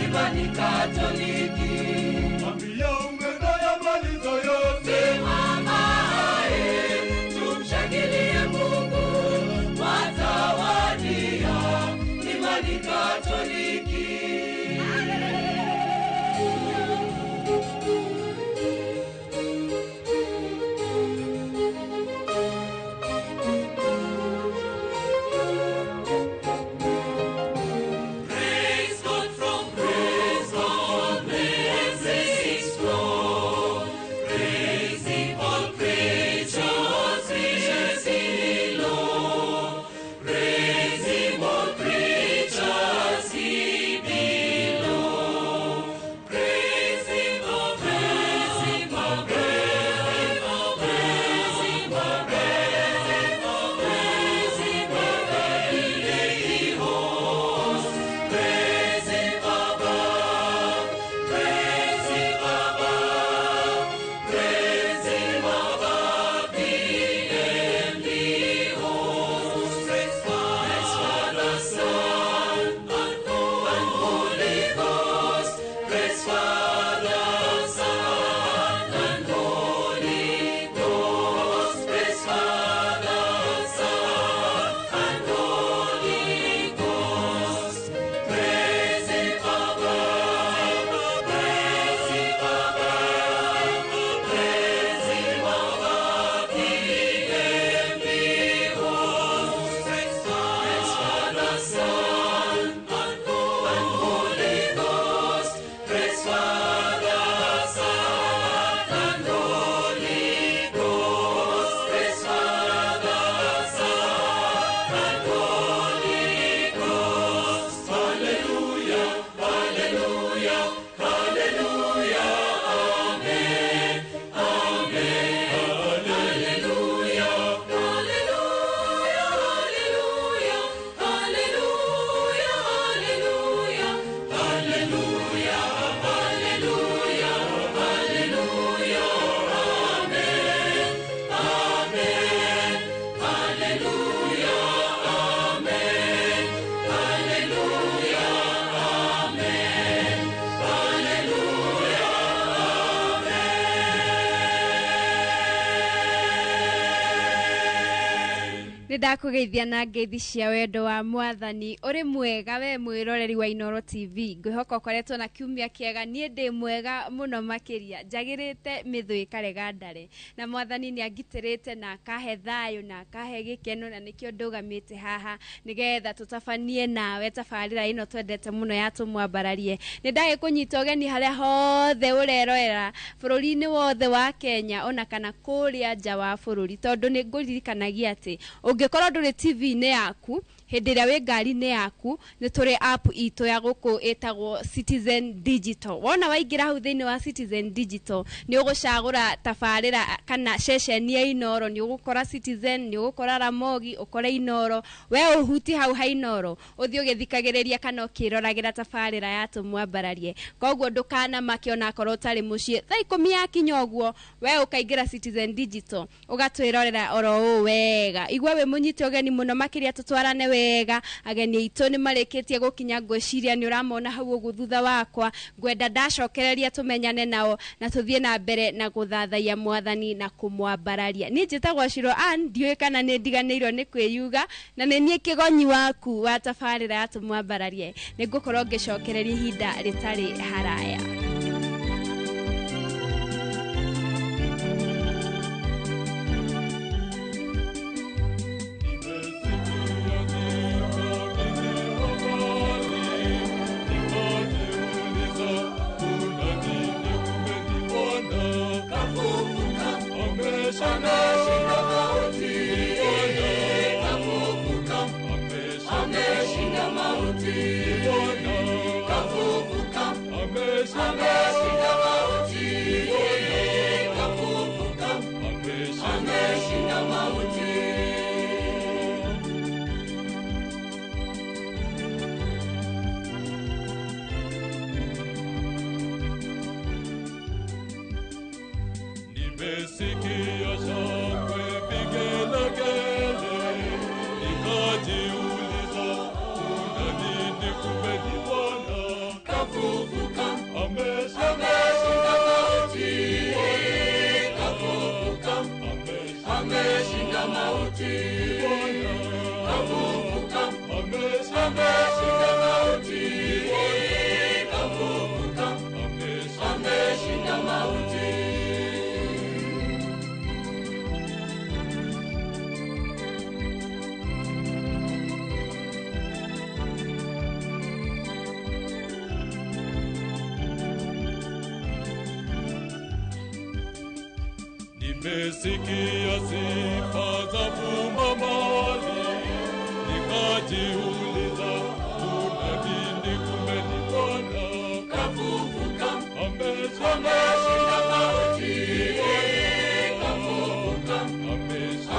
imani Katoliki. Simama, tumshangilie Mungu kwa zawadi ya imani Katoliki. Nĩ ndakũgeithia na ngeithi cia wendo wa mwathani. Ũrĩ mwega we mwĩroreri wa Inooro TV. Ngwĩhoka ũkoretwo na kiumia kĩega. Niĩ ndĩ mwega mũno makĩria. Njagĩrĩte mĩthũ ĩkarega ndare. Na mwathani nĩ angitĩrĩte na akahe thayũ na akahe gĩkeno, na nĩkĩo ndũgamĩte haha nĩgetha tũtabanie nawe tabarĩra ĩno twendete mũno ya Tũmwambararie. Nĩ ndagĩkũnyita ũgeni harĩa hothe ũrerorera bũrũri-inĩ wothe wa Kenya ona kana kũrĩa nja wa bũrũri, tondũ nĩ ngũririkanagia atĩ ũngĩkorwo ndũrĩ TV-inĩ yaku hĩndĩ ĩrĩa wĩ ngari-inĩ yaku, nĩ tũrĩ app itũ ya gũkũ ĩtagwo Citizen Digital. Wona waingĩra hau thĩinĩ wa Citizen Digital nĩ ũgũcagũra tabarĩra kana ceceni ya Inooro, nĩ ũgũkora Citizen, nĩ ũgũkora Ramogi, ũkore Inooro. We ũhuti hau ha Inooro ũthiĩ ũgĩthikagĩrĩria kana ũkĩroragĩra tabarĩra ya Tũmwambararie. Koguo ndũkanamake ona akorwo ũtarĩ mũciĩ. Thaa 10 yakinya ũguo we ũkaingĩra Citizen Digital ũgatwĩrorera oro ũũ wega. Igua wĩ mũnyite ũgeni mũno makĩria, tũtwarane wega. Ageni aitũ nĩ marĩkĩtie gũkinya, ngwĩciria nĩ ũramona hau ũguo thutha wakwa. Ngwenda ndacokereria tũmenyane nao na tũthiĩ na mbere na gũthathaiya mwathani na kũmwambararia. Niĩ njĩtagwo Shiro Ann, ndiũĩ kana nĩ ndiganĩirwo nĩ kwĩyuga, na nĩ niĩ kĩgonyi waku wa tabarĩra ya Tũmwambararie. Nĩ ngũkorwo ngĩcokereria ihinda rĩtarĩ haraya. Nimesikia shangwe vigelegele, nikajiuliza kuna nini kumbe ni Bwana kafufuka, ameshinda mauti, kafufuka, ameshinda mauti, Bwana kafufuka, ameshinda mauti, kafufuka, ameshinda mauti. Nimesikia sifa za vuma mali, nikajiuliza kuna nini kumbe ni Bwana kafufuka, ameshinda mauti, kafufuka,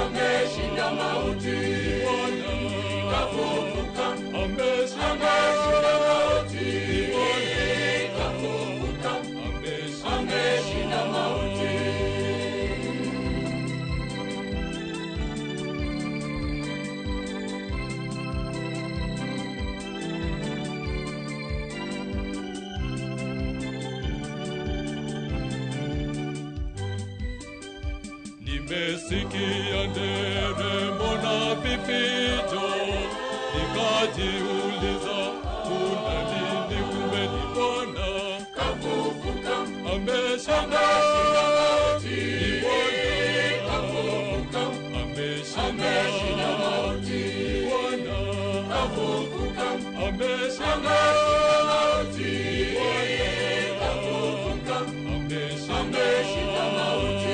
ameshinda mauti, Bwana kafufuka, ameshinda mauti, kafufuka, ameshinda mauti. Nimesikia nderemo na vifijo, nikajiuliza kuna nini kumbe ni Bwana kafufuka, ameshinda mauti, kafufuka, ameshinda mauti, Bwana kafufuka, ameshinda mauti, kafufuka, ameshinda mauti.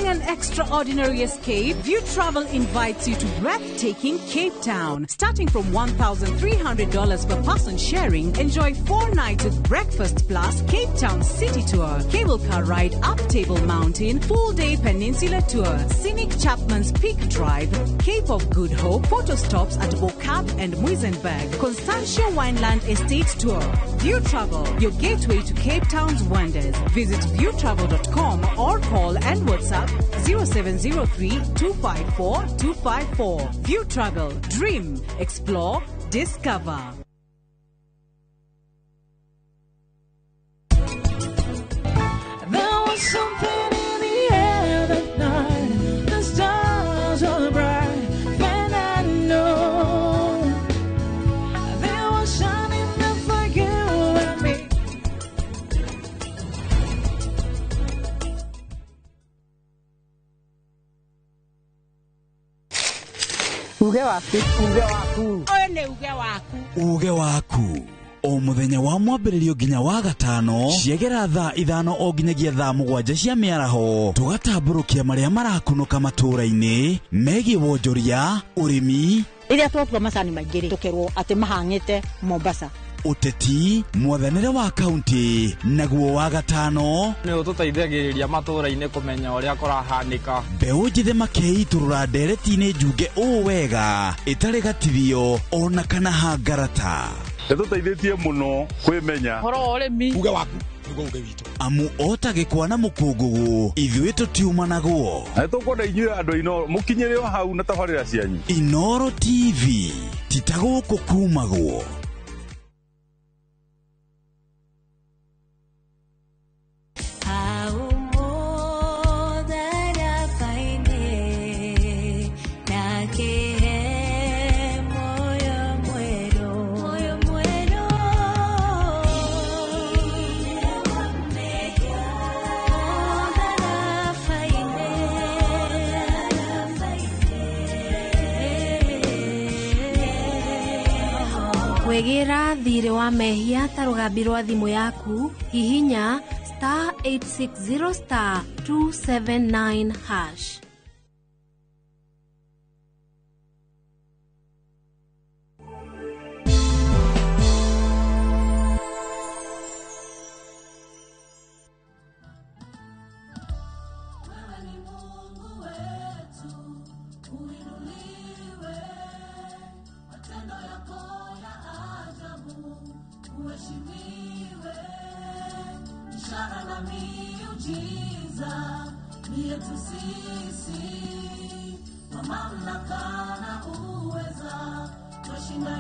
An extraordinary escape, View Travel invites you to breathtaking Cape Town. Starting from $1,300 per person sharing, enjoy 4 nights with breakfast plus Cape Town City Tour, cable car ride up Table Mountain, full-day peninsula tour, scenic Chapman's Peak Drive, Cape of Good Hope, photo stops at Bo-Kaap and Muizenberg, Constantia Wineland Estate Tour. View Travel, your gateway to Cape Town's wonders. Visit viewtravel.com or call and WhatsApp 0703 254 254. View Travel, dream, explore, discover. There was something in the air that night. The stars were bright, and I know they were shining up for you and me. Uge waku. Uge waku. Ũyũ nĩ uge waku. Uge waku o muthenya wa mwambĩrĩrio nginya wa gatano ciegera thaa 5 o nginyagia thaa 7 cia mĩaraho tũgatambũrũkia marĩa marakunũka matũũra-inĩ megiĩ wonjoria, ũrĩmi, rĩrĩa twatua macani maingĩ rĩ tũkerwo atĩ mahang'ĩte Mombasa, ũteti, mwathanĩre wa kaunti, naguo wa gatano nĩ ũtũteithagĩrĩria matũũra-inĩ kũmenya ũrĩa kũrahanĩka. Mbeũ njĩthĩ makeitũrũra ndereti-inĩ njunge ũũ wega ĩtarĩ gatithio ona kana hangarata. Nĩtũteithĩtie mũno kwĩmenya ũhoro wa ũrĩmi. Uge waku nĩguo uge witũ. Amu ota gĩkwa na mũkũngũgũ ithuĩ tũtiumanagwo. Na nĩtũkwenda inyuĩ andũ Inooro mũkinyĩre o hau na tabarĩra cianyu. Inooro TV ti ta gũkũ kumagwo. Kwĩgĩra thirĩ wa mehia ta rũgambi rwa thimũ yaku, hihinya *860 *279#. Sisi, kwa mamlaka na uweza, twashinda.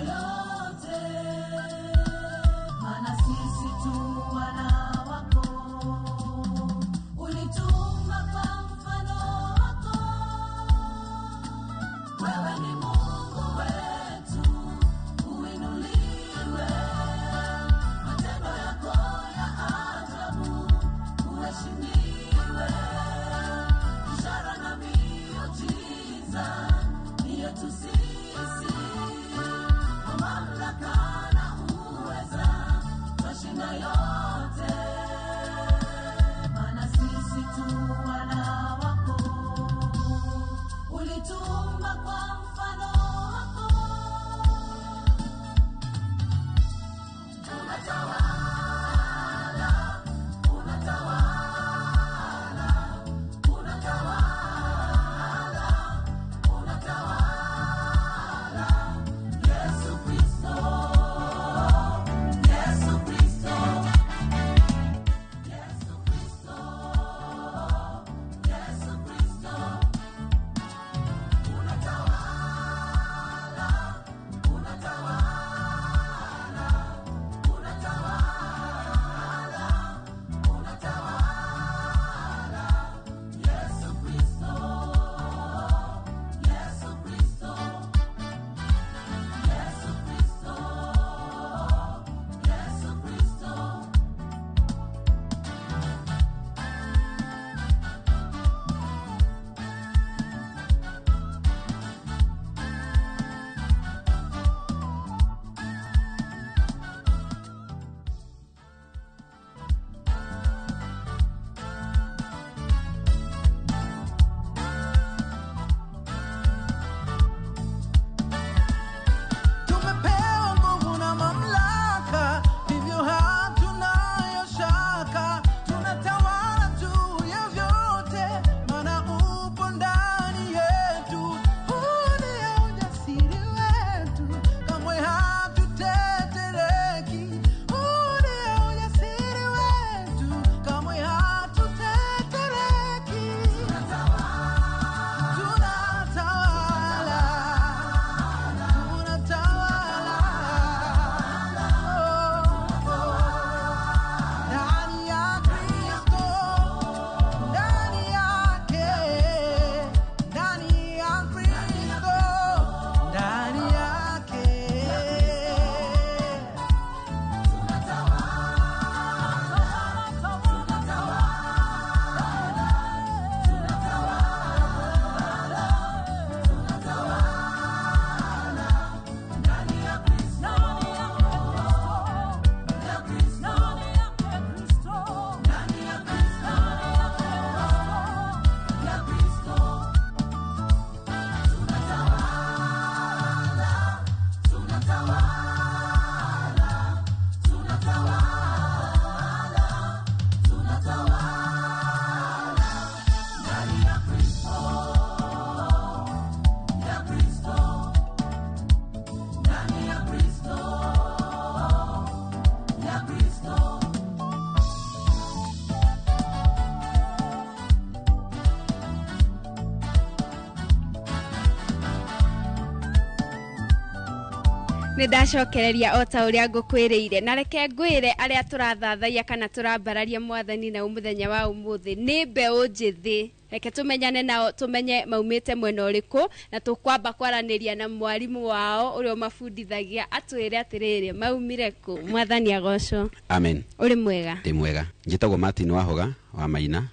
Nĩ ndacokereria o ta ũrĩa ngũkwĩrĩire na reke ngwĩre arĩa tũrathathaia kana tũrambararia mwathani na mũthenya wa ũmũthĩ nĩ mbeũ njĩthĩ. Reke tũmenyane nao tũmenye maumĩte mwena ũrĩkũ na tũkwamba kwaranĩria na mwarimũ wao ũrĩa ũmabundithagia atwĩre atĩrĩrĩ maumire kũ. Mwathani agocwo. Amen. Ũrĩ mwega? Ndĩ mwega. Njĩtagwo Martin Wahoga wa Maina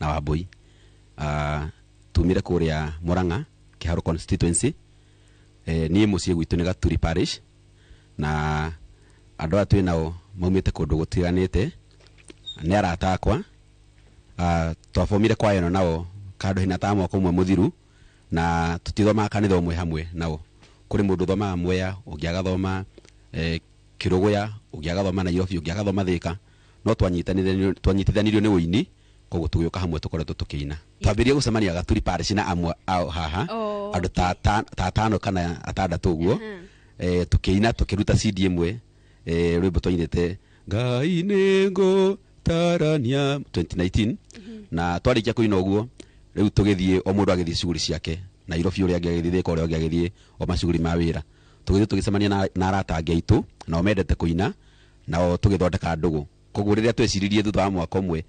na Wambui. Tumire kũrĩa Murang'a Kiharu constituency. Niĩ mũciĩ gwitũ nĩ Gaturi parish na andũ aya twĩ nao maumĩte kũndũ gũtiganĩte nĩ arata akwa. Twabomire kwaya ĩno nao kandũ hena ta mwaka ũmwe mũthiru na tũtithomaga kanitha ũmwe hamwe nao. Kũrĩ mũndũ ũthomaga Mwea, ũngĩ agathoma Kĩrũgũya, ũngĩ agathoma Nairobi, ũngĩ agathoma Thĩka, no twanyitithanirio nĩ ũini, koguo tũgĩũka hamwe tũkoretwo tũkĩina. Twambĩrĩrie gũcemania Gaturi parish na amwe ao haha, andũ ta atano kana atandatũ ũguo. Tũkĩina tũkĩruta CD ĩmwe, rwĩmbo twainĩte Ngai nĩ ngũtarania 2019 na twarĩkia kũina ũguo rĩu tũgĩthiĩ o mũndũ agĩthiĩ cuguri ciake Nairobi, ũrĩa angĩ agĩthiĩ Thĩka, ũrĩa ũngĩ agĩthiĩ o macuguri ma wĩra. Tũgĩthiĩ tũgĩcemania na arata angĩ aitũ nao mendete kũina nao tũgĩthondeka ndũgũ. Koguo rĩrĩa tweciririe thutha wa mwaka ũmwe,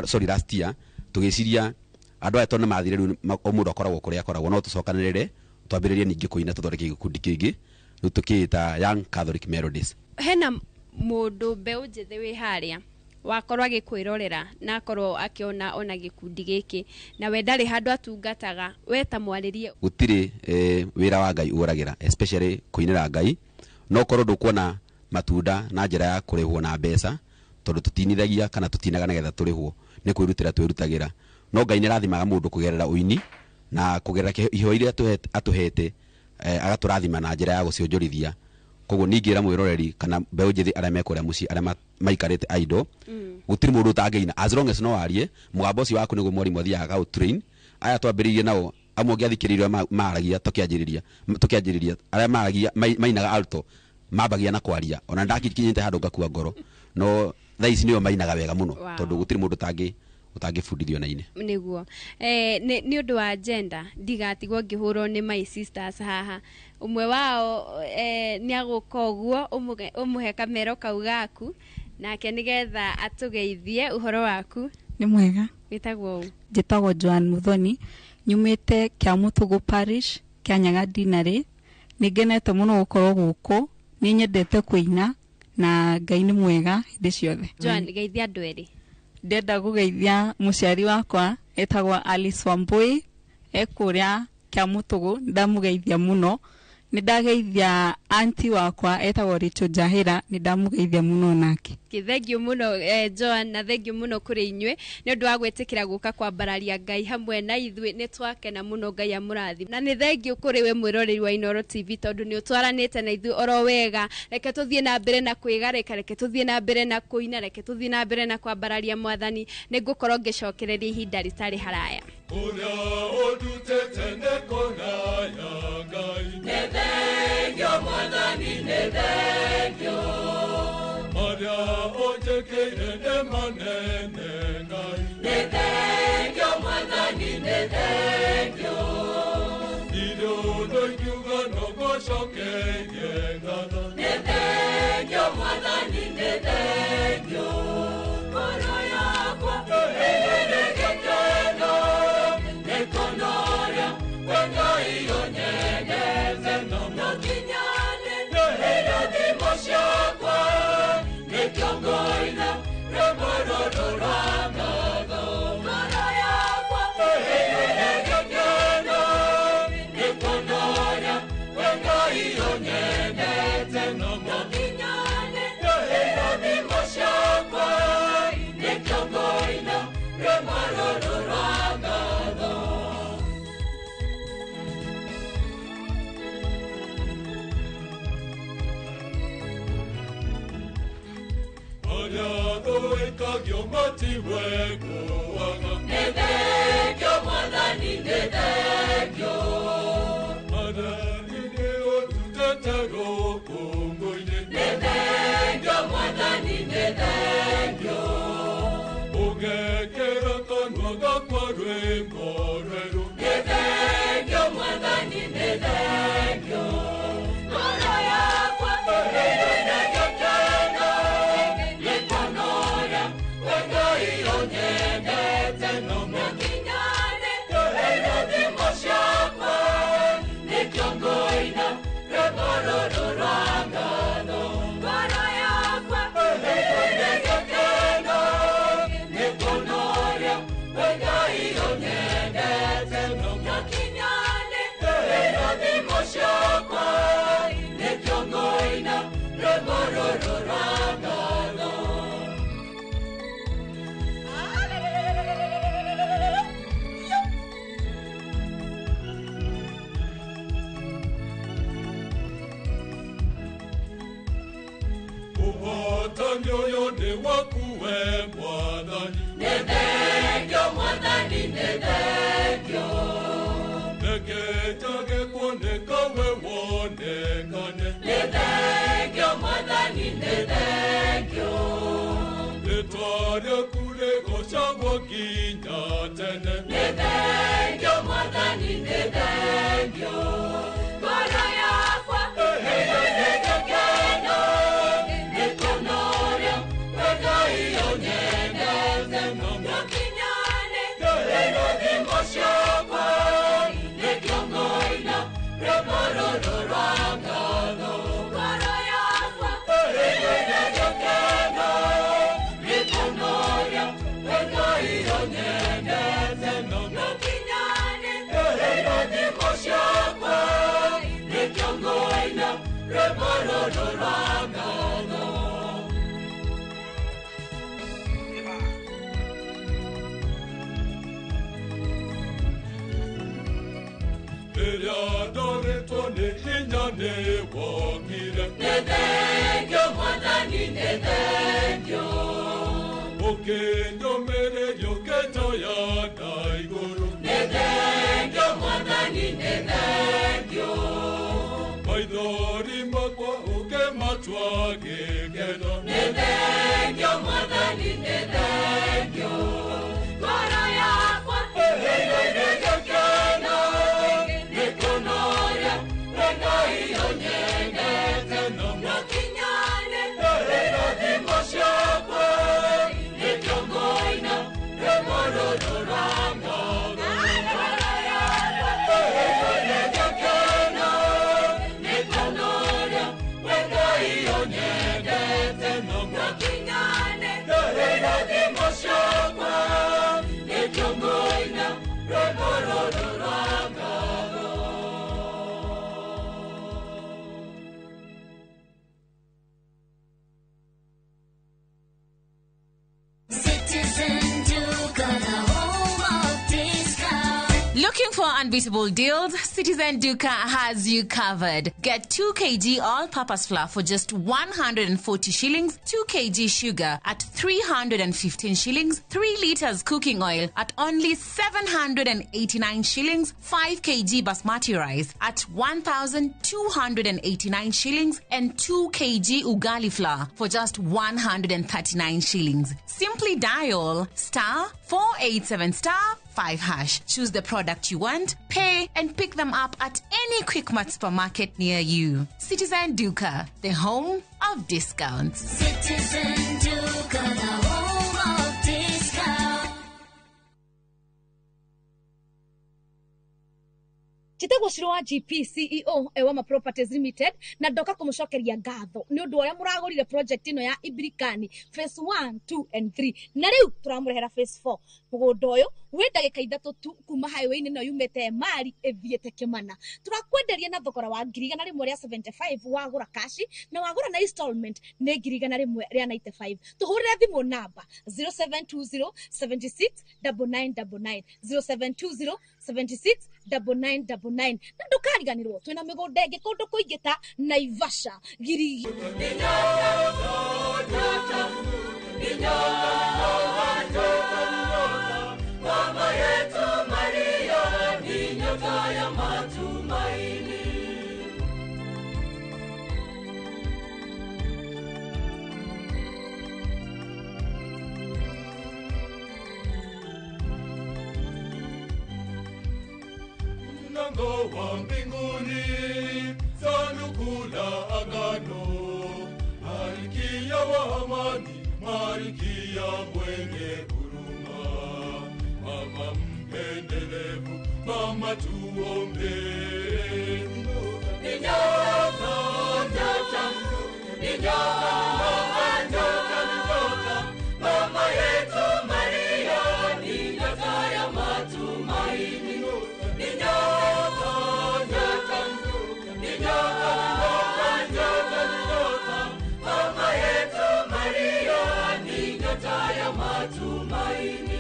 sorry last year, tũgĩciria andũ aya tondũ nĩmathire rĩu o mũndũ akoragwo kũrĩa akoragwo, no tũcokanĩrĩre twambĩrĩrie ningĩ kũina tũthondeke gĩkundi kĩngĩ rĩu tũkĩĩta Young Catholic Melodies. Hena mũndũ mbeũ njĩthĩ wĩ harĩa wakorwo agĩkwĩrorera na akorwo akĩona ona gĩkundi gĩkĩ na we ndarĩ handũ atungataga, we ta mwarĩrie. Gũtirĩ wĩra wa Ngai ũragĩra, especially kũinĩra Ngai, no korwo ndũkuona matunda na njĩra ya kũrĩhwo na mbeca tondũ tũtinithagia kana tũtinaga nĩgetha tũrĩhwo, nĩ kwĩrutĩra twĩrutagĩra. No Ngai nĩarathimaga mũndũ kũgerera ũini na kũgerera iheo iria atũhete, agatũrathima na njĩra ya gũcionjorithia. Koguo ningĩra mwĩroreri kana mbeũ njĩthĩ arĩa me kũrĩa mũciĩ arĩa maikarĩte idle, gũtirĩ mũndũ ũtangĩina as long as no warie mũgambo ũcio waku nĩguo mwarimũ athiaga agaũtrain. Aya twambĩrĩirie nao amwe ũngĩathikĩrĩirie maragia tũkĩanjĩrĩria arĩa maragia mainaga alto mambagia na kwaria, ona ndakinyĩte handũ ngakua ngoro, no thaa ici nĩo mainaga wega mũno tondũ gũtirĩ mũndũ ũtangĩbundithio na ine. Nĩguo. Nĩ ũndũ wa gender ndigatigwo ngĩhũrwo nĩ my sisters haha. Ũmwe wao nĩ agũka ũguo ũmũhe kamero kau gaku nake nĩgetha atũgeithie. Ũhoro waku? Nĩ mwega. Wĩtagwo ũ? Njĩtagwo Joan Muthoni, nyumĩte Kĩamũtũgũ parish, Kĩanyaga Dinarĩ. Nĩ ngenete mũno gũkorwo gũkũ, nĩ nyendete kũina na Ngai nĩ mwega hĩndĩ ciothe. Joan, geithia andũ erĩ. Ndenda kũgeithia mũciari wakwa etagwo Alice Wambui, ekũrĩa Kĩamũtũgũ, ndamũgeithia mũno. Nĩ ndageithia auntie wakwa etagwo Rachel Njahĩra, nĩ ndamũgeithia mũno nake. Thengio mũno Joan, na thengio mũno kũrĩ inyuĩ nĩ ũndũ wa gwĩtĩkĩra gũka kwambararia Ngai hamwe na ithuĩ. Nĩ twakena mũno, Ngai amũrathime. Na nĩ thengio kũrĩ we mwĩroreri wa Inooro TV tondũ nĩ ũtwaranĩte na ithuĩ oro wega. Reke tũthiĩ na mbere na kwĩgarĩka, reke tũthiĩ na mbere na kũina, reke tũthiĩ na mbere na kwambararia mwathani. Nĩ ngũkorwo ngĩcokereria ihinda rĩtarĩ haraya. Ũrĩa ũndutĩte nĩ kũraya Ngai. Nĩ thengio mwathani, nĩ thengio. Marĩa ũnjĩkĩire nĩ manene Ngai. Nĩ thengio mwathani, nĩ thengio. Ndirĩ ũndũ ingiuga no ngũcokerie ngatho. Nĩ thengio mwathani, nĩ thengio. Ngoro yakwa ĩiyũire gĩkeno nĩ kuona ũrĩa we Ngai ũnyendete. No nginyane irathimo ciakwa nĩkĩo ngoina rwĩmbo rũrũ rwa ngatho. Ngoro yakwa ĩiyũire gĩkeno nĩ kuona ũrĩa we Ngai ũnyendete. No nginyane irathimo ciakwa nĩkĩo ngoina rwĩmbo rũrũ rwa ngatho. Arĩa thũĩkagio matiwekũaga. Nĩ thengio mwathani, nĩ thengio. Mwathani nĩ ũndutĩte rũkũngũ-inĩ. Nĩ thengio mwathani, nĩ thengio. Ũgekĩra kanua gakwa rwĩmbo rwerũ. Nĩ thengio mwathani, nĩ thengio. Ngoro yakwa Mwathani. Nĩ thengio Mwathani, nĩ thengio. Reke njage kuoneka we wonekane. Nĩ thengio Mwathani, nĩ thengio. Rĩtwa rĩaku rĩgocagwo nginya tene. Nĩ thengio Mwathani, nĩ thengio. Ngoro yakwa ĩiyũire gĩkeno nĩ kuona ũrĩa we Ngai ũnyendete. Ndokinyane irathimo ciakwa nĩkĩo ngũina rwĩmbo rũrũ rwa ngatho. Ngoro yakwa ĩiyũire gĩkeno nĩ kuona ũrĩa we Ngai ũnyendete. Ndokinyane irathimo ciakwa nĩkĩo ngũina rwĩmbo rũrũ rwa ngatho. Rĩrĩa ndorĩtwo nĩ hinya nĩ wokire. Nĩ thengio Mwathani, nĩ thengio. Ũkĩnyũmĩrĩria ũkĩnjoya na igũrũ. Nĩ thengio Mwathani, nĩ thengio. Maithori makwa ũkĩmatua gĩkeno. Nĩ thengio Mwathani, nĩ thengio. Ngoro yakwa ĩiyũire gĩkeno nĩ kuona ũrĩa we Ngai ũnyendete. Ndokinyane irathimo ciakwa nĩkĩo ngũina rwĩmbo rũrũ rwa ngatho. Ngoro yakwa ĩiyũire gĩkeno nĩ kuona ũrĩa we Ngai ũnyendete. Ndokinyane irathimo ciakwa nĩkĩo ngũina rwĩmbo rũrũ rwa ngatho. Citizen Duka, the home of discount. Looking for unbeatable deals? Citizen Duka has you covered. Get 2 kg all-purpose flour for just 140 shillings, 2 kg sugar at 315 shillings, 3 liters cooking oil at only 789 shillings, 5 kg basmati rice at 1,289 shillings, and 2 kg ugali flour for just 139 shillings. Simply dial star 487 star 5 hash. Choose the product you want, pay, and pick them up at any Quickmart supermarket near you. Citizen Duka, the home of discounts. Citizen Duka, the home of discount. Njĩtagwo Shiro wa GP CEO Ewama Properties Limited na ndoka kũmũcokeria ngatho nĩ ũndũ ũrĩa mũragũrire project ĩno ya Ibirikani phase 1, 2 and 3 na rĩu tũramũrehera phase 4. Mũgũnda ũyũ wĩ ndagĩka 3 tu kuma highway-inĩ ĩno yumĩte Emali ĩthiĩte Kĩmana. Tũrakwenderia na thogora wa 175,000 wagũra kashi na wagũra na installment nĩ 195,000. Tũhũrĩre thimũ namba 0720 76 9999 0720 76 9999 na ndũkariganĩrwo twĩna mĩgũnda ĩngĩ kũndũ kũingĩ ta Naivasha, Gilgil. Mama yetu Maria ni nyota ya matumaini. Mlango wa mbinguni, sanduku la agano, Malkia wa amani, Malkia mwenye huruma, mama mpendelevu, mama tuombe. Ni nyota, nyota, ni nyota, nyota, nyota, mama yetu Maria ni nyota ya matumaini. Ni nyota, nyota, ni nyota, nyota, nyota, mama yetu Maria ni nyota ya matumaini.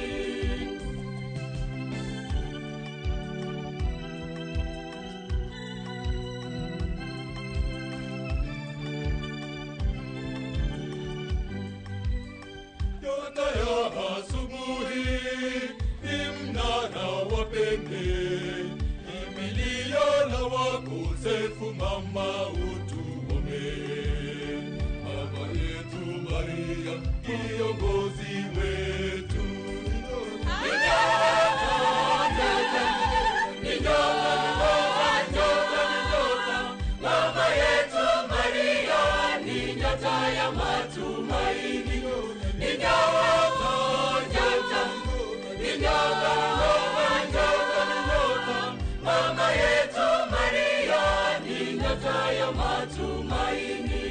Nyota ya asubuhi ni mnara wa pembe, kimbilio la wakosefu, mama utuombee. Mama yetu Maria, kiongozi wetu. Ni nyota, nyota, ni nyota, nyota, ni nyota. Mama yetu Maria ni nyota ya matumaini. Ni nyota, nyota, ni nyota, nyota, ni nyota. Mama yetu Maria ni nyota ya matumaini.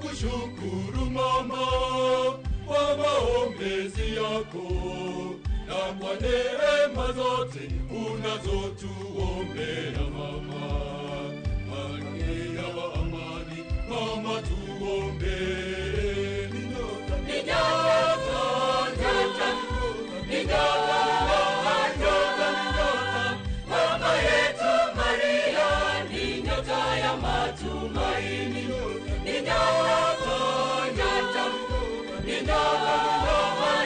Kushukuru mama kwa maombezi yako na kwa neema zote unazotuombea mama. Malkia wa amani, mama tuombee. Ni nyota, ni nyota, ni nyota, nyota, ni nyota. Mama yetu Maria ni nyota ya matumaini. Ni nyota, nyota, ni nyota,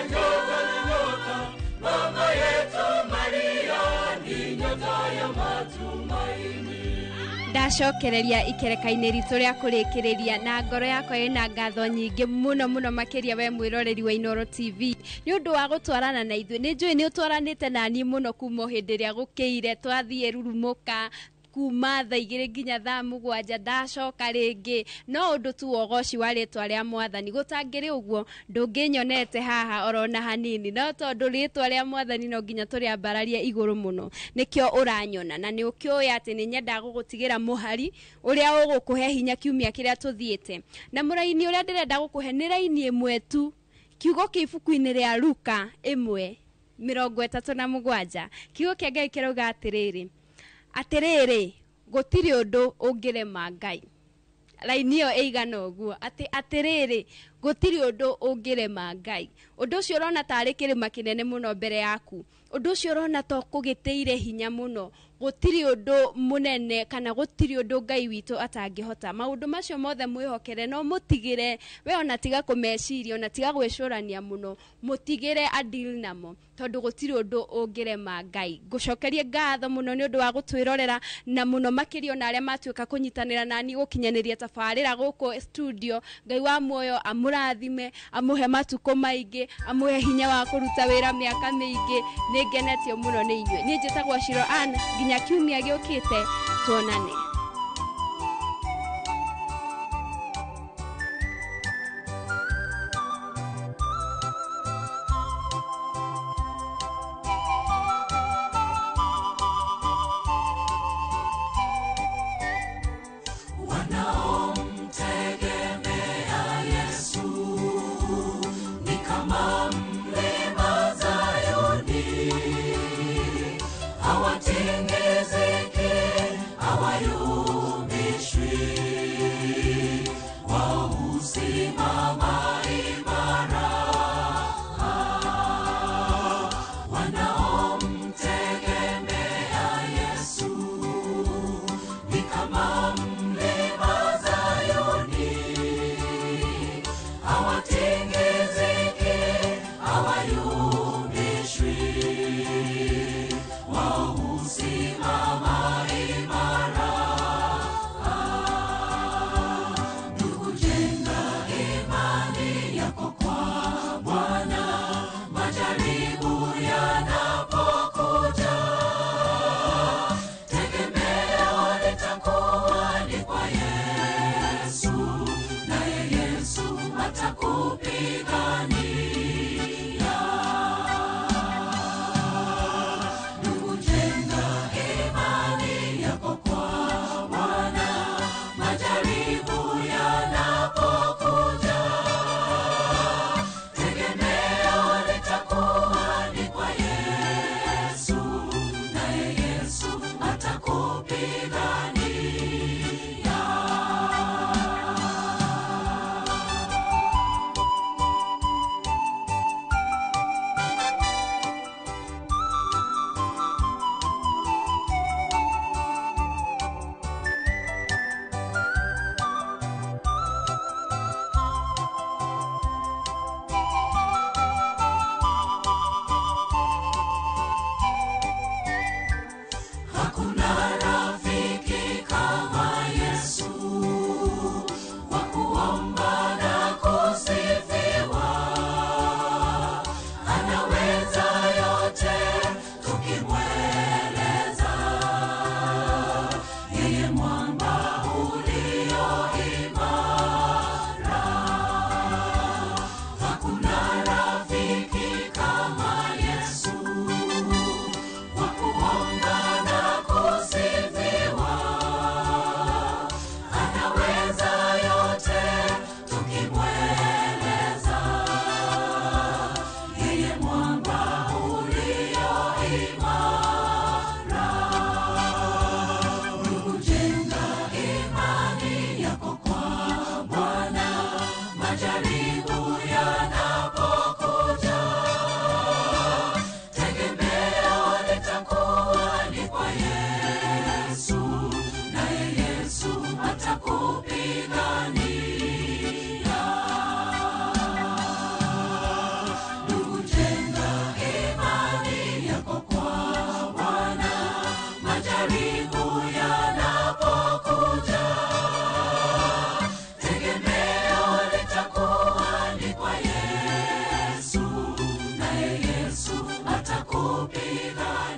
nyota, ni nyota. Mama yetu Maria ni nyota ya matumaini. Ndacokereria ikereka-inĩ ritũ rĩa kũrĩkĩrĩria na ngoro yakwa ĩna ngatho nyingĩ mũno mũno makĩria we mwĩroreri wa Inooro TV nĩ ũndũ wa gũtwarana na ithuĩ. Nĩ njũĩ nĩ ũtwaranĩte na niĩ mũno kuma o hĩndĩ ĩrĩa gũkĩire, twathiĩ rurumũka kuma thaa 2 nginya thaa 7 ndacoka rĩngĩ, no ũndũ tu wa ũgoci wa rĩtwa rĩa mwathani. Gũtangĩrĩ ũguo ndũngĩnyonete haha orona hanini, no tondũ rĩtwa rĩa mwathani no nginya tũrĩambararie igũrũ mũno nĩkĩo ũranyona, na nĩ ũkĩũĩ atĩ nĩ nyendaga gũgũtigĩra mũhari ũrĩa ũgũkũhe hinya kiumia kĩrĩa tũthiĩte. Na mũraini ũrĩa ndĩrenda gũkũhe nĩ raini ĩmwe tu, kiugo kĩ ibuku-inĩ rĩa Luka 1:37. Kiugo kĩa Ngai kĩrauga atĩrĩrĩ, atĩrĩrĩ, gũtirĩ ũndũ ũngĩrema Ngai. Raini ĩyo ĩigana ũguo, atĩ atĩrĩrĩ, gũtirĩ ũndũ ũngĩrema Ngai. Ũndũ ũcio ũrona tarĩ kĩrĩma kĩnene mũno mbere yaku, ũndũ ũcio ũrona ta ũkũgĩtĩire hinya mũno, gũtirĩ ũndũ mũnene kana gũtirĩ ũndũ Ngai witũ atangĩhota. Maũndũ macio mothe mwĩhokere, no mũtigĩre we, ona tiga kũmeciria, ona tiga gwĩcũrania mũno, mũtigĩre adil namo, tondũ gũtirĩ ũndũ ũngĩrema Ngai. Ngũcokerie ngatho mũno nĩ ũndũ wa gũtwĩrorera, na mũno makĩria ona arĩa matuĩka kũnyitanĩra nani gũkinyanĩria tabarĩra gũkũ studio. Ngai wa muoyo amũrathime, amũhe matukũ maingĩ, amũhe hinya wa kũruta wĩra mĩaka mĩingĩ. Nĩ ngenetio mũno nĩ inyuĩ. Niĩ njĩtagwo Shiro Ann, nginya kiumia gĩũkĩte tuonane. Wanaomtegemea Yesu ni kama mlima Zayuni, hawatingiziki, hawayumbishwi. imara. Ndugu, jenga imani yako kwa Bwana, majaribu yanapokuja, tegemeo litakuwa ni kwa Yesu, naye Yesu atakupigania. Ndugu, jenga imani yako kwa Bwana, majaribu yanapokuja, tegemeo litakuwa ni kwa Yesu, naye Yesu atakupigania.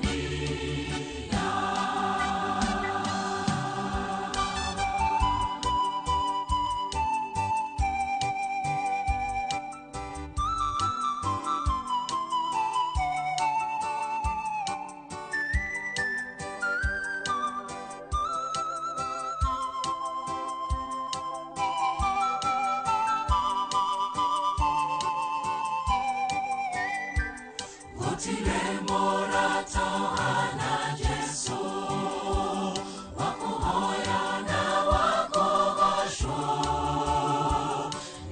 Gũtirĩ mũrata ũhaana Jesũ, wa kũhoya na wa kũgoocwo.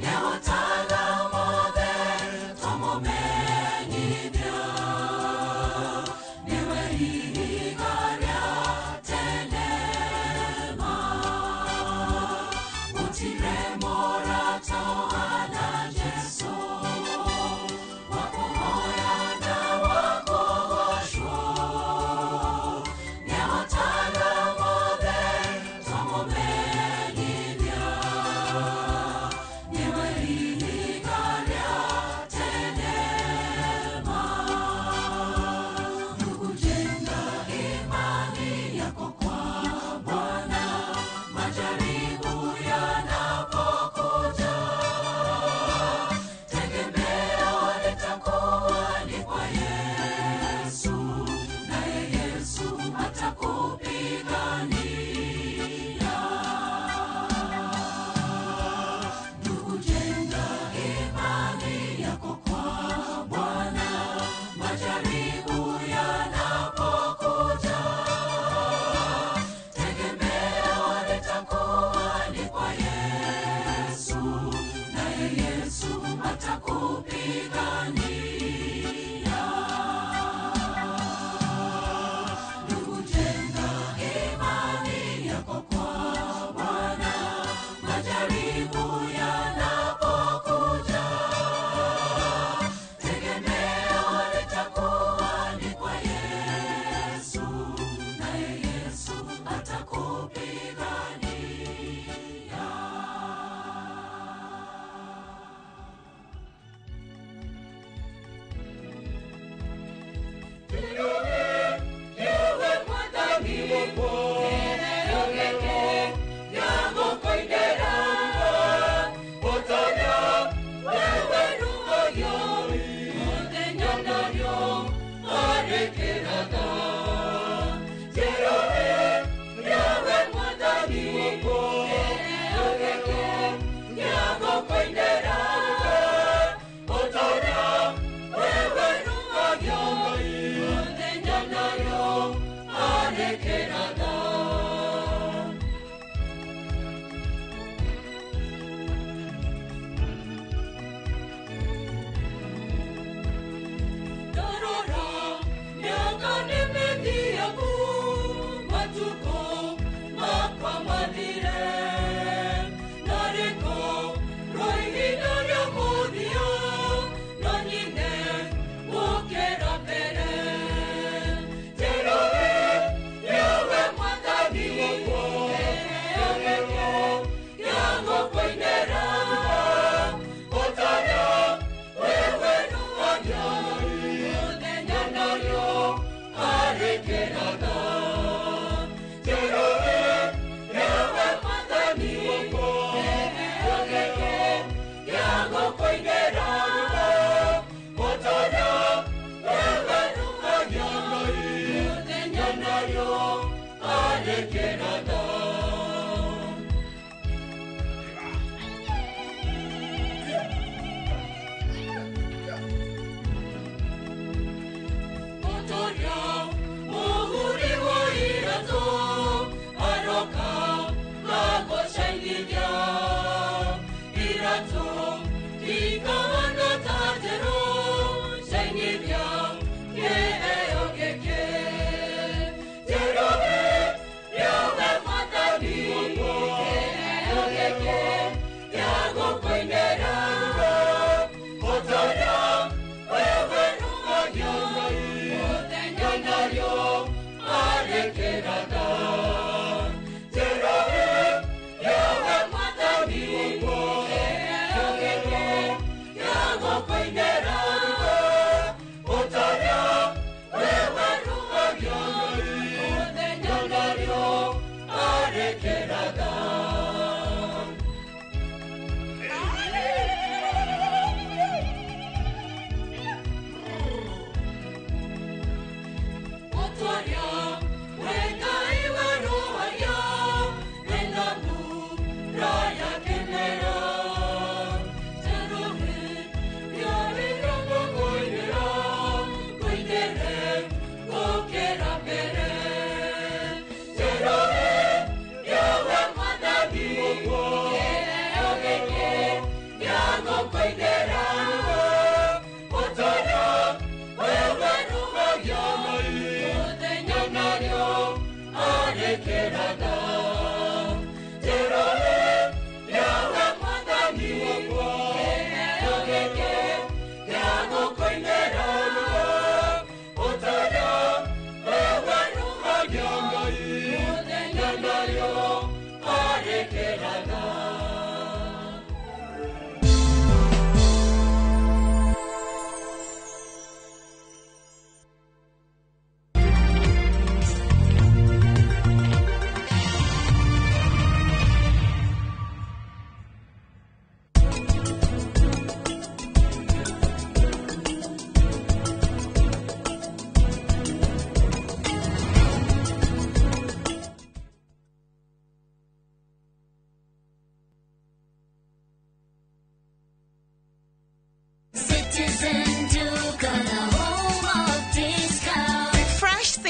Nĩahotaga mothe twamũmenyithia, nĩwe ihiga rĩa tene ma. Gũtirĩ mũrata ũhaana Jesũ, wa kũhoya na wa kũgoocwo.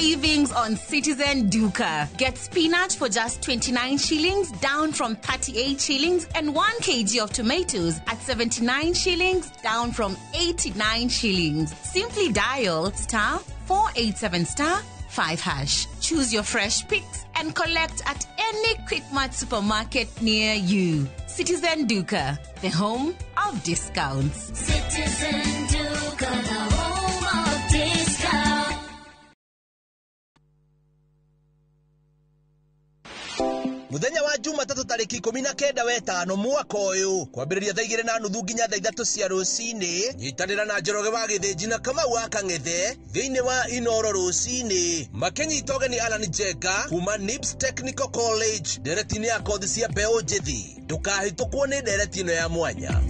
savings on Citizen Duka. Get spinach for just 29 shillings, down from 38 shillings, and 1 kg of tomatoes at 79 shillings, down from 89 shillings. Simply dial star 487 star 5 hash. Choose your fresh picks and collect at any Quickmart supermarket near you. Citizen Duka, the home of discounts. Citizen Duka, the home of discounts. Muthenya wa Jumatatũ tarĩki 19 wetano mwaka ũyũ kwambĩrĩria thaa 2:30 nginya thaa 3 cia rũcinĩ nyitanĩra na Njoroge wa Gĩthĩnji na Kamau wa Kang'ethe thĩinĩ wa Inoro rũcinĩ makĩnyita ũgeni Alan Njenga kuma NIBS Technical College ndereti-inĩ ya kothi cia mbeũ njĩthĩ. Ndũkahĩtũkwo nĩ ndereti ĩno ya mwanya.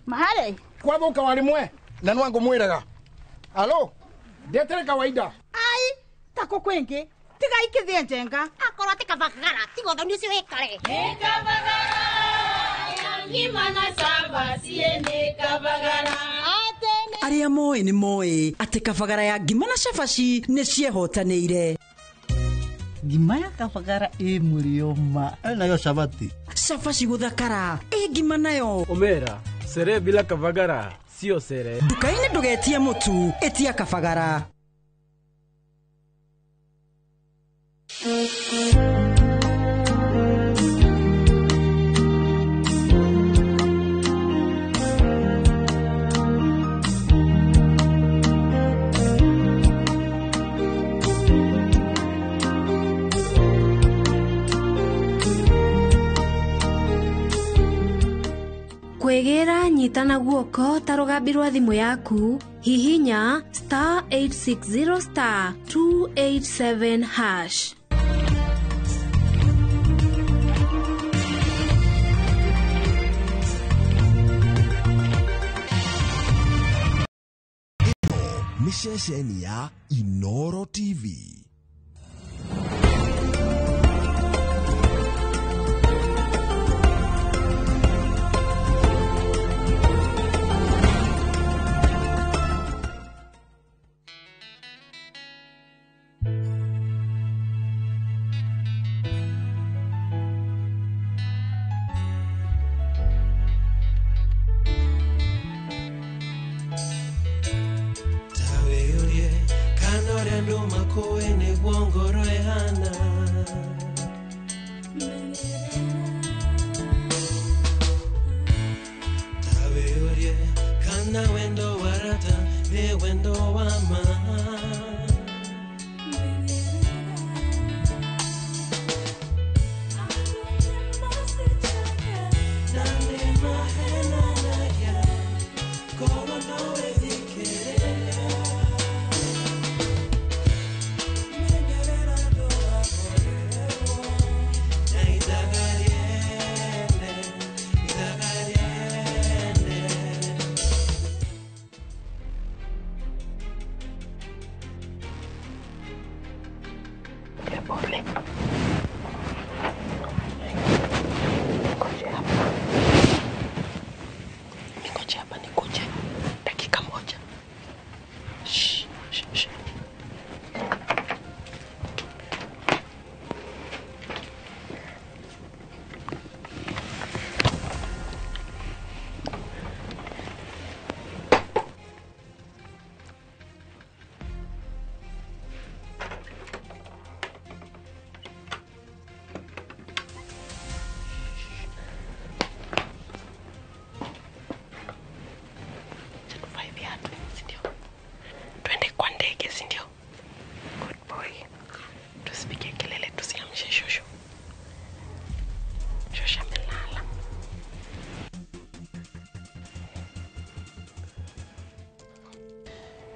Mahare kwathuka wari mwe na nwangu mwiraga alo ndetere kawaida ai tako kwingi tiga ikithie njenga akorwo ti kabagara tiga uthoni ucio wikare ni kabagara ngima na cabaci ni kabagara. Arĩa moĩ nĩ moĩ atĩ kabagara ya ngima na cabaci nĩ ciehotanĩire. Ngima ya kabagara ĩ mũrĩo ma nayo cabaci cabaci gũthakara ĩ ngima nayo omera sere bila kabagara sio sere. Nduka-inĩ ndũgetie mũtu, ĩtia kabagara. Kwĩgĩra nyitana guoko ta rũgambi rwa thimũ yaku hihinya star 860 star 287 hash. Nĩ ceceni ya Inoro TV.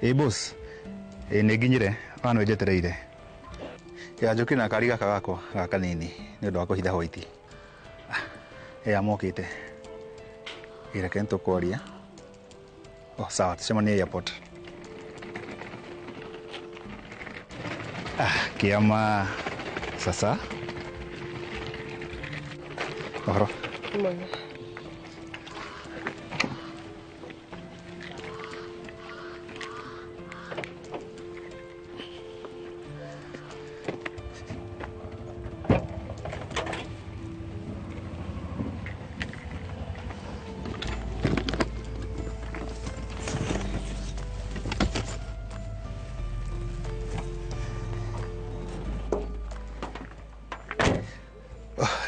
Ĩ boss, ĩ nĩ nginyire ona nĩ njetereire. Ya njũkire na kari gaka gakwa ga kanini nĩ ũndũ wa kũhitha hwaiti. Ya mokĩte. Ĩ reke nĩtũkwaria. Oh, sawa, tucemanie airport. Ah, kĩama. Sasa. Ũhoro. Mwega.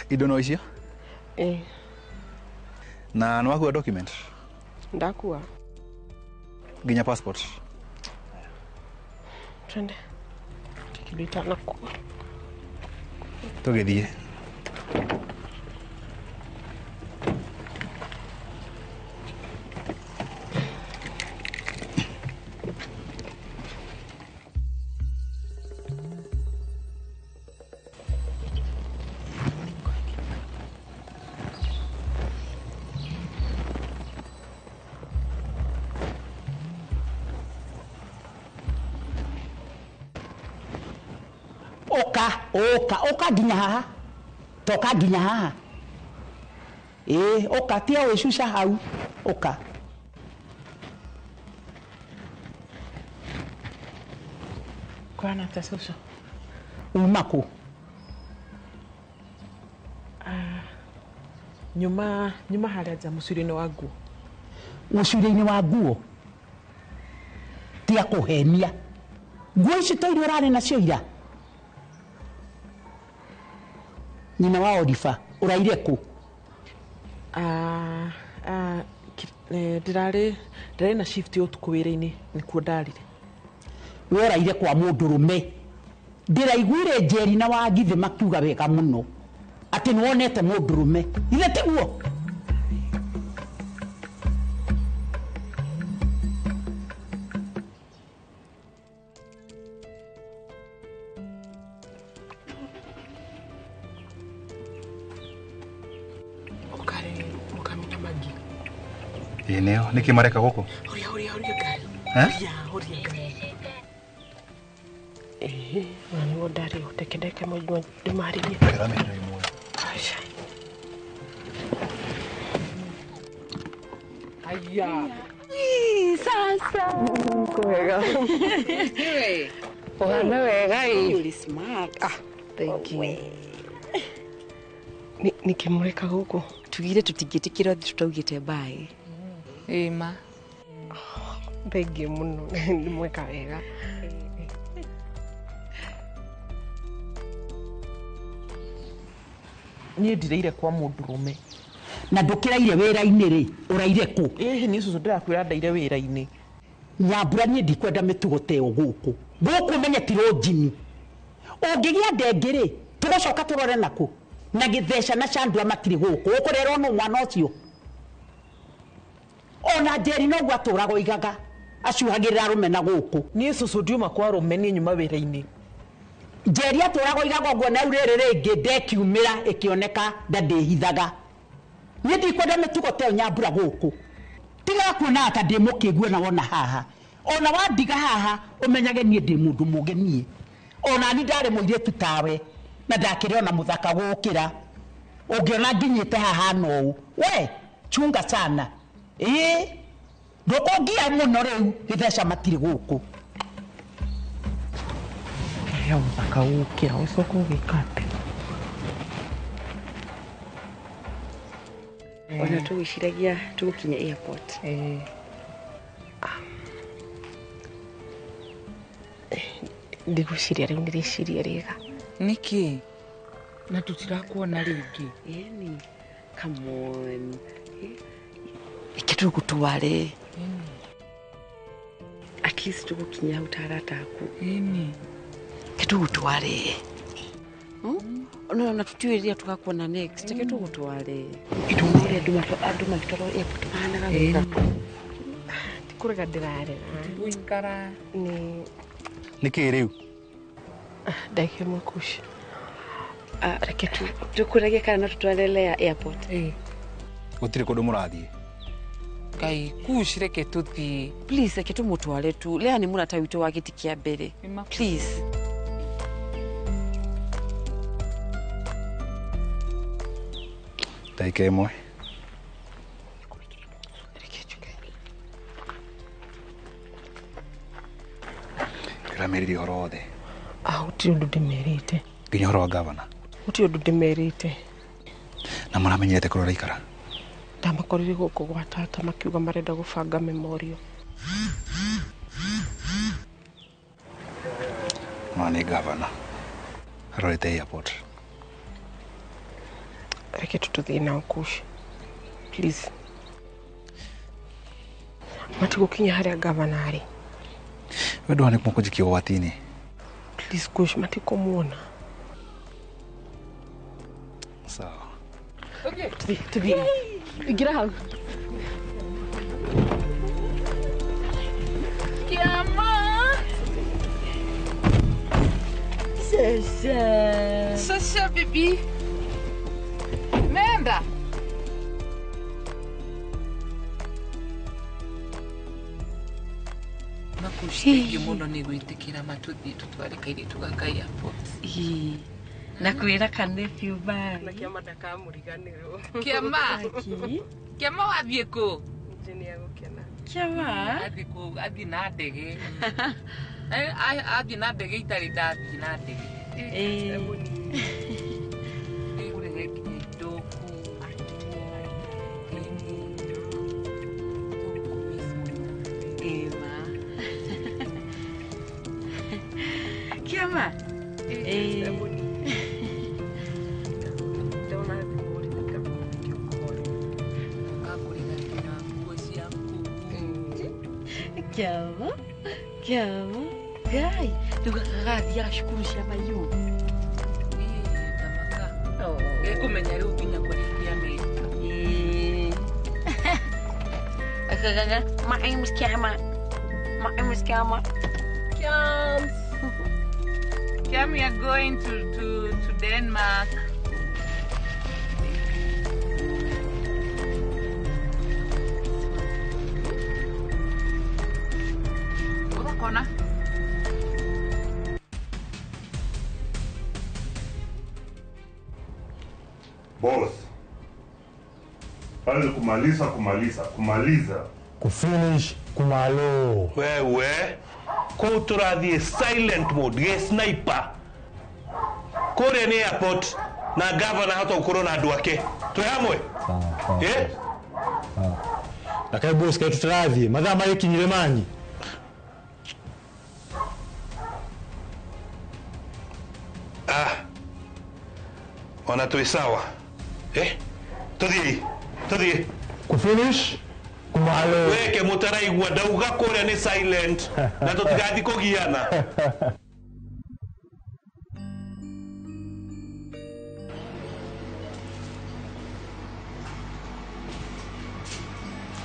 Indo no icio? Ĩĩ. Na nĩ wakua document? Ndakua. Nginya passport? Twende. Kindu itanakua. Tũgĩthiĩ. Oka, oka, oka nginya haha. Toka nginya haha. Ĩĩ, oka tia wĩcuca hau. Oka. Kwana atĩa cũcũ? Uma kũ? Nyuma nyuma harĩa nja mũcurio-inĩ wa nguo. Mũcurio-inĩ wa nguo? Tia kũhenia. Nguo ici to iria ũrarĩ nacio ira? Nyina wa Oliver, ũraire kũ? Ndĩrarĩ ndĩrarĩ na shift ya ũtukũ wĩra-inĩ nĩkuo ndarire. We ũraire kwa mũndũrũme. Ndĩraiguire Njeri na Wangithĩ makiuga wega mũno atĩ nĩwonete mũndũrũme. Ithe tiguo? Ĩĩ nĩo, nĩkĩ mareka gũkũ? Horia, horia, horia ngari. Eh? Horia, horia ngari. Ĩĩ, ona nĩguo ndarĩ reke ndeke ndĩmarĩrie. Ndĩramenya imwe. Aca. Aya. Sasa. Kwega. Ũhana wega ĩ. Uri smart. Ah, thank you. Nĩkĩ mũreka gũkũ? Tugire tũtingĩtĩkĩra tũtaugĩte bye. Ĩ ma. Thank you mũno. Nĩ mweka wega. Niĩ ndireire kwa mũndũrũme. Na ndũkĩraire wĩra-inĩ rĩ, ũraire kũ? Ĩhĩ niĩ cũcũ ndĩrakwĩra ndaire wĩra-inĩ. Nyambura niĩ ndikwenda mĩtugo ta ĩyo gũkũ. Gũkũ ũmenye ti rũnjini. Ũngĩgĩa ndengĩ rĩ, tũgũcoka tũrore nakũ? Na gĩtheca na candua matirĩ gũkũ. Ũkũrerwo nũ mwana ũcio? Ona Njeri noguo atũraga oigaga. Acuhagĩrĩra arũme na gũkũ. Niĩ cũcũ ndiuma kwa arũme, niĩ nyuma wĩra-inĩ. Njeri atũraga oigaga ũguo na rĩu rĩrĩ rĩngĩ ndekiumĩra ĩkĩoneka nda ndĩhithaga. Niĩ ndikwenda mĩtugo ta ĩyo Nyambura gũkũ. Tigaga kuonaga ta ndĩ mũkĩgu ona wona haha. Ona wandiga haha ũmenyage niĩ ndĩ mũndũ mũũgĩ niĩ. Ona niĩ ndarĩ mũirĩtu tawe na ndakĩrĩ ona mũthaka gũkĩra. Ũngĩona nginyĩte haha no ũũ. We, chunga sana. Ĩĩ, ndũkũngia mũno rĩu, gĩtheca matirĩ gũkũ. Ya mũthaka gũkĩra, ũcoke ũgĩka atĩa? Ona tũgwĩciragia tũgũkinya airport. Ndigwĩciria rĩu nĩ rĩciria rĩega. Nĩkĩ? Na tũtirakuona rĩngĩ. Ĩni, come on. Reke tũgũtware. At least tũgũkinya hau ta arata aku. Ĩni. Reke tũgũtware. Ona tũtiũĩ rĩrĩa tũgakuona next. Reke tũgũtware. Ndona ũrĩa andũ magĩtwarwo airport mahanaga wega. Ti kũrega ndĩrarega. Gũikara. Nĩ Nĩkĩ rĩu? Ndagĩka ĩmwe kuci. Reke tũkũragie kana no tũtware Lea airport. Gũtirĩ kũndũ mũrathiĩ. Ngai kuci reke tũthiĩ. Please reke tũmũtware tu. Lea nĩ mũrata witũ wa gĩtĩ kĩa mbere. Please. Ndagĩka ĩmwe. Ndĩramerire ũhoro wothe. Ah, gũtirĩ ũndũ ndĩmerĩte. Nginya ũhoro wa gavana. Gũtirĩ ũndũ ndĩmerĩte. Na maramenyete kũrĩa ũraikara? Ndamakorire gũkũ gwa tata makiuga marenda gũbanga memorial. Ma nĩ gavana. Arorete airport. Reke tu tũthiĩ nao Kush. Please. Matigũkinya harĩa gavana arĩ. We ndũhana kũnjikia ũgwati-inĩ. Please Kush, matikũmuona. Sawa. Tũthiĩ. Ingĩra hau. Kiama. Sasa. Sasa bibi. Nenda. Makuciteithio mũno nĩ gwĩtĩkĩra matũthiĩ tũtware kairĩtu gaka airport. Na kwĩra kanephew bye. Na Kĩama ndakamũriganĩrwo. Kĩama. Kĩama wathiĩ kũ? Nĩ egũkena. Kĩama. Athiĩ kũ? Athiĩ na ndege. Athiĩ na ndege itarĩ ndathiĩ na ndege. Ĩgũrĩre nginya indo kũu. Ĩma. Kĩama. Ndona thimũ rĩ, Ngakũrĩra nginya nguo ciaku. Kĩama. Kĩama. Ngai, rĩu gaka gathiaga cukuru cia mayũ. Gekũmenya rĩu nginya kũrĩa Amerika. My name is Kiama. My name is Kiama. Kiams. Kiam, we are going to Denmark. Ũgakona? Boss. Pale kumaliza kumaliza kumaliza. Kufinish kumalo. Wewe kũu tũrathiĩ silent mode gĩ sniper kũrĩa nĩ airport na gavana hata gũkorwo na andũ ake twĩ hamwe. Eh? Na kaĩ boss kaĩ tũtarathiĩ mathaa magĩkinyire manyi. Ah. Ona twĩ sawa. Eh? Tũthiĩ. Tũthiĩ. Kufinish kumalo. Weke mũtaraigua ndauga kũrĩa nĩ silent na tũtigathiĩ kũgiana.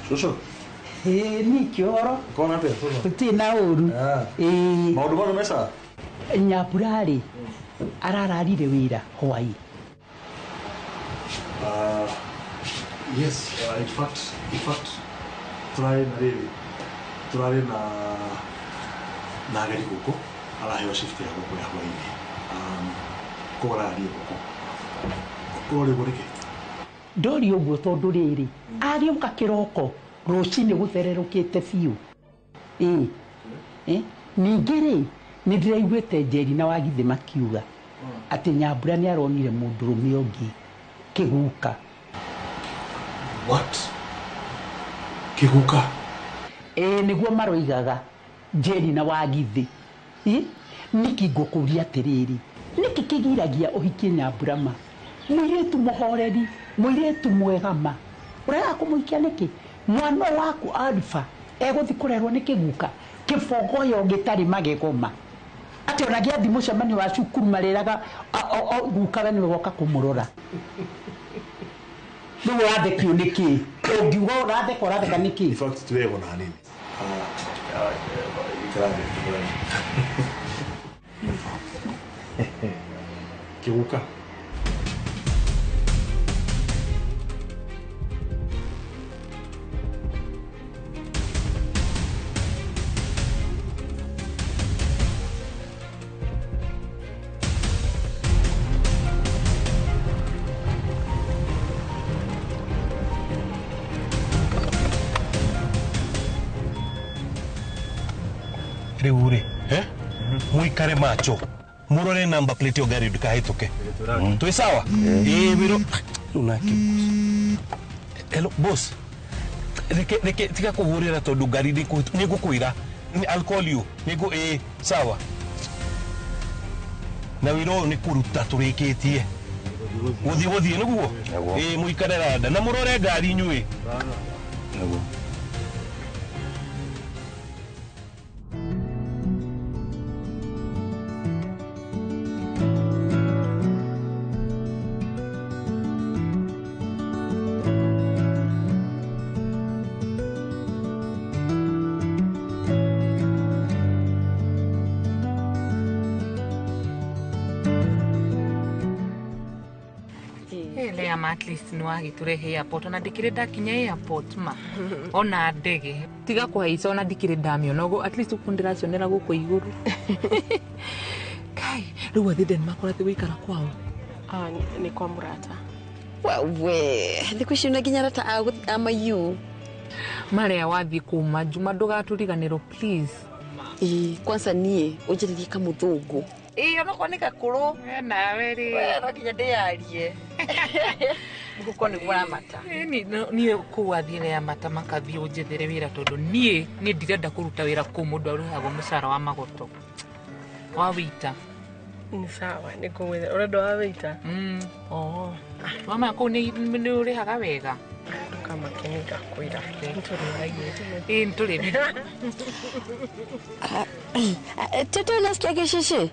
Shosho. Nĩkĩ ũhoro? Kona atĩa shosho? Gũtirĩ na ũru. Maũndũ mothe me sawa? Nyambura rĩ, arararire wĩra hwaĩ. Yes, in fact turarĩ na rĩrĩ turarĩ na ageni gũkũ araheo shift ya gũkũ ya hwaĩ-inĩ. Koguo arararire gũkũ. Ũrorĩ ũguo nĩkĩ? Ndori ũguo tondũ rĩrĩ arĩũka kĩroko rũcinĩ gũthererũkĩte biũ. Ningĩ rĩ nĩ ndĩraiguĩte Njeri na Wagithĩ makiuga atĩ Nyambura nĩ aronire mũndũrũme ũngĩ kĩguka. What? Kĩguka? Ĩĩ nĩguo maroigaga Njeri na Wagithĩ. Nĩkĩ ngũkũria atĩrĩrĩ, nĩkĩ kĩgiragia ũhikie Nyambura ma? Mũirĩtu mũhoreri, mũirĩtu mwega ma. Ũrega kũmũhikia nĩkĩ? Mwana waku Alpha egũthiĩ kũrerwo nĩ kĩguka kĩbogoyo gĩtarĩ magego ma. Atĩ ona gĩathiĩ mũcemanio wa cukuru marĩraga guka we nĩwe woka kũmũrora. Rĩu ũrathekio nĩkĩ? Ũngiuga ũratheka ũratheka nĩkĩ? In fact twego na hanini. Ikara thĩ. Kĩguka. Rĩu rĩ, mũikare macho. Mũrore number plate yo ngari ndĩkahĩtũke. Twĩ sawa? Ĩĩ wĩro. Rĩu nake. Hello boss. Reke tiga kũhũrĩra tondũ ngari nĩngũkwĩra. I'll call you. Nĩngũ ĩĩ sawa. Na wĩra ũyũ nĩ kũruta tũrĩkĩtie. Gũthiĩ nĩguo? Ĩĩ mũikare randa na mũrore ngari inyuĩ. Nĩguo. At least ni wagiturehe airport ona ndikire ndakinya airport ma ona ndege tiga kuhaica ona ndikire ndamiona uguo at least uku ndiracionera guku iguru kai riu athi Denmark urathi guikara kwao ni kwa murata wewe thiku ici nginya arata a mayu maria wathi kuma Juma ndugaturiganirwo please. Ii kwanza nie unjiririe kamuthungu. Ii onokorwo ni gakuru nawe ri we no nginya ndiarie guko ni muramata. Niĩ kũu athiĩ ya mata makathiĩ ũnjethere wĩra tondũ niĩ ndirenda kũruta wĩra kũu mũndũ arĩhagwo mũcara wa magoto wa wĩita. Ni sawa nĩngũgwetha ũrenda wa wĩita. Oh mama kũu nĩ ũrĩhaga wega. Ndũkamake nĩngakwĩra nĩtũrĩagie. Ĩĩ nĩtũrĩ. Tete nasikia kesheshe.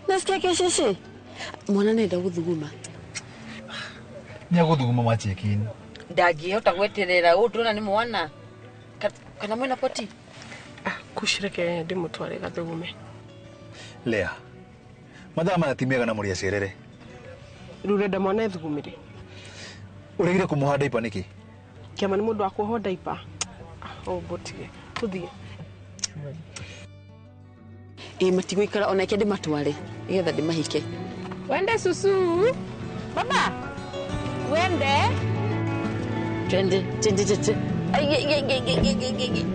Nasikia kesheshe. Mwana nenda guthuguma. Nĩ agũthuguma machekini. Ndangĩhota gweterera ũũ ndũrona nĩ mwana. Kana mwĩna poti? Kucireke ndĩmũtware gathugume. Lea. Mathaa maya ti mega na mũrĩ acerere. Rĩu ũrenda mwana ethugumĩre? Ũregire kũmũha ndaipa nĩkĩ? Kĩama nĩ mũndũ wa kuohwo ndaipa. Ũmbũtige. Tũthiĩ. Ĩĩ matigũikara onake ndĩmatware nĩgetha ndĩmahike. Wende susu. Baba. Wende. Twende, twende, twende. Ai, ai, ai, ai, ai, ai, ai.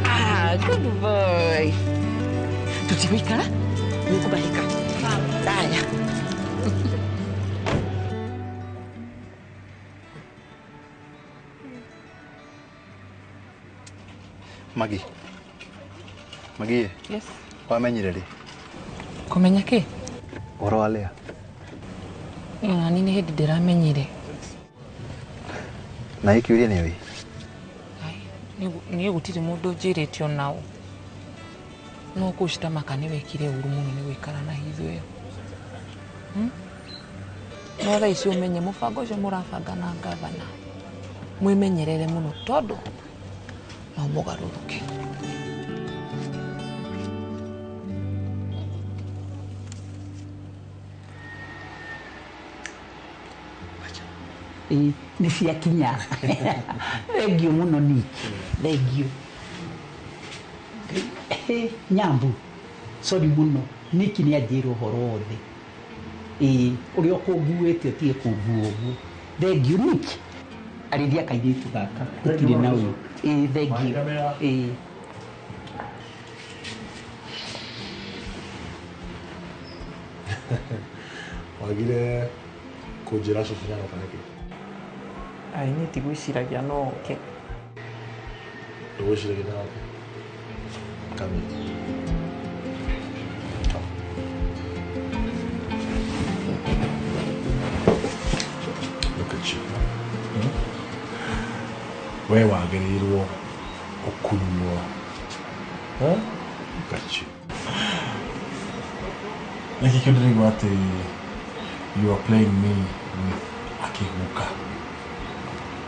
Ah, good boy. Tutigũikara nĩngũmahika. Haya. Magi. Magi. Yes. Wamenyire rĩ? Kũmenya kĩ? Ũhoro wa Lea. Ona niĩ nĩ hĩndĩ ndĩramenyire. Na gĩkĩũria nĩ ũĩ? Niĩ gũtirĩ mũndũ ũnjĩrĩte onao. No kũcitamaka nĩ wekire ũru mũno nĩ gũikara na hitho ĩyo. No thaa ici ũmenye mũbango ũcio mũrabanga na ngavana mwĩmenyerere mũno tondũ no mũgarũrũke. Nĩ ciakinya. Thengiũ mũno Niki. Thengiũ. Nyambu. Sorry mũno. Niki nĩ anjĩra ũhoro wothe. Ĩĩ ũrĩa ũkũnguĩte ũtige kũngua ũguo. Thengiũ Niki. Arĩria kairĩtu gaka gũtirĩ na ũyũ. Ĩĩ thengiũ. Ĩĩ. Wagire kũnjĩra cũcũ nĩaroka nĩkĩ? Ai niĩ ndigwĩciragia no oke. Ndũgwĩciragia no oke? Come here. Come. Look at you. We wagĩrĩirwo gũkunywo. Look at you. Nĩkĩ kĩu ndĩraigua atĩ you are playing me with a kĩguka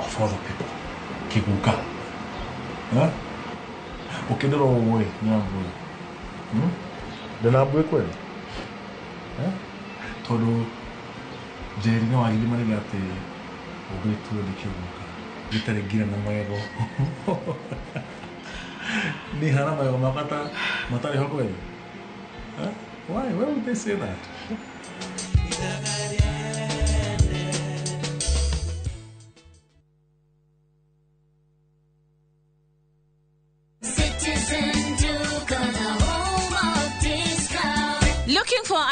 of all the people. Kĩguka. Ũkĩndĩra ũguo ĩ Nyambui. Ndĩna mbui kweli? Tondũ Njeri nĩ wagithima rĩrĩa atĩ ũmbĩtwo nĩ kĩguka. Gĩtarĩ nginya na magego. Niĩ hana magego makwa ta matarĩ ho kweli? Why? Why would they say that? Citizen.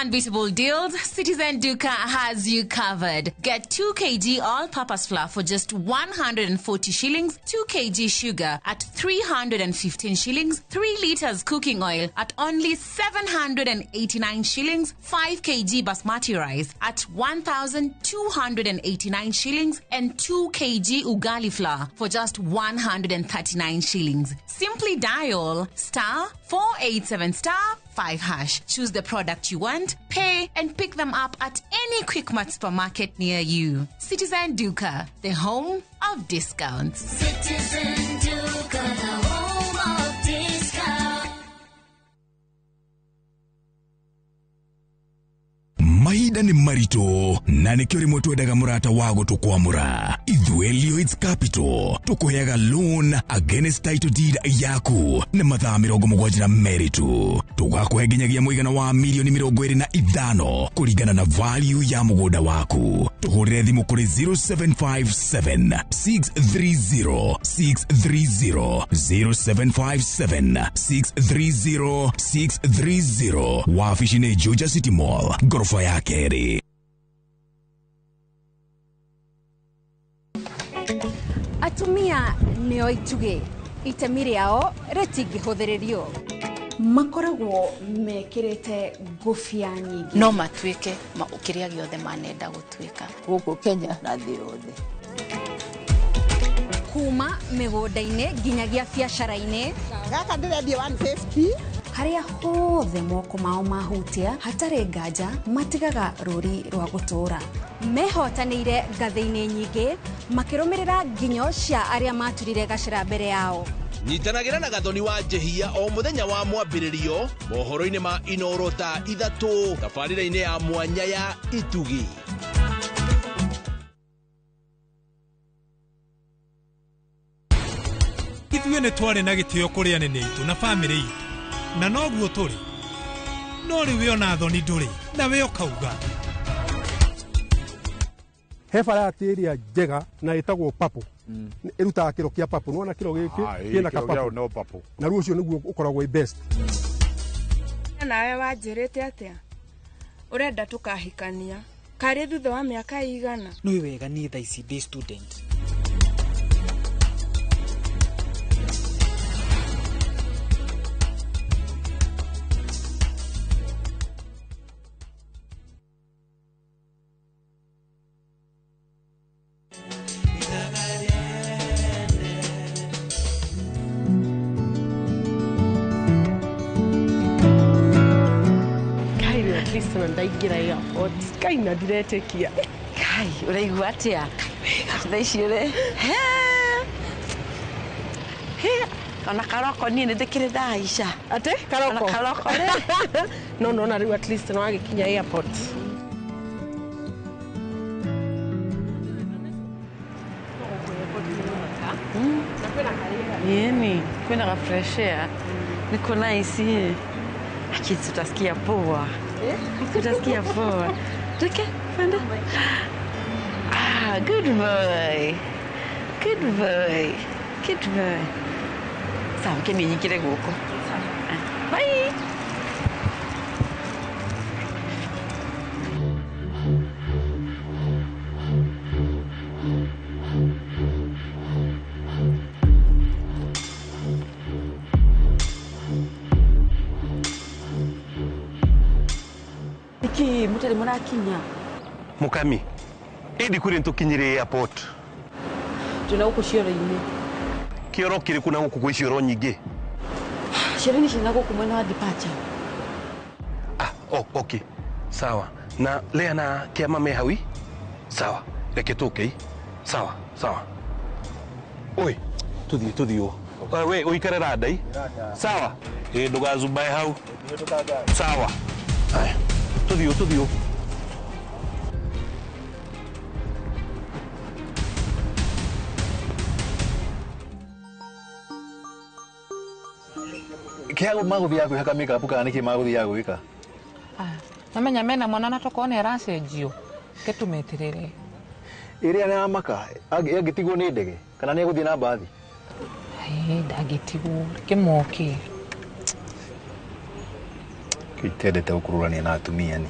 unbeatable deals, Citizen Duka has you covered. Get 2 kg all-purpose flour for just 140 shillings, 2 kg sugar at 315 shillings, 3 liters cooking oil at only 789 shillings, 5 kg basmati rice at 1,289 shillings, and 2 kg ugali flour for just 139 shillings. Simply dial star 487 star 5 hash. Choose the product you want, pay, and pick them up at any Quickmart supermarket near you. Citizen Duka, the home of discounts. Citizen Duka, the home of discounts. Mahinda nĩ maritũ na nĩkĩo rĩmwe twendaga mũrata wa gũtũkwamũra. Ithuĩ Lloyds Capital tũkũheaga loan against title deed yaku nĩ mathaa 72 tu. Tũgakũhe nginyagia mũigana wa milioni 25 kũringana na value ya mũgũnda waku. Tũhũrĩre thimũ kũrĩ 0757 630 630 0757 630 630. Wabici nĩ Juja City Mall, ngoroba ya kerĩ. Atumia nĩo itugĩ, itemi rĩao rĩtingĩhũthĩrĩrio. Makoragwo mekĩrĩte ngũbia nyingĩ. No matuĩke kĩrĩa gĩothe manenda gũtuĩka gũkũ Kenya na thĩ yothe. Kuma mĩgũnda-inĩ nginyagia biacara-inĩ. Gaka ndĩrendia 150. Harĩa hothe moko mao mahutia hatarĩ nganja matigaga rũri rwa gũtũũra. Mehotanĩire ngathĩ-inĩ nyingĩ makĩrũmĩrĩra nginyo cia arĩa maturire gacĩra mbere yao. Nyitanagĩra na Gathoni wa Njehia o mũthenya wa mwambĩrĩrio mohoro-inĩ ma Inoro thaa 3 tabarĩra-inĩ ya mwanya ya Itugi. Ithuĩ nĩ twarĩ na gĩtĩo kũrĩ anene aitũ na bamĩrĩ itũ na noguo tũrĩ, no rĩu we ona thoni ndũrĩ na we ũkauga. He variety ĩrĩa njega na ĩtagwo purple. Ĩrutaga kĩro kĩa purple. Nĩwona kĩro gĩkĩ kĩna ka purple. Na rĩu ũcio nĩguo ũkoragwo wĩ best. Nawe wanjĩrĩte atĩa? Ũrenda tũkahikania karĩ thutha wa mĩaka ĩigana? Nĩ wega niĩ thaa ici ndĩ student. Ndaingĩra airport kai na ndiretĩkia. Kai ũraigua atĩa thaa ici ũrĩ ona karoko niĩ nĩ ndĩkĩrĩ ndahaica. Atĩ karoko? Ona karoko rĩ. No nona rĩu at least nĩ wagĩkinya airport. Yeni kwenda ka fresh air niko nice. Akiti tutasikia poa. Tutasikia poa. Tuke, panda. Ah, good boy. Good boy. Good boy. Sawa, kemi nyingire guko. Bye. Niki mutari murakinya mukami indi kuri ntukinyire airport tuna guku cioro-inĩ. Kĩoro kĩrĩkũ na gũkũ gwĩ cioro nyingĩ? Cioro-inĩ ciĩna gũkũ mwena wa departure. Ah, oh, okay. Sawa. Na Lea na Kĩama me hau? Sawa. Reke tũke. Sawa, sawa. Oi, tuthiĩ tuthiĩ. We ũikare randa. Sawa. Ĩ ndũgazumbae hau. Sawa. Aya. Tuthiĩ tuthiĩ. Kia magũthiaga kwĩhaka makeup kana nĩkĩ magũthiaga gwĩka? Mamenya mena mwana na tokorwo nĩ aracenjio ke tũmeterere. Ĩrĩa nĩ amaka angĩtigwo nĩ ndege kana nĩ egũthiĩ na mbathi? Ndangĩtigwo, reke moke. Itendete gũkũrũrania na atumia ni.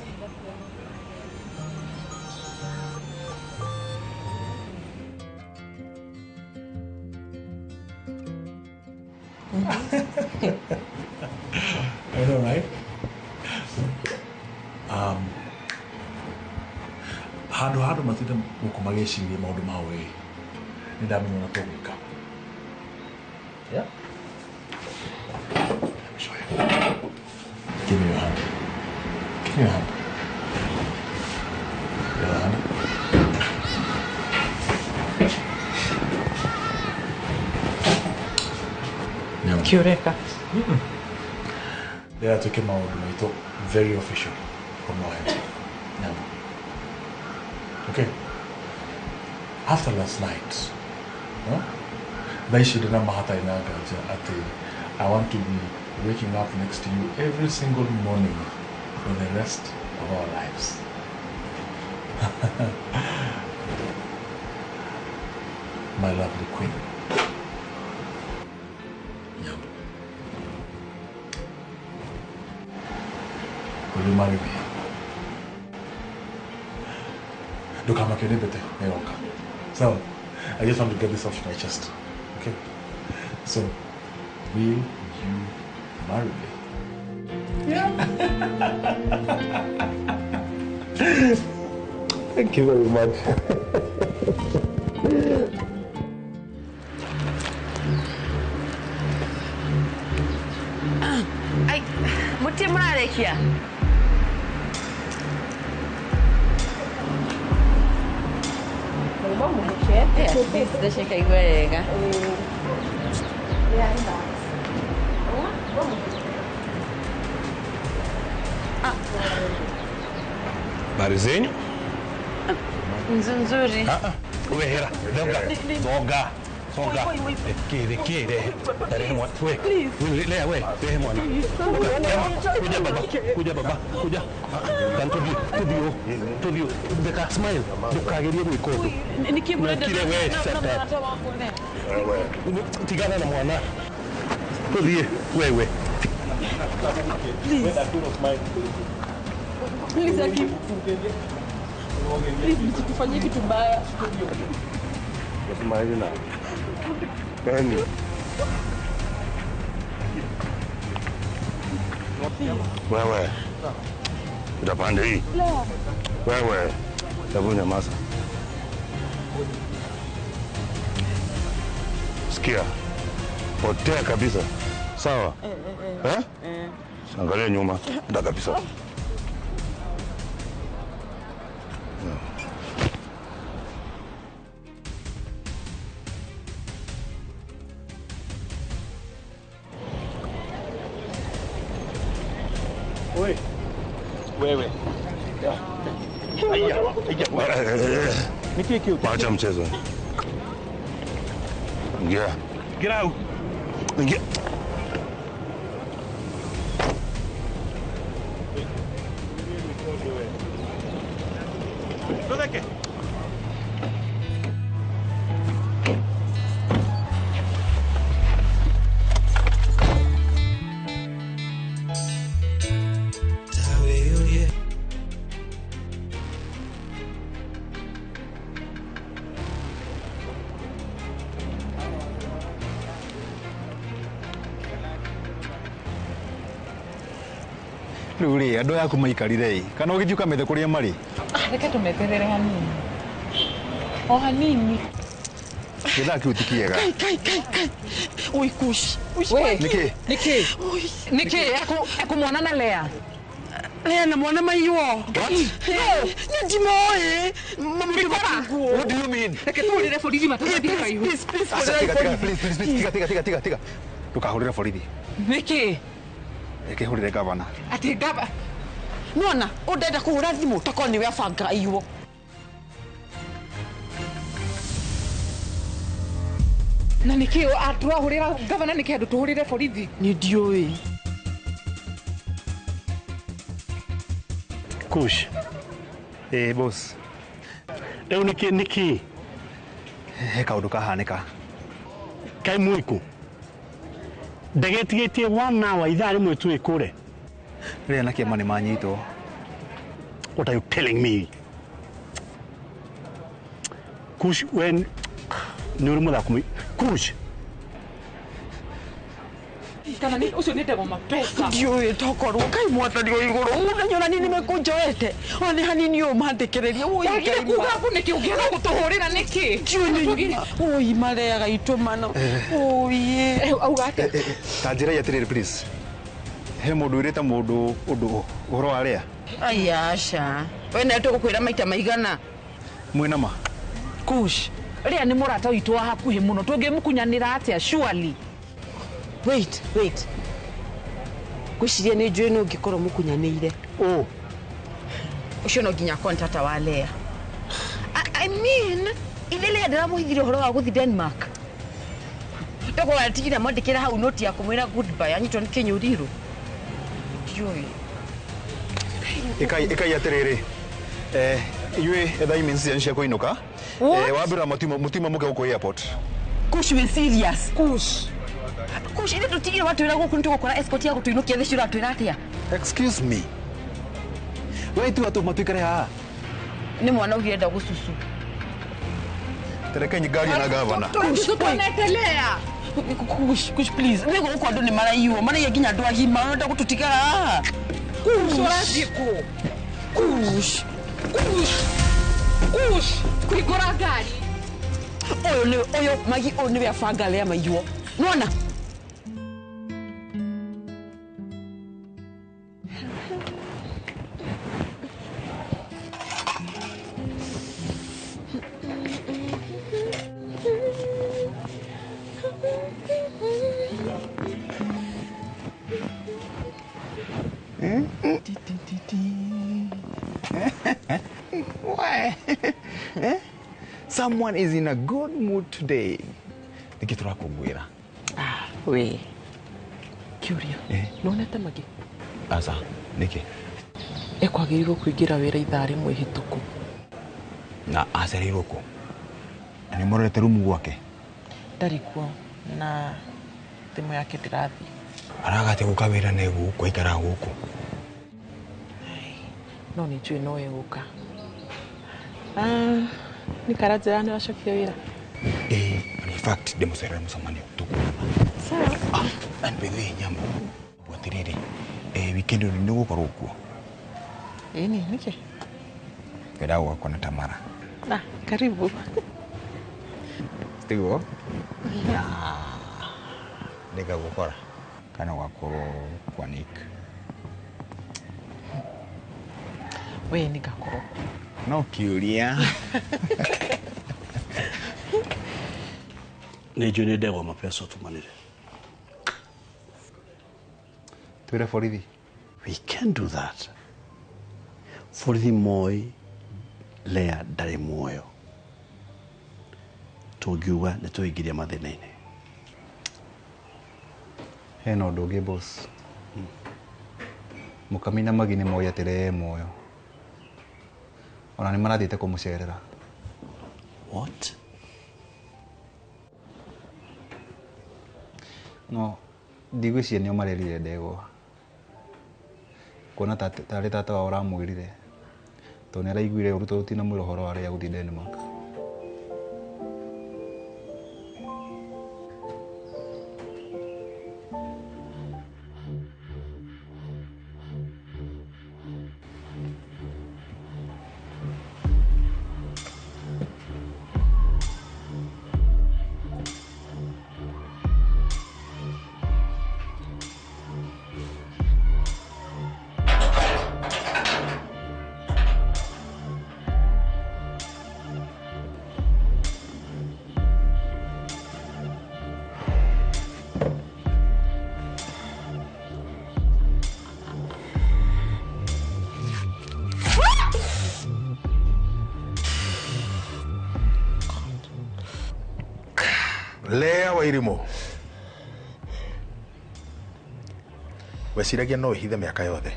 I know, right? Handũ handũ matinde gũkũ magĩciria maũndũ mao ĩ nĩ ndamenya ũrĩa tũgwĩka. Yeah? Let me show you. Give me your hand. Give me your hand. Your hand. Kiureka. Ndĩra twĩke maũndũ maitũ very official from now on. Nyambo. Okay. After last night, huh? Thaa ici ndĩna ma hatarĩ na nganja atĩ I want to be waking up next to you every single morning for the rest of our lives. My lovely queen. Nyambo. Will you marry me? Ndũkamake nĩ mbete nĩroka. So, I just want to get this off my chest. Okay? So, will you marry me? Yeah. Thank you very much. Ai, mutie mũrarĩkia? Ndacikaigua wega. Habari zenyu? Nzuri. We hera, donga, songa, songa. Kire, kire. Tarehe mwana. We, lea we, rehe mwana. Kuja baba, kuja baba, kuja. Kan tuthio, tuthio, tuthio. Ndeka smile. Ndukagerie gwika undu. Niki murenda. Kire we, shut up. Tigana na mwana. Tuthie, wewe. Please. Please, Aki. Please, msitufanyie kitu mbaya. Smile na. Gani? Wewe. Utapanda hii. Wewe. Hebu nyamaza. Sikia. Potea kabisa. Sawa? Eh? Angalia nyuma. Nda kabisa. Oi. Wewe. Aya, aya. Niki kiu. Wacha mchezo. Ingia. Get out. Ingia. Tutheke. Rĩu rĩ andũ aya aku maikarire ĩ kana ũgĩthiĩ ũkamethe kũrĩa marĩ? Reke tũmeterere hanini. O hanini. Gĩthaa kĩu ti kĩega. Kai, kai, kai, kai. Oi, kush. We, Nĩkĩ? Nĩkĩ? Nĩkĩ? Eku mwana na Lea. Lea na mwana maiywo. No, nĩ ndimoĩ. What do you mean? Reke tũhũrĩre borithi matũthiĩ kaihu. Please, please, Aca, tiga, tiga, please, please, please, tiga, tiga, tiga, tiga, tiga. Ndũkahũrĩre borithi. Nĩkĩ? Reke hũrĩre gavana. Atĩ gava. Nona, ũndenda kũhũra thimũ takorwo nĩwe abanga aiywo. Na nĩkĩ tũrahũrĩra gavana nĩkĩ andũ tũhũrĩre borithi? Nĩ ndiũĩ. Kush. Ĩ boss. Rĩu nĩkĩ nĩkĩ? He kaũndũ kahanĩka. Kaĩ mwĩkũ? Ndagetigĩtie 1 hour ithaa rĩmwe twĩ kũre. Lea na Kĩama nĩ manyitwo. What are you telling me? Kush when nĩ ũrĩ mũthako Kush. Kana nĩ ũcio nĩ ndegwa mapesa. Ndiũĩ tokorwo kai mwathani wa igũrũ ũmenya ona niĩ nĩmekũnjoete ona nĩ hanini ũũ mandĩkĩrĩria. Woi Wagire kuga haku nĩkĩ ũngĩaga gũtũhũrĩra nĩkĩ? Ndiũĩ oi mareaga itũmano oi auga atĩa? Ta njĩra atĩrĩrĩ please. He mũndũ wĩrĩte mũndũ ũndũ ũhoro wa Lea? Aya aca we nawe tũgũkwĩra maita maigana. Mwĩna ma? Kush, Lea nĩ mũrata witũ wa hakuhĩ mũno tũngĩmũkunyanĩra atĩa surely? Wait, wait. Ngwĩciria nĩ njũĩ nũ ũngĩkorwo mũkunyanĩire. Ũ. Ũcio no nginya akorwo nĩ tata wa Lea. I mean, ithe Lea ndĩramũhithire ũhoro wa gũthiĩ Denmark. Tokorwo atigire amwandĩkĩra hau noti ya kũmwĩra goodbye anyitwo nĩ kĩnyũrirũ. Ndiũĩ. Ĩkai atĩrĩrĩ. Inyuĩ ethai means cianyu cia kũinũka. Wambĩra mũtiuma mũke gũkũ airport. Kush wĩ serious. Kush. Kush ithe tũtigire watwĩra gũkũ nĩtũgũkora escort ya gũtũinũkia thĩ ũratwĩra atĩa? Excuse me. We tu atũ matuikare haha. Nĩ mwana ũngĩenda gũcucu. Terekenyi ngari na gavana. Tũkonete Lea. Kush, Kush please. Nĩ gũkũ andũ nĩ maraiywo, maraiya nginya andũ agima, ũrenda gũtũtiga haha. Kush, ũrathiĩ kũ? Kush. Kush. Kush, kũhingũra ngari. Ũyũ nĩ ũyũ magi ũyũ nĩwe abanga Lea maiywo. Nĩwona? Why? Eh? Someone is in a good mood today. Nĩkĩ tũrakũngũĩra? Ah, we. Kĩũria. Nĩwonete Magi? Aca, nĩkĩ? Ekwagĩrĩirwo kũingĩra wĩra ithaa rĩmwe ihĩtũku. Na acereirwo kũ? Na nĩmũrorete rumu gwake? Ndarĩ kuo na thimũ yake ndĩrathiĩ. Aragate gũka wĩra na egũkũ aikaraga gũkũ. No nĩ njũĩ no egũka. Nĩ karanjĩra nĩ wacokire wĩra? Ĩĩ, in fact ndĩmũcerere mũcemanio tũkuonana. Sawa. And by the way, Nyambo, atĩrĩrĩ, weekend ũyũ nĩ ũgũkorwo kuo? Ĩni, nĩkĩ? Ngwendaga gũka kuona Tamara. Ah, karibu. Tiguo? Nĩngagũkora kana ũgakorwo kwa Nick. We nĩngakorwo. No kĩũria. Nĩ njũĩ nĩ ndegwa mapesa ũtũmanĩre. Twĩre borithi. We can do that. Borithi moĩ Lea ndarĩ muoyo. Tũngiuga nĩ tũingĩria mathĩna-inĩ. Hena ũndũ ũngĩ boss. Mũkami na Magi nĩ moĩ atĩ Lea e muoyo. Ona nĩ marathiĩte kũmũcerera. What? No ndigwĩciria nĩo marerire ndegwa. Kuona tarĩ tata wao ũramwĩrire. Tondũ nĩ araiguire ũru tondũ tũtinamwĩra ũhoro wa Lea gũthiĩ Denmark. Lea Wairimu weciragia no wĩhithe mĩaka yothe.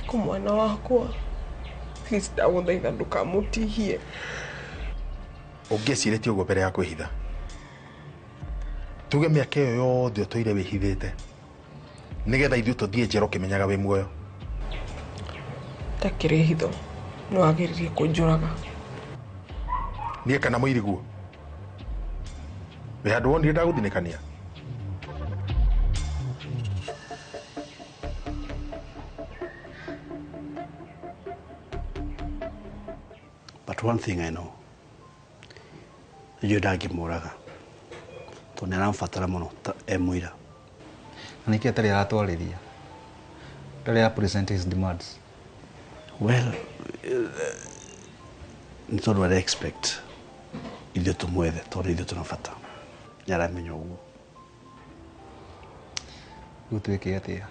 Ko mwana wakwa, please ndagũthaitha ndũkamũtihie. Ũngĩecirĩtie ũguo mbere ya kwĩhitha, tuge mĩaka ĩyo yothe ũtũire wĩhithĩte Nĩgetha ithuĩ tũthiĩ njera ũkĩmenyaga wĩ muoyo. Takĩrĩ hitho. Nĩ wagĩrĩrie kũnjũraga. Niĩ kana mũiriguo. Wĩ handũ wonire ndagũthinĩkania. But one thing I know, nĩnjũĩ ndangĩmũraga tondũ nĩ arambatara mũno ta e mũira. Na nĩkĩ atarĩ aratwarĩria? Ndarĩ ara present his demands. Well, nĩ tondũ ara expect ithuĩ tũmwethe tondũ ithuĩ tũna bata. Nĩ aramenya ũguo. Rĩu twĩke atĩa?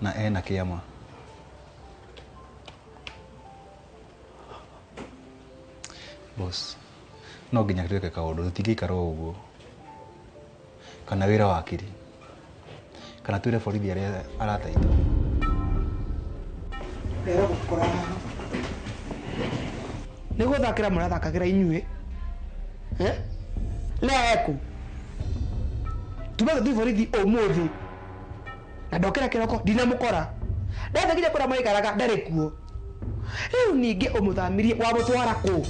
Na ena kĩama. Boss, no nginya twĩke kaũndũ, tũtingĩikara o ũguo. Kana wĩra wakiri. Kana twĩre borithi arĩa arata aitũ. Rero gũkora haha. Nĩ gũthakĩra mũrathakagĩra inyuĩ. Lea eku. Tuma tũthiĩ borithi ũmũthĩ. Na ndokĩra kĩroko ndinamũkora. Ndathagire kũrĩa maikaraga ndarĩ kuo. Rĩu ningĩ ũmũthamirie wamũtwara kũ?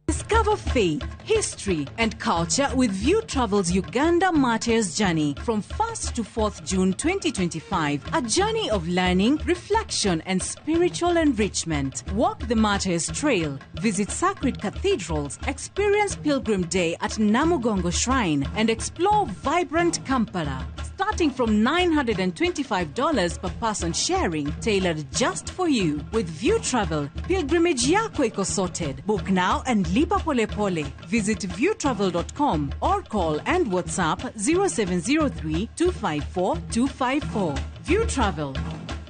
Discover faith, history, and culture with View Travel's Uganda Martyrs Journey from 1st to 4th June 2025. A journey of learning, reflection, and spiritual enrichment. Walk the Martyrs Trail, visit sacred cathedrals, experience Pilgrim Day at Namugongo Shrine, and explore vibrant Kampala. Starting from $925 per person sharing, tailored just for you. With View Travel, pilgrimage yako iko sorted. Book now and lipa pole pole. Visit viewtravel.com or call and WhatsApp 0703 254 254. View Travel.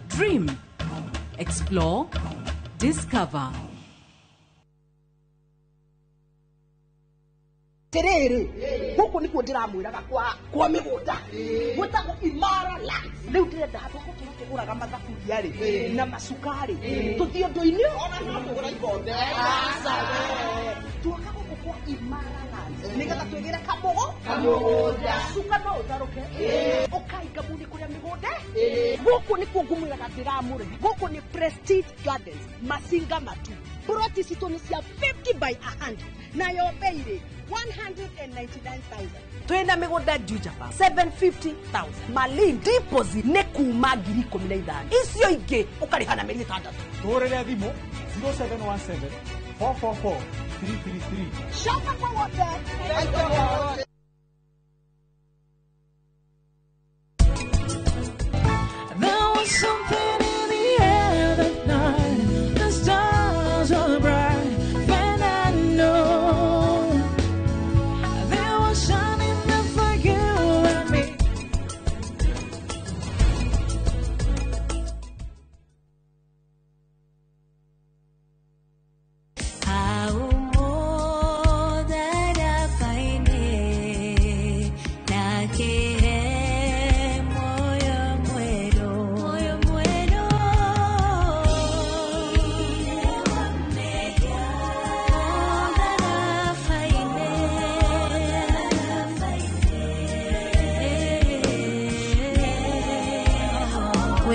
Dream. Explore. Discover. Terere guku nikuo ndiramwiraga kwa migunda gwitagwo Imara Lands riu ndirenda handu ha tuguraga mathaburia ri na macukari tuthie ndu-ini ona no tugura ikombe aca twaka guku kwa Imara Lands nigetha twigire kamugo kamugunda cuka no utaruke ukainga muni kuria migunda guku nikuo ngumwiraga ndiramure guku ni Prestige Gardens Masinga Matu Ploti citũ nĩ cia 50 by 100 nayo bei rĩ 199,000. Twĩna mĩgũnda Juja Park 750,000. Malindi deposit nĩ kuma 15,000. Icio ingĩ ũkarĩha na mĩeri 6. Tũhũrĩre thimũ 0717 444 333. Shamba kwa wote. There was something in the air that night. The stars were bright, and I know they were shining up for you and me.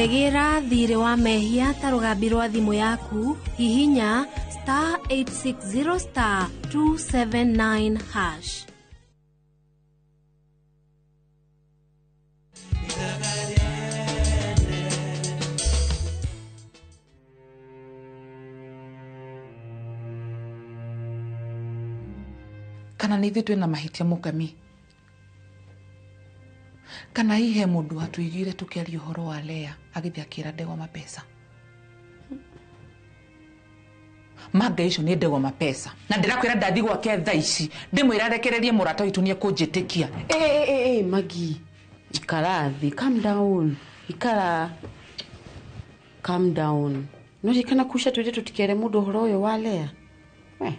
Wĩgĩra thirĩ wa mehia ta rũgambi rwa thimũ yaku hihinya star 860 star 279 hash. Kana nĩ ithuĩ twĩna mahĩtia mũkami kana hihi he mũndũ watuiguire tũkĩaria ũhoro wa Lea agĩthiĩ akĩra ndegwa mapesa manga icio nĩ ndegwa mapesa na ndĩrakwĩra ndathi gwake thaa ici ndĩmwĩra rekererie mũrata witũ nĩ ekũnjĩtĩkia. Magi ikara thĩ, calm down, ikara, calm down. No ririkana kuca twĩre tũtikere mũndũ ũhoro ũyũ wa Lea we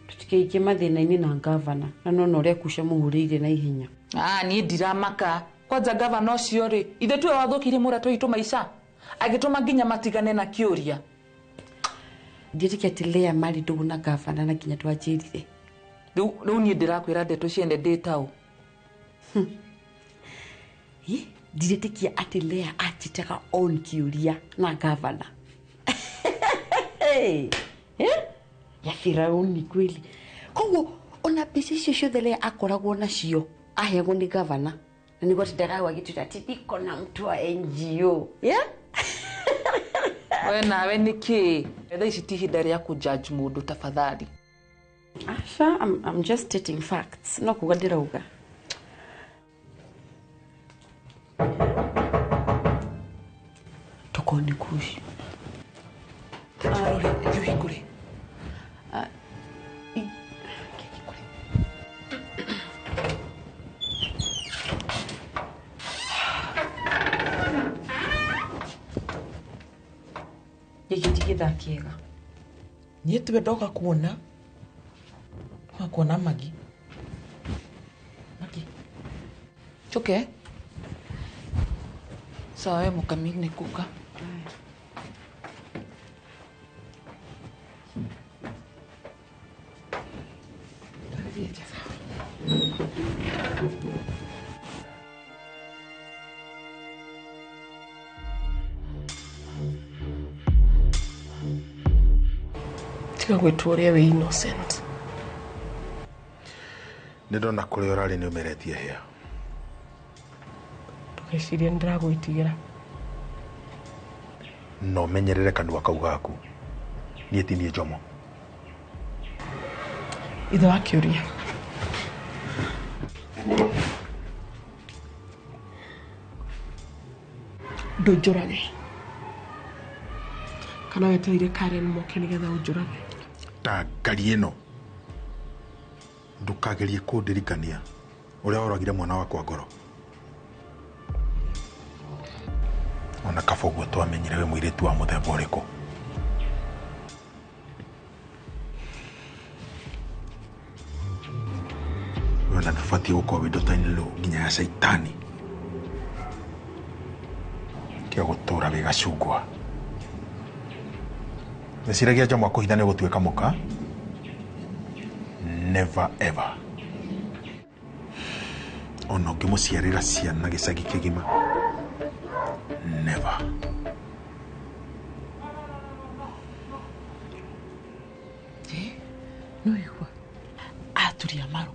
tutikeikie mathĩna-inĩ na gavana na nona ũrĩa kuca mũhũrĩire na ihenya. Ah, niĩ ndiramaka. Kwanja gavana ũcio rĩ, ithe tuwe wathũkirie mũrata witũ maica. Agĩtũma nginya matigane na kĩũria. Ndiĩtĩkia atĩ Lea marĩ ndũgũ na gavana na nginya ndwanjĩrire. Rĩu niĩ ndĩrakwĩra ndeto ciene ndĩ taũ. Ndiretĩkia atĩ Lea anjĩtaga on kĩũria na gavana. Ya Firauni kweli. Koguo ona mbeca icio ciothe Lea akoragwo nacio aheagwo nĩ gavana. Na nĩguo atindaga hau agĩtwĩra atĩ niko na mtu wa NGO. Yeah? We nawe nĩkĩ? Thaa ici ti ihinda rĩa kũ-judge mũndũ tafadhali. Asha, I'm just stating facts. No kuga ndĩrauga. Tokoni kushi. Rori, thiĩ ũhingũre. Gĩkĩ ti gĩthaa kĩega. Niĩ tiwe ndoka kuona. Ndoka kuona Magi. Magi. It's okay. Sawa we mũkami nĩ kuka. Tiga gwĩtua ũrĩa wĩ innocent. Nĩ ndona kũrĩa ũrarĩ nĩ ũmeretie hĩa. Ndũgecirie nĩ ndĩragwĩtigĩra. Na ũmenyerere kanua kau gaku. Niĩ ti niĩ Njomo. Ithe wa kĩũria. Ndũnjũrage. Kana wetereire Karen moke nĩgetha ũnjũrage. Ta ngari ĩno. Ndũkagerie kũndirikania ũrĩa woragire mwana wakwa ngoro. Ona kaba ũguo twamenyire wĩ mũirĩtu wa mũthemba ũrĩkũ. We ona ndũbatiĩ gũkorwo wĩ daughter-in-law nginya ya caitani. Kĩo gũtũra wĩ gacungwa. Meciragia Njomo akũhitha nĩ ũgũtuĩka mũka. Never ever. Ona ũngĩmũciarĩra ciana gĩcagi kĩgima. Never. No igua. Aturia maru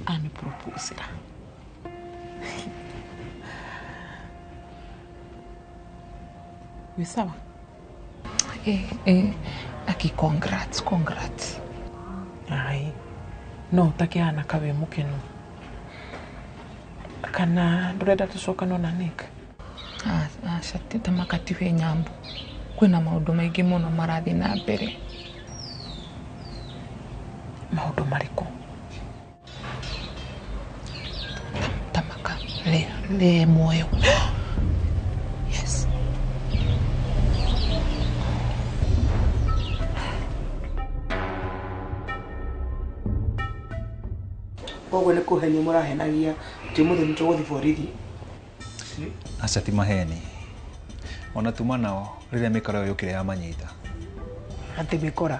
aniproposera. Wĩ sawa? Aki congrats, congrats. Ai. No ũtakĩhana ka wĩ mũkenu. Kana ndũrenda tũcokane na Nick? Aca tamaka tiwe Nyambu. Kwĩna maũndũ maingĩ mũno marathiĩ na mbere. Maũndũ marĩkũ? Tamaka le muoyo. Yes. Koguo nĩ kũhenia mũrahenagia atĩ ũmũthĩ nĩ tũgũthiĩ borithi. Aca ti maheni. Ona tuma nao rĩrĩa mĩkora ĩyo yũkire yamanyita. Atĩ mĩkora?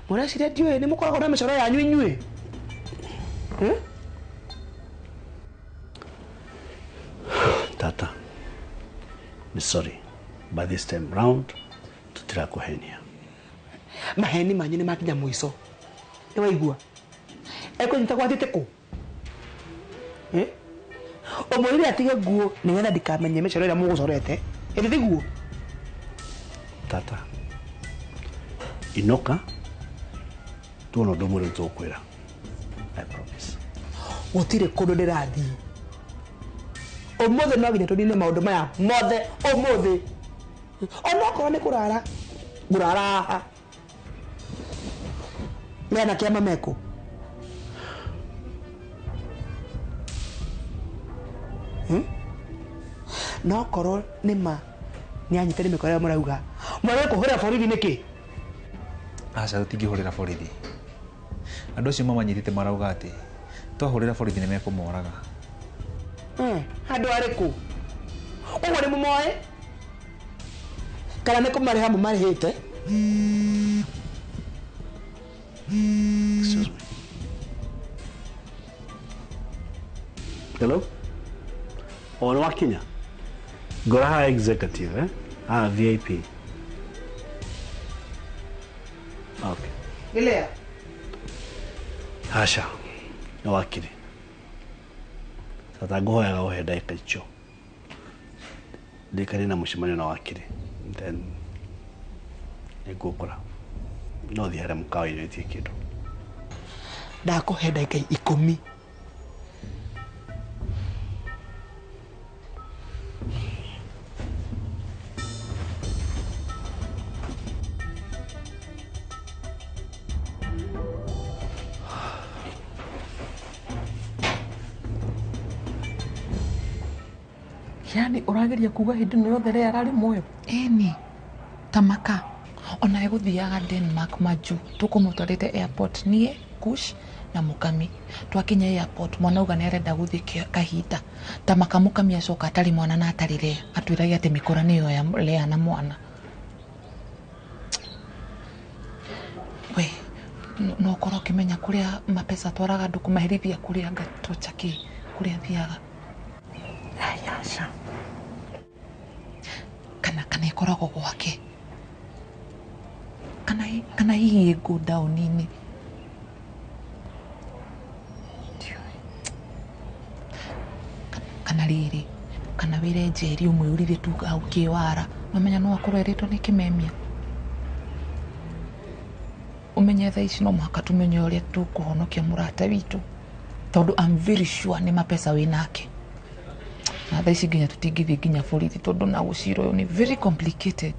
Mũreciria ndiũĩ nĩ mũkoragwo na mĩcoro yanyu inyuĩ? Tata, I'm sorry, but this time round tũtirakũhenia. Maheni manyu nĩ makinya mũico. Nĩ waigua? Ekũnyita gwatĩte kũ? Ũmwĩrire atige nguo nĩgetha ndikamenye mĩcoro ĩrĩa mũgũcorete. Ĩthĩ tiguo? Tata, inoka tuona ũndũ ũmwe rĩu tũkwĩra. I promise. Gũtirĩ kũndũ ndĩrathiĩ. Ũmũthĩ no nginya tũnine maũndũ maya mothe ũmũthĩ. Onokorwo nĩ kũrara, ngũrara haha. Mena kĩama mekũ? No korwo nĩ ma nĩ anyite nĩ mĩkora ĩrĩa mũrauga. Mwage kũhũrĩra borithi nĩkĩ? Aca tũtingĩhũrĩra borithi. Andũ acio mamanyitĩte marauga atĩ Twahũrĩra borithi nĩ mekũmoraga. Handũ arĩkũ? Ũguo nĩ mũmoĩ? Kana nĩ kũmarĩha mũmarĩhĩte? Excuse me. Hello? O nĩ wakinya? Ngora haha executive, eh? Haha VIP. Okay. Gilea. Aca, nĩ wakiri. Tata ngũhoyaga ũhe ndagĩka icio. Ndĩkanie na mũcemanio na wakiri. Then nĩngũkora. No thiĩ harĩa mũkawa-inĩ wĩtie kĩndũ. Ndakũhe ndagĩka 10. Yani ũrageria kuga hĩndĩ ĩno yothe rĩa ararĩ muoyo? Ĩni tamaka ona egũthiaga Denmark majuu tũkũmũtwarĩte airport niĩ Kush na Mukami twakinya airport mwana auga nĩarenda gũthiĩ kahinda tamaka Mukami acoka atarĩ mwana na atarĩ Lea atwĩrage atĩ mĩkora nĩyo ya Lea na mwana we no ũkorwo ũkĩmenya kũrĩa mapesa twaraga andũ kũmaherithia kũrĩa ngatocha kĩ kũrĩa athiaga. Aca. Kana ĩkoragwo gwake kana hihi ĩngũ ndaũni-inĩ. Kana rĩrĩ kana wĩre Njeri ũmwĩũrire tu hau kĩwara nomenya no akorwo erĩtwo nĩ kĩmemia. Ũmenye thaa ici no mũhaka tũmenye ũrĩa tũkũhonokia mũrata witũ tondũ I'm very sure nĩ mapesa wĩ nake. Na thaa ici nginya tũtingĩthiĩ nginya borithi tondũ na gũcira ũyũ nĩ very complicated.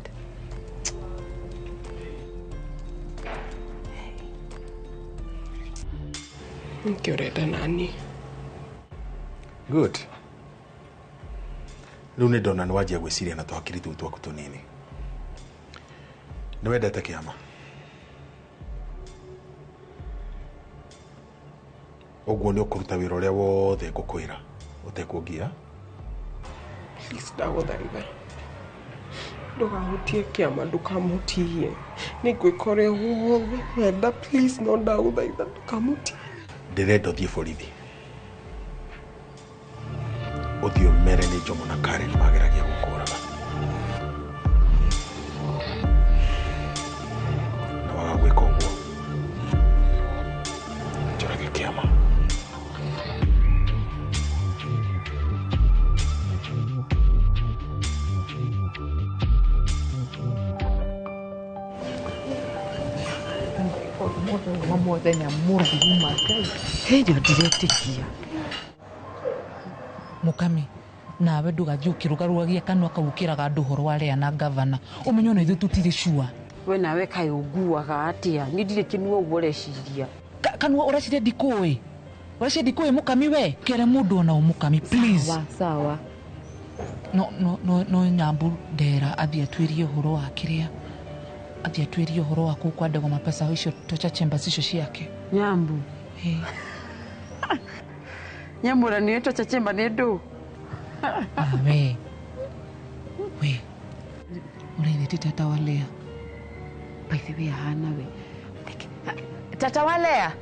Nĩkĩ ũrenda nani? Good. Rĩu nĩ ndona nĩ wanjia gwĩciria na tũhakiri tũu twaku tũnini. Nĩ wendete kĩama? Ũguo nĩ ũkũruta wĩra ũrĩa wothe ngũkwĩra ũtekuongia? Please ndagũthaitha. Ndũkahutie kĩama, ndũkamũtihie. Nĩngwĩka ũrĩa wothe wenda, please no ndagũthaitha ndũkamũtihie. Ndĩrenda ũthiĩ borithi. Ũthiĩ ũmere nĩ Jomo na Karen mageragia gũkũraga. Na waga gwĩka ũguo, njũrage kĩama. Mũthenya mũruma Ngai. Hĩndĩ ndiretĩkia. Mukami nawe ndũgathiĩ ũkĩrũgarũgagia kanua kau ũkĩraga andũ ũhoro wa Lea na gavana ũmenye ona ithuĩ tũtirĩ sure. We nawe kaĩ ũnguaga atĩa? Niĩ ndirĩ kĩnua ũguo ũreciria. Kanua ũreciria ndikũĩ. Ũreciria ndikũĩ Mukami we? Kere mũndũ ona ũ Mukami please. Sawa sawa. No no no no Nyambu ndera athiĩ atuĩrie ũhoro wa kĩrĩa. Athiĩ atuĩrie ũhoro wa kũu kwa Ndegwa mapesa icio torture chambers icio ciake. Nyambu. Nyamura nĩ torture chamber nĩ ndũ. We. We. Ũraithĩte tata wa Lea. By the way ahana we. Tata wa Lea.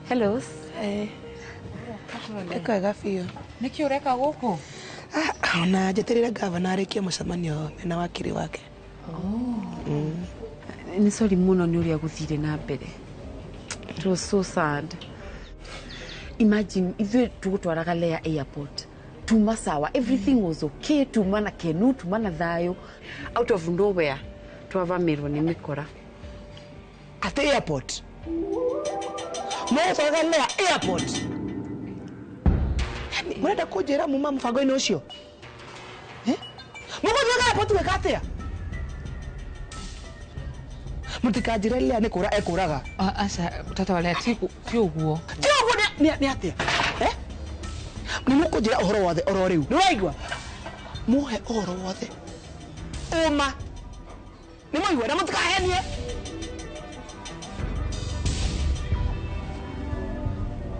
Hello. Ĩkwega biũ. Nĩkĩ ũreka gũkũ? Ona njeterere gavana arĩkie mũcemanio mena wakiri wake. Nĩ sorry mũno nĩ ũrĩa gũthire na mbere. It was so sad. Imagine ithuĩ tũgũtwaraga Lea airport. Tuma sawa, everything was okay, tuma na kenu, tuma na thayũ. Out of nowhere twavamirwo nĩ mĩkora. At the airport? Mũgũtwaraga Lea airport? Mũrenda kũnjĩra muma mũbango-inĩ ũcio? Mũgũthiaga airport gwĩka atĩa? Mũtikanjĩre Lea nĩ kũra ekũraga. Aca tata wa Lea ti ũguo. Ti ũguo nĩ atĩa? Nĩ mũkũnjĩra ũhoro wothe oro rĩu. Nĩ waigua? Mũhe ũhoro wothe. Ũma. Nĩ mwaigua na mũtikahenie.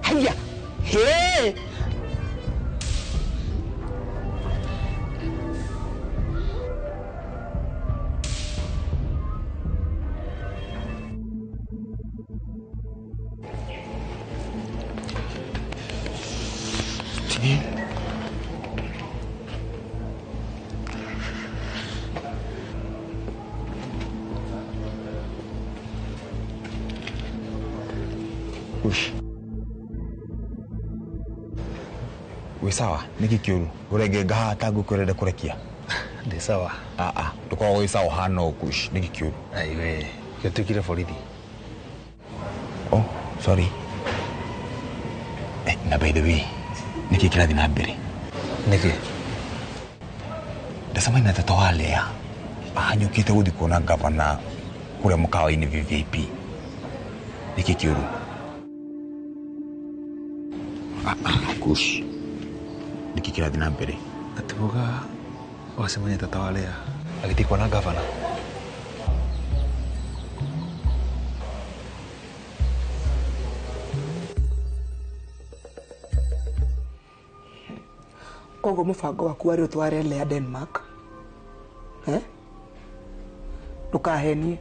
Haiya. Hey. Ush. Wĩ sawa nĩkĩ kĩũru ũrengenga haha ta ngũkũ ũrenda kũrekia ndĩ sawa. Aa ndũkoragwo wĩ sawa ũhana ũũ Kush nĩkĩ kĩũru? Aiwe gĩtuĩkire borithi. Oh sorry. Na by the way nĩkĩ kĩrathiĩ na mbere? Nĩkĩ? Ndacemania na tata wa Lea ahanyũkĩte gũthiĩ kuona gavana kũrĩa mũkawa-inĩ VVIP. Nĩkĩ kĩũru? Kush nĩkĩ kĩrathiĩ na mbere? Atibuga wacemania tata wa Lea agĩthiĩ kuona gavana. Koguo mũbango waku warĩ ũtware Lea Denmark. Eh? Ndũkahenie.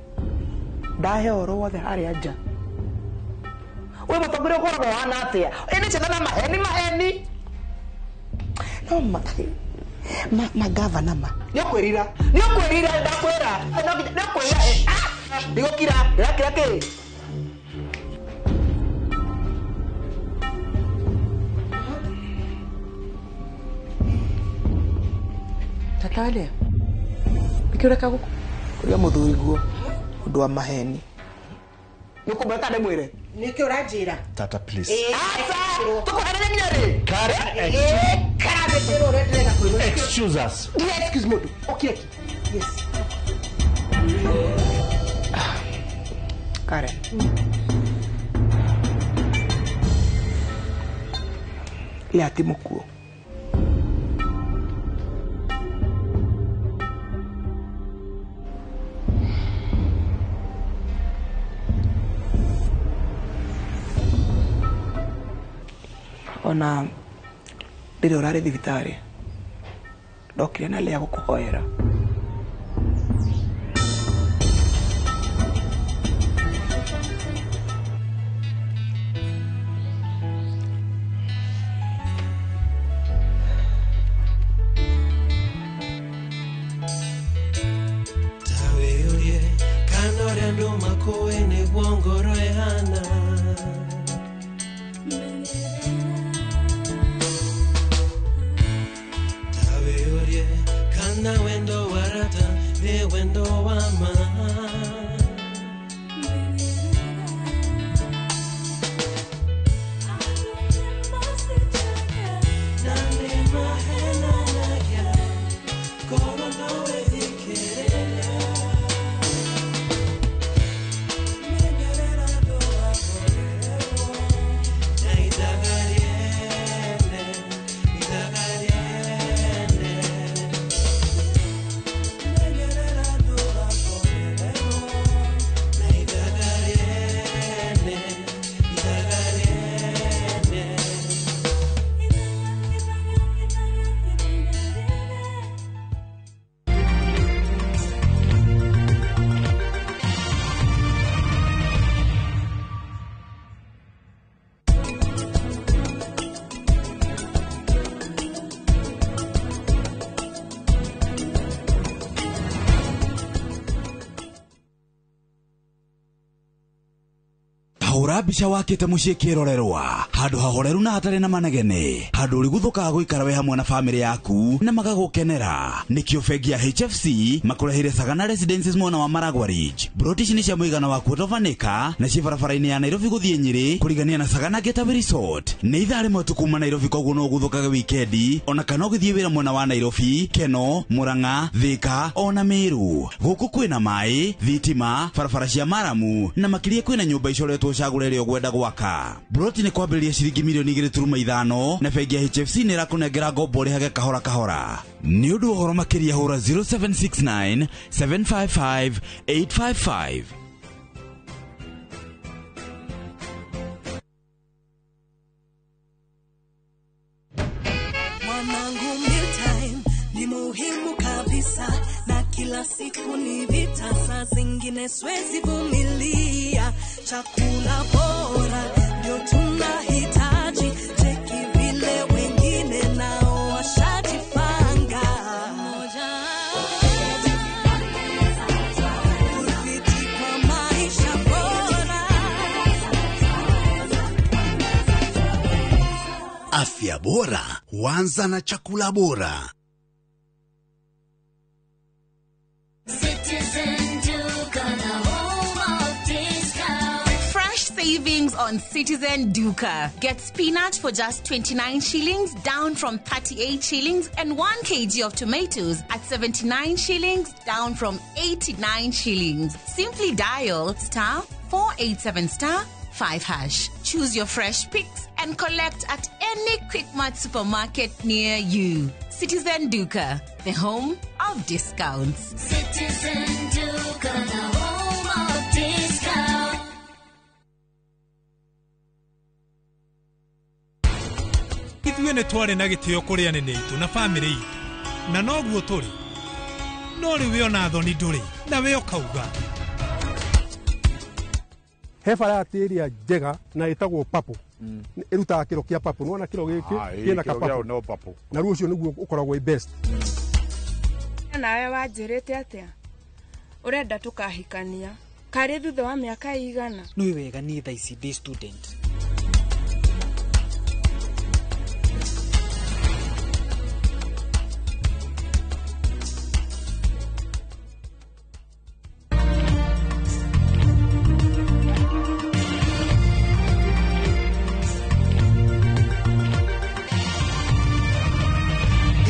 Ndahe ũhoro wothe harĩa nja. We mũtongoria ũkoragwo ũhana atĩa? Ĩ nĩ ciana na maheni maheni. No magavana ma. Nĩ ũkwĩrira. Nĩ ũkwĩrira ndakwĩra. Nĩ ũkwĩrira. Ndigũkira. Ndĩrakira kĩ? Tata wa Lea nĩkĩ ũreka gũkũ? Ũrĩa mũthuri guo ũndũ wa maheni. Nĩ ũkũmwĩra kana ndĩmwĩre? Nĩkĩ ũranjĩra? Tata please. Aca, tũkũherere nginya rĩ? Karabĩtĩrwo ũrĩa ndĩrenda kwĩrwo. Excuse us. Ndiga excuse mũndũ. Ũkire ki. Yes. Karen. Lea ti mũkuũ. Ona rĩrĩa ũrarĩ thibitarĩ ndokire na Lea gũkũhoera. Ta wĩyũrie kana ũrĩa andũ makũĩ nĩguo ngoro ĩhana. Ta wĩyũrie kana wendo wa rata nĩ wendo wa ma. Na nĩ mahenanagia ngoro no ĩthikĩrĩria. Menyerera ndũgakorererwo na ithaga rĩene, ithaga rĩene. Menyerera ndũgakorererwo na ithaga rĩene, ithaga rĩene. Hũra mbica wakĩte mũciĩ kĩrorerwa handũ hahoreru na hatarĩ na manegene handũ ũrĩguthũkaga gũikara wĩ hamwe na bamĩrĩ yaku na magagũkenera. Nĩkĩo bengi ya HFC makũreheire Sagana Residences mwena wa Maragwa Ridge. Broti ici nĩ cia mũigana wa quarter of an acre na ciĩ barabara-inĩ ya Nairobi gũthiĩ Nyĩrĩ kũrigania na Sagana Getaway Resort. Nĩ ithaa rĩmwe tu kuma Nairobi koguo no ũguthũkage wikendi ona kana ũgĩthiĩ wĩra mwena wa Nairobi, Keno, Murang'a, Thika ona Meru. Gũkũ kwĩna maĩ, thitima, barabara cia maramu na makĩria kwĩna nyũmba icoretwo ũcagũre ĩrĩa ũkwenda gwaka. Broti nĩ kwambĩrĩria ciringi mirioni 2.5 na bengi ya HFC nĩ ĩrakũnengera ngombo ũrĩhage kahora kahora. Nĩ ũndũ wa ũhoro makĩria hũra 0769 755 855. Mwanangu, mealtime ni muhimu kabisa, na kila siku ni vita, saa zingine siwezi vumilia. Chakula bora ndio tunahitaji, cheki vile wengine nao washajipanga. Udhibiti kwa maisha bora. Afya bora huanza na chakula bora. Citizen Duka, the home of discount. Fresh savings on Citizen Duka. Get spinach for just 29 shillings, down from 38 shillings, and 1 kg of tomatoes at 79 shillings, down from 89 shillings. Simply dial star 487 star 5 hash. Choose your fresh picks and collect at any Quickmart supermarket near you. Citizen Duka, the home of discounts. Citizen Duka, the home of discount. Ithuĩ nĩ twarĩ na gĩtĩo kũrĩ anene aitũ na bamĩrĩ itũ, na noguo tũrĩ, no rĩu we ona thoni ndũrĩ na we ũkauga. He variety ĩrĩa njega na ĩtagwo purple. Ĩrutaga kĩro kĩa purple. Nĩwona kĩro gĩkĩ kĩna kĩro ka kĩa purple. No purple. Na rĩu ũcio nĩguo ũkoragwo wĩ best. Nawe wanjĩrĩte atĩa? Ũrenda tũkahikania karĩ thutha wa mĩaka ĩigana? Nĩ wega niĩ thaa ici ndĩ student.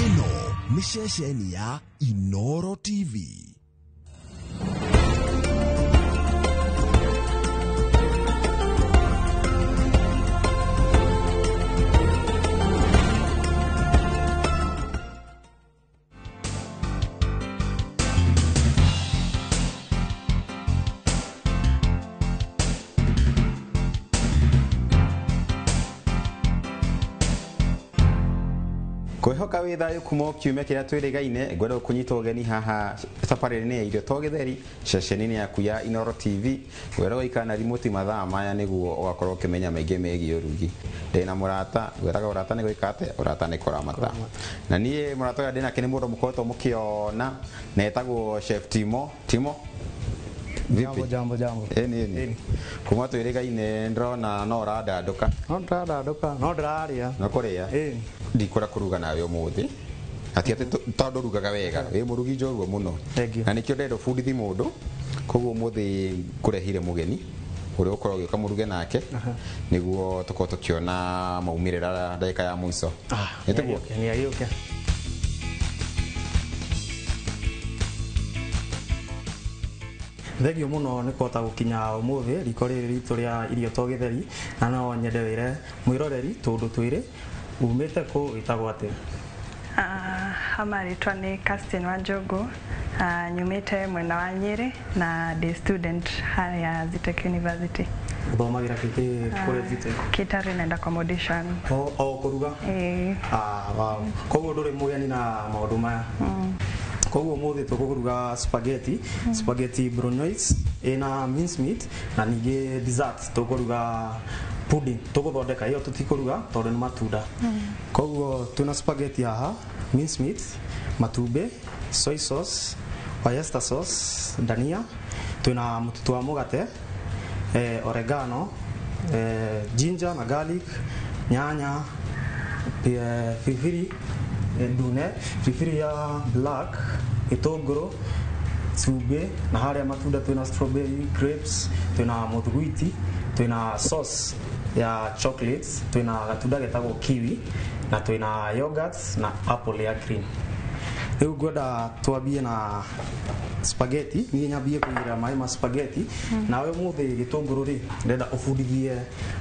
Ĩno nĩ ceceni ya Inoro TV. Kwĩhoka wĩ thayũ kuma o kiumia kĩrĩa twĩrĩgaine. Ngwenda gũkũnyita ũgeni haha thabarĩ-inĩ ya irio to gĩtheri ceceni-inĩ yaku ya Inoro TV. Ngwenda gũikara na remote mathaa maya nĩguo ũgakorwo ũkĩmenya maingĩ megiĩ ũrugi. Ndĩna mũrata, ngwĩraga ũrata nĩ gwĩka atĩa? Ũrata nĩ kũramata. Na niĩ mũrata ũrĩa ndĩnake nĩ mũndũ mũkoretwo mũkĩona na etagwo Chef Timo. Timo, vipi? Jambo, jambo, jambo. Ĩni ĩni. Kuma twĩrĩgaine ndĩrona no ũrandandũka. No ndĩrandandũka, no ndĩrarĩa. No kũrĩa. Ndikũra kũruga nawe ũmũthĩ, ati atĩ tondũ ũrugaga wega, wĩ mũrugi njorua mũno, na nĩkĩo ndĩrenda ũbundithi mũndũ. Koguo ũmũthĩ ngũrehire mũgeni ũrĩa ũkorwo ũgĩũka mũruge nake nĩguo tũkorwo tũkĩona maumĩrĩra ndagĩka ya mũico. Nĩtiguo? Nĩ agĩũke. Thengio mũno nĩ kũhota gũkinya ũmũthĩ riko rĩrĩ ritũ rĩa irio to gĩtheri, na no nyende wĩre mwĩroreri tũndũ twĩrĩ umĩte kũ, wĩtagwo atĩa? Hama rĩtwa nĩ Castin Wanjogu. Nyumĩte mwena wa Nyĩrĩ na ndĩ student harĩa Zetech University. Ũthomagĩra kĩkĩ kũrĩa Zetech? Catering and accommodation. O kũruga? Ĩĩ. Wow. Koguo ndũrĩ mũgeni na maũndũ maya. Koguo ũmũthĩ tũkũruga spaghetti, spaghetti bolognese ĩna mince meat, na ningĩ dessert tũkũruga pudding, tũgũthondeka ĩyo tũtikũruga tondũ nĩ matunda. Koguo twĩna spaghetti haha, mince meat, matumbĩ, soy sauce, oyster sauce, dania, twĩna mũtutu wa mũgate, oregano, ginger na garlic, nyanya, biribiri ndune, biribiri ya black, gĩtũngũrũ, cumbĩ, na harĩa matunda twĩna strawberry, grapes, twĩna mũthuguiti, twĩna sauce ya chocolate, twĩna gatunda getagwo kiwi, na twĩna yogurt na apple ya green. Rĩu ngwenda twambie na spaghetti, niĩ nyambie kũigĩrĩra maĩ ma spaghetti. Nawe ũmũthĩ gĩtũngũrũ rĩ, ndĩrenda ũbundithie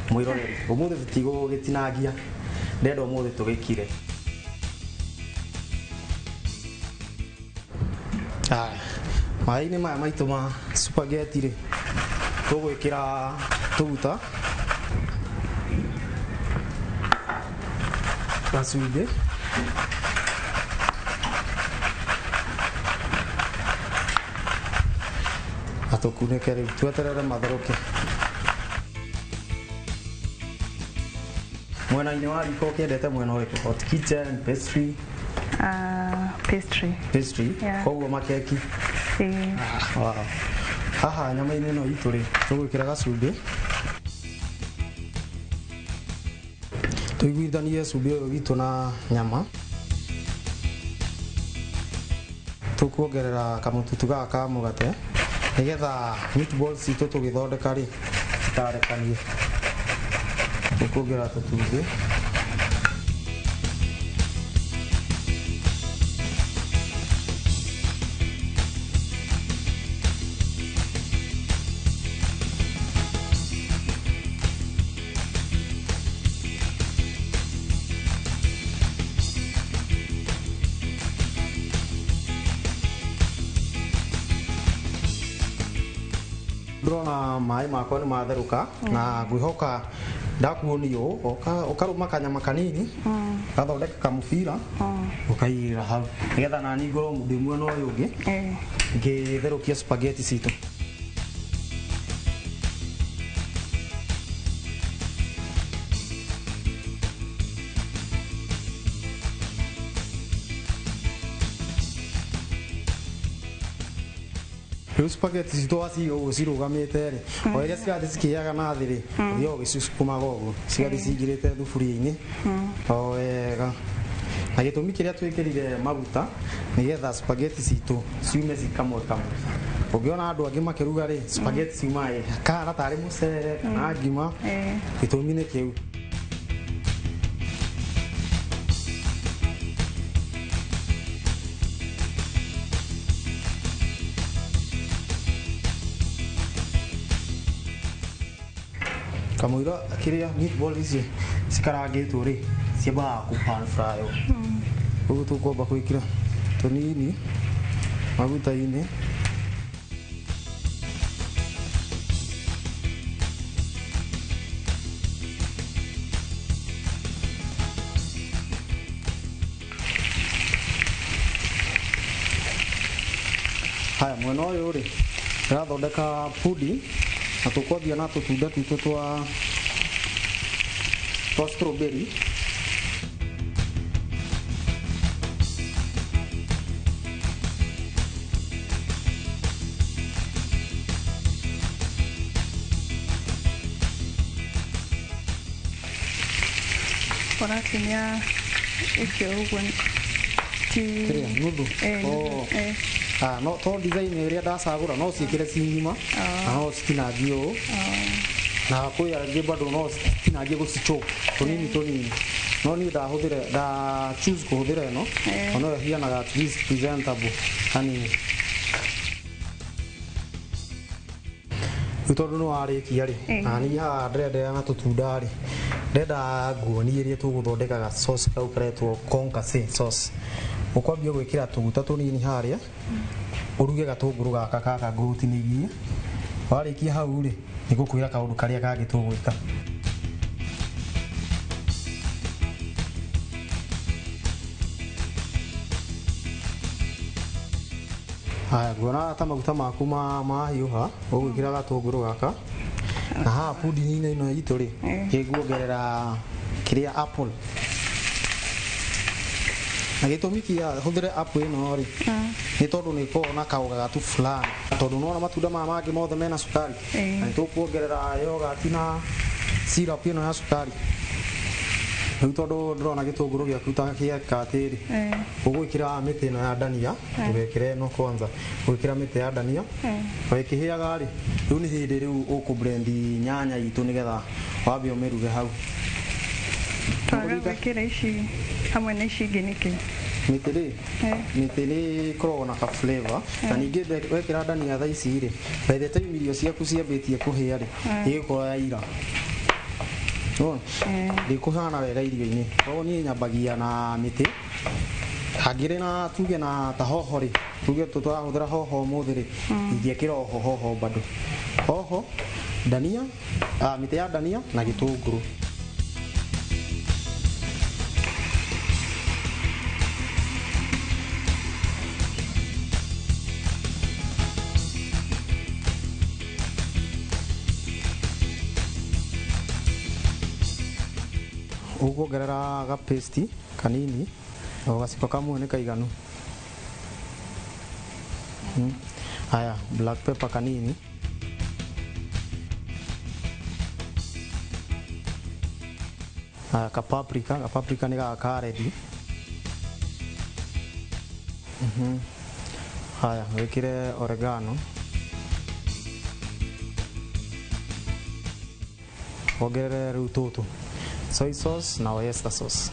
mwĩroreri. Ũmũthĩ tũtigũgĩtinangia, ndĩrenda ũmũthĩ tũgĩkire. Haya, maĩ-inĩ maya maitũ ma spaghetti rĩ, tũgwĩkĩra tũguta, gacumbĩ, na tũkunĩke rĩu tweterere matherũke. Mwena-inĩ wa riko ũkĩendete mwena ũrĩkũ? Hot kitchen, pastry? Pastry. Pastry. Yeah. Koguo makeki. Ĩĩ. Wow. Haha nyama-inĩ ĩno itũ rĩ, tũgwĩkĩra gacumbĩ, tũiguithanie cumbĩ ũyũ witũ na nyama. Tũkuongerera kamũtutu gaka ka mũgate nĩgetha meatballs citũ tũgĩthondeka rĩ citarekanie. Tũkuongerera tũtumbĩ. Ndĩrona maĩ makwa nĩ matherũka na ngwĩhoka ndakuonia ũũ, ũkarũma kanyama kanini, gathondeka kamũbira, ũkaigĩrĩra hau nĩgetha nani ngorwo ndĩ mwena ũyũ ũngĩ ngĩtherũkia spaghetti citũ. Rĩu spaghetti citũ waciga ũguo cirũgamĩte rĩ, o ĩrĩa cirathiĩ cikĩaga na thĩ rĩ, ũthiaga ũgĩcicukumaga ũguo cigathiĩ cingĩrĩte thuburia-inĩ o wega. Na gĩtũmi kĩrĩa twĩkĩrire maguta nĩgetha spaghetti citũ ciume ci kamwe kamwe. Ũngĩona andũ angĩ makĩruga rĩ, spaghetti ciumaga kahana tarĩ mũcere kana ngima, gĩtũmi nĩ kĩu. Kamũira kĩrĩa meatball ici cikarangĩtwo rĩ, ciambaga kũ pan fry ũũ. Ũguo tũkwamba gwĩkĩra tũnini maguta-inĩ. Haya, mwena ũyũ rĩ, ndĩrathondeka pudding na tũkwambia na tũtunda twitũ twa strawberry. Ũratinia ikĩo ũguo ti Kĩrĩa nuthu? Ĩĩ, nuthu, Oh. ĩĩ. Ah, no to design ĩrĩa ndacagũra no ciĩkĩre ci ng'ima na no citinangie ũũ, na kwĩ angĩ bado no citinangie gũcichop tũnini tũnini, no niĩ ndahũthĩra nda choose kũhũthĩra ĩno ona ĩyo ĩhianaga at least presentable hanini. Rĩu tondũ nĩ warĩkia rĩ, na niĩ haha ndĩrenda na tũtunda rĩ, ndĩrenda nguonie ĩrĩa tũgũthondeka ga sauce kau karetwo concassé sauce. Ũkwambia gwĩkĩra tũguta tũnini harĩa, ũruge gatũngũrũ gaka gaka ngũtinĩirie. Warĩkia hau rĩ, nĩngũkwĩra kaũndũ karĩa kangĩ tũgwĩka. Haya, nguona ta maguta maku mahiũha, ũgwĩkĩra gatũngũrũ gaka. Na haha pudding-inĩ ĩno itũ rĩ, nĩnguongerera kĩrĩa apple. Na gĩtũmi kĩa hũthĩre apple ĩno rĩ, nĩ tondũ nĩ ĩkoragwo na kaũgagatu fulani, tondũ nĩwona matunda maya mangĩ mothe mena cukari, na nĩtũkuongerera yogurt na syrup ĩno ya cukari. Rĩu tondũ ndĩrona gĩtũngũrũ gĩaku ta gĩeka atĩrĩ, ũgwĩkĩra mĩtĩ ĩno ya ndania, ndũgekĩre ĩno kwanza, ũgwĩkĩra mĩtĩ ya ndania, o ĩkĩhĩaga rĩ, rĩu nĩ hĩndĩ rĩu ũkũ blend nyanya itũ nĩgetha wambe ũmĩruge hau. Twaga gwĩkĩra ici hamwe na ici ingĩ nĩkĩ? Mĩtĩ rĩ, mĩtĩ nĩ ĩkoragwo na ka flavor, na ningĩ wekĩra ndania thaa ici rĩ, by the time irio ciaku ciambĩtie kũhĩa rĩ, ĩgũkorwo yaira. Nĩwona? Ndĩkũhana wega irio-inĩ. Koguo niĩ nyambagia na mĩtĩ, Hangĩrĩ na tuge na ta hoho rĩ, tuge tũrahũthĩra hoho ũmũthĩ rĩ, ingĩekĩra oho hoho bado. Hoho, dania, mĩtĩ ya dania na gĩtũngũrũ. Ũkuongerera ga paste kanini o gaciko kamwe nĩ kaiganu. Haya, black pepper kanini. Haya, ka paprika nĩ gaka ready. Haya, wĩkĩre oregano. Wongerere rĩu tũtũ, soy sauce na oyster sauce.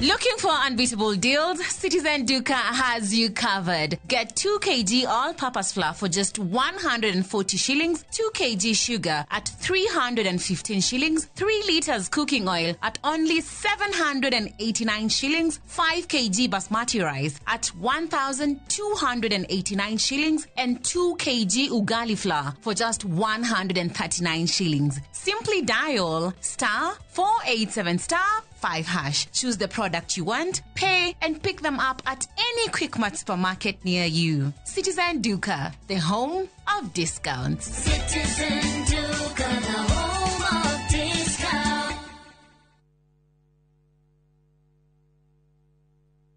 Looking for unbeatable deals? Citizen Duka has you covered. Get 2 kg all-purpose flour for just 140 shillings, 2 kg sugar at 315 shillings, 3 liters cooking oil at only 789 shillings, 5 kg basmati rice at 1,289 shillings, and 2 kg ugali flour for just 139 shillings. Simply dial *487 *5#. Choose the product you want, pay, and pick them up at any Quickmart supermarket near you. Citizen Duka, the home of discounts. Citizen Duka, the home of discounts.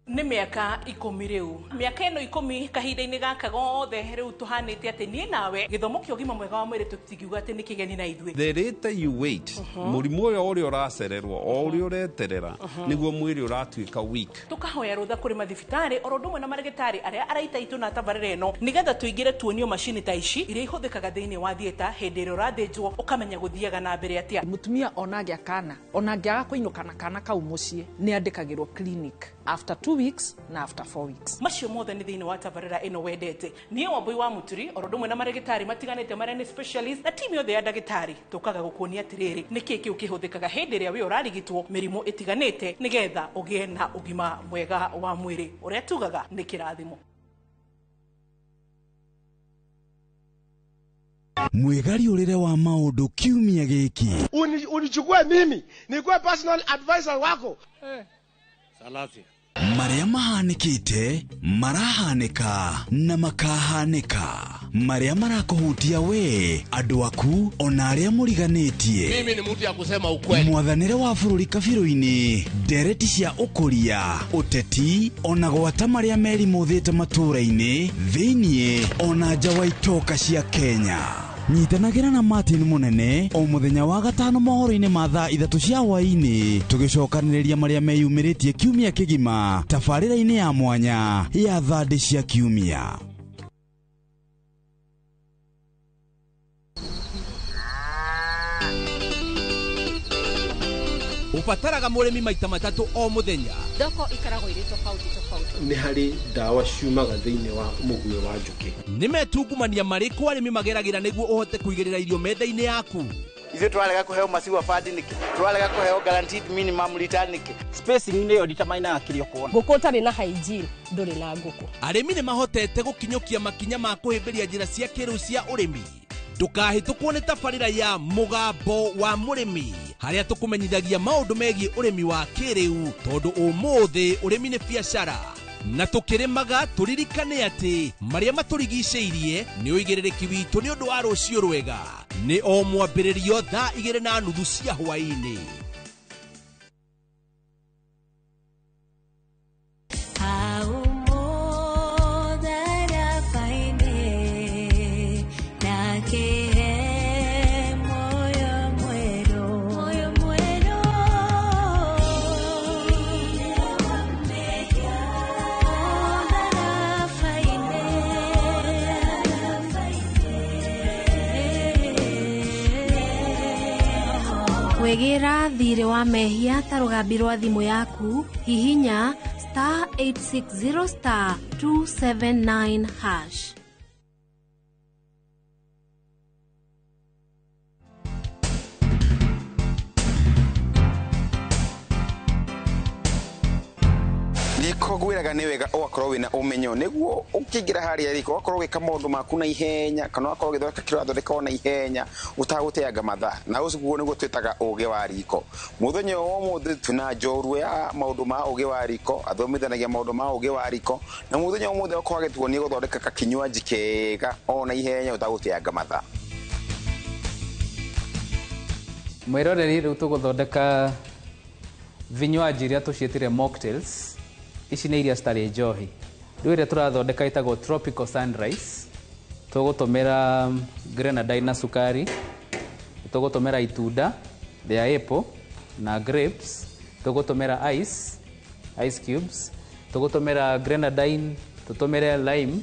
Nĩ mĩaka 10 rĩu, mĩaka ĩno 10 kahinda-inĩ gaka gothe rĩu tũhanĩte atĩ niĩ nawe gĩthomo kĩa ũgima mwega wa mwĩrĩ tũtingiuga atĩ nĩ kĩgeni na ithuĩ. The later you wait, mũrimũ ũyũ ũrĩa ũracererwo o ũrĩa ũreterera nĩguo mwĩrĩ ũratuĩka weak. Tũkahoya rũtha kũrĩ mathibitarĩ oro ũndũ ũmwe na marĩgĩtarĩ arĩa araita itũ na tabarĩra ĩno nĩgetha tũingĩre tuonio macini ta ici iria ihũthĩkaga thĩinĩ wa theatre hĩndĩ ĩrĩa ũrathĩnjwo ũkamenya gũthiaga na mbere atĩa. Mũtumia ona angĩa kana ona angĩaga kũinũka na kana kau mũciĩ nĩ andĩkagĩrwo clinic after 2 weeks na after 4 weeks. Macio mothe nĩ thĩinĩ wa tabarĩra ĩno wendete. Niĩ Wambui wa Mũturi oro ũndũ ũmwe na marĩgĩtarĩ matiganĩte marĩa nĩ specialist na timu yothe ya ndagĩtarĩ tũkaga gũkuonia atĩrĩrĩ nĩkĩĩ kĩu kĩhũthĩkaga hĩndĩ ĩrĩa wĩ ũrarigitwo mĩrimũ ĩtiganĩte nĩgetha ũgĩe na ũgima mwega wa mwĩrĩ ũrĩa tugaga nĩ kĩrathimo. Mwĩgariũrĩre wa maũndũ kiumia gĩkĩ. Unichukue mimi nikuwe personal advisor wako. Salasia. Marĩa mahanĩkĩte, marahanĩka na makahanĩka. Marĩa marakũhutia we, andũ aku, ona arĩa mũriganĩtie. Mimi ni mtu ya kusema ukweli. Mwathanĩre wa bũrũri kabirũ-inĩ, ndereti cia ũkũria, ũteti, ona gwata marĩa merimũthĩte matũũra-inĩ, thĩiniĩ, ona nja wa itoka cia Kenya. Nyitanagĩra na Martin Munene o mũthenya wa gatano mohoro-inĩ ma thaa 3 cia hwaĩ-inĩ tũgĩcokanĩrĩria marĩa meyumĩrĩtie kiumia kĩgima tabarĩra-inĩ ya mwanya ya thandĩ cia kiumia. Ũbataraga mũrĩmi maita 3 o mũthenya. Thoko ikaragwo irĩ tofauti tofauti. Nĩ harĩ ndawa ciumaga thĩinĩ wa mũguĩ wa njũkĩ. Nĩ metungumania marĩkũ arĩmi mageragĩra nĩguo ũhote kũigĩrĩra irio metha-inĩ yaku? Ithuĩ tũrarega kũheo maziwa fund nĩkĩ? Tũrarega kũheo guaranteed minimum return nĩkĩ? Spacing nĩyo determinaga kĩrĩa ũkuona. Ngũkũ ũtarĩ na hygiene ndũrĩ na ngũkũ. Arĩmi nĩ mahotete gũkinyũkia makinya ma kũhĩmbĩria njĩra cia kĩrĩu cia ũrĩmi. Ndũkahĩtũkwo nĩ tabarĩra ya Mũgambo wa Mũrĩmi harĩa tũkũmenyithagia maũndũ megiĩ ũrĩmi wa kĩrĩu tondũ ũmũthĩ ũrĩmi nĩ biacara na tũkĩrĩmaga tũririkane atĩ marĩa matũrigicĩirie nĩ ũigĩrĩrĩki witũ nĩ ũndũ wa rũciũ rwega. Nĩ o mwambĩrĩrio thaa 2:30 cia hwaĩ-inĩ. Thirĩ wa mehia ta rũgambi rwa thimũ yaku, hihinya star 860 star 279 hash. Riko ngwĩraga nĩ wega ũgakorwo wĩna ũmenyo nĩguo ũkĩingĩra harĩa riko ũgakorwo ũgĩka maũndũ maku na ihenya kana ũgakorwo ũgĩthondeka kĩrĩa ũrathondeka o na ihenya ũtagũteanga mathaa, na ũcio nĩguo twĩtaga ũgĩ wa riko. Mũthenya wa ũmũthĩ twĩna njorua ya maũndũ ma ũgĩ wa riko, athomithanagia maũndũ ma ũgĩ wa riko, na mũthenya wa ũmũthĩ akorwo agĩtuonia gũthondeka kakinywanji kega o na ihenya ũtagũteanga mathaa. Mwĩroreri, rĩu tũgũthondeka vinywaji iria tũciĩtire mocktails. Ici nĩ iria citarĩ njohi. Rĩu ĩrĩa tũrathondeka ĩtagwo tropical sunrise. Tũgũtũmĩra grenadine na cukari, tũgũtũmĩra itunda rĩa apple na grapes, tũgũtũmĩra ice cubes, tũgũtũmĩra grenadine, tũtũmĩre lime,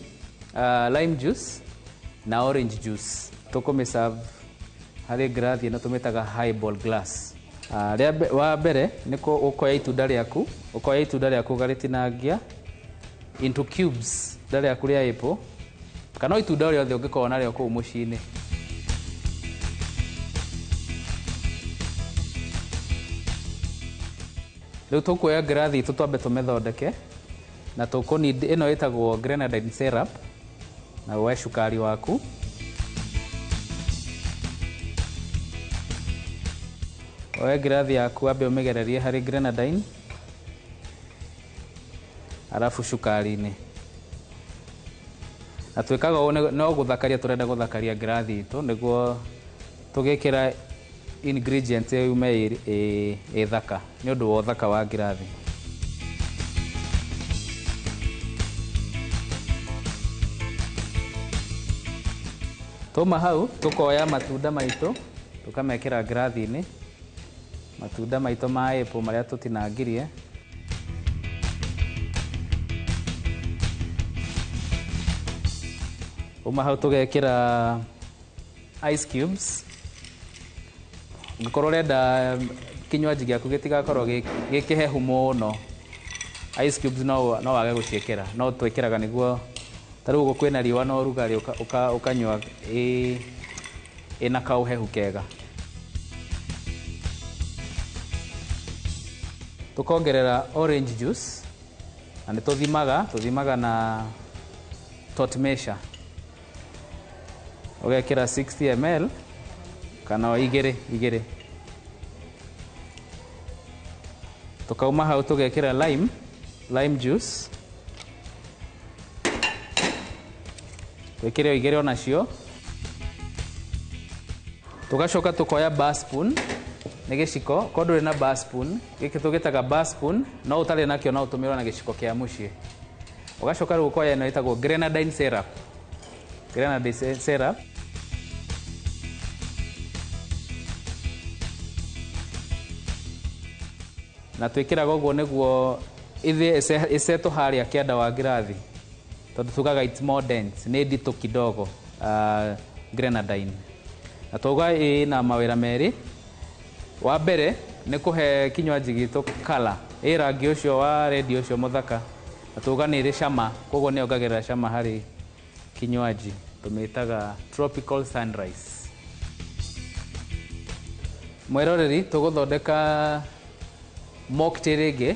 lime juice na orange juice. Tũkũmĩserve harĩ ngirathi ĩno tũmĩtaga highball glass. Wa mbere nĩ ũkoya itunda rĩaku, ũkoya itunda rĩaku ũkarĩtinangia into cubes, itunda rĩaku rĩa apple kana itunda rĩothe ũngĩkorwo narĩo kũu mũciĩ-inĩ. Rĩu tũkuoya ngirathi itũ twambe tũmĩthondeke, na tũkũni ĩno ĩtagwo grenadine syrup, na woe cukari waku. Oya ngirathi yaku wambe ũmĩgererie harĩ grenadine arabu cukari-inĩ. Na twĩkaga ũũ no gũthakaria, tũrenda gũthakaria ngirathi itũ nĩguo tũgĩkĩra ingredient yume ĩ thaka nĩ ũndũ wa ũthaka wa ngirathi. Tuma hau tũkoya matunda maitũ tũkamekĩra ngirathi-inĩ, matunda maitũ ma apple marĩa tũtinangirie. Uma hau tũgekĩra ice cubes. Ũngĩkorwo ũrenda kinywaji gĩaku gĩtigakorwo gĩ kĩhehu mũno, ice cubes no wage gũciĩkĩra, no twĩkĩraga nĩguo ta rĩu ũguo kwĩna riũa na ũrugarĩ ũkanyua ĩna kaũhehu kega. Tũkongerera orange juice, na nĩ tũthimaga na tot measure. Ũgekĩra 60 ml kana igĩrĩ. Tũkauma hau tũgekĩra lime juice, twĩkĩre igĩrĩ onacio. Tũgacoka tũkoya bar spoon, nĩ gĩciko, korwo ndũrĩ na bar spoon, gĩkĩ tũgĩtaga bar spoon, no ũtarĩ nakĩo no ũtũmĩrwo na gĩciko kĩa mũciĩ. Ũgacoka rĩu ũkoya ĩno ĩtagwo grenadine syrup. Grenadine syrup. Na twĩkĩraga ũguo nĩguo ĩthiĩ ĩcetwo harĩa kĩanda wa ngirathi, tondũ tugaga it's more dense, nĩ nditũ kidogo, grenadine. Na twauga ĩna mawĩra merĩ. Wa mbere nĩ kũhe kinywaji gitũ colour, ĩ rangi ũcio wa red ũcio mũthaka, na tuga nĩ ĩrĩ cama, koguo nĩ yongagĩrĩra cama harĩ kinywaji. Tũmĩtaga tropical sunrise. Mwĩroreri, tũgũthondeka mocktail ĩngĩ,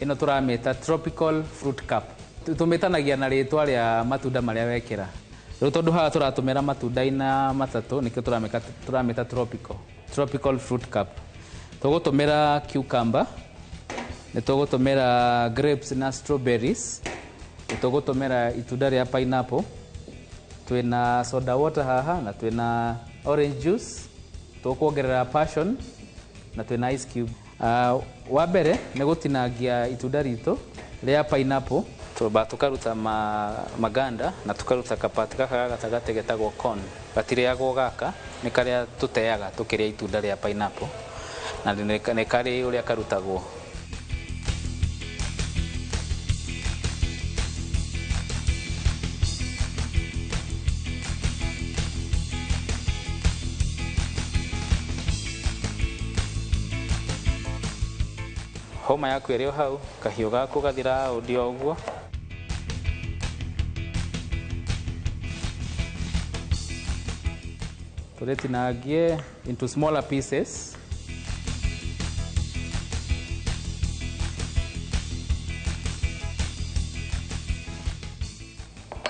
ĩno tũramĩta tropical fruit cup. Tũmĩtanagia na rĩtwa rĩa matunda marĩa wekĩra. Rĩu tondũ haha tũratũmĩra matunda ina matatũ, nĩkĩo tũramĩta tropical fruit cup. Tũgũtũmĩra cucumber, nĩ tũgũtũmĩra grapes na strawberries, nĩ tũgũtũmĩra itunda rĩa pineapple, twĩna soda water haha, na twĩna orange juice, tũkuongerera passion, na twĩna ice cube. Wa mbere nĩ gũtinangia itunda ritũ rĩa pineapple, twamba tũkaruta maganda na tũkaruta kapati gaka ga gatagatĩ getagwo corn. Gatirĩagwo gaka, nĩ karĩa tũteaga tũkĩrĩa itunda rĩa pineapple, na nĩ karĩ ũrĩa karutagwo. Homa yaku ĩrĩ o hau, kahiũ gaku gathira raundi o ũguo. Tũrĩtinangie into smaller pieces.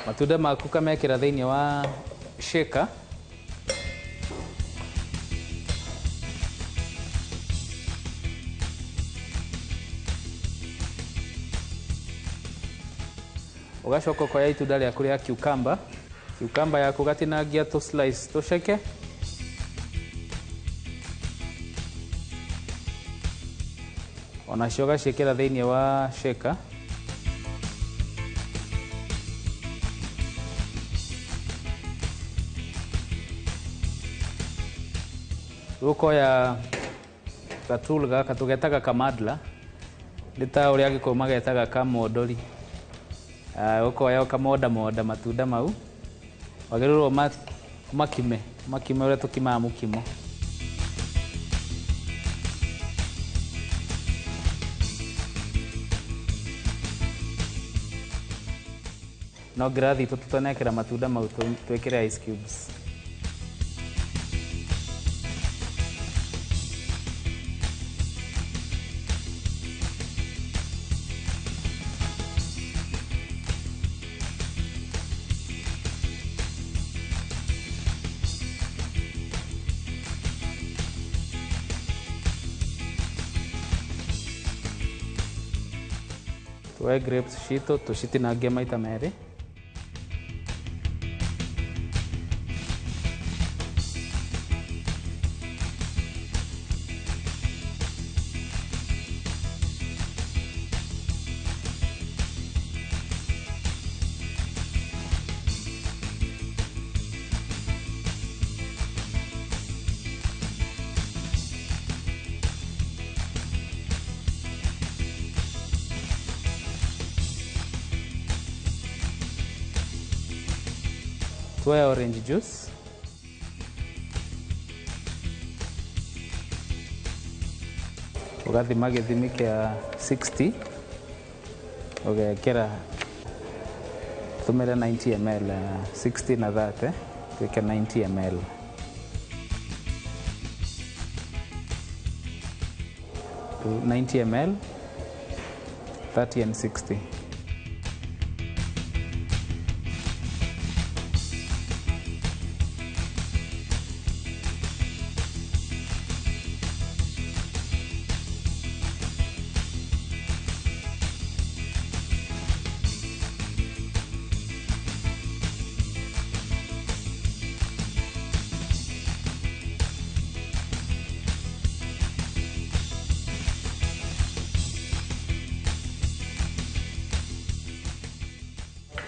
Matunda maku kamekĩra thĩinĩ wa shaker. Ũgacoka ũkoya itunda rĩaku rĩa cucumber. Cucumber yaku ũgatinangia tũ slice tũceke. Onacio ũgaciĩkĩra thĩinĩ wa shaker. Rĩu ũkoya gatool gaka tũgetaga kamadla, nĩ ta ũrĩa Agĩkũyũ magetaga kamondori. Ũkoya ũkamondamonda matunda mau, wagĩrĩirwo ũmakime, ũmakime ũrĩa tũkimaga mũkimo. No ngirathi itũ tũtanekĩra matunda mau twĩkĩre ice cubes. Tuoe grapes citũ tũcitinangie maita merĩ. Tuoe orange juice. Ũgathima gĩthimi kĩa 60, ũgekĩra tũmĩre 90 ml, 60 na 30, twĩke 90 ml. 90 ml, 30 and 60.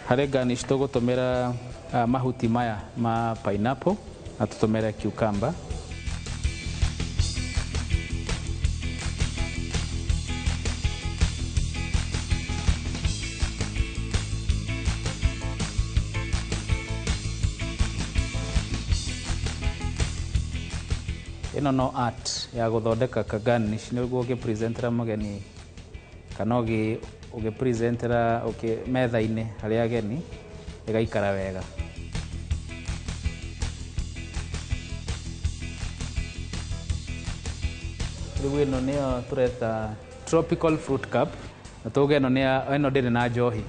Harĩ garnish tũgũtũmĩra mahuti maya ma pineapple na tũtũmĩre cucumber. Ĩno no art ya gũthondeka ka garnish nĩguo ũgĩpresentera mũgeni kana ũgĩpresentera metha-inĩ harĩ ageni ĩgaikara wega. Rĩu ĩno nĩyo tũreta tropical fruit cup, na tuge ĩno ĩno ndĩrĩ na njohi.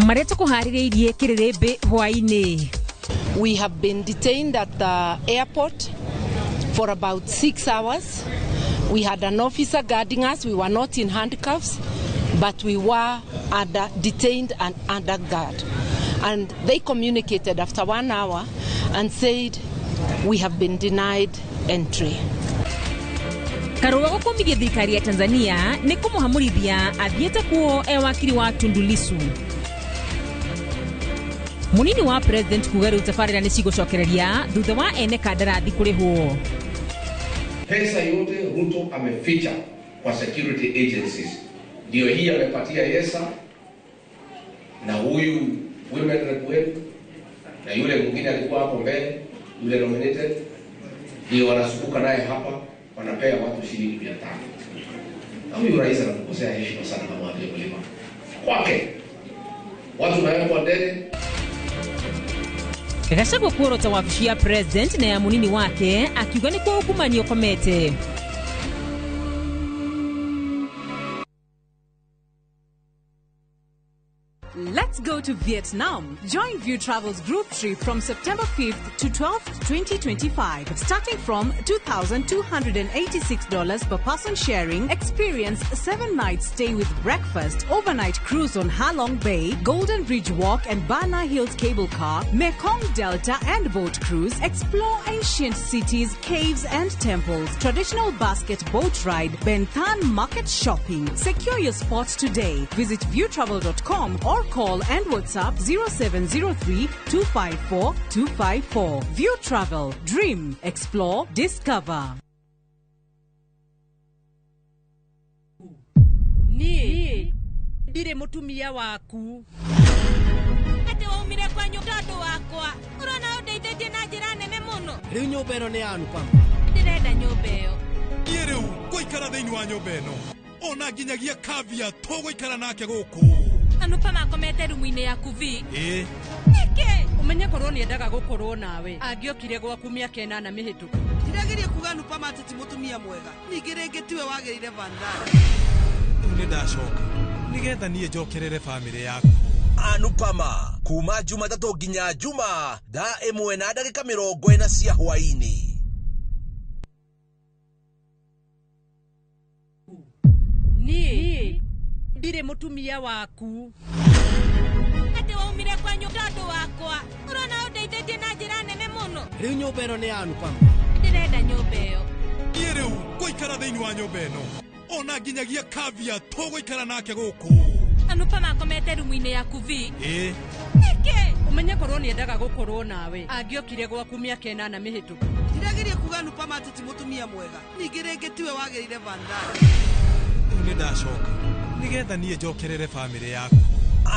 Maria tukuharĩrĩirie kĩrĩrĩmbĩ hwaĩ-inĩ. We have been detained at the airport for about 6 hours. We had an officer guarding us. We were not in handcuffs, but we were detained and under guard. And they communicated after 1 hour and said, we have been denied entry. Karua gũkũmithia thirikari ya Tanzania nĩ kũmũhamũrithia athiĩte kuo e wakiri wa Tundu Lissu. Munini wa president kuga rĩu tabarĩra nĩ cigũcokereria thutha wa ene kandarathi kũrĩhwo. Pesa yote Ruto ameficha kwa security agencies, ndio hii amepatia Yesa na huyu women rep wetu na yule mwingine alikuwa hapo mbele, yule nominated, ndio wanazunguka naye hapa, wanapea watu shilingi 500. Na huyu rais anatukosea heshima sana kama watu ya mlima kwake, watu nawekwa ndege. Gachagua kuorota wabici ya president na ya munini wake akiuga ni kwa ukumani ukomete. Let's go to Vietnam. Join View Travel's group trip from September 5th to 12th, 2025. Starting from $2,286 per person sharing, experience 7-night stay with breakfast, overnight cruise on Halong Bay, Golden Bridge Walk and Bana Hills Cable Car, Mekong Delta and boat cruise, explore ancient cities, caves and temples, traditional basket boat ride, Ben Thanh market shopping. Secure your spot today. Visit viewtravel.com or call and WhatsApp 0703 254 254. View Travel. Dream. Explore. Discover. Ni ndire mutumia waku. Ate waumire kwa tondu wakwa. Urona undeithĩtie na njĩra nene mũno. Rĩu nyũmba ĩno nĩ ya Anupama. Ndĩrenda nyũmba ĩyo. Niĩ rĩu ngũikara thĩinĩ wa nyũmba ĩno. Ona nginyagia Kavya tũgũikara nake gũkũ. Anupama akomete rumu-inĩ yaku vi. Ĩĩ. Nĩkĩ? Umenye korwo nĩendaga gũkorwo nawe. Angĩokire gwaku mĩaka 8 mĩhĩtũku. Ndirageria kuga Anupama atĩ ti mũtumia mwega. Ningĩ rĩngĩ tiwe wagĩrĩire Vandana. Rĩu nĩndacoka nĩgetha niĩ njokerere bamĩrĩ yaku. Anupama kuma Jumatatũ nginya Juma thaa 1:40 cia hwaĩ-inĩ. Niĩ ndire mutumia waku. Ate waumire kwa tondu wakwa. Urona undeithĩtie na njĩra nene mũno. Rĩu nyũmba ĩno nĩ ya Anupama. Ndĩrenda nyũmba ĩyo. Niĩ rĩu ngũikara thĩinĩ wa nyũmba ĩno. Ona nginyagia Kavya tũgũikara nake gũkũ. Anupama akomete rumu-inĩ yaku vi. Ĩĩ. Nĩkĩ? Umenye korwo nĩendaga gũkorwo nawe. Angĩokire gwaku mĩaka 8 mĩhĩtũku. Ndirageria kuga Anupama atĩ ti mũtumia mwega. Ningĩ rĩngĩ tiwe wagĩrĩire Vandana. Rĩu nĩndacoka nĩgetha niĩ njokerere bamĩrĩ yaku.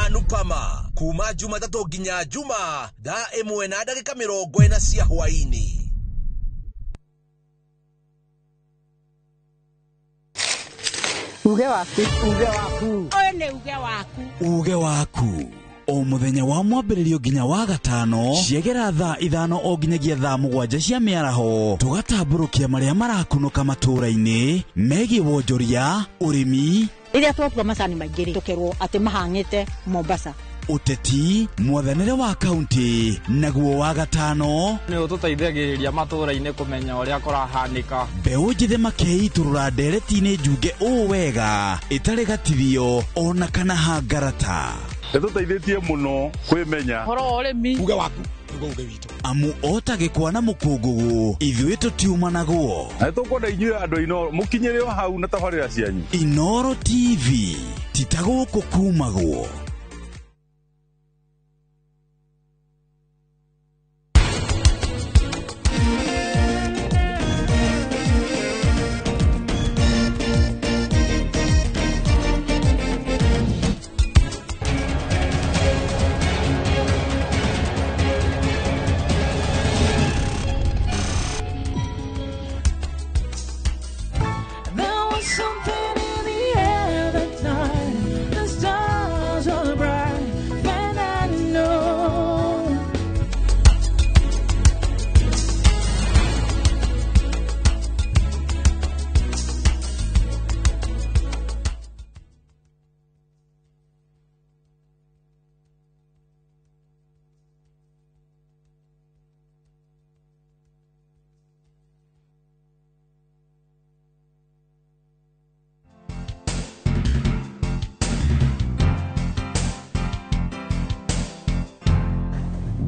Anupama kuma Jumatatũ nginya Juma thaa 1:40 cia hwaĩ-inĩ. Uge waku. Uge waku. Ũyũ nĩ uge waku. Uge waku. O mũthenya wa mwambĩrĩrio nginya wa gatano ciegera thaa 5 o nginyagia thaa 7 cia mĩaraho tũgatambũrũkia marĩa marakunũka matũũra-inĩ megiĩ wonjoria, ũrĩmi, rĩrĩa twatua macani maingĩ rĩ tũkerwo atĩ mahang'ĩte Mombasa, ũteti, mwathanĩre wa kaunti, naguo wa gatano nĩ ũtũteithagĩrĩria matũũra-inĩ kũmenya ũrĩa kũrahanĩka. Mbeũ njĩthĩ makeitũrũra ndereti-inĩ njunge ũũ wega ĩtarĩ gatithio ona kana hangarata. Ĩtũteithĩtie mũno kwĩmenya ũhoro wa ũrĩmi. Uge waku nĩguo uge witũ. Amu ota gĩkwa na mũkũngũgũ ithuĩ tũtiumanagwo. Na nĩtũkwenda inyuĩ andũ a Inooro mũkinyĩre o hau na tabarĩra cianyu. Inooro TV ti ta gũkũ kumagwo.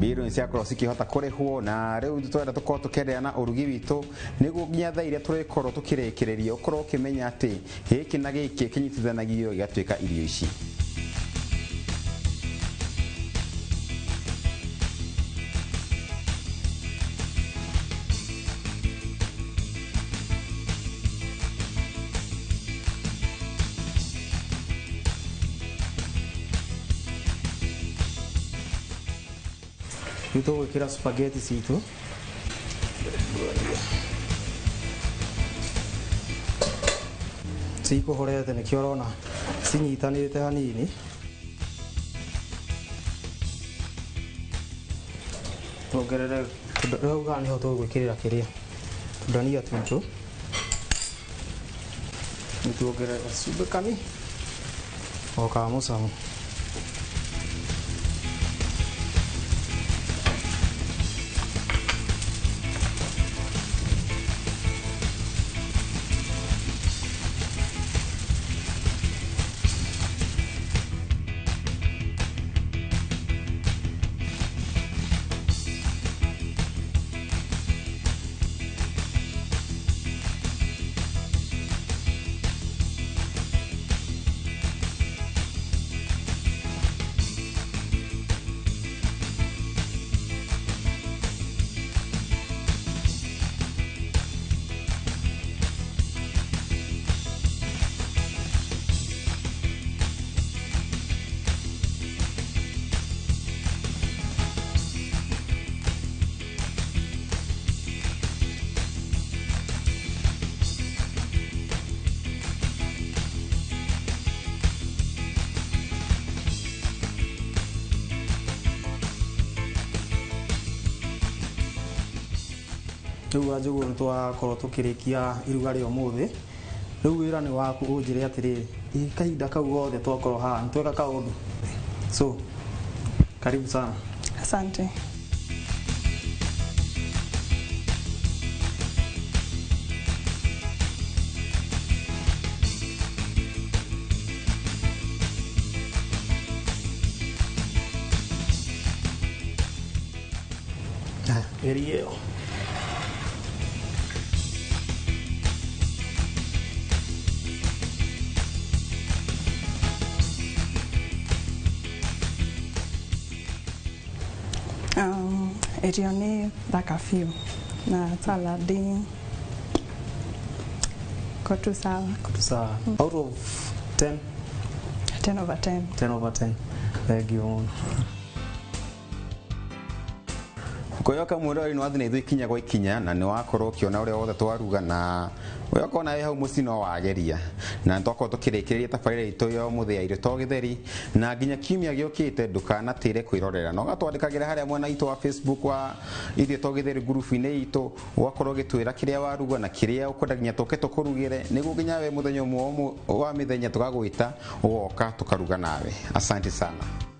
Mbirũ ciakorwo cikĩhota kũrĩhwo na rĩu twenda tũkorwo tũkĩenderea na ũrugi witũ nĩguo nginya thaa iria tũrĩkorwo tũkĩrĩkĩrĩria ũkorwo ũkĩmenya atĩ gĩkĩ na gĩkĩ kĩnyitithanagio gĩgatuĩka irio ici. Rĩu tũgwĩkĩra spaghetti citũ. Cikũhorete nĩkĩo ũrona cinyitanĩte hanini. Tuongerere rĩu haha nĩho tũgwĩkĩrĩra kĩrĩa tũndania twitũ. Nĩ tuongerere gacumbĩ kani o ka mũcamo. Rĩu Wanjũgũ nĩ twakorwo tũkĩrĩkia iruga rĩa ũmũthĩ. Rĩu wĩra nĩ waku ũnjĩre atĩrĩrĩ, ĩ kahinda kau gothe twakorwo haha nĩ tweka kaũndũ. So, karibu sana. Asante. Haya, geria ĩyo. Irio nĩ thaka biũ na salad iko tu sawa. Sawa. Out of 10? 10 over 10. 10 over 10. Thank you mũno. Ngwĩhoka mwĩroreri nĩ wathiĩ na ithuĩ ikinya gwa ikinya na nĩ wakorwo ũkĩona ũrĩa wothe twaruga na ngwĩhoka ona wĩ hau mũciĩ no wageria na nĩ twakorwo tũkĩrĩkĩrĩria tabarĩra itũ ya ũmũthĩ ya irio to gĩtheri na nginya kiumia gĩũkĩte ndũkanatĩre kwĩrorera na ũgatwandĩkagĩra harĩa mwena witũ wa Facebook wa irio to gĩtheri ngurubu-inĩ itũ ũgakorwo ũgĩtwĩra kĩrĩa waruga na kĩrĩa ũkwenda nginya tũke tũkũrugĩre nĩguo nginya we mũthenya ũmwe wa mĩthenya tũgagwĩta ũgoka tũkaruga nawe. Asante sana.